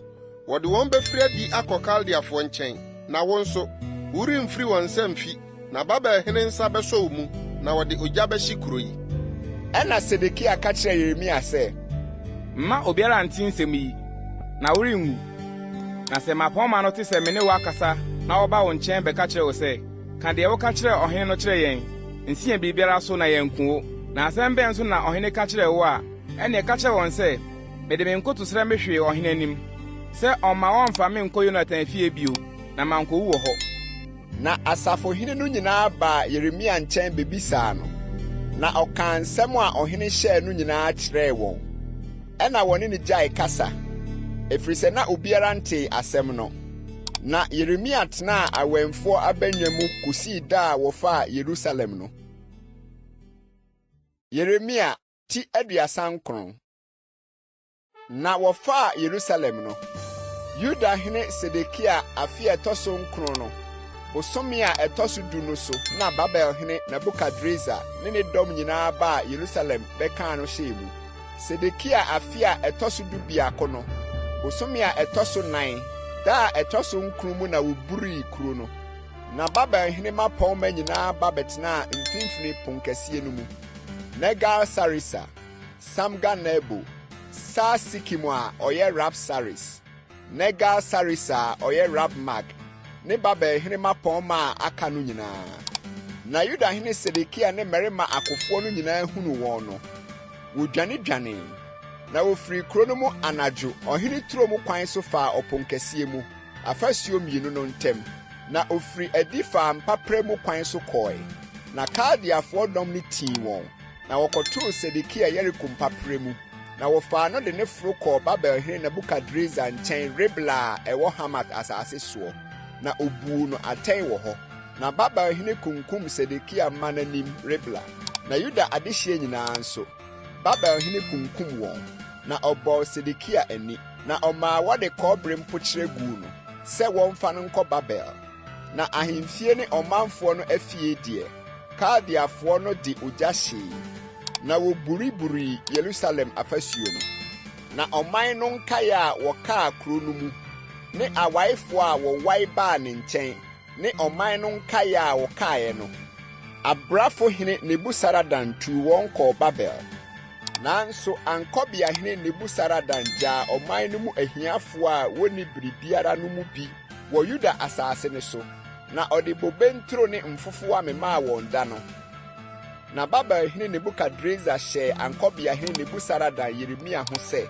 wɔde wɔn bɛfiri adi akɔ Kaldeafoɔ nkyɛn, na wo nso, Woremfiri wɔn nsa mfi, na Babel hene nsa bɛsɔ wo mu, na wɔde ogya bɛhye kuro yi.
Ɛnna Sedekia ka kyerɛɛ Yeremia sɛ,
Mma obiara nte nsɛm yi, na worenwu. Na sɛ mmapɔmma no te sɛ me ne wo akasa na wɔba wo nkyɛn bɛka kyerɛ wo sɛ, 'Ka deɛ woka kyerɛɛ ɔhene no kyerɛ yɛn, nsi yɛn biribiara so na yɛanku wo, na asɛm bɛn nso na ɔhene ka kyerɛɛ wo a, ɛnneɛ ka kyerɛ wɔn sɛ, 'Mede me nkotosrɛ mehwee ɔhene anim, sɛ ɔmma wɔmmfa me nnkɔ Yonatan fie bio, na mankowu wɔ hɔ.
Na asafohene no nyinaa baa Yeremia nkyɛn bebisaa no, na ɔkaa nsɛm a ɔhene hyɛɛ no nyinaa kyerɛɛ wɔn. Ɛnna wɔne no gyaee kasa, ɛfiri sɛ na obiara ntee asɛm no. Na Yeremia tenaa awɛmfoɔ abannwa mu kosii da a wɔfaa Yerusalem no. Yeremia ti 39. Na wɔfaa Yerusalem no, Yuda hene Sedekia afe a ɛtɔ so nkron no, bosome a ɛtɔ so du no so na Babel hene Nebukadresar ne ne dɔm nyinaa baa Yerusalem bɛkaa no hyɛɛ mu. Sedekia afe a ɛtɔ so 11 no, bosome a ɛtɔ so nan, da a ɛtɔ so nkron mu na woburii kuro no. Na Babel hene mmapɔmma nyinaa ba bɛtenaa mfimfini ponkɛseɛ no mu, Nergal-Sareser, Samgar-Nebo, Sar-Sekim a ɔyɛ Rab-Saris, Nergal-Sareser a ɔyɛ Rab-Mag, ne Babel hene mmapɔmma a aka no nyinaa. Na Yuda hene Sedekia ne mmarima akofoɔ no nyinaa hunuu wɔn no, wɔdwanedwanee, na wɔfirii kuro no mu anadwo ɔhene turo mu kwan so faa ɔponkɛseɛ mu, afasuo mmienu no ntam, na ɔfirii adi faa mpaperɛ mu kwan so kɔe. Na Kaldeafoɔ dɔm no tii wɔn. Na wɔkɔtoo Sedekia Yeriko mpaperɛ mu, na wɔfaa no de no foro kɔɔ Babelhene Nebukadresar nkyɛn Ribla a ɛwɔ Hamat asase soɔ, na ɔbuu no atɛn wɔ hɔ. Na Babelhene kunkum Sedekia mma no anim Ribla, na Yuda adehyeɛ nyinaa nso, Babelhene kunkum wɔn. Na ɔbɔɔ Sedekia ani, na ɔmaa wɔde kɔbere mpokyerɛ guu no, sɛ wɔmfa no nkɔ Babel. Na ahemfie ne ɔmanfoɔ no afie deɛ, Kaldeafoɔ no de ogya hyee, na wɔburiburii Yerusalem afasuo no. Na ɔman no nkaeɛ a wɔkaa kuro no mu, ne awaefoɔ a wɔwae baa ne nkyɛn, ne ɔman no nkaeɛ a wɔkaeɛ no, abrafohene Nebusaradan tuu wɔn kɔɔ Babel. Nanso ankɔbeahene Nebusaradan gyaa ɔman no mu ahiafoɔ a wɔnni biribiara no mu bi wɔ Yuda asase no so, na ɔde bobe nturo ne mfofowa memaa wɔn da no. Na Babelhene Nebukadresar hyɛɛ ankɔbeahene Nebusaradan Yeremia ho sɛ,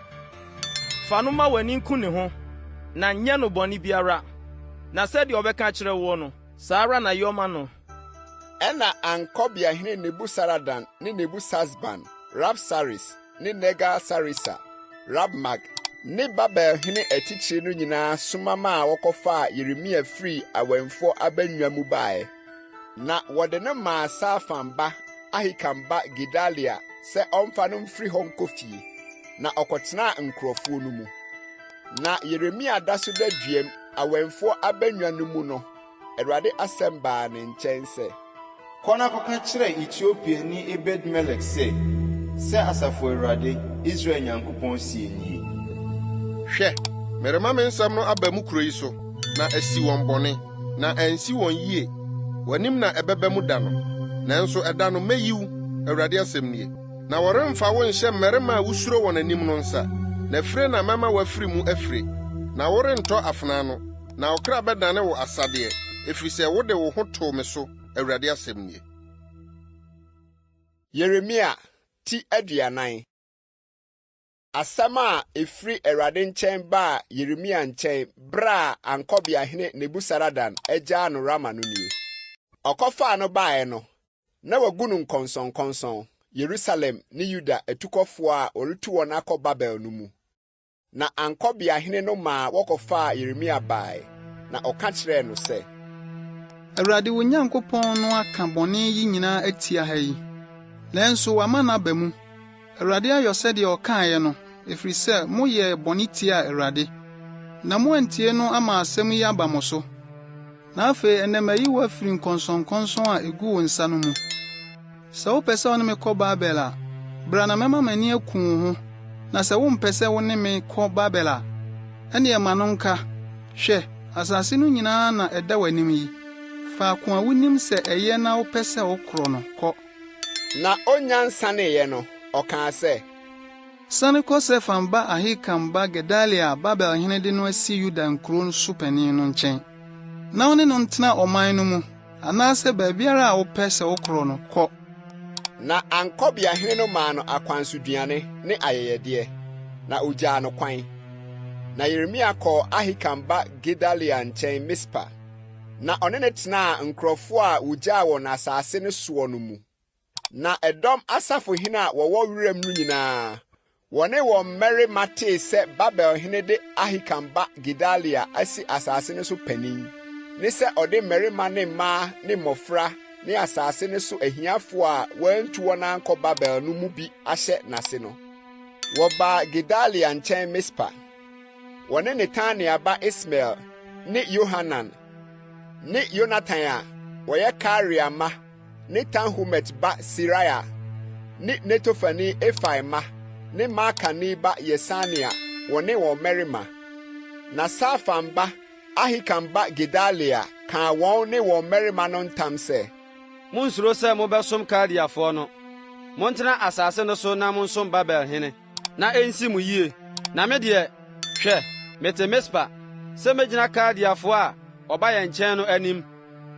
Fa no ma w'ani nku ne ho, na nyɛ no bɔne biara, na sɛdeɛ ɔbɛka akyerɛ woɔ no, saa ara na yɔ ma no.
Ɛnna ankɔbeahene Nebusaradan ne Nebusasban, Rabsaris, ne Nergal-Sareser, Rabmag, ne Babel hene atitire no nyinaa soma maa wɔkɔfaa Yeremia firii awɛmfoɔ abannwa mu baeɛ, na wɔde no maa Safan ba Ahikam ba Gedalia sɛ ɔmfa no mfiri hɔ nkɔ fie, na ɔkɔtenaa nkurɔfoɔ no mu. Na Yeremia da so da duam, awɛmfoɔ abannwa no mu no, Awurade asɛm baa ne nkyɛn sɛ.
Kɔ na kɔka kyerɛ Etiopiani Ebed-Melek sɛ, 'Sɛ Asafo Awurade, Israel Nyankopɔn seɛ nie.
Hwɛ, merema me nsɛm no aba mu kuro yi so, na asi wɔn bɔne, na ansi wɔn yie. W'anim na ɛbɛba mu da no, nanso ɛda no mɛyi wo, Awurade asɛm nie. Na wɔremfa wo nhyɛ mmarima a wusuro wɔn anim no nsa, na fire na mɛma woafiri mu afire, na worentɔ afena ano. Na wo kra bɛdane wo asadeɛ, ɛfiri sɛ wode wo ho too me so, Awurade asɛm nie.
Yeremia ti 40. Asɛm a ɛfiri Awurade nkyɛn baa Yeremia nkyɛn berɛ a ankɔbeahene Nebusaradan agyaa no Rama no nie. Ɔkɔfaa no baeɛ no, na wagu no nkɔnsɔnkɔnsɔn, Yerusalem ne Yuda atukɔfoɔ a wɔretu wɔn akɔ Babel no mu. Na ankɔbeahene no maa wɔkɔfaa Yeremia bae, na ɔka kyerɛɛ no sɛ.
Awurade wo Nyankopɔn no aka bɔne yi nyinaa atia ha yi, nanso wama no aba mu. Awurade ayɔ sɛdeɛ ɔkaeɛ no, ɛfiri sɛ moyɛɛ bɔne tiaa Awurade, na moantie no ama asɛm yi aba mo so. Na afei ɛnnɛ mayi wo afiri nkɔnsɔnkɔnsɔn a egu wo nsa no mu. Sɛ wopɛ sɛ wo ne me kɔ Babel a, bra na mɛma m'ani aku wo ho, na sɛ wompɛ sɛ wo ne me kɔ Babel a, ɛnneɛ ma no nka. Hwɛ, asase no nyinaa na ɛda w'anim yi. Faako a wunim sɛ ɛyɛ na wopɛ sɛ wokorɔ no, kɔ.
Na onnya nsaneeɛ no, ɔkaa sɛ.
Sane kɔ Safan ba Ahikam ba Gedalia a Babel hene de no asi Yuda nkurow so panyin no nkyɛn, na wo ne no ntena ɔman no mu, anaasɛ baabiara a wopɛ sɛ wokorɔ no, kɔ.
Na ankɔbeahene no maa no akwansoduane ne ayɛyɛdeɛ, na ogyaa no kwan. Na Yeremia kɔɔ Ahikam ba Gedalia nkyɛn Mispa, na ɔne no tenaa nkurɔfoɔ a wogyaa wɔn asase no soɔ no mu. Na ɛdɔm asafohene a wɔwɔ wiram no nyinaa, wɔne wɔn mmarima tee sɛ Babel hene de Ahikam ba Gedalia asi asase no so panin, ne sɛ ɔde mmarima ne mmaa ne mmofra ne asase no so ahiafo a wɔantu wɔn ankɔ Babel no mu bi ahyɛ n'ase no. Wɔbaa Gedalia nkyɛn Mispa, wɔne Netania ba Ismael ne Yohanan ne Yonatan a wɔyɛ Karea mma ne Tanhumet ba Seraia ne Netofani Efai mma ne Maakani ba Yesania, wɔne wɔn mmarima. Na Safan ba Ahikam ba Gedalia kaa wɔn ne wɔn mmarima no ntam sɛ,
Munnsuro sɛ mobɛsom Kaldeafoɔ no. Montena asase no so na monsom Babel hene. na ensi mo yie. Na me deɛ, hwɛ, mete Mispa sɛ mɛgyina Kaldeafoɔ a wɔba yɛn nkyɛn no anim,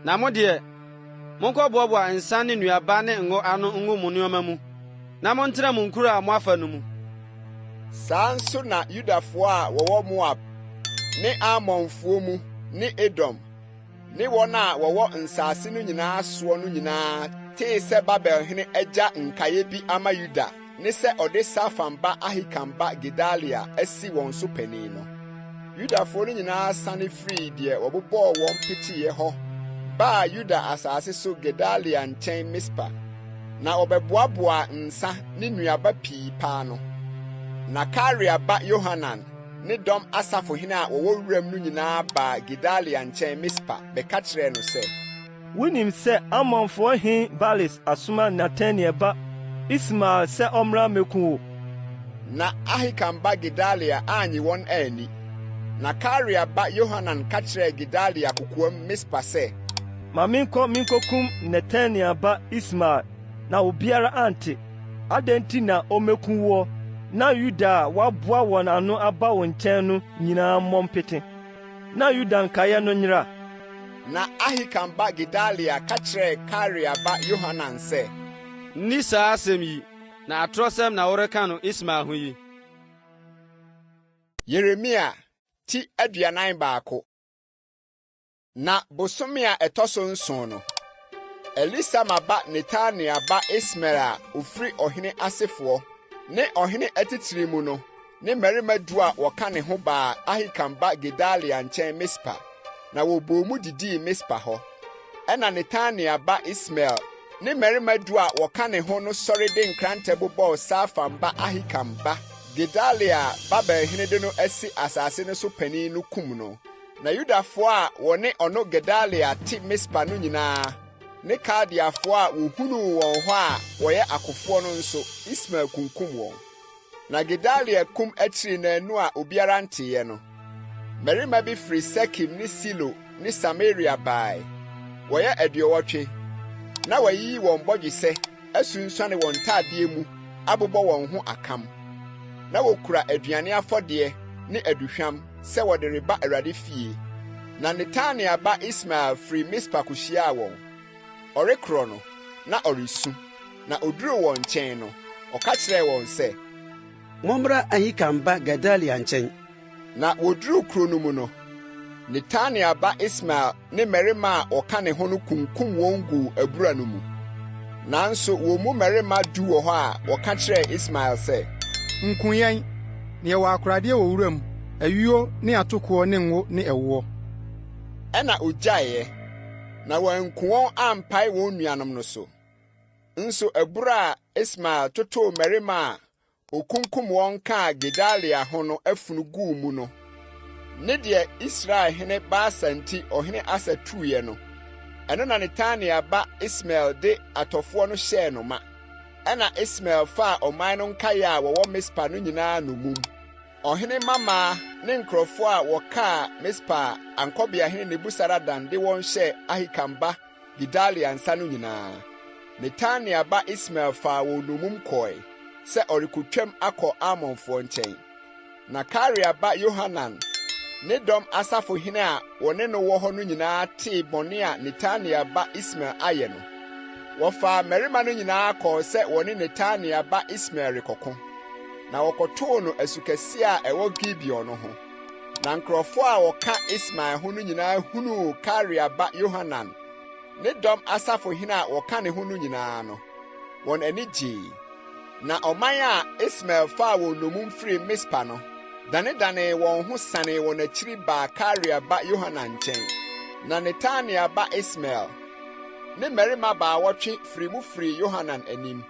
na mo deɛ, monkɔboaboa nsa ne nnuaba ne ngo ano ngu mo nneɛma mu, na montena mo nkuro a moafa no mu.
Saa nso na Yudafoɔ a wɔwɔ Moab ne Amonfoɔ mu ne Edom ne wɔn a wɔwɔ nsase no nyinaa soɔ no nyinaa tee sɛ Babel hene agya nkaeɛ bi ama Yuda ne sɛ ɔde Safan ba Ahikam ba Gedalia asi wɔn so panin no, Yudafoɔ no nyinaa sane firii deɛ wɔbobɔɔ wɔn peteeɛ hɔ baa Yuda asase so Gedalia nkyɛn Mispa, na wɔbɛboaboaa nsa ne nnuaba pii pa ano. Na Karea ba Yohanan ne dɔm asafohene a wɔwɔ wiram no nyinaa baa Gedalia nkyɛn Mispa bɛka kyerɛɛ no sɛ.
Wunim sɛ Amonfoɔ hene Baalis asoma Netania ba Ismael sɛ ɔmmra mmeku wo.
Na Ahikam ba Gedalia annye wɔn anni. Na Karea ba Yohanan ka kyerɛɛ Gedalia kokoam Mispa sɛ.
Ma menkɔ minkokum Netania ba Ismael na obiara ante. Adɛn nti na ommeku woɔ na Yuda a wɔaboa wɔn ano aba wo nkyɛn no nyinaa mmɔ mpete, na Yuda nkaeɛ no nyera?
Na Ahikam ba Gedalia ka kyerɛɛ Karea ba Yohanan sɛ.
Nni saa asɛm yi, na atorɔsɛm na woreka no Ismael ho yi.
Yeremia ti 41. Na bosome a ɛtɔ so nson no, Elisama ba Netania ba Ismael a ofiri ɔhene asefoɔ ne ɔhene atitire mu no ne mmarima du a wɔka ne ho baa Ahikam ba Gedalia nkyɛn Mispa, na wɔbɔɔ mu didii Mispa hɔ. Ɛnna Netania ba Ismael ne mmarima du a wɔka ne ho no sɔre de nkrantɛ bobɔɔ Safan ba Ahikam ba Gedalia a Babelhene de no asi asase no so panin no kum no. Na Yudafoɔ a wɔne ɔno Gedalia te Mispa no nyinaa ne Kaldeafoɔ a wɔhunuu wɔn hɔ a wɔyɛ akofoɔ no nso, Ismael kunkum wɔn. Na Gedalia kum akyiri nnanu a obiara nteeɛ no, mmarima bi firi Sekem ne Silo ne Samaria bae, wɔyɛ aduɔwɔtwe, na wɔayiyi wɔn bɔgyesɛ asunsuane wɔn ntadeɛ mu abobɔ wɔn ho akam. Na wɔkura aduane afɔdeɛ ne aduhwam sɛ wɔde reba Awurade fie. Na Netania ba Ismael firi Mispa kɔhyiaa wɔn. Ɔrekorɔ no, na ɔresu, na oduruu wɔn nkyɛn no, ɔka kyerɛɛ wɔn sɛ,
Mommra Ahikam ba Gedalia nkyɛn.
Na woduruu kuro no mu no, Netania ba Ismael ne mmarima a wɔka ne ho no kunkum wɔn guu abura no mu. Nanso wɔn mu mmarima du wɔ hɔ a wɔka kyerɛɛ Ismael sɛ,
Nku yɛn, na yɛwɔ akoradeɛ wɔ wuram, ayuo ne atokoɔ ne ngo ne ɛwoɔ.
Ɛnna ogyaeɛ. Na wɔanku wɔn ampae wɔn nuanom no so. Nso abura a Ismael totoo mmarima a okunkum wɔn kaa Gedalia ho no afunu guu mu no, ne deɛ Israel hene Baasa nti ɔhene Asa tuiɛ no, ɛno na Netania ba Ismael de atɔfoɔ no hyɛɛ no ma. Ɛnna Ismael faa ɔman no nkaeɛ a wɔwɔ Mispa no nyinaa nnommum. Ɔhene mmammaa ne nkurɔfoɔ a wɔkaa Mispa a ankɔbeahene Nebusaradan de wɔn hyɛɛ Ahikam ba Gedalia nsa no nyinaa, Netania ba Ismael faa wɔn nnommum kɔe sɛ ɔrekotwam akɔ Amonfoɔ nkyɛn. Na Karea ba Yohanan ne dɔm asafohene a wɔne no wɔ hɔ no nyinaa tee bɔne a Netania ba Ismael ayɛ no, wɔfaa mmarima no nyinaa kɔɔ sɛ wɔne Netania ba Ismael rekɔko. Na wɔkɔtoo no asukɛseɛ a ɛwɔ Gibeon no ho. Na nkurɔfoɔ a wɔka Ismael ho no nyinaa hunuu Karea ba Yohanan ne dɔm asafohene a wɔka ne ho no nyinaa no, wɔn ani gyee. Na ɔman a Ismael faa wɔn nnommum firii Mispa no danedanee wɔn ho sanee wɔn akyiri baa Karea ba Yohanan nkyɛn. Na Netania ba Ismael ne mmarima baawɔtwe firii mu firii Yohanan anim,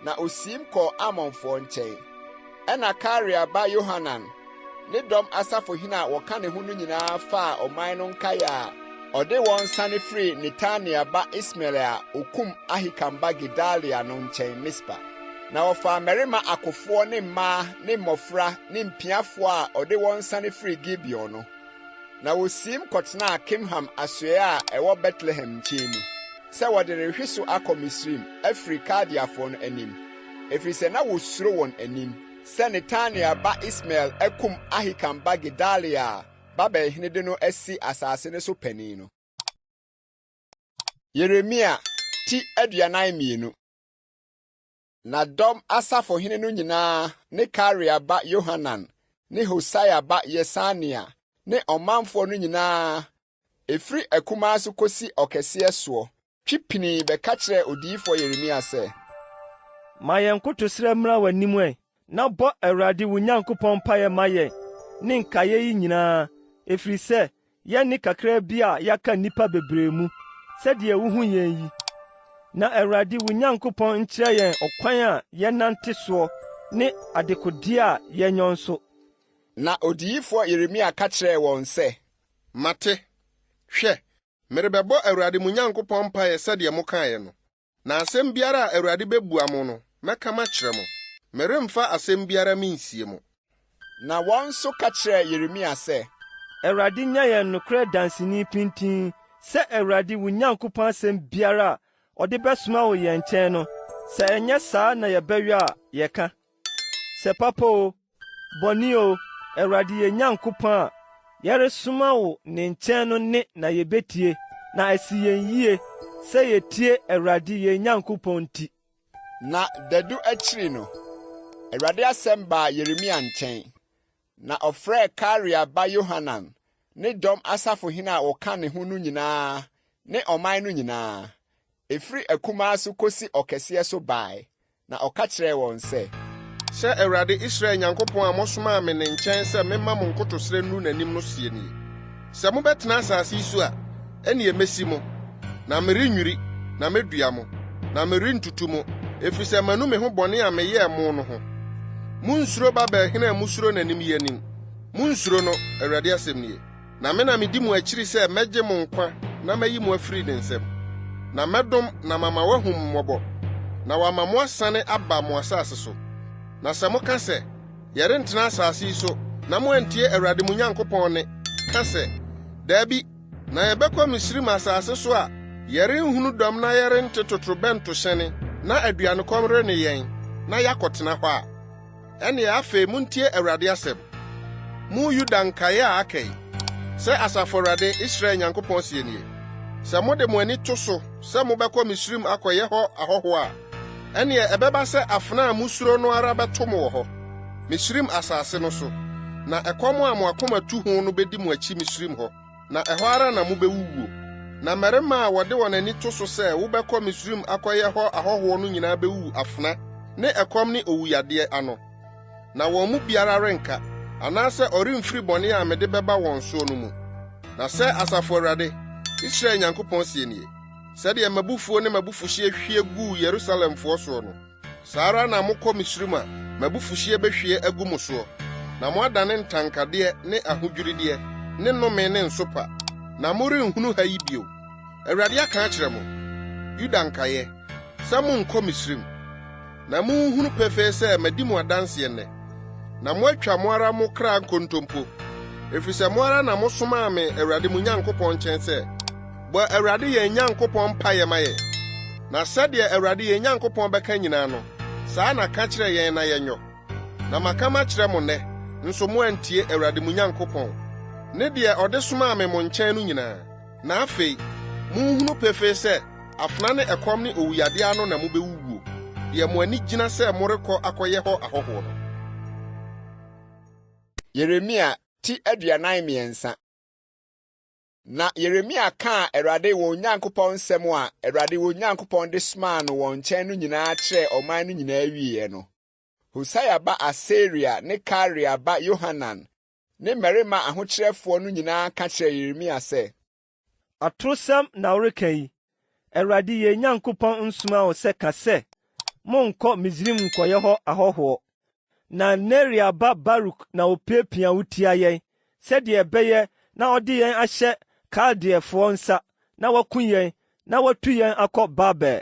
na osiim kɔɔ Amonfoɔ nkyɛn. Ɛnna Karea ba Yohanan ne dɔm asafohene a wɔka ne ho no nyinaa faa ɔman no nkae a ɔde wɔn sane firii Netania ba Ismael a okum Ahikam ba Gedalia no nkyɛn Mispa. Na wɔfaa mmarima akofoɔ ne mmaa ne mmɔfra ne mpiafoɔ a ɔde wɔn sane firii Gibeon no, na wosiim kɔtenaa Kimham asoɛe a ɛwɔ Betlehem nkyɛn mu, sɛ wɔde rehwe so akɔ Misraim afiri Kaldeafoɔ no anim, ɛfiri sɛ na wosuro wɔn anim. Sɛ Netania ba Ismael akum Ahikam ba Gedalia a Babelhene de no asi asase no so panin no. Yeremia ti 42. Na dɔm asafohene no nyinaa ne Karea ba Yohanan ne Hosaia ba Yesania ne ɔmanfoɔ no nyinaa, ɛfiri akumaa so kɔsi ɔkɛseɛ soɔ, twe pinii bɛka kyerɛɛ odiyifoɔ Yeremia sɛ.
Ma yɛn nkotosrɛ mmra w'anim ɛ, na bɔ Awurade wo Nyankopɔn mpaeɛ ma yɛn ne nkaeɛ yi nyinaa, ɛfiri sɛ yɛn kakraa bi a yɛaka nnipa bebree mu, sɛdeɛ wuhu yɛn yi. Na Awurade wo Nyankopɔn nkyerɛ yɛn ɔkwan a yɛnnante soɔ ne adekodeɛ a yɛnyɔ nso.
Na odiyifoɔ Yeremia ka kyerɛɛ wɔn sɛ.
Mate. Hwɛ, merebɛbɔ Awurade mo Nyankopɔn mpaeɛ sɛdeɛ mokaeɛ no, na asɛm biara a Awurade bɛbua mo no, mɛka makyerɛ mo. Meremfa asɛm biara mensie mo.
Na wɔn nso ka kyerɛɛ Yeremia sɛ.
Awurade nyɛ yɛn nokorɛ danseni pintinn sɛ Awurade wo Nyankopɔn asɛm biara a ɔde bɛsoma wo yɛn nkyɛn no, sɛ ɛnyɛ saa na yɛbɛyɔ a, yɛka. Sɛ papa oo, bɔne oo, Awurade yɛn Nyankopɔn a yɛresoma wo ne nkyɛn no nne na yebetie, na asi yɛn yiye sɛ yetie Awurade yɛn
Nyankopɔn nti. Na dadu akyiri no, Awurade asɛm baa Yeremia nkyɛn, na ɔfrɛɛ Karea ba Yohanan ne dɔm asafohene a wɔka ne ho no nyinaa ne ɔman no nyinaa, ɛfiri akumaa so kɔsi ɔkɛseɛ so bae, na ɔka kyerɛɛ wɔn sɛ.
Sɛ Awurade, Israel Nyankopɔn a mosomaa me ne nkyɛn sɛ memma mo nkotosrɛ nnuru n'anim no seɛ nie, Sɛ mobɛtena asase yi so a, ɛnneɛ mɛsi mo, na merennwiri, na mɛdua mo, na merentutu mo, ɛfiri sɛ manu me ho bɔne a meyɛɛ mo no ho. Monnsuro Babel hene a musuro n'anim yi anim. Monnsuro no, Awurade asɛm nie, na me na medi mo akyiri sɛ mɛgye mo nkwa na mayi mo afiri ne nsam. Na mɛdom na mama wahu mo mmɔbɔ, na wama moasane aba mo asase so. Na sɛ moka sɛ, Yɛrentena asase yi so, na moantie Awurade mo Nyankopɔn nne, ka sɛ, Dabi, na yɛbɛkɔ Misraim asase so a yɛrenhunu dɔm na yɛrente totorobɛntohyɛne na aduanekɔm renne yɛn na yɛakɔtena hɔ a, ɛnneɛ afei montie Awurade asɛm, mo Yuda nkaeɛ a aka yi. Sɛ Asafo Awurade, Israel Nyankopɔn seɛ nie, Sɛ mode mo ani to so sɛ mobɛkɔ Misraim akɔyɛ hɔ ahɔhoɔ a, ɛnneɛ ɛbɛba sɛ afena a musuro no ara bɛto mo wɔ hɔ, Misraim asase no so, na ɛkɔm a mo akoma tu ho no bedi mo akyi Misraim hɔ, na ɛhɔ ara na mubewuwuo. Na mmarima a wɔde wɔn ani to so sɛ wobɛkɔ Misraim akɔyɛ hɔ ahɔhoɔ no nyinaa bewuwu afena ne ɛkɔm ne owuyadeɛ ano, na wɔn mu biara renka, anaasɛ ɔremfiri bɔne a mede bɛba wɔn soɔ no mu. Na sɛ Asafo Awurade, Israel Nyankopɔn seɛ nie: Sɛdeɛ m'abufuo ne m'abufuhyeɛ hwie guu Yerusalemfoɔ soɔ no, saa ara na mokɔ Misraim a, m'abufuhyeɛ bɛhwie agu mo soɔ, na moadane ntankadeɛ ne ahodwirideɛ ne nnome ne nsopa, na morenhunu ha yi bio. Awurade aka akyerɛ mo, Yuda nkaeɛ, sɛ monnkɔ Misraim. Na monhunu pefee sɛ madi mo adanseɛ nnɛ. Na moatwa mo ara mo kra nkontompo, ɛfiri sɛ mo ara na mosomaa me Awurade mo Nyankopɔn nkyɛn sɛ, 'Bɔ Awurade yɛn Nyankopɔn mpaeɛ ma yɛn, na sɛdeɛ Awurade yɛn Nyankopɔn bɛka nyinaa no, saa na ka kyerɛ yɛn na yɛnyɔ. Na maka makyerɛ mo nnɛ, nso moantie Awurade mo Nyankopɔn ne deɛ ɔde somaa me mo nkyɛn no nyinaa. Na afei, monhunu pefee sɛ afena ne ɛkɔm ne owuyadeɛ ano na mobɛwuwuo, deɛ mo ani gyina sɛ morekɔ akɔyɛ hɔ ahɔhoɔ no.
Yeremia ti 43. Na Yeremia kaa Awurade wɔn Nyankopɔn nsɛm a Awurade wɔn Nyankopɔn de somaa no wɔn nkyɛn no nyinaa kyerɛɛ ɔman no nyinaa wieeɛ no, Hosaia ba Asaria ne Karea ba Yohanan ne mmarima ahokyerɛfoɔ no nyinaa ka kyerɛɛ Yeremia sɛ.
Atorosɛm na woreka yi! Awurade yɛn Nyankopɔn nsomaa wo sɛ ka sɛ, 'Monnkɔ Misraim nkɔyɛ hɔ ahɔhoɔ. Na Neria ba Baruk na opiapia wo tia yɛn, sɛdeɛ ɛbɛyɛ na ɔde yɛn ahyɛ Kaldeafoɔ nsa na wɔaku yɛn na wɔatu yɛn akɔ Babel.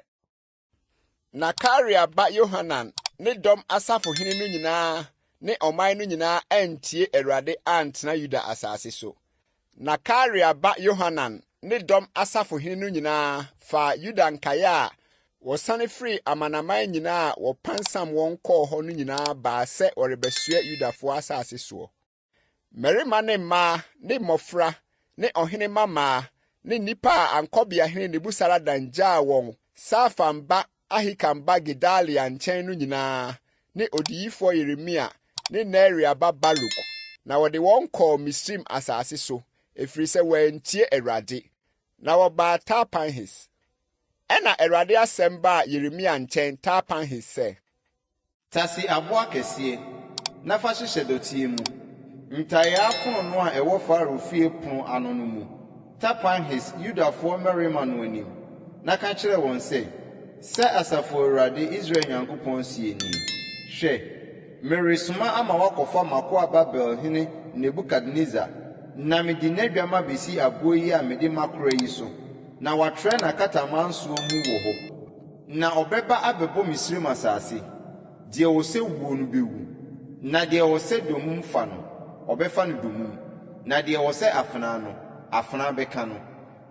Na Karea ba Yohanan ne dɔm asafohene no nyinaa ne ɔman no nyinaa antie Awurade antena Yuda asase so. Na Karea ba Yohanan ne dɔm asafohene no nyinaa faa Yuda nkaeɛ a wɔsane firii amanaman nyinaa a wɔpansam wɔn kɔɔ hɔ no nyinaa baa sɛ wɔrebɛsoɛ Yudafoɔ asase soɔ. Mmarima ne mmaa ne mmɔfra ne ɔhene mmammaa ne nnipa a ankɔbeahene Nebusaradan gyaa wɔn Safan ba Ahikam ba Gedalia nkyɛn no nyinaa ne odiyifoɔ Yeremia ne Neria ba Baruk, na wɔde wɔn kɔɔ Misraim asase so, ɛfiri sɛ wɔantie Awurade. Na wɔbaa Tahpanhes. Ɛnna Awurade asɛm baa Yeremia nkyɛn Tahpanhes sɛ.
Tase abo akɛseɛ, na fa hyehyɛ dɔteɛ mu, ntayaa fononoo a ɛwɔ Farao fie pono ano no mu, Tapanhes Yudafoɔ mmarima no anim, na ka kyerɛ wɔn sɛ, 'Sɛ Asafo Awurade, Israel Nyankopɔn seɛ nie, Hwɛ, meresoma ama wɔakɔfa m'akoa Babelhene Nebukadnessar, na mede n'adwa mabɛsi aboɔ yi a mede makora yi so, na watrɛ n'akatamansoɔ mu wɔ hɔ. Na ɔbɛba abɛbɔ Misraim asase, deɛ ɔsɛ wuo no bɛwu, na deɛ ɔsɛ dommum fa no, ɔbɛfa no dommum, na deɛ ɔsɛ afena no, afena bɛka no.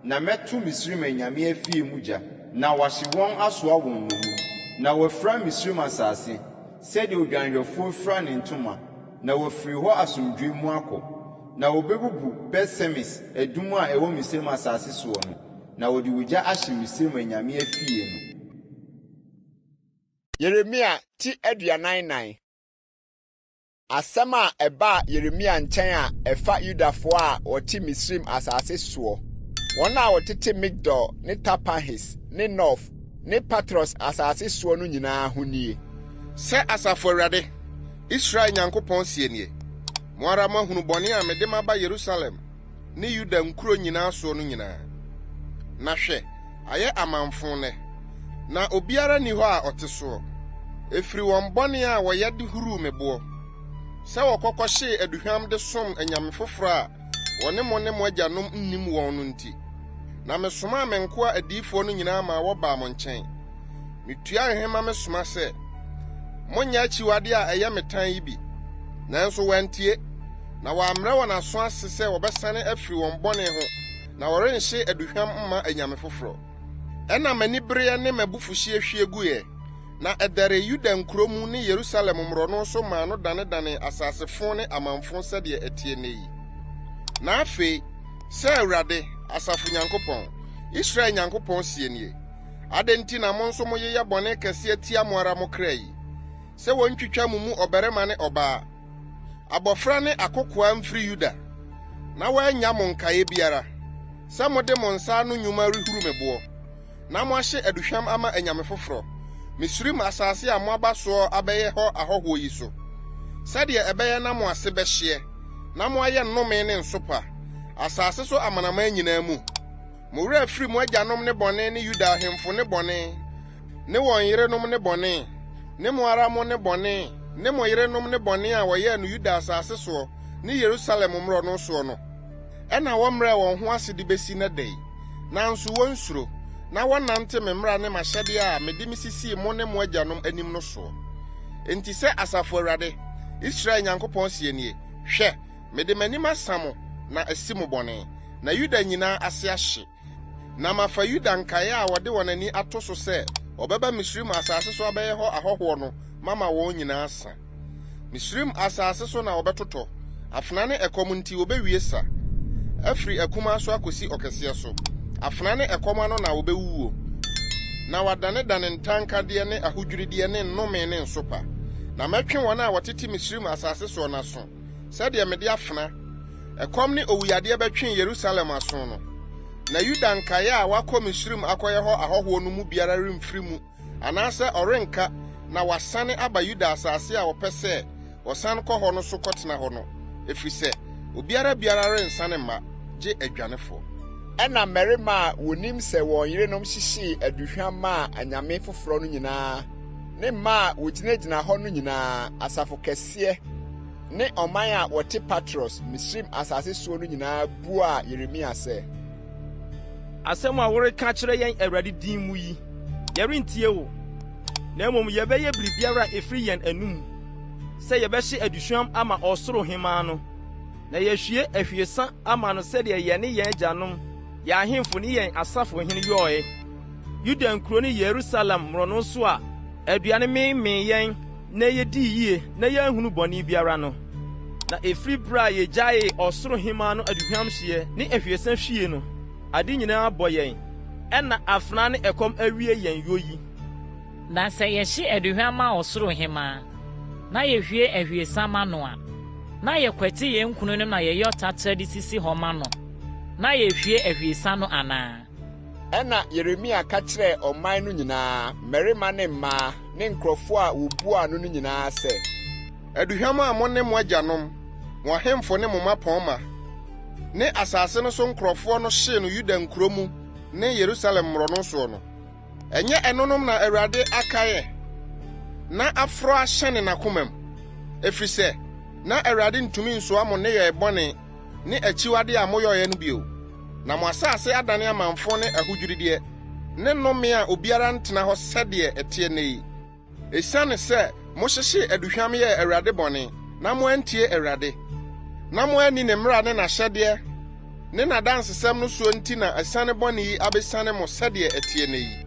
Na mɛto Misraim anyame afie mu gya, na wɔahye wɔn asoa wɔn nnommum, na wɔafira Misraim asase, sɛdeɛ odwanhwɛfoɔ fira ne ntoma, na wɔafiri hɔ asomdwoeɛ mu akɔ. Na wɔbɛbubu Bet-Semes adum a ɛwɔ Misraim asase soɔ no, Na wɔde ogya ahye Misraim anyame afie no.
Yeremia ti 44. Asɛm a ɛbaa Yeremia nkyɛn a ɛfa Yudafoɔ a wɔte Misraim asase soɔ, wɔn a wɔtete Migdol ne Tapanhes ne Nof ne Patros asase soɔ no nyinaa ho nie.
Sɛ Asafo Awurade, Israel Nyankopɔn seɛ nie, Mo ara moahunu bɔne a mede maba Yerusalem ne Yuda nkuro nyinaa soɔ no nyinaa. Na hwɛ, ayɛ amamfõ nnɛ, na obiara nni hɔ a ɔte soɔ, ɛfiri wɔn bɔne a wɔyɛ de huruu me boɔ, sɛ wɔkɔ kɔhyee aduhwam de som anyame foforɔ a wɔne mo ne mo agyanom nnim wɔn no nti. Na mesomaa me nkoa adiyifoɔ no nyinaa maa wɔbaa mo nkyɛn. Metuaa nhema mesoma sɛ, 'Monnyɛ akyiwade a ɛyɛ me tan yi bi. Nanso wɔantie, na wɔammrɛ wɔn aso ase sɛ wɔbɛsane afiri wɔn bɔne ho na wɔrenhye aduhwam mma anyame foforɔ. Ɛnna m'anibereɛ ne m'abufuhyeɛ hwie guiɛ, na ɛdɛree Yuda nkuro mu ne Yerusalem mmorɔno so maa no danedanee asase fo ne amamfo sɛdeɛ ɛteɛ nnɛ yi. Na afei, sɛ Awurade, asafo Nyankopɔn, Israel Nyankopɔn seɛ nie, Adɛn nti na mo nso moyeyɛ bɔne kɛseɛ tia mo ara mo kra yi, sɛ wɔntwitwa mo mu ɔbarima ne ɔbaa, abɔfra ne akokoaa mfiri Yuda, na wɔannya mo nkaeɛ biara, sɛ mode mo nsa ano nnwuma rehuru me boɔ, na moahye aduhwam ama anyame foforɔ, Misraim asase a moaba soɔ abɛyɛ hɔ ahɔhoɔ yi so, sɛdeɛ ɛbɛyɛ na mo ase bɛhyeɛ, na moayɛ nnome ne nsopa, asase so amanaman nyinaa mu? Mo werɛ afiri mo agyanom nnebɔne ne Yuda ahemfo nnebɔne ne wɔn yerenom nnebɔne ne mo ara mo nnebɔne ne mo yerenom nnebɔne a wɔyɛɛ no Yuda asase soɔ ne Yerusalem mmorɔno soɔ no? Ɛnna wɔmmrɛɛ wɔn ho ase de besi nnɛ da yi, nanso wonsuro, na wɔnnante me mmara ne m'ahyɛdeɛ a mede mesisii mo ne mo agyanom anim no soɔ. Enti sɛ Asafo Awurade, Israel Nyankopɔn seɛ nie, Hwɛ, mede m'anim asa mo na asi mo bɔne, na Yuda nyinaa ase ahye. Na mafa Yuda nkaeɛ a wɔde wɔn ani ato so sɛ wɔbɛba Misraim asase so abɛyɛ hɔ ahɔhoɔ no mama wɔn nyinaa asa. Misraim asase so na wɔbɛtotɔ, afena ne ɛkɔm nti wɔbɛwie sa, afiri akumaa so akɔsi ɔkɛseɛ so. Afena ne ɛkɔm ano na wɔbɛwuwuo, na wɔadanedane ntankadeɛ ne ahodwirideɛ ne nnome ne nsopa. Na mɛtwe wɔn a wɔtete Misraim asase soɔ no aso, sɛdeɛ mede afena, ɛkɔm ne owuyadeɛ bɛtwee Yerusalem aso no. Na Yuda nkaeɛ a wɔakɔ Misraim akɔyɛ hɔ ahɔhoɔ no mu biara remfiri mu anaasɛ ɔrenka na wasane aba Yuda asase a ɔpɛ sɛ ɔsane kɔ hɔ no so kɔtena hɔ no, ɛfiri sɛ obiara biara rensane mma, gye adwanefoɔ.
Ɛnna mmarima a wɔnim sɛ wɔn yerenom hyehyee aduhwam maa anyame foforɔ no nyinaa ne mmaa a wɔgyinagyina hɔ no nyinaa, asafo kɛseɛ ne ɔman a wɔte Patros, Misraim asase soɔ no nyinaa buaa Yeremia sɛ.
Asɛm a woreka akyerɛ yɛn Awurade din mu yi, yɛrentie wo, na mmom yɛbɛyɛ biribiara a ɛfiri yɛn anom, sɛ yɛbɛhye aduhwam ama ɔsoro hemmaa no, na yɛahwie ahwiesa ama no sɛdeɛ yɛne yɛn agyanom, yɛn ahemfo ne yɛn asafohene yɔeɛ, Yuda nkuro ne Yerusalem mmorɔno so a aduane meemee yɛn na yedii yiye na yɛanhunu bɔne biara no. Na efiri bere a yegyaee ɔsoro hemmaa no aduhuamhyeɛ ne ahwiesa hwie no, ade nyinaa abɔ yɛn, ɛnna afena ne ɛkɔm awie yɛn yɔ yi.
Na sɛ yɛhye aduhwam ma ɔsoro hemmaa, na yehwie ahwiesa ma no a, na yɛkwati yɛn kununom na yɛyɛ ɔtaterɛ de sisi hɔ ma no, na yehwie ahwiesa no anaa?
Ɛnna Yeremia ka kyerɛɛ ɔman no nyinaa, mmarima ne mmaa, ne nkurɔfoɔ a wɔbuaa no no nyinaa sɛ.
Aduhwam a mo ne mo agyanom, mo ahemfo ne mo mmapɔmma, ne asase no so nkurɔfoɔ no hyee no Yuda nkuro mu ne Yerusalem mmorɔno soɔ no, ɛnyɛ ɛnonom na Awurade akae na aforɔ ahyɛne n'akomam? Ɛfiri sɛ na Awurade ntumi nsoa mo nneyɔe bɔne ne akyiwadeɛ a moyɔeɛ no bio, na mo asase adane amamfõ ne ahodwirideɛ, ne nnome a obiara ntena hɔ sɛdeɛ ɛteɛ nnɛ yi. Esiane sɛ mohyehyee aduhwam yɛɛ Awurade bɔne, na moantie Awurade, na moanni ne mmara ne n'ahyɛdeɛ ne n'adansesɛm no soɔ nti na asiane bɔne yi abɛsiane mo sɛdeɛ ɛteɛ nnɛ yi.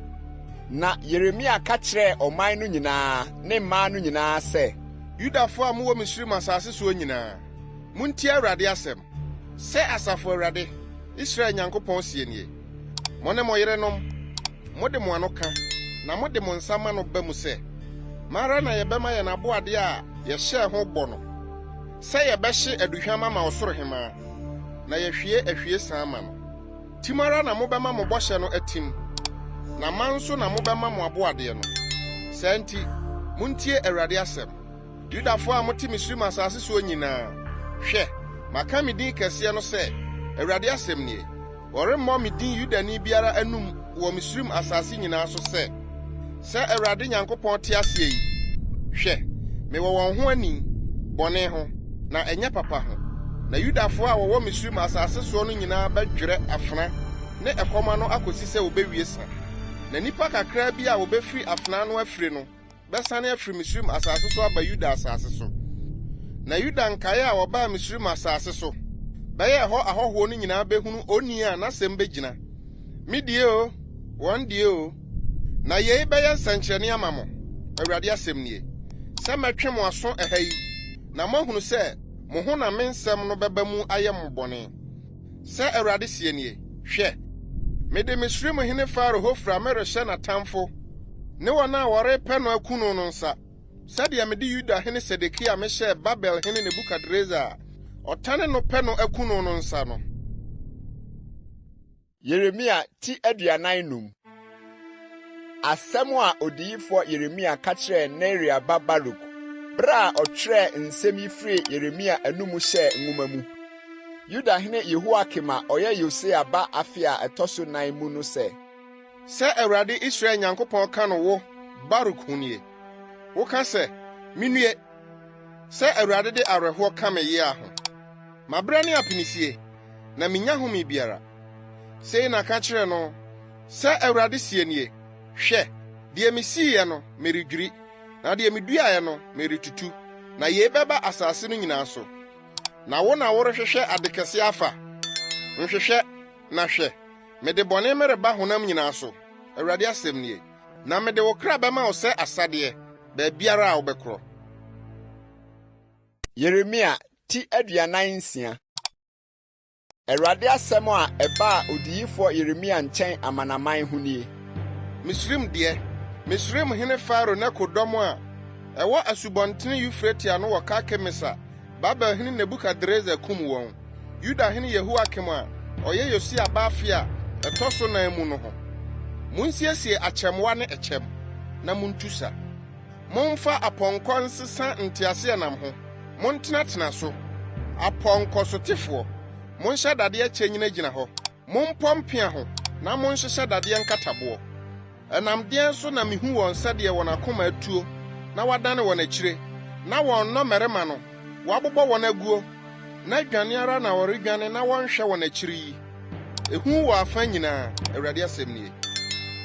Na Yeremia ka kyerɛɛ ɔman no nyinaa ne mmaa no nyinaa sɛ.
Yudafoɔ a mowɔ Misraim asase soɔ nyinaa, Montie Awurade asɛm! Sɛ Asafo Awurade, Israel Nyankopɔn seɛ nie, Mo ne mo yerenom, mode mo ano ka, na mode mo nsa ma no ba mu sɛ, 'Ma ara na yɛbɛma yɛn aboadeɛ a yɛhyɛɛ ho bɔ no, sɛ yɛbɛhye aduhwam ama ɔsoro hemmaa, na yɛahwie ahwiesa ama no. Tim ara na mobɛma mo bɔhyɛ no atim, na ma nso na mobɛma mo aboadeɛ no. Saa nti, montie Awurade asɛm. Yudafoɔ a mote Misraim asase soɔ nyinaa, hwɛ, maka me din kɛseɛ no sɛ, Awurade asɛm nie, wɔremmɔ me din Yudani biara anom wɔ Misraim asase nyinaa so sɛ, 'Sɛ Awurade Nyankopɔn te aseɛ yi. Hwɛ, mewɔ wɔn ho ani, bɔne ho, na ɛnyɛ papa ho. Na Yudafoɔ a wɔwɔ Misraim asase soɔ no nyinaa bɛdwerɛ afena ne ɛkɔm ano akɔsi sɛ wɔbɛwie sa. Na nnipa kakraa bi a wɔbɛfiri afena ano afire no bɛsane afiri Misraim asase so aba Yuda asase so. Na Yuda nkaeɛ a wɔbaa Misraim asase so bɛyɛɛ hɔ ahɔhoɔ no nyinaa bɛhunu onii a n'asɛm bɛgyina, me deɛ oo, wɔn deɛ oo. Na yei bɛyɛ nsɛnkyerɛnne ama mo, Awurade asɛm nie, sɛ mɛtwe mo aso ɛha yi, na moahunu sɛ mo ho na me nsɛm no bɛba mu ayɛ mo bɔne. Sɛ Awurade seɛ nie, Hwɛ, mede Misraimhene Farao Hofra merehyɛ n'atamfo ne wɔn a wɔrepɛ no aku no no nsa, sɛdeɛ mede Yuda hene Sedekia mehyɛɛ Babel hene Nebukadresar a ɔtane no pɛ no aku no no nsa no.
Yeremia ti 45. Asɛm a odiyifoɔ Yeremia ka kyerɛɛ Neria ba Baruk bere a ɔtwerɛɛ nsɛm yi firii Yeremia anomu hyɛɛ nwoma mu, Yudahene Yehoiakim a ɔyɛ Yosia ba afe a ɛtɔ so nan mu no sɛ.
Sɛ Awurade Israel Nyankopɔn ka no wo, Baruk ho nie, Woka sɛ, 'Minnue! Sɛ Awurade de awerɛhoɔ ka me yea ho. Mabrɛ ne apinisie, na minnya home biara. Sei na ka kyerɛ no, 'Sɛ Awurade seɛ nie, Hwɛ, deɛ mesiiɛ no, meredwiri, na deɛ meduaeɛ no, meretutu. Na yei bɛba asase no nyinaa so. Na wo na worehwehwɛ ade kɛse afa? Nhwehwɛ, na hwɛ, mede bɔne mereba honam nyinaa so, Awurade asɛm nie, na mede wo kra bɛma wo sɛ asadeɛ, baabiara a wobɛkorɔ.
Yeremia ti 46. Awurade asɛm a ɛbaa odiyifoɔ Yeremia nkyɛn amanaman ho nie.
Misraim deɛ, Misraimhene Farao Neko dɔm a ɛwɔ Asubɔntene Eufrate ano wɔ Karkemis a Babelhene Nebukadresar kum wɔn, Yudahene Yehoiakim a ɔyɛ Yosia ba afe a ɛtɔ so nan mu no ho. Munsiesie akyɛmmoa ne ɛkyɛm, na muntu sa. Momfa apɔnkɔ nsesa nteaseɛnam ho, montenatena so. Apɔnkɔsotefoɔ, monhyɛ dadeɛ kyɛ nnyinagyina hɔ. Mompɔ mpea ho na monhyehyɛ dadeɛ nkataboɔ. Ɛnam deɛn so na mehu wɔn sɛdeɛ wɔn akoma atuo na wɔadane wɔn akyire, na wɔn nnɔmmarima no, wɔabobɔ wɔn aguo, na dwane ara na wɔredwane na wɔnhwɛ wɔn akyiri yi? Ehu wɔ afa nyinaa, Awurade asɛm nie.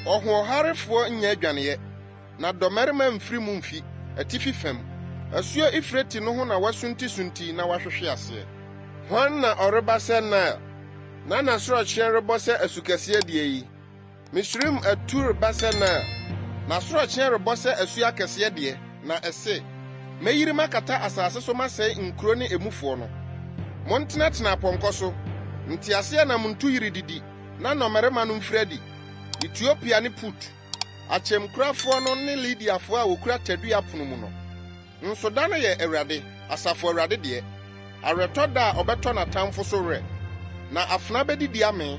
Ɔhoɔharefoɔ nnya adwaneyɛ. Na dɔmmarima mfiri mu mfi atifi fam. Asuo Eufrate no ho na wɔasuntisunti na wɔahwehwe aseɛ. Hwan na ɔreba sɛ Nil, na n'asorɔkyeɛ rebɔ sɛ asukɛseɛ deɛ yi? Misraim atu reba sɛ Nil, n'asorɔkyeɛ rebɔ sɛ asuo akɛseɛ deɛ, na ɛse, 'Mɛyiri makata asase so masɛe nkuro ne emufoɔ no. Montenatena apɔnkɔ so, nteaseɛnam ntu yirididi na nnɔmmarima no mfiri adi. Etiopia ne Put. Akyɛmkurafoɔ no ne Lidiafoɔ a wɔkura tadua pono mu no. Nso da no yɛ Awurade, Asafo Awurade deɛ, aweretɔ da a ɔbɛtɔ n'atamfo so werɛ. Na afena bɛdidi amee,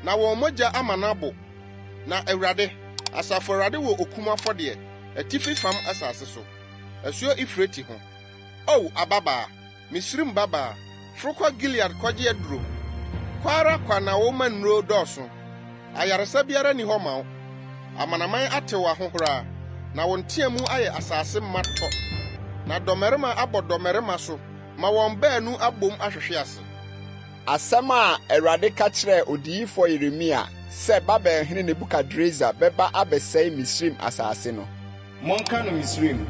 na wɔn mogya ama no abo. Na Awurade, Asafo Awurade wɔ okum afɔdeɛ, atifi fam asase so, asuo Eufrate ho. O ababaa, Misraim babaa, foro kɔ Gilead kɔgye aduro. Kɔ ara kwa na woma nnuro dɔɔso. Ayaresa biara nni hɔ ma wo. Amanaman ate wo ahohora, na wo nteamu ayɛ asase ma tɔ. Na dɔmmarima abɔ dɔmmarima so ma wɔn baanu abom ahwehwe ase.
Asɛm a Awurade ka kyerɛɛ odiyifoɔ Yeremia sɛ Babelhene Nebukadresar bɛba abɛsɛe Misraim asase no.
Monka no Misraim,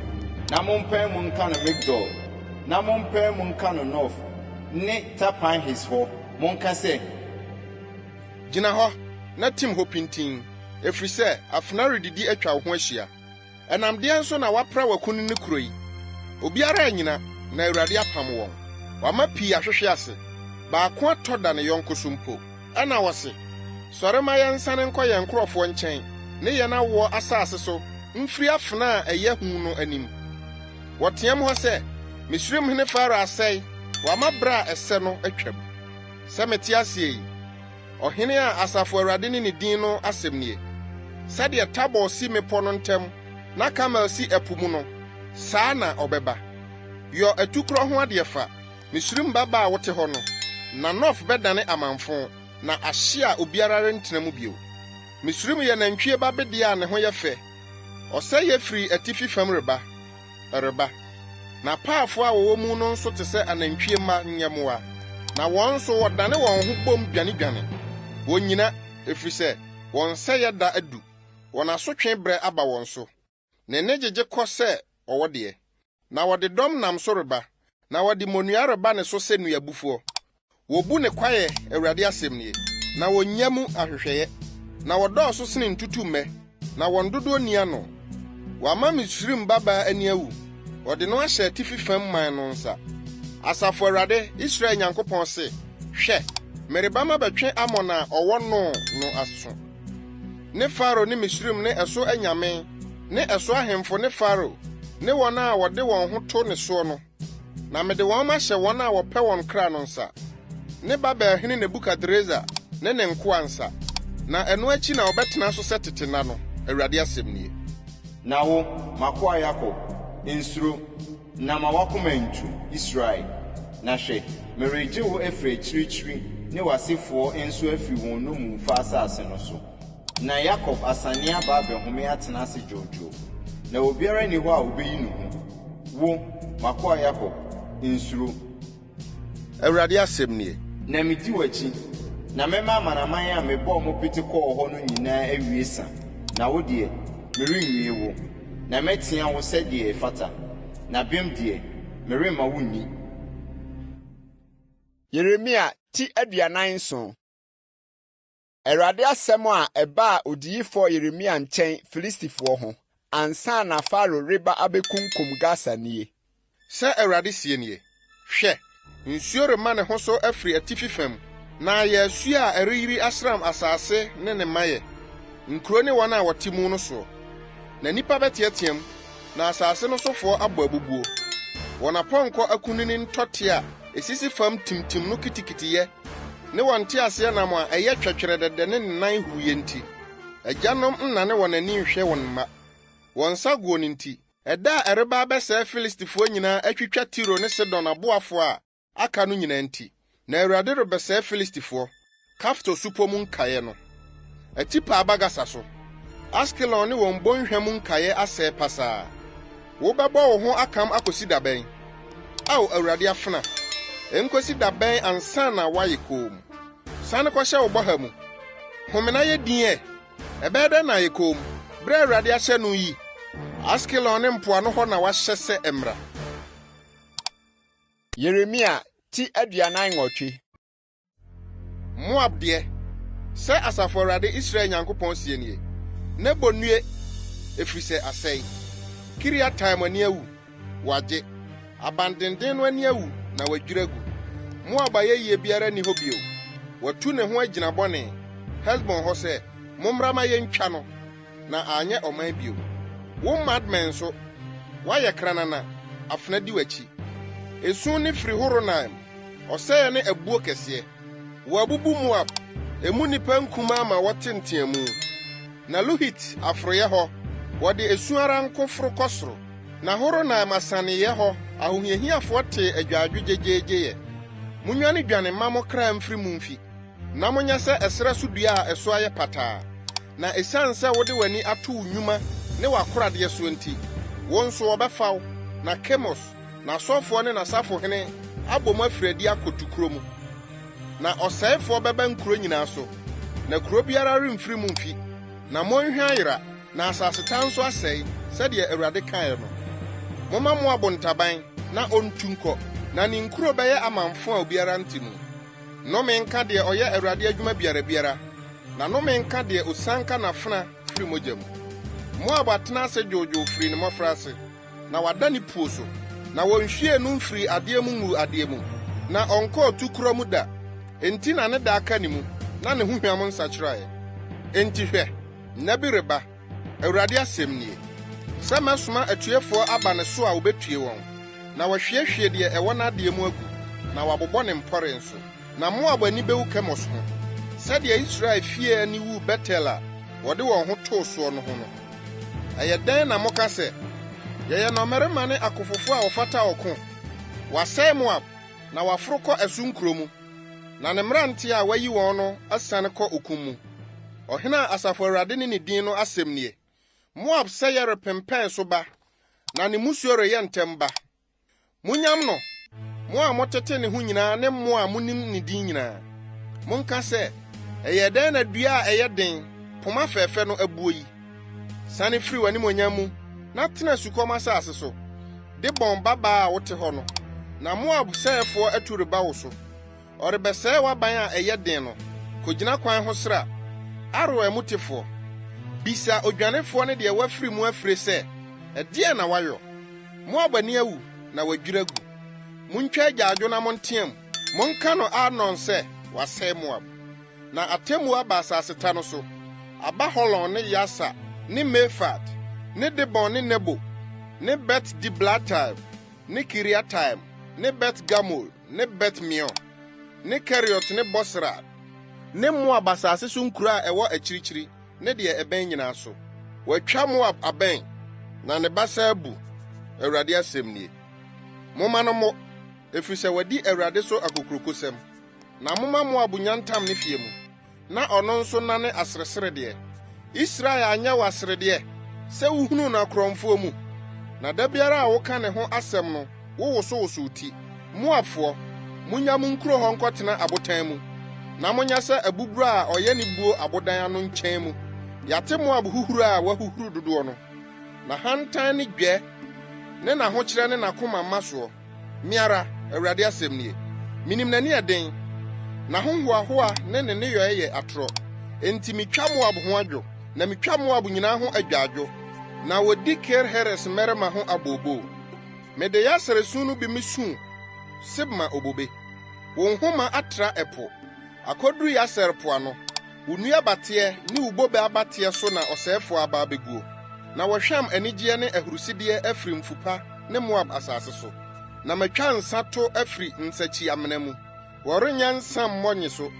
na mompae mu nka no Migdol, na mompae mu nka no Nof ne Tapanhes hɔ, monka sɛ.
Gyina hɔ, na tim hɔ pintinn, ɛfiri sɛ afena redidi atwa wo ho ahyia. Ɛnam deɛn so na woapra w'akunini kuro yi? Obiara annyina, na Awurade apam wɔn. Wama pii ahwehwe ase, baako atɔ da ne yɔnko so mpo. Ɛnna wɔse, Sɔre ma yɛnsane nkɔ yɛn nkurɔfoɔ nkyɛn ne yɛn awoɔ asase so mfiri afena a ɛyɛ hu no anim. Wɔteam hɔ sɛ, 'Misraimhene Farao asɛe, wama berɛ a ɛsɛ no atwam. Sɛ mete aseɛ yi, Ɔhene a Asafo Awurade ne ne din no asɛm nie, sɛdeɛ Tabor si mmepɔ no ntam na Karmel si ɛpo mu no, saa na ɔbɛba. Yɔ atukorɔ ho adeɛ fa, Misraim babaa a wote hɔ no, na Nof bɛdane amamfõ, na ahye a obiara rentena mu bio. Misraim yɛ nantwie ba bedeɛ a ne ho yɛ fɛ. Ɔsɛeɛ firi atifi fam reba, ɛreba. N'apaafoɔ a wɔwɔ mu no nso te sɛ anantwie mma nyɛmmoa, na wɔn nso wɔdane wɔn ho bom dwanedwane. Wɔnnyina, ɛfiri sɛ wɔn sɛeɛ da adu, wɔn asotwe berɛ aba wɔn so. Ne nne gyegye kɔ sɛ ɔwɔ deɛ, na wɔde dɔm nam so reba, na wɔde mmonnua reba ne so sɛ nnuabufoɔ. Wɔbu ne kwaeɛ, Awurade asɛm nie, na wɔnnya mu ahwehwɛeɛ, na wɔdɔɔso sene ntutummɛ, na wɔn dodoɔ nni ano. Wɔama Misraim babaa ani awu, wɔde no ahyɛ atifi fam man no nsa. Asafo Awurade, Israel Nyankopɔn se, Hwɛ, mereba mabɛtwe Amon a ɔwɔ No no aso. ne Farao ne Misraim ne ɛso anyame ne ɛso ahemfo ne Farao ne wɔn a wɔde wɔn ho to ne soɔ no, na mede wɔn mahyɛ wɔn a wɔpɛ wɔn kra no nsa, ne Babelhene Nebukadresar ne ne nkoa nsa, na ɛno akyi na wɔbɛtena so sɛ tete nna no, Awurade asɛm nie.
Na wo, m'akoa Yakob, nsuro, na ma w'akoma ntu, Israel. Na hwɛ, meregye wo afiri akyirikyiri ne w'asefoɔ nso afiri wɔn nnommumfa asase no so, na Yakob asane aba abɛhome atena ase dwoodwoo, na obiara nni hɔ a ɔbɛyi no hu. Wo, m'akoa Yakob, nsuro.
Awurade asɛm nie.
Na medi w'akyi, na mɛma amanaman a mebɔɔ mo pete kɔɔ hɔ no nyinaa awie sa, na wo deɛ, merenwie wo, na mɛtea wo sɛdeɛ ɛfata, na bem deɛ, Meremma wonni.
Yeremia ti 47. Awurade asɛm a ɛbaa odiyifoɔ Yeremia nkyɛn Filistifoɔ ho, ansa na Farao reba abɛkunkum Gasa nie.
Sɛ Awurade seɛ nie, Hwɛ, nsuo rema ne ho so afiri atifi fam, na ayɛ asuo a ɛreyiri asram asase ne ne mayɛ, nkuro ne wɔn a wɔte mu no soɔ. Na nnipa bɛteateam, na asase no sofoɔ abɔ abubuo. Wɔn apɔnkɔ akunini ntɔte a ɛsisi fam timtim no kitikitiyɛ ne wɔn nteaseɛnam a ɛyɛ twɛtwɛrɛdɛdɛ ne ne nan huuyɛ nti, agyanom nnane wɔn ani nhwɛ wɔn mma. Wɔn nsaguo no nti, ɛda a ɛreba abɛsɛe Filistifoɔ nyinaa atwitwa Tiro ne Sidon aboafoɔ a aka no nyinaa nti, na Awurade rebɛsɛe Filistifoɔ, Kaftor supɔ mu nkaeɛ no. Atipaa aba Gasa so, Askelon ne wɔn bɔnhwa mu nkaeɛ asɛe pasaa. Wobɛbɔ wo ho akam akosi da bɛn, Ao Awurade afena? Enkosi da bɛn ansa na woayɛ komm? Sane kɔhyɛ wo bɔha mu. Home na yɛ dinn ɛ! Ɛbɛyɛ dɛn na ayɛ komm, bere a Awurade ahyɛ no yi? Askelon ne mpoano hɔ na wahyɛ sɛ ɛmmra.
Yeremia ti 48.
Moab deɛ, sɛ Asafo Awurade Israel Nyankopɔn seɛ nie, Nebo nnue, ɛfiri sɛ asɛe! Kiriataim ani awu, wɔagye. Abandenden no ani awu na wɔadwiri agu. Moab ayɛyie biara nni hɔ bio. Watu ne ho agyina bɔne, Hesbon hɔ sɛ, 'Mommra ma yɛntwa no, na anyɛ ɔman bio. Wo Madmen nso, woayɛ kranana, afena di w'akyi. Esu nne firi Horonaim, ɔsɛeɛ ne abuo kɛseɛ. Wɔabubu Moab, emu nnipa nkumaa ma wɔte nteamu. Na Luhit aforoeɛ hɔ, wɔde esu ara nko foro kɔ soro. Na Horonaim asianeeɛ hɔ ahohiahiafoɔ tee agyaadwo gyegyeegyeyɛ. Monnwanedwane mma mo kra mfiri mu mfi, na monyɛ sɛ ɛserɛ so dua a ɛso ayɛ pataa. Na ɛsiane sɛ wode w'ani ato wo nnwuma ne w'akoradeɛ soɔ nti, wo nso wɔbɛfa wo, na Kemos, n'asɔfoɔ ne n'asafohene abɔ mu afiri adi akɔ tukorɔ mu. Na ɔsɛefoɔ bɛba nkuro nyinaa so, na kuro biara remfiri mu mfi, na mmonhwa ayera, na asaseta nso asɛe, sɛdeɛ Awurade kaeɛ no. Momma Moab ntaban, na ɔntu nkɔ, na ne nkuro bɛyɛ amamfõ a obiara nte mu. Nnome nka deɛ ɔyɛ Awurade adwuma biara biara, na nnome nka deɛ ɔsianka n'afena firi mogya mu. Moab atena ase dwoodwoo firi ne mmɔfraase. na wada ne puo so, na wɔnhwiee no mfirii adeɛ mu nguu adeɛ mu, na ɔnkɔɔ tukorɔ mu da. Enti na ne da aka ne mu, na ne ho hwam nsakyeraeɛ. Enti hwɛ, nna bi reba, Awurade asɛm nie, sɛ mɛsoma atuefoɔ aba ne so a wɔbɛtue wɔn, na wɔahwiehwie deɛ ɛwɔ n'adeɛ mu agu, na wɔabobɔ ne mpɔre nso. Na Moab ani bɛwu Kemos ho, sɛdeɛ Israel fie ani wuu Betel a wɔde wɔn ho too soɔ no ho no. Ɛyɛ dɛn na moka sɛ, 'Yɛyɛ nnɔmmarima ne akofofo a wɔfata ɔko'? Wɔasɛe Moab, na wɔaforo kɔ ɛso nkurow mu, na ne mmerante a wɔayi wɔn no asiane kɔ okum mu. Ɔhene a Asafo Awurade ne ne din no asɛm nie. Moab sɛeɛ repempɛn so ba, na ne mmusuo reyɛ ntɛm ba. Monyam no, mo a motete ne ho nyinaa ne mo a munim ne din nyinaa. Monka sɛ, 'Ɛyɛɛ dɛn na dua a ɛyɛ den, poma fɛfɛ no abuo yi? Siane firi w'animuonyam mu na tena sukɔm asase so, Dibon babaa a wote hɔ no. Na Moab sɛefoɔ atu reba wo so. Ɔrebɛsɛe w'aban a ɛyɛ den no. Kogyina kwan ho sra Aroer mutefoɔ. Bisa odwanefoɔ ne deɛ wafiri mu afire sɛ, 'Ɛdeɛn na woayɔ? Moab ani awu na wadwiri agu. Muntwa agyaadwo na monteɛ mu. Monka no Arnon sɛ wɔasɛe Moab. Na atemmuo aba asaseta no so, aba Holon ne Yahsa ne Mefaat, ne Dibon ne Nebo, ne Bet-Diblataim ne Kiriataim ne Bet-Gamul ne Bet-Meon, ne Keriot ne Bosra, ne Moab asase so nkuro a ɛwɔ akyirikyiri ne deɛ ɛbɛn nyinaa so. Wɔatwa Moab abɛn, na ne basa abu, Awurade asɛm nie. Momma no mmo, ɛfiri sɛ wadi Awurade so akokurokosɛm. Na momma Moab nnya ntam ne feɛ mu, na ɔno nso nnane asereseredeɛ. Israel anyɛ wo aseredeɛ sɛ wohunuu no akorɔmfoɔ mu? Na da biara a woka ne ho asɛm no wowosowoso wo ti. Moabfoɔ, monnya mo nkuro hɔ nkɔtena abotan mu, na monyɛ sɛ abuburo a ɔyɛ ne buo abodan ano nkyɛn mu. Yɛate Moab huhuro a wahuhuru dodoɔ no, n'ahantan ne dwɛ ne n'ahokyerɛ ne n'akoma mmasoɔ. Me ara, Awurade asɛm nie. Minim n'aniɛden, n'ahohoahoa ne ne nneyɔe yɛ atorɔ. Enti metwa Moab ho adwo, na mitwa Moab nyinaa ho agyaadwo, na wodi Kir-Heres mmarima ho abooboo. Mede Yaser asu no bi misuu Sibma obobe. Wo nhoma atra ɛpo, akoduru Yaser po ano. Wo nnuabateɛ ne wo bobe abateɛ so na ɔsɛefoɔ aba abeguo, na wɔahwam anigyeɛ ne ahurusideɛ afiri mfu pa ne Moab asase so. Na matwa nsa to afiri nsakyi-amena mu. Wɔrenyɛ nsa mmɔ nnye so,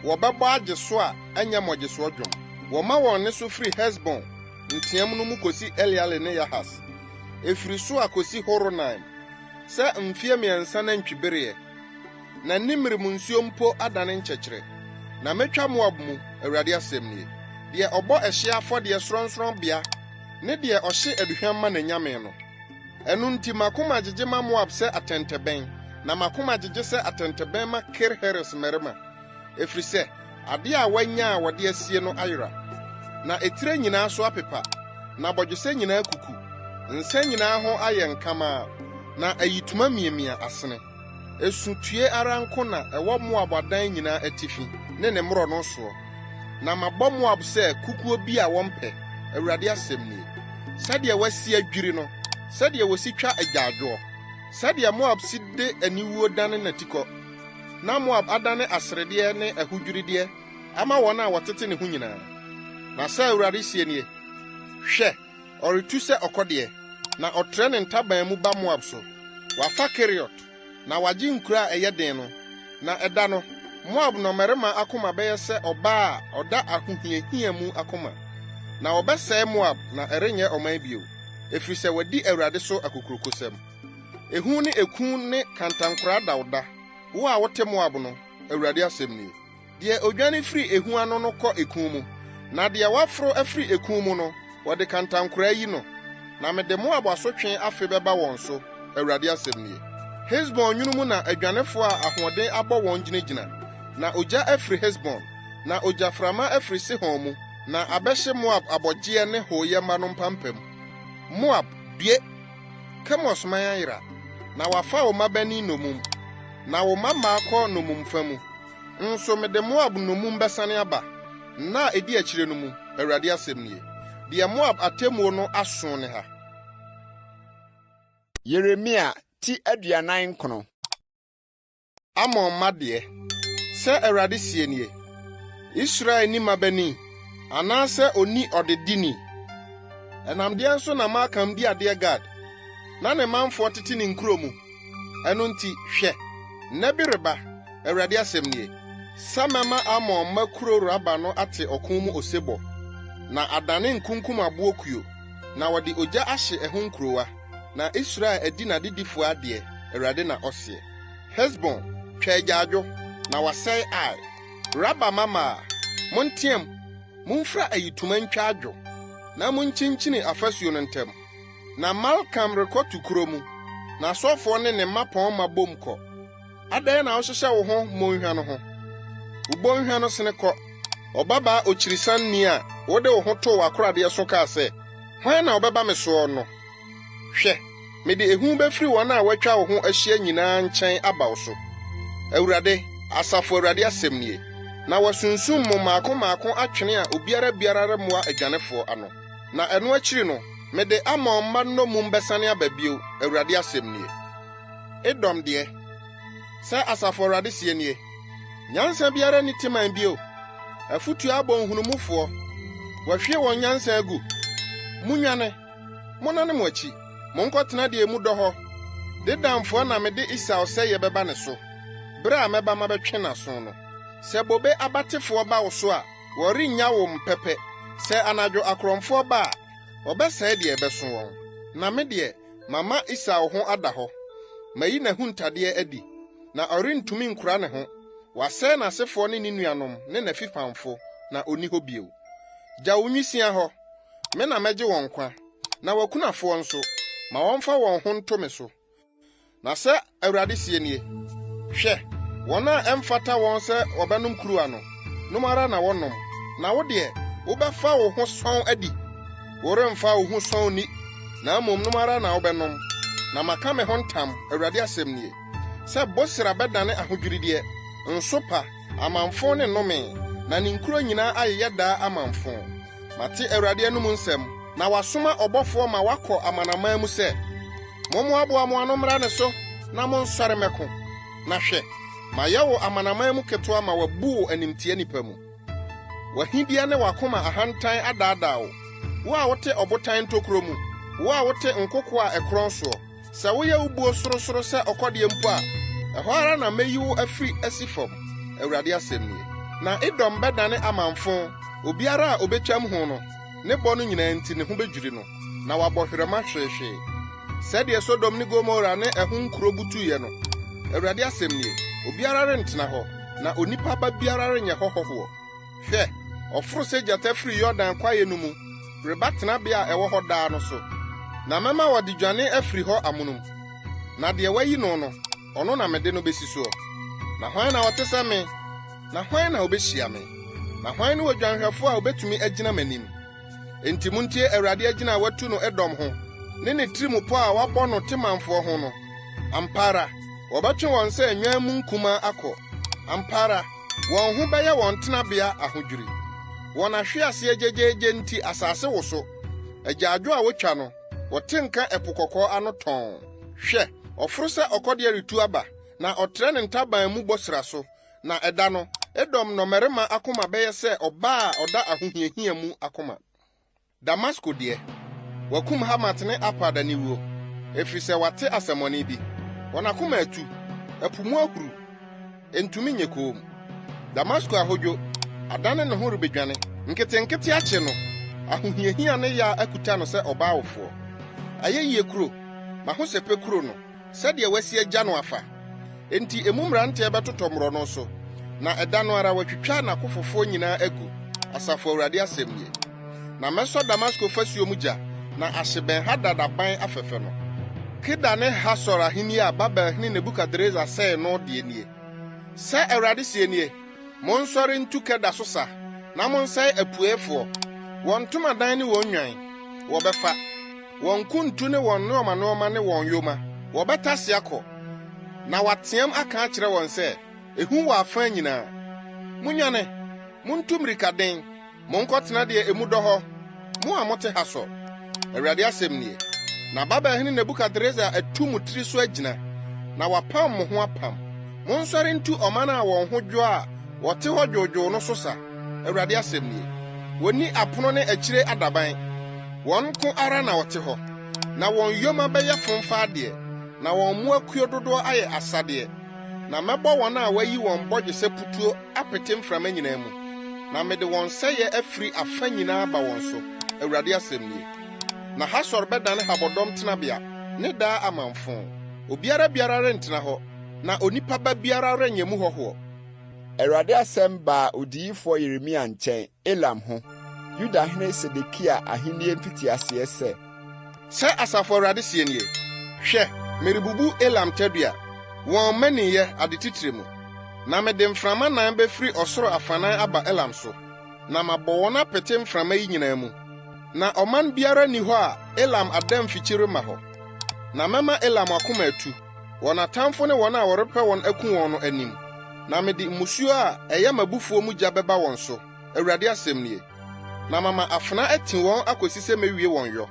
wɔbɛbɔ agye so a ɛnyɛ mmɔgyesoɔ dwom. Wɔma wɔn nne so firi Hesbon nteam no mu kɔsi Eleale ne Yahas, ɛfiri Soar kɔsi Horonaim, sɛ mfeɛ mmiɛnsa nantwibereɛ. Na Nimrim nsuo mpo adane nkyɛkyerɛ. Na mɛtwa Moab mu, Awurade asɛm nie, deɛ ɔbɔ ɛhyeɛ afɔdeɛ sorɔnsorɔnbea ne deɛ ɔhye aduhwam ma n'anyame no. Ɛno nti m'akoma gyegye ma Moab sɛ atɛntɛbɛn, na m'akoma gyegye sɛ atɛntɛbɛn ma Kir-Heres mmarima, ɛfiri sɛ adeɛ a wɔanya a wɔde asie no ayera. Na etire nyinaa so apepa, na bɔdwesɛ nyinaa kuku, nsa nyinaa ho ayɛ nkamaa, na ayitoma miamia asene. Esu tue ara nko na ɛwɔ Moab adan nyinaa atifi ne ne mmorɔno soɔ. Na mabɔ Moab sɛ kukuo bi a wɔmpɛ, Awurade asɛm nie. Sɛdeɛ wɔasi adwiri no, sɛdeɛ wɔsi twa agyaadwoɔ, sɛdeɛ Moab si de aniwuo dane n'atikɔ, na Moab adane aseredeɛ ne ahodwirideɛ ama wɔn a wɔtete ne ho nyinaa. Na sɛ Awurade seɛ nie, Hwɛ! Ɔretu sɛ ɔkɔdeɛ, na ɔtrɛ ne ntaban mu ba Moab so. Wafa Keriot, na wagye nkuro a ɛyɛ den no. Na ɛda no, Moab nnɔmmarima akoma bɛyɛ sɛ ɔbaa a ɔda ahohiahia mu akoma. Na wɔbɛsɛe Moab na ɛrenyɛ ɔman bio, ɛfiri sɛ wadi Awurade so akokurokosɛm. Ehu ne eku ne kantankoraa da wo da, wo a wote Moab no, Awurade asɛm nie. Deɛ ɔdwane firi ehu ano no kɔ eku mu, na deɛ waforo afiri eku mu no, wɔde kantankoraa yi no. Na mede Moab asotwe afe bɛba wɔn so, Awurade asɛm nie. Hesbon nwunu mu na adwanefoɔ a ahoɔden abɔ wɔn gyinagyina, na ogya afiri Hesbon, na ogyaframa afiri Sihon mu, na abɛhye Moab abɔgyeɛ ne hooyɛ mma no mpampam. Moab, due! Kemos man ayera, na wɔafa wo mmabanin nnommum, na wo mmammaa kɔ nnommumfa mu. Nso mede Moab nnommum bɛsane aba, nna a edi akyire no mu, Awurade asɛm nie. Deɛ Moab atemmuo no aso ne ha.
Yeremia ti 49.
Amon mma deɛ, sɛ Awurade seɛ nie, Israel nni mmabanin, anaasɛ ɔnni ɔdedini? Ɛnam deɛn so na Malkam di adeɛ Gad, na ne manfoɔ tete ne nkuro mu? Ɛno nti, hwɛ, nna bi reba, Awurade asɛm nie, sɛ mɛma Amon mma kuro Raba no ate ɔko mu osebɔ, na adane nkunkumaboɔ kuo, na wɔde ogya ahye ɛho nkurowa, na Israel adi n'adedifoɔ adeɛ, Awurade na ɔseɛ. Hesbon, twa agyaadwo, na wɔasɛe Ai. Raba mmammaa, monteam, momfira ayitoma ntwa adwo, na monkyinkyini afasuo no ntam. Na Malkam rekɔ tukorɔ mu, n'asɔfoɔ ne ne mmapɔmma bom kɔ. Adɛn na wohyehyɛ wo ho mmonhwa no ho? Wo bɔnhwa no sene kɔ, ɔbabaa okyirisanni a wode wo ho too w'akoradeɛ so kaa sɛ, 'Hwan na ɔbɛba me soɔ? no. Hwɛ, mede ehu bɛfiri wɔn a wɔatwa wo ho ahyia nyinaa nkyɛn aba wo so, Awurade, asafo Awurade asɛm nie, na wɔasunsum mo mmaako mmaako atwene a obiara biara remmoa adwanefoɔ ano. Na ɛno akyiri no, mede Amon mma nnommum bɛsane aba bio, Awurade asɛm nie. Edom deɛ, sɛ Asafo Awurade seɛ nie, Nyansa biara nni Teman bio, afotuo abɔ nhunumufoɔ, wɔahwie wɔn nyansa agu. Monnwane, monnane mo akyi, monkɔtena deɛ emu dɔ hɔ. Dedanfoɔ na mede Esau sɛeɛ bɛba ne so, berɛ a mɛba mabɛtwe n'aso no. Sɛ bobe abatefoɔ ba wo so a, wɔrennya wo mpɛpɛ, sɛ anadwo akorɔmfoɔ ba a, wɔbɛsɛe deɛ ɛbɛso wɔn. Na me deɛ, Mama Esau ho ada hɔ, mayi n'ahuntadeɛ adi, na ɔrentumi nkora ne ho. Wɔasɛe n'asefoɔ ne ne nuanom ne n'afipamfo, na ɔnni hɔ bio. Gya wo nwisiaa hɔ, me na mɛgye wɔn nkwa, na w'akunafoɔ nso, ma wɔmfa wɔn ho nto me so. Na sɛ Awurade seɛ nie, Hwɛ, wɔn a ɛmfata wɔn sɛ wɔbɛnom kuruwa no, nom ara na wɔnom, na wo deɛ, wobɛfa wo ho sɔnn adi? Woremfa wo ho sɔnn nni, na mmom nom ara na wobɛnom. Na maka me ho ntam, Awurade asɛm nie, sɛ Bosra bɛdane ahodwirideɛ, nsopa, amamfõ ne nnome, na ne nkuro nyinaa ayeyɛ daa amamfõ. Mate Awurade anom nsɛm, na wasoma ɔbɔfoɔ ma wakɔ amanaman mu sɛ, Mommoaboa mo ano mmra ne so na monsɔre mmɛko. Na hwɛ, mayɛ wo amanaman mu ketewa ma wɔabu wo animtia nnipa mu. W'ahideɛ ne w'akoma ahantan adaadaa wo, wo a wote ɔbotan ntokuro mu, wo a wote nkokoɔ a ɛkorɔn soɔ. Sɛ woyɛ wo buo sorosoro sɛ ɔkɔdeɛ mpo a, ɛhɔ ara na mɛyi wo afiri asi fam, Awurade asɛm nie. Na Edom bɛdane amamfõ, obiara a ɔbɛtwam ho no, ne bɔ no nyinaa nti ne ho bɛdwiri no, na wabɔ hwerɛma hweehwee. Sɛdeɛ Sodom ne Gomora ne ɛho nkuro butuiɛ no, Awurade asɛm nie, obiara rentena hɔ, na onipa ba biara renyɛ hɔ hɔhoɔ. Hwɛ! Ɔforo sɛ gyata firi Yordan kwaeɛ no mu reba tenabea a ɛwɔ hɔ daa no so, na mɛma wɔde dwane afiri hɔ amonom. Na deɛ wɔayi no no, ɔno na mede no bɛsi soɔ. Na hwan na ɔte sɛ me, na hwan na ɔbɛhyia me? Na hwan ne odwanhwɛfoɔ a ɔbɛtumi agyina m'anim? Enti muntie Awurade agyina a watu no Edom ho ne ne tirimupɔw a wabɔ no Temanfoɔ ho no. Ampa ara, wɔbɛtwe wɔn sɛ nnwan mu nkumaa akɔ. Ampa ara, wɔn ho bɛyɛ wɔn tenabea ahodwiri. Wɔn ahweaseɛ gyegyeegye nti asase woso. Agyaadwo a wotwa no, wɔte nka Ɛpo Kɔkɔɔ ano tɔnn. Hwɛ! Ɔforo sɛ ɔkɔdeɛ retu aba, na ɔtrɛ ne ntaban mu Bosra so. Na ɛda no, Edom nnɔmmarima akoma bɛyɛ sɛ ɔbaa a ɔda ahohiahia mu akoma. Damasko deɛ, wɔakum Hamat ne Arpad aniwuo, ɛfiri sɛ wɔate asɛmmɔne bi. Wɔn akoma atu, ɛpo mu ahuru, ɛntumi nyɛ komm. Damasko ahodwo, adane ne ho rebɛdwane. Nketenkete akye no, ahohiahia ne yea akuta no sɛ ɔbaa wofoɔ. Ayɛyie kuro, m'ahosɛpɛ kuro no, sɛdeɛ wɔasi agya no afa! Enti emu mmeranteɛ bɛtotɔ mmorɔno so, na ɛda no ara wɔatwitwa n'akofofoɔ nyinaa agu, asafo Awurade asɛm nie. Na mɛsɔ Damasko fasuo mu gya, na ahye Ben-Hadad aban afɛfɛ no. Kedar ne Hasor ahennie a Babelhene Nebukadresar sɛee no deɛ nie. Sɛ Awurade seɛ nie, Monsɔre ntu Kedar so sa, na monsɛe apueeɛfoɔ. Wɔn ntomadan ne wɔn nnwan, wɔbɛfa. Wɔn nkuntu ne wɔn nnoɔma nnoɔma ne wɔn yoma, wɔbɛtase akɔ, na wɔateam aka akyerɛ wɔn sɛ, 'Ehu wɔ afã nyinaa! Munnwane! Muntu mmirikaden! Monkɔtena deɛ emu dɔ hɔ, mo a mote Hasor! Awurade asɛm nie. Na Babelhene Nebukadresar atu mo tiri so agyina, na wapam mo ho apam. Monsɔre ntu ɔman a wɔn ho dwo a wɔte hɔ dwoodwoo no so sa, Awurade asɛm nie. Wɔnni apono ne akyire adaban. Wɔn nko ara na wɔte hɔ, na wɔn yoma bɛyɛ fomfa adeɛ, na wɔn mmoakuo dodoɔ ayɛ asadeɛ. Na mɛbɔ wɔn a wɔayi wɔn bɔgyesɛ putuo apete mframa nyinaa mu, na mede wɔn sɛeɛ afiri afa nyinaa aba wɔn so, Awurade asɛm nie. Na Hasor bɛdane habɔdɔm tenabea ne daa amamfõ. Obiara biara rentena hɔ, na onipa ba biara renyɛ mu hɔhoɔ.
Awurade asɛm baa odiyifoɔ Yeremia nkyɛn, Elam ho, Yudahene Sedekia ahennie mfitiaseɛ sɛ.
Sɛ Asafo Awurade seɛ nie, Hwɛ, merebubu Elam tadua, wɔn mmaninyɛ, ade titire mu. Na mede mframa nan bɛfiri ɔsoro afanan aba Elam so, na mabɔ wɔn apete mframa yi nyinaa mu. Na ɔman biara nni hɔ a Elam adamfikyi remma hɔ. Na mɛma Elam akoma atu, wɔn atamfo ne wɔn a wɔrepɛ wɔn aku wɔn no anim, na mede mmusuo a ɛyɛ m'abufuo mu gya bɛba wɔn so, Awurade asɛm nie. Na mama afena ati wɔn akosi sɛ mewie wɔn yɔ.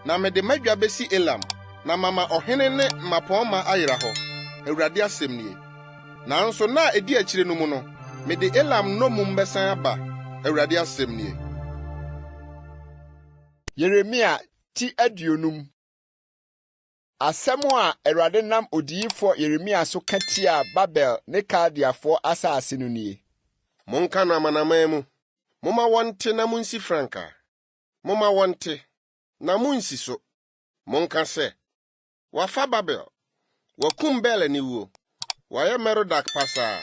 Na mede m'adwa besi Elam, na mama ɔhene ne mmapɔmma ayera hɔ, Awurade asɛm nie. Nanso nna a edi akyiri no mu no, mede Elam nnommum bɛsan aba, Awurade asɛm nie.
Yeremia ti 50. Asɛm a Awurade nam odiyifoɔ Yeremia so ka tiaa Babel ne Kaldeafoɔ asase no nie.
Monka no amanaman mu, momma wɔnte na munsi frankaa. Momma wɔnte, na munnsi so. Monka sɛ, 'Wɔafa Babel! Wɔakum Bel aniwuo! Wɔayɛ Merodak pasaa!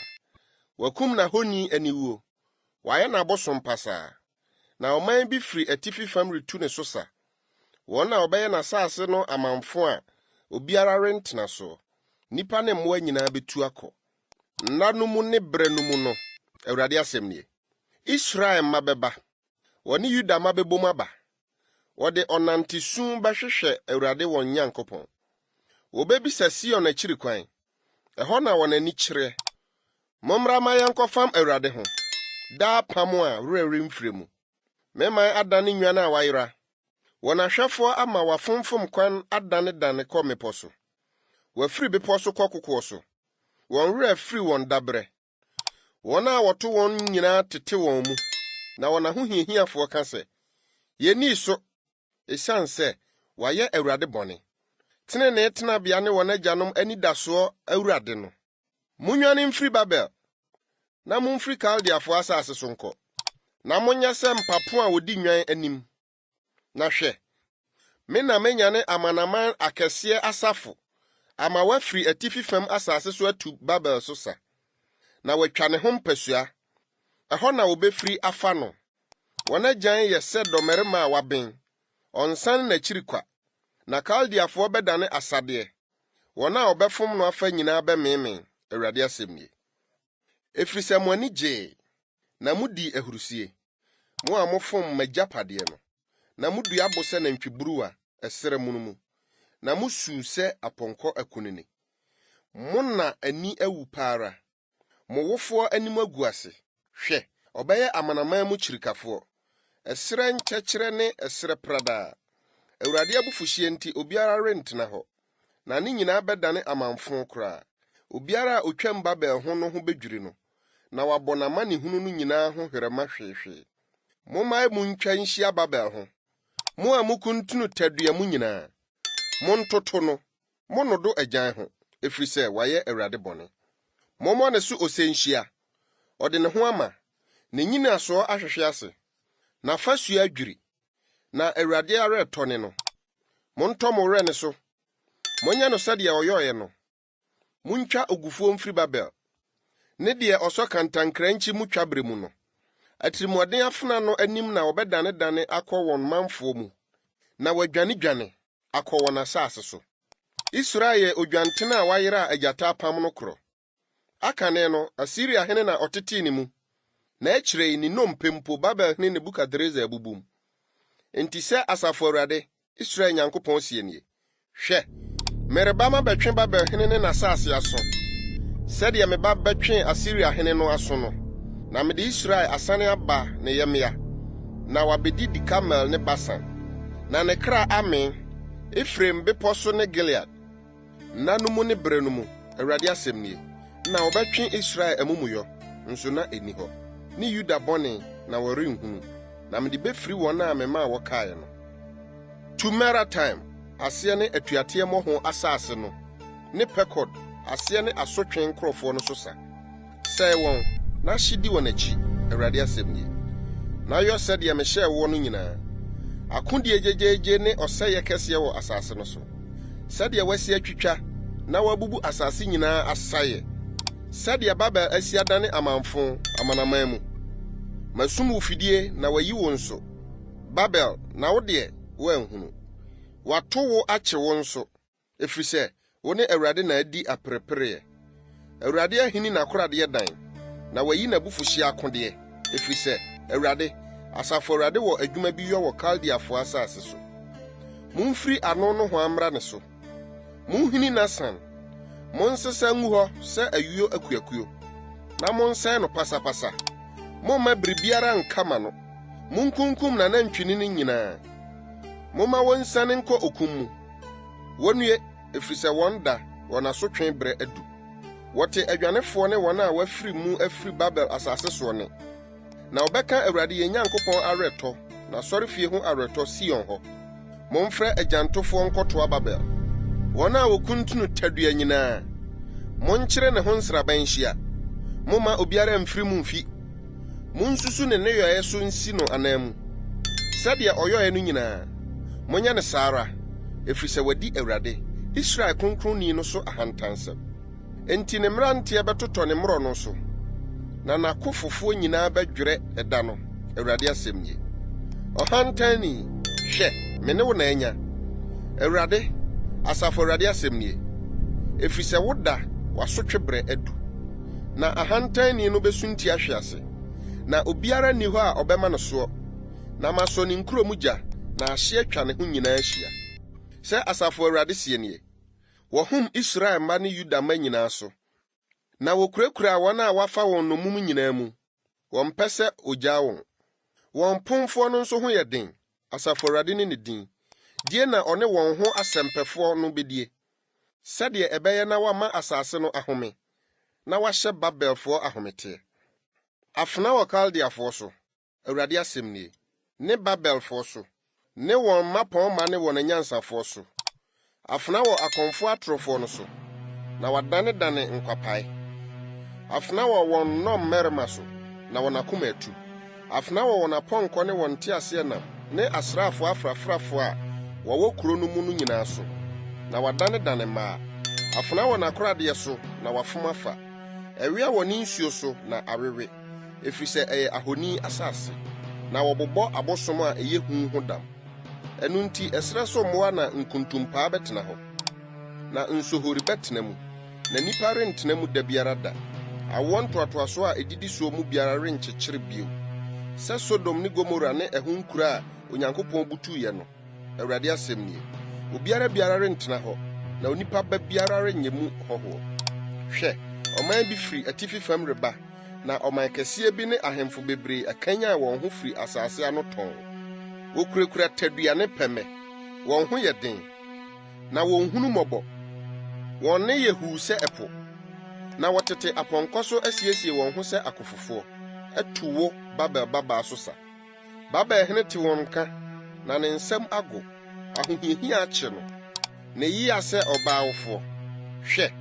Wɔakum n'ahoni aniwuo! Wɔayɛ n'abosom pasaa! Na ɔman bi firi atifi fam retu ne so sa. Wɔn na wɔbɛyɛ n'asase no amamfõ a obiara rentena so. Nnipa ne mmoa nyinaa betu akɔ. Nna no mu ne bere no mu no, Awurade asɛm nie, Israel mma bɛba, wɔne Yuda mma bɛbom aba. Wɔde ɔnantesu bɛhwehwɛ Awurade wɔn Nyankopɔn. Wɔbɛbisa Sion akyiri kwan, ɛhɔ na wɔn ani kyerɛ. Mommra mma yɛnkɔfam Awurade ho, daa apam a werɛ remfire mu. Me man adane nnwan a wɔayera. Wɔn ahwɛfoɔ ama wɔafomfom kwan adanedane kɔ mmepɔ so. Wɔafiri bepɔ so kɔ kokoɔ so. Wɔn werɛ afiri wɔn daberɛ. Wɔn a wɔto wɔn nyinaa tete wɔn mu, na wɔn ahohiahiafoɔ ka sɛ, 'Yɛnnii so, ɛsiane sɛ wɔayɛ Awurade bɔne, tenenee tenabea ne wɔn agyanom anidasoɔ Awurade no. Monnwane mfiri Babel, na momfiri Kaldeafoɔ asase so nkɔ, na monyɛ sɛ mpapo a wɔdi nnwan anim. Na hwɛ, me na mɛnyane amanaman akɛseɛ asafo ama wɔafiri atifi fam asase so atu Babel so sa, na wɔatwa ne ho mpasua, ɛhɔ na wɔbɛfiri afa no. Wɔn agyan yɛ sɛ dɔmmarima a waben, ɔnsane n'akyiri kwa. Na Kaldeafoɔ bɛdane asadeɛ, wɔn a wɔbɛfom no afa nyinaa bɛmeemee, Awurade asɛm nie. Ɛfiri sɛ mo ani gyee, na modii ahurisie, mo a mofom m'agyapadeɛ no, na modua abo sɛ nantwiburuwa ɛserɛ mono mu, na mosuu sɛ apɔnkɔ akunini. Mo na ani awu pa ara, mo wofoɔ anim agu ase. Hwɛ, ɔbɛyɛ amanaman mu kyirikafoɔ, ɛserɛ nkyɛkyerɛ ne ɛserɛ pradaa. Awurade abufuhyeɛ nti obiara rentena hɔ, na ne nyinaa bɛdane amamfõ koraa. Obiara a ɔtwam Babel ho no ho bɛdwiri no, na wabɔ n'amanehunu no nyinaa ho hwerɛma hweehwee. Mommae mu ntwa nhyia Babel ho, mo a mukuntunu tadua mu nyinaa. Montoto no, monnodo agyan ho, ɛfiri sɛ wayɛ Awurade bɔne. Mommɔ ne so ose nhyia. Ɔde ne ho ama, ne nnyinasoɔ ahwehwe ase, n'afasuo adwiri, na Awurade awerɛtɔ ne no. Montɔ mo werɛ ne so, monyɛ no sɛdeɛ ɔyɔeɛ no. Muntwa ogufoɔ mfiri Babel, ne deɛ ɔsɔ kantankrankyi mu twaberɛ mu no. Atirimuɔden afena no anim na wɔbɛdanedane akɔ wɔn manfoɔ mu, na wɔadwanedwane akɔ wɔn asase so. Israel yɛ odwanten a wayera a agyata apam no korɔ. Akane no, Asiria hene na ɔtetee ne mu, na akyire yi ne nnompe mpo Babelhene Nebukadresar abubu mu. Enti sɛ Asafo Awurade, Israel Nyankopɔn seɛ nie, Hwɛ, mereba mabɛtwe Babel hene ne n'asase aso, sɛdeɛ meba bɛtwee Asiria hene no aso no, na mede Israel asane aba ne yɛmmea, na wabɛdidi Karmel ne Basan, na ne kra amee, Efraim bepɔ so ne Gilead. Nna no mu ne berɛ no mu, Awurade asɛm nie, na wɔbɛtwe Israel amumuyɔ, nso na ɛnni hɔ, ne Yuda bɔne, na wɔrenhunu, na mede bɛfiri wɔn a memaa wɔkaeɛ no. Tu Merataim, aseɛ ne atuateɛ mmɔho asase no, ne Pekod, aseɛ ne asotwe nkurɔfoɔ no so sa. Sɛe wɔn, na hye di wɔn akyi, Awurade asɛm nie. Na yɔ sɛdeɛ mehyɛɛ woɔ no nyinaa. Akodie gyegyeegye ne ɔsɛeɛ kɛseɛ wɔ asase no so. Sɛdeɛ wɔasi atwitwa na wɔabubu asase nyinaa asaeɛ, sɛdeɛ Babel asi adane amamfõ amanaman mu. Masum wo fidie na wɔayi wo nso, Babel, na wo deɛ, woanhunu. Wɔato wo akye wo nso. Ɛfiri sɛ wo ne Awurade na adi aperepereɛ. Awurade ahini n'akoradeɛ dan, na wayi n'abufuhyeɛ akodeɛ, ɛfiri sɛ Awurade, Asafo Awurade wɔ adwuma bi yɔ wɔ Kaldeafoɔ asase so. Momfiri ano nohoa mmra ne so. Monhini n'asan. Monsesa ngu hɔ sɛ ayuo akuakuo, na monsɛe no pasapasa. Momma biribiara nnka mma no. Monkunkum n'anantwinini nyinaa. Momma wɔnsiane nkɔ okum mu. Wonnue, ɛfiri sɛ wɔn da, wɔn asotwe berɛ adu. Wɔte adwanefoɔ ne wɔn a wɔafiri mu afiri Babel asase soɔ nne, na wɔbɛka Awurade yɛn Nyankopɔn awerɛtɔ, n'asɔrefie ho awerɛtɔ Sion hɔ. Momfrɛ agyantofoɔ nkɔtoa Babel, wɔn a wɔkuntunu tadua nyinaa. Monkyere ne ho nsraban nhyia, momma obiara mmfiri mu mmfi. Monsusu ne nneyɔeɛ so nsi no ananmu. Sɛdeɛ ɔyɔeɛ no nyinaa, monyɛ no saa ara, ɛfiri sɛ wadi Awurade, Israel Kronkronni no so ahantansɛm. Enti ne mmeranteɛ bɛtotɔ ne mmorɔno so, na n'akofofoɔ nyinaa bɛdwerɛ ɛda no, Awurade asɛm nie. Ɔhantanni, hwɛ, me ne wo na anya, Awurade, Asafo Awurade asɛm nie, ɛfiri sɛ wo da, w'asotwe berɛ adu. Na ahantanni no besunti ahwe ase, na obiara nni hɔ a ɔbɛma no soɔ, na masɔ ne nkuro mu gya, na ahye atwa ne ho nyinaa ahyia. Sɛ Asafo Awurade seɛ nie. Wɔhom Israel mma ne Yuda mma nyinaa so, na wokurakuraa wɔn a wɔafa wɔn nnommum nyinaa mu. Wɔmpɛ sɛ ogyaa wɔn. Wɔn pomfoɔ no nso ho yɛ den, Asafo Awurade ne ne din. Die na ɔne wɔn ho asɛmpɛfoɔ no bedie, sɛdeɛ ɛbɛyɛ na wama asase no ahome, na wahyɛ Babelfoɔ ahometeɛ. Afena wɔ Kaldeafoɔ so, Awurade asɛm nie, ne Babelfoɔ so, ne wɔn mmapɔmma ne wɔn anyansafoɔ so. Afena wɔ akɔmfoɔ atorofoɔ no so, na wɔadanedane nkwapae. Afena wɔ wɔn nnɔmmarima so, na wɔn akoma atu. Afena wɔ wɔn apɔnkɔ ne wɔn nteaseɛnam ne asraafoɔ afrafrafoɔ a wɔwɔ kuro no mu no nyinaa so, na wɔadanedane mmaa. Afena wɔ n'akoradeɛ so, na wɔafom afa. Ɛwea wɔ ne nsuo so, na awewe. Ɛfiri sɛ ɛyɛ ahoni asase, na wɔbobɔ abosom a ɛyɛ hu ho dam. Ɛno nti ɛserɛ so mmoa na nkuntumpaa bɛtena hɔ, na nsohori bɛtena mu, na nnipa rentena mu da biara da. Awoɔ ntoatoasoɔ a ɛdidi soɔ mu biara renkyekyere bio sɛ Sodom ne Gomora ne ɛho nkuro a Onyankopɔn butuiɛ no. Awurade asɛm nie. Obiara biara rentena hɔ, na onipa ba biara renyɛ mu hɔhoɔ. Hwɛ, ɔman bi firi atifi fam reba, na ɔman kɛseɛ bi ne ahemfo bebree akanyan wɔn ho firi asase ano tɔnn. Wɔkurakura tadua ne pɛmɛ, wɔn ho yɛ den, na wɔnhunu mmɔbɔ. Wɔn nne yɛ huu sɛ ɛpo, na wɔtete apɔnkɔ so asiesie wɔn ho sɛ akofofoɔ, atu wo, Babel babaa so sa. Babel hene te wɔn nka, na ne nsam ago. Ahohiahia akye no. Ne yea sɛ ɔbaa wofoɔ. Hwɛ!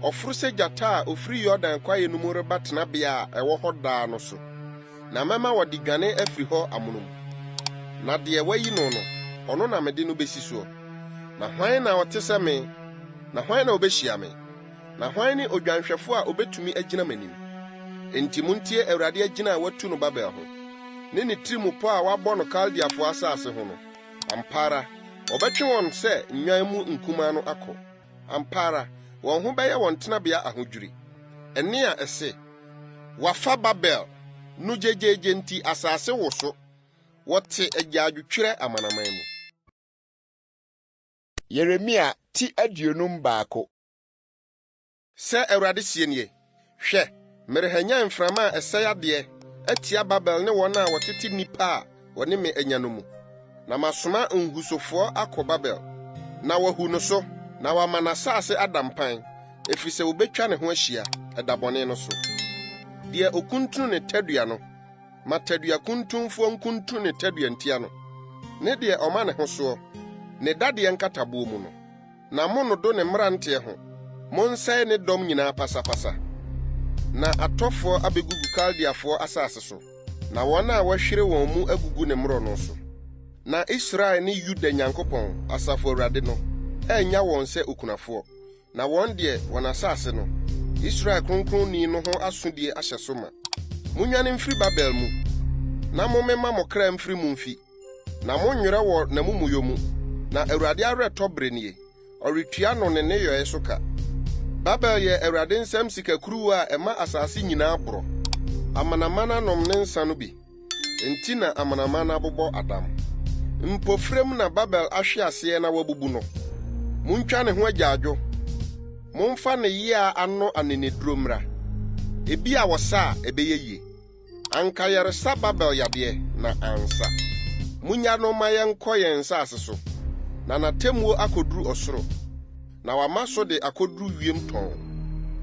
Ɔforo sɛ gyata a ɔfiri Yordan kwaeɛ no mu reba tenabea a ɛwɔ hɔ daa no so, na mɛma wɔde dwane afiri hɔ amonom. Na deɛ wɔayi no no, ɔno na mede no bɛsi soɔ. Na hwan na ɔte sɛ me, na hwan na ɔbɛhyia me? Na hwan ne odwanhwɛfo a obetumi agyina m'anim? Enti muntie Awurade agyina a watu no Babel ho, ne ne tirimupɔw a wabɔ no Kaldeafo asase ho no. Ampa ara, wɔbɛtwe wɔn sɛ nnwan mu nkumaa no akɔ. Ampa ara, wɔn ho bɛyɛ wɔn tenabea ahodwiri. Ɛnne a ɛse, Wɔafa Babel! no gyegyeegye nti asase woso, wɔte agyaadwotwirɛ amanaman mu.
Yeremia ti 51.
Sɛ Awurade seɛ nie, Hwɛ, merehanyan mframa a ɛsɛe adeɛ atia Babel ne wɔn a wɔtete nnipa a wɔne me anya no mu, na masoma nhusofoɔ akɔ Babel, na wɔahu no so, na wɔama n'asase ada mpan, ɛfiri sɛ wɔbɛtwa ne ho ahyia, ɛda bɔne no so. Deɛ ɔkuntunu ne tadua no, Ma tadua kuntumfoɔ nkuntun ne tadua ntia no, ne deɛ ɔma ne ho soɔ, ne dadeɛ nkataboɔ mu no. Na monnodo ne mmeranteɛ ho, monsɛe ne dɔm nyinaa pasapasa. Na atɔfoɔ abɛgugu Kaldeafoɔ asase so, na wɔn a wɔahwire wɔn mu agugu ne mmorɔno so. Na Israel ne Yuda Nyankopɔn, Asafo Awurade no, annya wɔn sɛ okunafoɔ. Na wɔn deɛ, wɔn asase no, Israel Kronkronni no ho asodie ahyɛ so ma. Monnwane mfiri Babel mu, na mommema mo kra mfiri mu mfi, na monnwerɛ wɔ n'amumuyɔ mu, na Awurade awerɛtɔ berɛ nie, ɔretua no ne nneyɔɛ so ka. Babel yɛ Awurade nsam sika kuruwa a ɛma asase nyinaa borɔ. Amanaman anom ne nsa no bi. Enti na amanaman no abobɔ adam. Mpofirim na Babel ahwe aseɛ na wɔabubu no. Montwa ne ho agyaadwo. Momfa ne yea ano aneneduro mmra. Ebia wɔsa a, ɛbɛyɛ yie. Anka yɛresa Babel yadeɛ, na ansa. Monnya no mma yɛnkɔ yɛn nsase so, na n'atemmuo akɔduru ɔsoro, na wama so de akɔduru wiem tɔnn.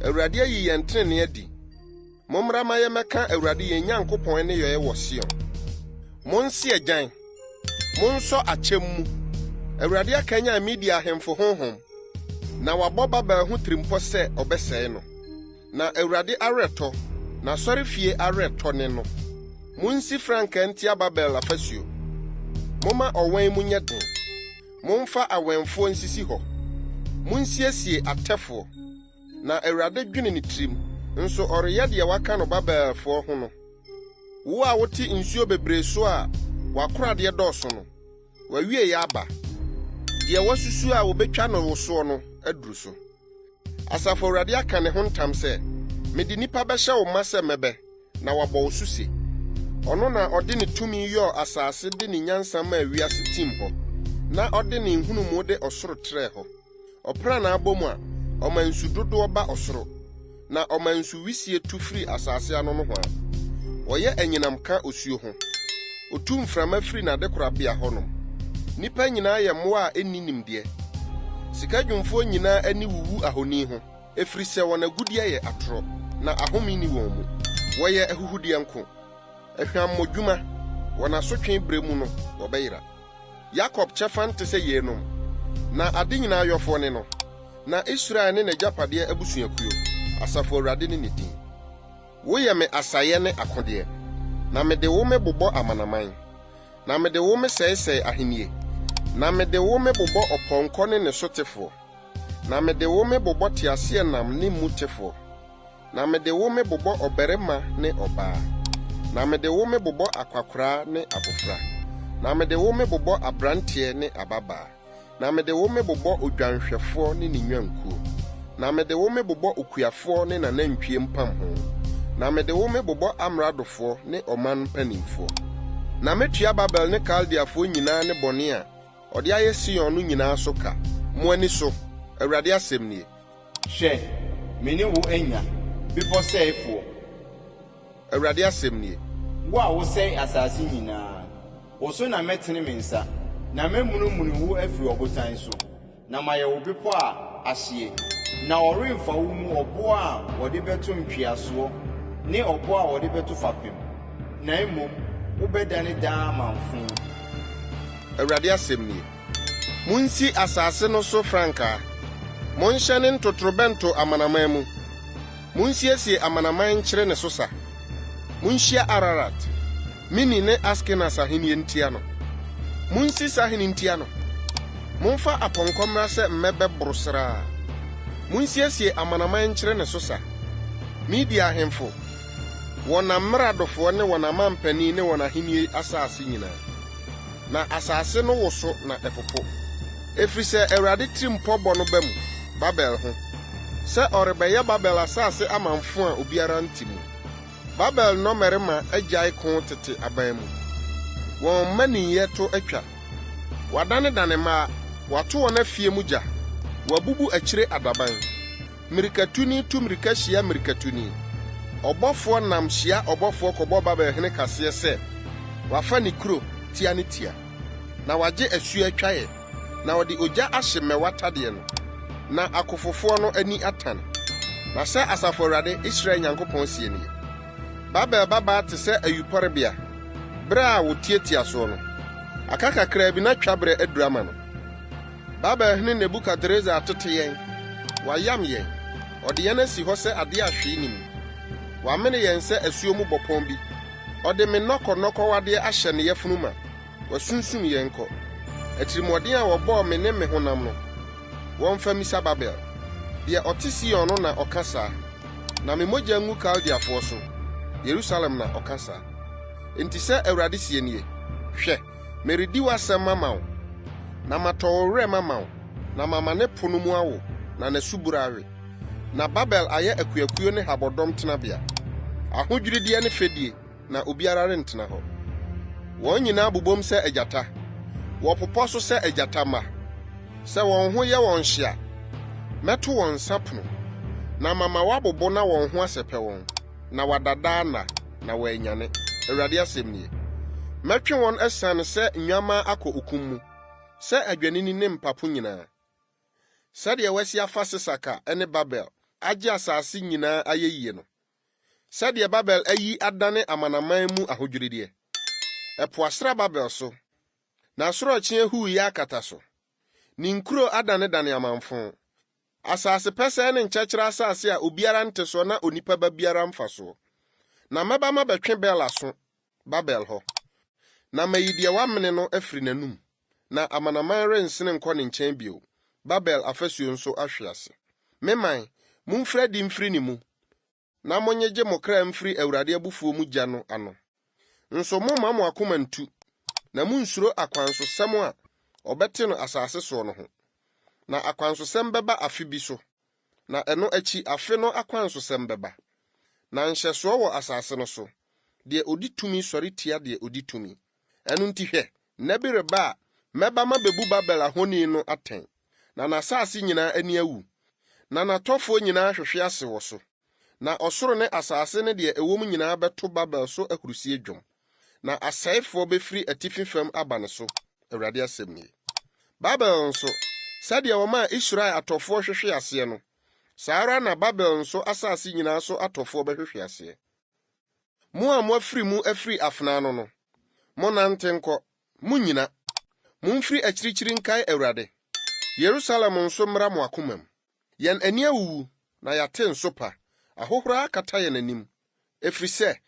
Awurade ayi yɛn tenenee adi. Mommra ma yɛmmɛka Awurade yɛn Nyankopɔn nneyɔe wɔ Sion. Monse agyan, monsɔ akyɛm mu. Awurade akanyan Media ahemfo honhom, na wabɔ Babel ho tirimpɔ sɛ ɔbɛsɛe no. Na Awurade awerɛtɔ, n'asɔrefie awerɛtɔ ne no. Munsi frankaa ntia Babel afasuo. Momma ɔwɛn mu nyɛ den. Momfa awɛmfoɔ nsisi hɔ. Munsiesie atɛfoɔ. Na Awurade dwene ne tirim, nso ɔreyɛ deɛ waka no Babelfoɔ ho no. Wo a wote nsuo bebree so a w'akoradeɛ dɔɔso no, w'awieeɛ aba, deɛ wɔasusu a wɔbɛtwa no wo soɔ no aduru so. Asafo Awurade aka ne ho ntam sɛ, Mede nnipa bɛhyɛ wo ma sɛ mmɛbɛ, na wɔabɔ wo so se. Ɔno na ɔde ne tumi yɔɔ asase de ne nyansa maa wiase tim hɔ, na ɔde ne nhunumu de ɔsoro trɛɛ hɔ. Ɔprannaa bɔ mu a, ɔma nsu dodoɔ ba ɔsoro, na ɔma nsu wisie tu firi asase ano nohoa. Ɔyɛ anyinam ka osuo ho. Ɔtu mframa firi n'adekorabea hɔnom. Nnipa nyinaa yɛ mmoa a ɛnni nimdeɛ. Sikadwumfoɔ nyinaa ani wuwu ahoni ho, ɛfiri sɛ wɔn agudeɛ yɛ atorɔ, na ahome nni wɔn mu. Wɔyɛ ahuhudeɛ nko, ahwammɔdwuma, wɔn asotwe berɛ mu no wɔbɛyera. Yakob kyɛfa nte sɛ yeinom, na ade nyinaa Yɔfoɔ ne no, na Israel ne n'agyapadeɛ abusuakuo, Asafo Awurade ne ne din. Woyɛ me asayɛ ne akodeɛ, na mede wo mebobɔ amanaman, na mede wo mesɛesɛe ahennie, na mede wo mebobɔ ɔpɔnkɔ ne ne sotefoɔ, na mede wo mebobɔ teaseɛnam ne mu tefoɔ. Na mede wo mebobɔ ɔbarima ne ɔbaa, na mede wo mebobɔ akwakoraa ne abofra, na mede wo mebobɔ aberanteɛ ne ababaa, na mede wo mebobɔ odwanhwɛfoɔ ne ne nnwankuo, na mede wo mebobɔ okuafoɔ ne n'anantwie mpamho, na mede wo mebobɔ amradofoɔ ne ɔman mpanimfoɔ. Na mɛtua Babel ne Kaldeafoɔ nyinaa ne bɔne a ɔde ayɛ Sion no nyinaa so ka, mo ani so, Awurade asɛm nie.
Hwɛ, me ne wo anya, bepɔ sɛefoɔ.
Awurade asɛm nie.
Wo a wosɛe asase nyinaa. Wo so na mɛtene me nsa, na mɛmunimuni wo afiri ɔbotan so, na mayɛ wo bepɔ a ahyeɛ. Na wɔremfa wo mu ɔboɔ a wɔde bɛto ntweasoɔ ne ɔboɔ a wɔde bɛto fapem, na mmom wobɛdane daa amamfõ.
Awurade asɛm nie. Munsi asase no so frankaa. Monhyɛne ntotorobɛnto amanaman mu. Munsiesie amanaman nkyere ne so sa. Munhyia Ararat, Mini ne Askenas ahenni ntia no. Munsi sahene ntia no. Momfa apɔnkɔ mmra sɛ mmɛbɛ boro sraa. Munsiesie amanaman nkyere ne so sa. Media ahemfo, wɔn amradofoɔ ne wɔn amanpanin ne wɔn ahenni asase nyinaa. Na asase no woso na ɛpopo, ɛfiri sɛ Awurade tirimpɔ bɔ no ba mu, Babel ho, sɛ ɔrebɛyɛ Babel asase amamfõ a obiara nte mu. Babel nnɔmmarima agyae ko tete aban mu, wɔn mmaninyɛ to atwa. Wɔadanedane mmaa, wɔato wɔn afie mu gya, wɔabubu akyire adaban. Mmirikatuni tu mmirika hyia mmirikatuni. Ɔbɔfoɔ nam hyia ɔbɔfoɔ kɔbɔ Babel hene kaseɛ sɛ wafa ne kuro tia ne tia, na wagye asuo atwaeɛ, na ɔde ogya ahye mmɛwa tadeɛ no, na akofofoɔ no ani atane. Na sɛ Asafo Awurade, Israel Nyankopɔn seɛ nie, Babel babaa te sɛ ayuporebea, berɛ a wɔtiatia soɔ no, aka kakraa bi na twaberɛ aduru ama no. Babelhene Nebukadresar atete yɛn, wayam yɛn, ɔde yɛn asi hɔ sɛ ade a hwee nni mu. Wamene yɛn sɛ asuo mu bɔpɔn bi. Ɔde me nnɔkɔnnɔkɔwadeɛ ahyɛ ne yafunu ma, wasunsum yɛn kɔ. Atirimuɔden a wɔbɔɔ me ne me honam no, wɔmfa mmisa Babel. Deɛ ɔte Sion no na ɔka saa, na me mogya ngu Kaldeafoɔ so, Yerusalem na ɔka saa. Enti sɛ Awurade seɛ nie, Hwɛ! Meredi w'asɛm mama wo, na matɔ wo werɛ mama wo, na mama ne po no mu awo, na n'asubura awe. Na Babel ayɛ akuakuo ne habɔdɔm tenabea, ahodwirideɛ ne fɛdie, na obiara rentena hɔ. Wɔn nyinaa bobom sɛ agyata, wɔpopɔ so sɛ agyata mma. Sɛ wɔn ho yɛ wɔn hye a, mɛto wɔn nsa pono, na mama wɔabobo na wɔn ho asɛpɛ wɔn. na wɔada daa nna, na wɔannyane, Awurade asɛm nie. Mɛtwe wɔn asiane sɛ nnwammaa akɔ okum mu, sɛ adwennini ne mpapo nyinaa. Sɛdeɛ wɔasi afa Sesak a ɛne Babel agye asase nyinaa ayɛyie no, sɛdeɛ Babel ayi adane amanaman mu ahodwirideɛ. Ɛpo asra Babel so, na asorɔkye huuyɛ akata so. Ne nkuro adanedane amamfõ. Asase pɛsɛɛ ne nkyɛkyerɛ asase a obiara nte soɔ na onipa ba biara mfa soɔ. Na mɛba mabɛtwe Bel aso, Babel hɔ, na mayi deɛ wamene no afiri n'anom, na amanaman rensene nkɔ ne nkyɛn bio, Babel afasuo nso ahwe ase. Me man, momfiri adi mfiri ne mu, na monnyegye mo kra mfiri Awurade abufuo mu gya no ano. Nso mommma mo akoma nntu, na monnsuro akwansosɛm a ɔbɛte no asase soɔ no ho. Na akwansosɛm bɛba afe bi so, na ɛno akyi afe no akwansosɛm bɛba. Na nhyɛsoɔ wɔ asase no so, deɛ ɔdi tumi sɔre tia deɛ ɔdi tumi. Ɛno nti hwɛ, nna bi reba a mɛba mabɛbu Babel ahoni no atɛn. na n'asase nyinaa ani awu, na n'atɔfoɔ nyinaa ahwehwe ase wɔ so. Na ɔsoro ne asase ne deɛ ɛwɔ mu nyinaa bɛto Babel so ahurisie dwom, na asɛefoɔ bɛfiri atifi fam aba ne so, Awurade asɛm nie. Babel nso, sɛdeɛ wɔmaa Israel atɔfoɔ hwehwee aseɛ no, saa ara na Babel nso asase nyinaa so atɔfoɔ bɛhwehwe aseɛ. Mo a moafiri mu afiri afena ano no, monnante nkɔ, munnyina. Mumfiri akyirikyiri nkae Awurade. Yerusalem nso mmra mo akomam. Yɛn ani awuwu, na yɛate nsopa, ahohora akata yɛn anim, ɛfiri sɛ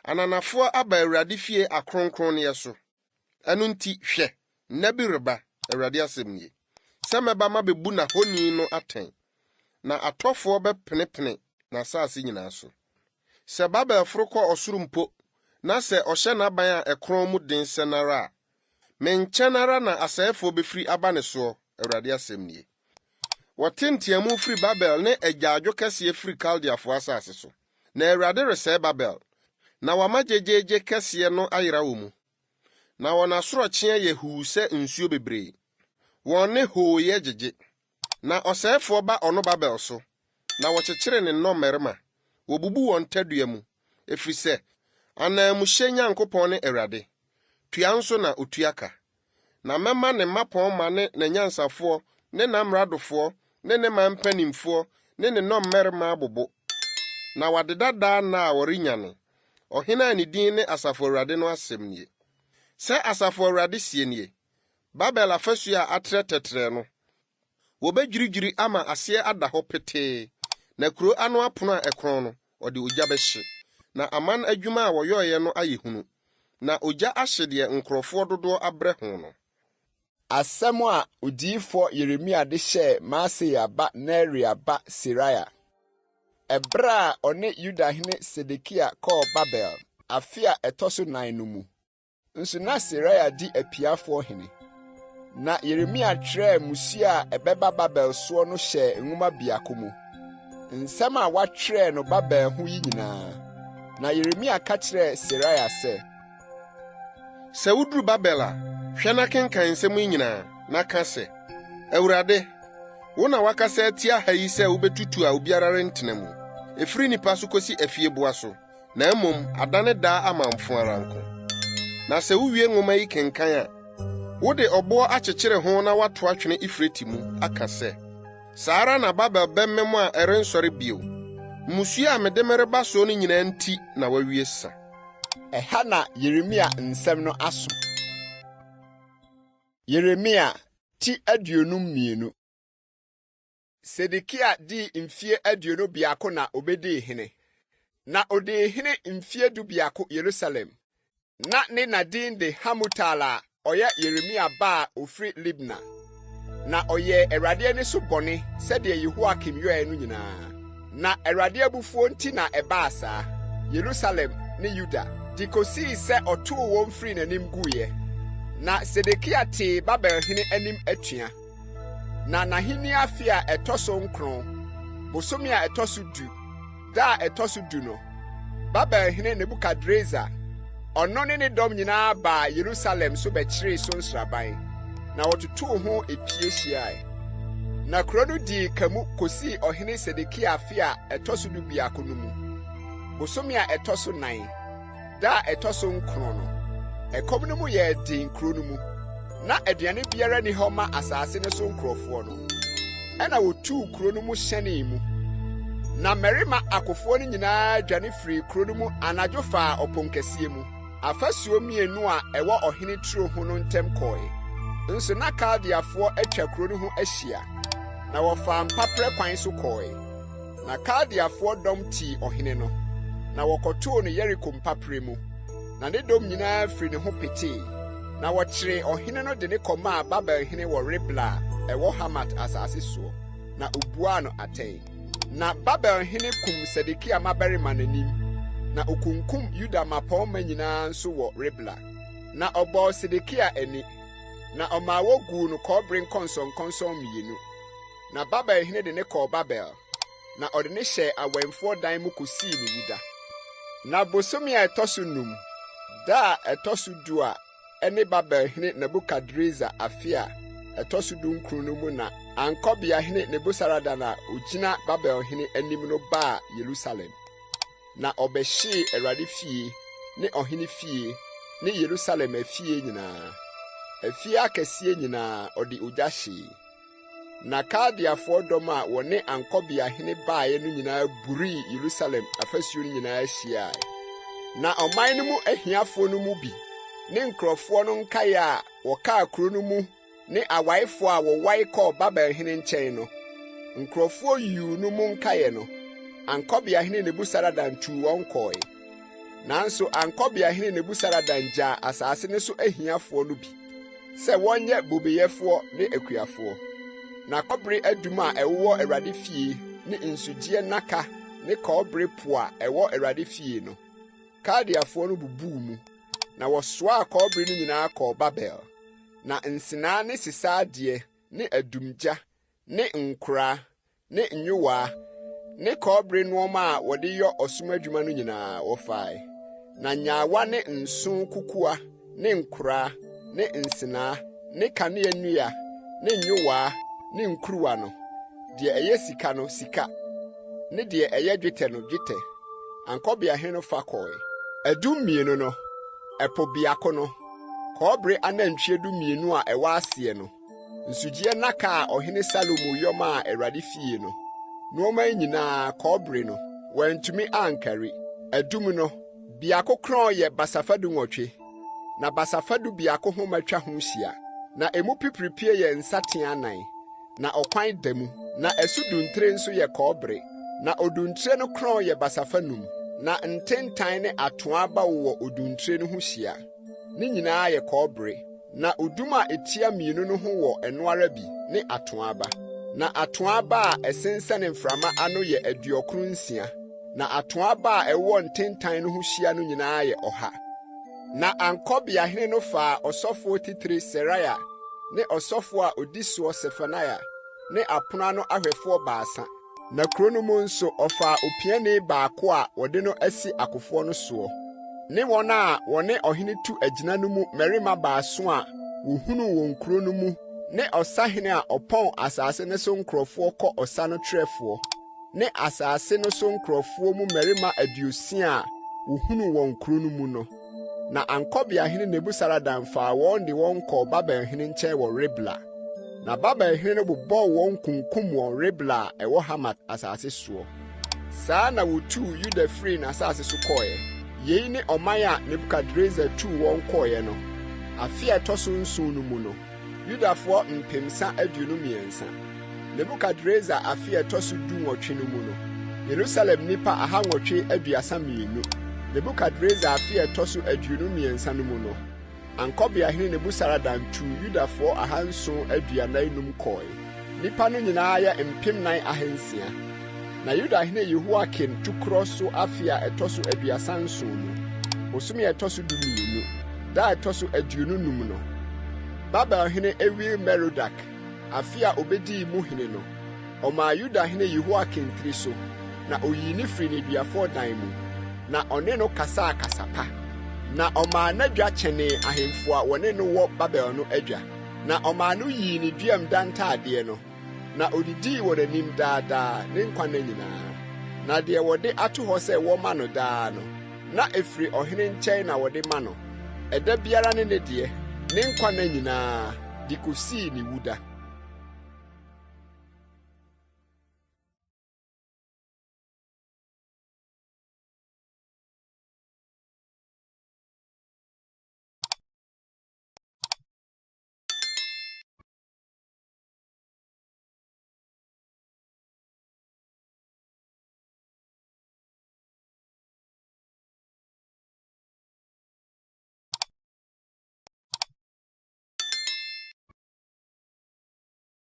ananafoɔ aba Awurade fie akronkronneɛ so. Ɛno nti, hwɛ, nna bi reba, Awurade asɛm nie, sɛ mɛba mabɛbu n'ahoni no atɛn, na atɔfoɔ bɛpenepene n'asase nyinaa so. Sɛ Babel foro kɔ ɔsoro mpo, na sɛ ɔhyɛ n'aban a ɛkorɔn mu den sɛn ara a, me nkyɛn ara na asɛefoɔ bɛfiri aba ne soɔ, Awurade asɛm nie. Wɔte nteamu firi Babel ne agyaadwo kɛseɛ firi Kaldeafoɔ asase so. Na Awurade resɛe Babel, na wama gyegyeegye kɛseɛ no ayera wɔ mu. Na wɔn asorɔkyeɛ yɛ huu sɛ nsuo bebree, wɔn nne hooyɛ gyegye. Na ɔsɛefoɔ ba ɔno Babel so, na wɔkyekyere ne nnɔmmarima, wɔbubu wɔn tadua mu, ɛfiri sɛ ananmuhyɛ Nyankopɔn ne Awurade, tua nso na ɔtua ka. Na mɛma ne mmapɔmma ne n'anyansafoɔ ne n'amradofoɔ ne ne man mpanimfoɔ ne ne nnɔmmarima abobo, na wɔadeda daa nna a wɔrennyane, Ɔhene a ne din ne Asafo Awurade no asɛm nie. Sɛ Asafo Awurade seɛ nie, Babel afasuo a atrɛ tɛtrɛɛ no, Wɔbɛdwiridwiri ama aseɛ ada hɔ petee, na kuro ano apono a ɛkorɔn no, wɔde ogya bɛhye. Na aman adwuma a wɔyɔeɛ no ayɛ hunu, na ogya ahye deɛ nkurɔfoɔ dodoɔ abrɛ ho no.
Asɛm a odiyifoɔ Yeremia de hyɛɛ Maaseia ba Neria ba Seraia, ɛberɛ a ɔne Yudahene Sedekia kɔɔ Babel, afe a ɛtɔ so nan no mu. Nso na Seraia di apiafoɔ hene. Na Yeremia twerɛɛ mmusuo a ɛbɛba Babel soɔ no hyɛɛ nwoma biako mu, nsɛm a wɔatwerɛ no Babel ho yi nyinaa. Na Yeremia ka kyerɛɛ Seraia sɛ.
Sɛ wuduru Babel a, hwɛ na kenkan nsɛm yi nyinaa, na ka sɛ, 'Awurade, wo na woakasa atia ha yi sɛ wubetutu a obiara rentena mu, efiri nnipa so kosi afieboa so. na mmom adane daa amamfo ara nko. Na sɛ wuwie nwoma yi kenkan a, wode ɔboɔ akyekyere ho na woato atwene Eufrate mu aka sɛ, 'Saa ara na Babel bɛmem a ɛrensɔre bio. Mmusu a mede mereba soɔ no nyinaa nti na wawie sa.
Ɛha na Yeremia nsɛm no aso. Yeremia ti 52. Sedekia dii mfeɛ 21 na obedii hene, na odii hene mfeɛ 11 Yerusalem. Na ne na din de Hamutal a ɔyɛ Yeremia ba a ofiri Libna. Na ɔyɛɛ Awurade ani so bɔne sɛdeɛ Yehoiakim yɔeɛ no nyinaa. Na Awurade abufuo nti na ɛbaa saa, Yerusalem ne Yuda, de kosii sɛ ɔtoo wɔn firii n'anim guiɛ. Na Sedekia tee Babel hene anim atua. Na n'ahenni afe a ɛtɔ so nkron, bosome a ɛtɔ so du, da a ɛtɔ so du no, Babel hene Nebukadresar, ɔno ne ne dɔm nyinaa baa Yerusalem so bɛkyeree so nsraban, na wɔtotoo ho epie hyiae. Na kuro no dii ka mu kosii ɔhene Sedekia afe a ɛtɔ so 11 no mu, bosome a ɛtɔ so nan. Da a ɛtɔ so nkron no, ɛkɔm no mu yɛɛ den kuro no mu. Ná aduane biara nni hɔ ma asase no so nkurɔfoɔ no. Ɛnna wɔtuu kuro no mu hyɛnee mu. Na mmarima akofoɔ no nyinaa dwane firii kuro no mu anadwo faa ɔponkɛseɛ mu, afasuo mmienu a ɛwɔ ɔhene turo ho no ntam kɔe. Nso na Kaldeafoɔ atwa kuro no ho ahyia, na wɔfaa mpaperɛ kwan so kɔe. Na Kaldeafoɔ dɔm tii ɔhene no, na wɔkɔtoo no Yeriko mpaperɛ mu, na ne dɔm nyinaa firi ne ho petee. Na wɔkyeree ɔhene no de no kɔmaa Babel hene wɔ Ribla a ɛwɔ Hamat asase soɔ, na ɔbuaa no atɛn. Na Babel hene kum Sedekia mmabarima n'anim, na ɔkunkum Yuda mmapɔmma nyinaa nso wɔ Ribla. Na ɔbɔɔ Sedekia ani, na ɔmaa woguu no kɔbere nkɔnsɔnkɔnsɔn mmienu. Na Babel hene de no kɔɔ Babel, na ɔde no hyɛɛ awɛmfoɔ dan mu kɔsii ne wuda. Na bosome a ɛtɔ so num, da a ɛtɔ so du a ɛne Babel hene Nebukadresar afe a ɛtɔ so dunkron no mu na ankɔbeahene Nebusaradan a ogyina Babel hene anim no baa Yerusalem. Na ɔbɛhyee Awurade fie ne ɔhene fie ne Yerusalem afie nyinaa. Afie akɛseɛ nyinaa, ɔde ogya hyee. Na Kaldeafoɔ dɔm a wɔne ankɔbeahene baeɛ no nyinaa burii Yerusalem afasuo no nyinaa hyiae. Na ɔman no mu ahiafoɔ no mu bi ne nkurɔfoɔ no nkaeɛ a wɔkaa kuro no mu ne awaefoɔ a wɔwae kɔɔ Babel hene nkyɛn no, nkurɔfoɔ yuu no mu nkaeɛ no, ankɔbeahene Nebusaradan tuu wɔn kɔɔe. Nanso ankɔbeahene Nebusaradan gyaa asase no so ahiafoɔ no bi sɛ wɔnyɛ bobeyɛfoɔ ne akuafoɔ. Na kɔbere adum a ɛwowɔ Awurade fie ne nsugyeɛ nnaka ne kɔbere po a ɛwɔ Awurade fie no, Kaldeafoɔ no bubuu mu, na wɔsoaa kɔbere no nyinaa kɔɔ Babel. Na nsenaa ne sesa adeɛ ne adumgya ne nkoraa ne nyowaa ne kɔbere nneɛma a wɔde yɔ ɔsom adwuma no nyinaa, wɔfae. Na nyaawa ne nsõ kukuwa ne nkoraa ne nsenaa ne kanea nnua ne nyowaa ne nkuruwa no, deɛ ɛyɛ sika no, sika, ne deɛ ɛyɛ dwetɛ no, dwetɛ, ankɔbeahene no fa kɔe. Adum mmienu no, ɛpo biako no, kɔbere anantwie 12 a ɛwɔ aseɛ no, nsugyeɛ nnaka a ɔhene Salomo yɔ maa Awurade fie no, nneɛma yi nyinaa, kɔbere no, wɔantumi ankari. Adum no, biako korɔn yɛ basafa 18, na basafa 11 homa twa ho hyia, na emu pipiripie yɛ nsateaa anan, na ɔkwan da mu, na ɛso duntire nso yɛ kɔbere, na oduntire no korɔn yɛ basafa num, na ntentan ne atoaa aba wowɔ oduntire no ho hyia. Ne nyinaa yɛ kɔbere, na odum a etia mmienu no ho wɔ ɛno ara bi ne atoaa aba. Na atoaa aba a ɛsensɛne mframa ano yɛ 96, na atoaa aba a ɛwowɔ ntentan no ho hyia no nyinaa yɛ 100. Na ankɔbeahene no faa ɔsɔfoɔ titire Seraia ne ɔsɔfoɔ a ɔdi soɔ Sefania ne apono ano ahwɛfoɔ baasa. Na kuro no mu nso ɔfaa opiani baako a wɔde no asi akofoɔ no soɔ, ne wɔn a wɔne ɔhene tu agyina no mu mmarima baason a wɔhunuu wɔn kuro no mu ne ɔsahene a ɔpɔn asase no so nkurɔfoɔ kɔ ɔsa no twerɛfoɔ, ne asase no so nkurɔfoɔ mu mmarima 60 a wɔhunuu wɔn kuro no mu no. Na ankɔbeahene Nebusaradan faa wɔn de wɔn kɔɔ Babelhene nkyɛn wɔ Ribla. Na Babel hene no bobɔɔ wɔn kunkum wɔn Ribla a ɛwɔ Hamat asase soɔ. Saa na wɔtuu Yuda firii n'asase so kɔeɛ. Yei ne ɔman a Nebukadresar tuu wɔn kɔeɛ no, afe a ɛtɔ so nson no mu no, Yudafoɔ 323. Nebukadresar afe a ɛtɔ so 18 no mu no, Yerusalem nnipa 832. Nebukadresar afe a ɛtɔ so 23 no mu no, Ankɔbeahene Nebusaradan tuu Yudafoɔ 745 kɔe. Nnipa no nyinaa yɛ 4,600. Na Yudahene Yehoiakin tukorɔ so afe a ɛtɔ so 37 mu, bosome a ɛtɔ so 12, da a ɛtɔ so 25 no, Babelhene Ewil-Merodak, afe a obedii mu hene no, ɔmaa Yudahene Yehoiakin tiri so, na oyii no firii nneduafoɔ dan mu, na ɔne no kasaa kasa pa. Na ɔmaa n'adwa kyɛnee ahemfo a wɔne no wɔ Babel no adwa, na ɔmaa no yii ne duamda ntadeɛ no, na odidii wɔn anim daa daa ne nkwa nna nyinaa. Na deɛ wɔde ato hɔ sɛ wɔmma no daa no, na ɛfiri ɔhene nkyɛn na wɔde ma no, ɛda biara ne ne deɛ, ne nkwa nna nyinaa, de kosii ne wuda.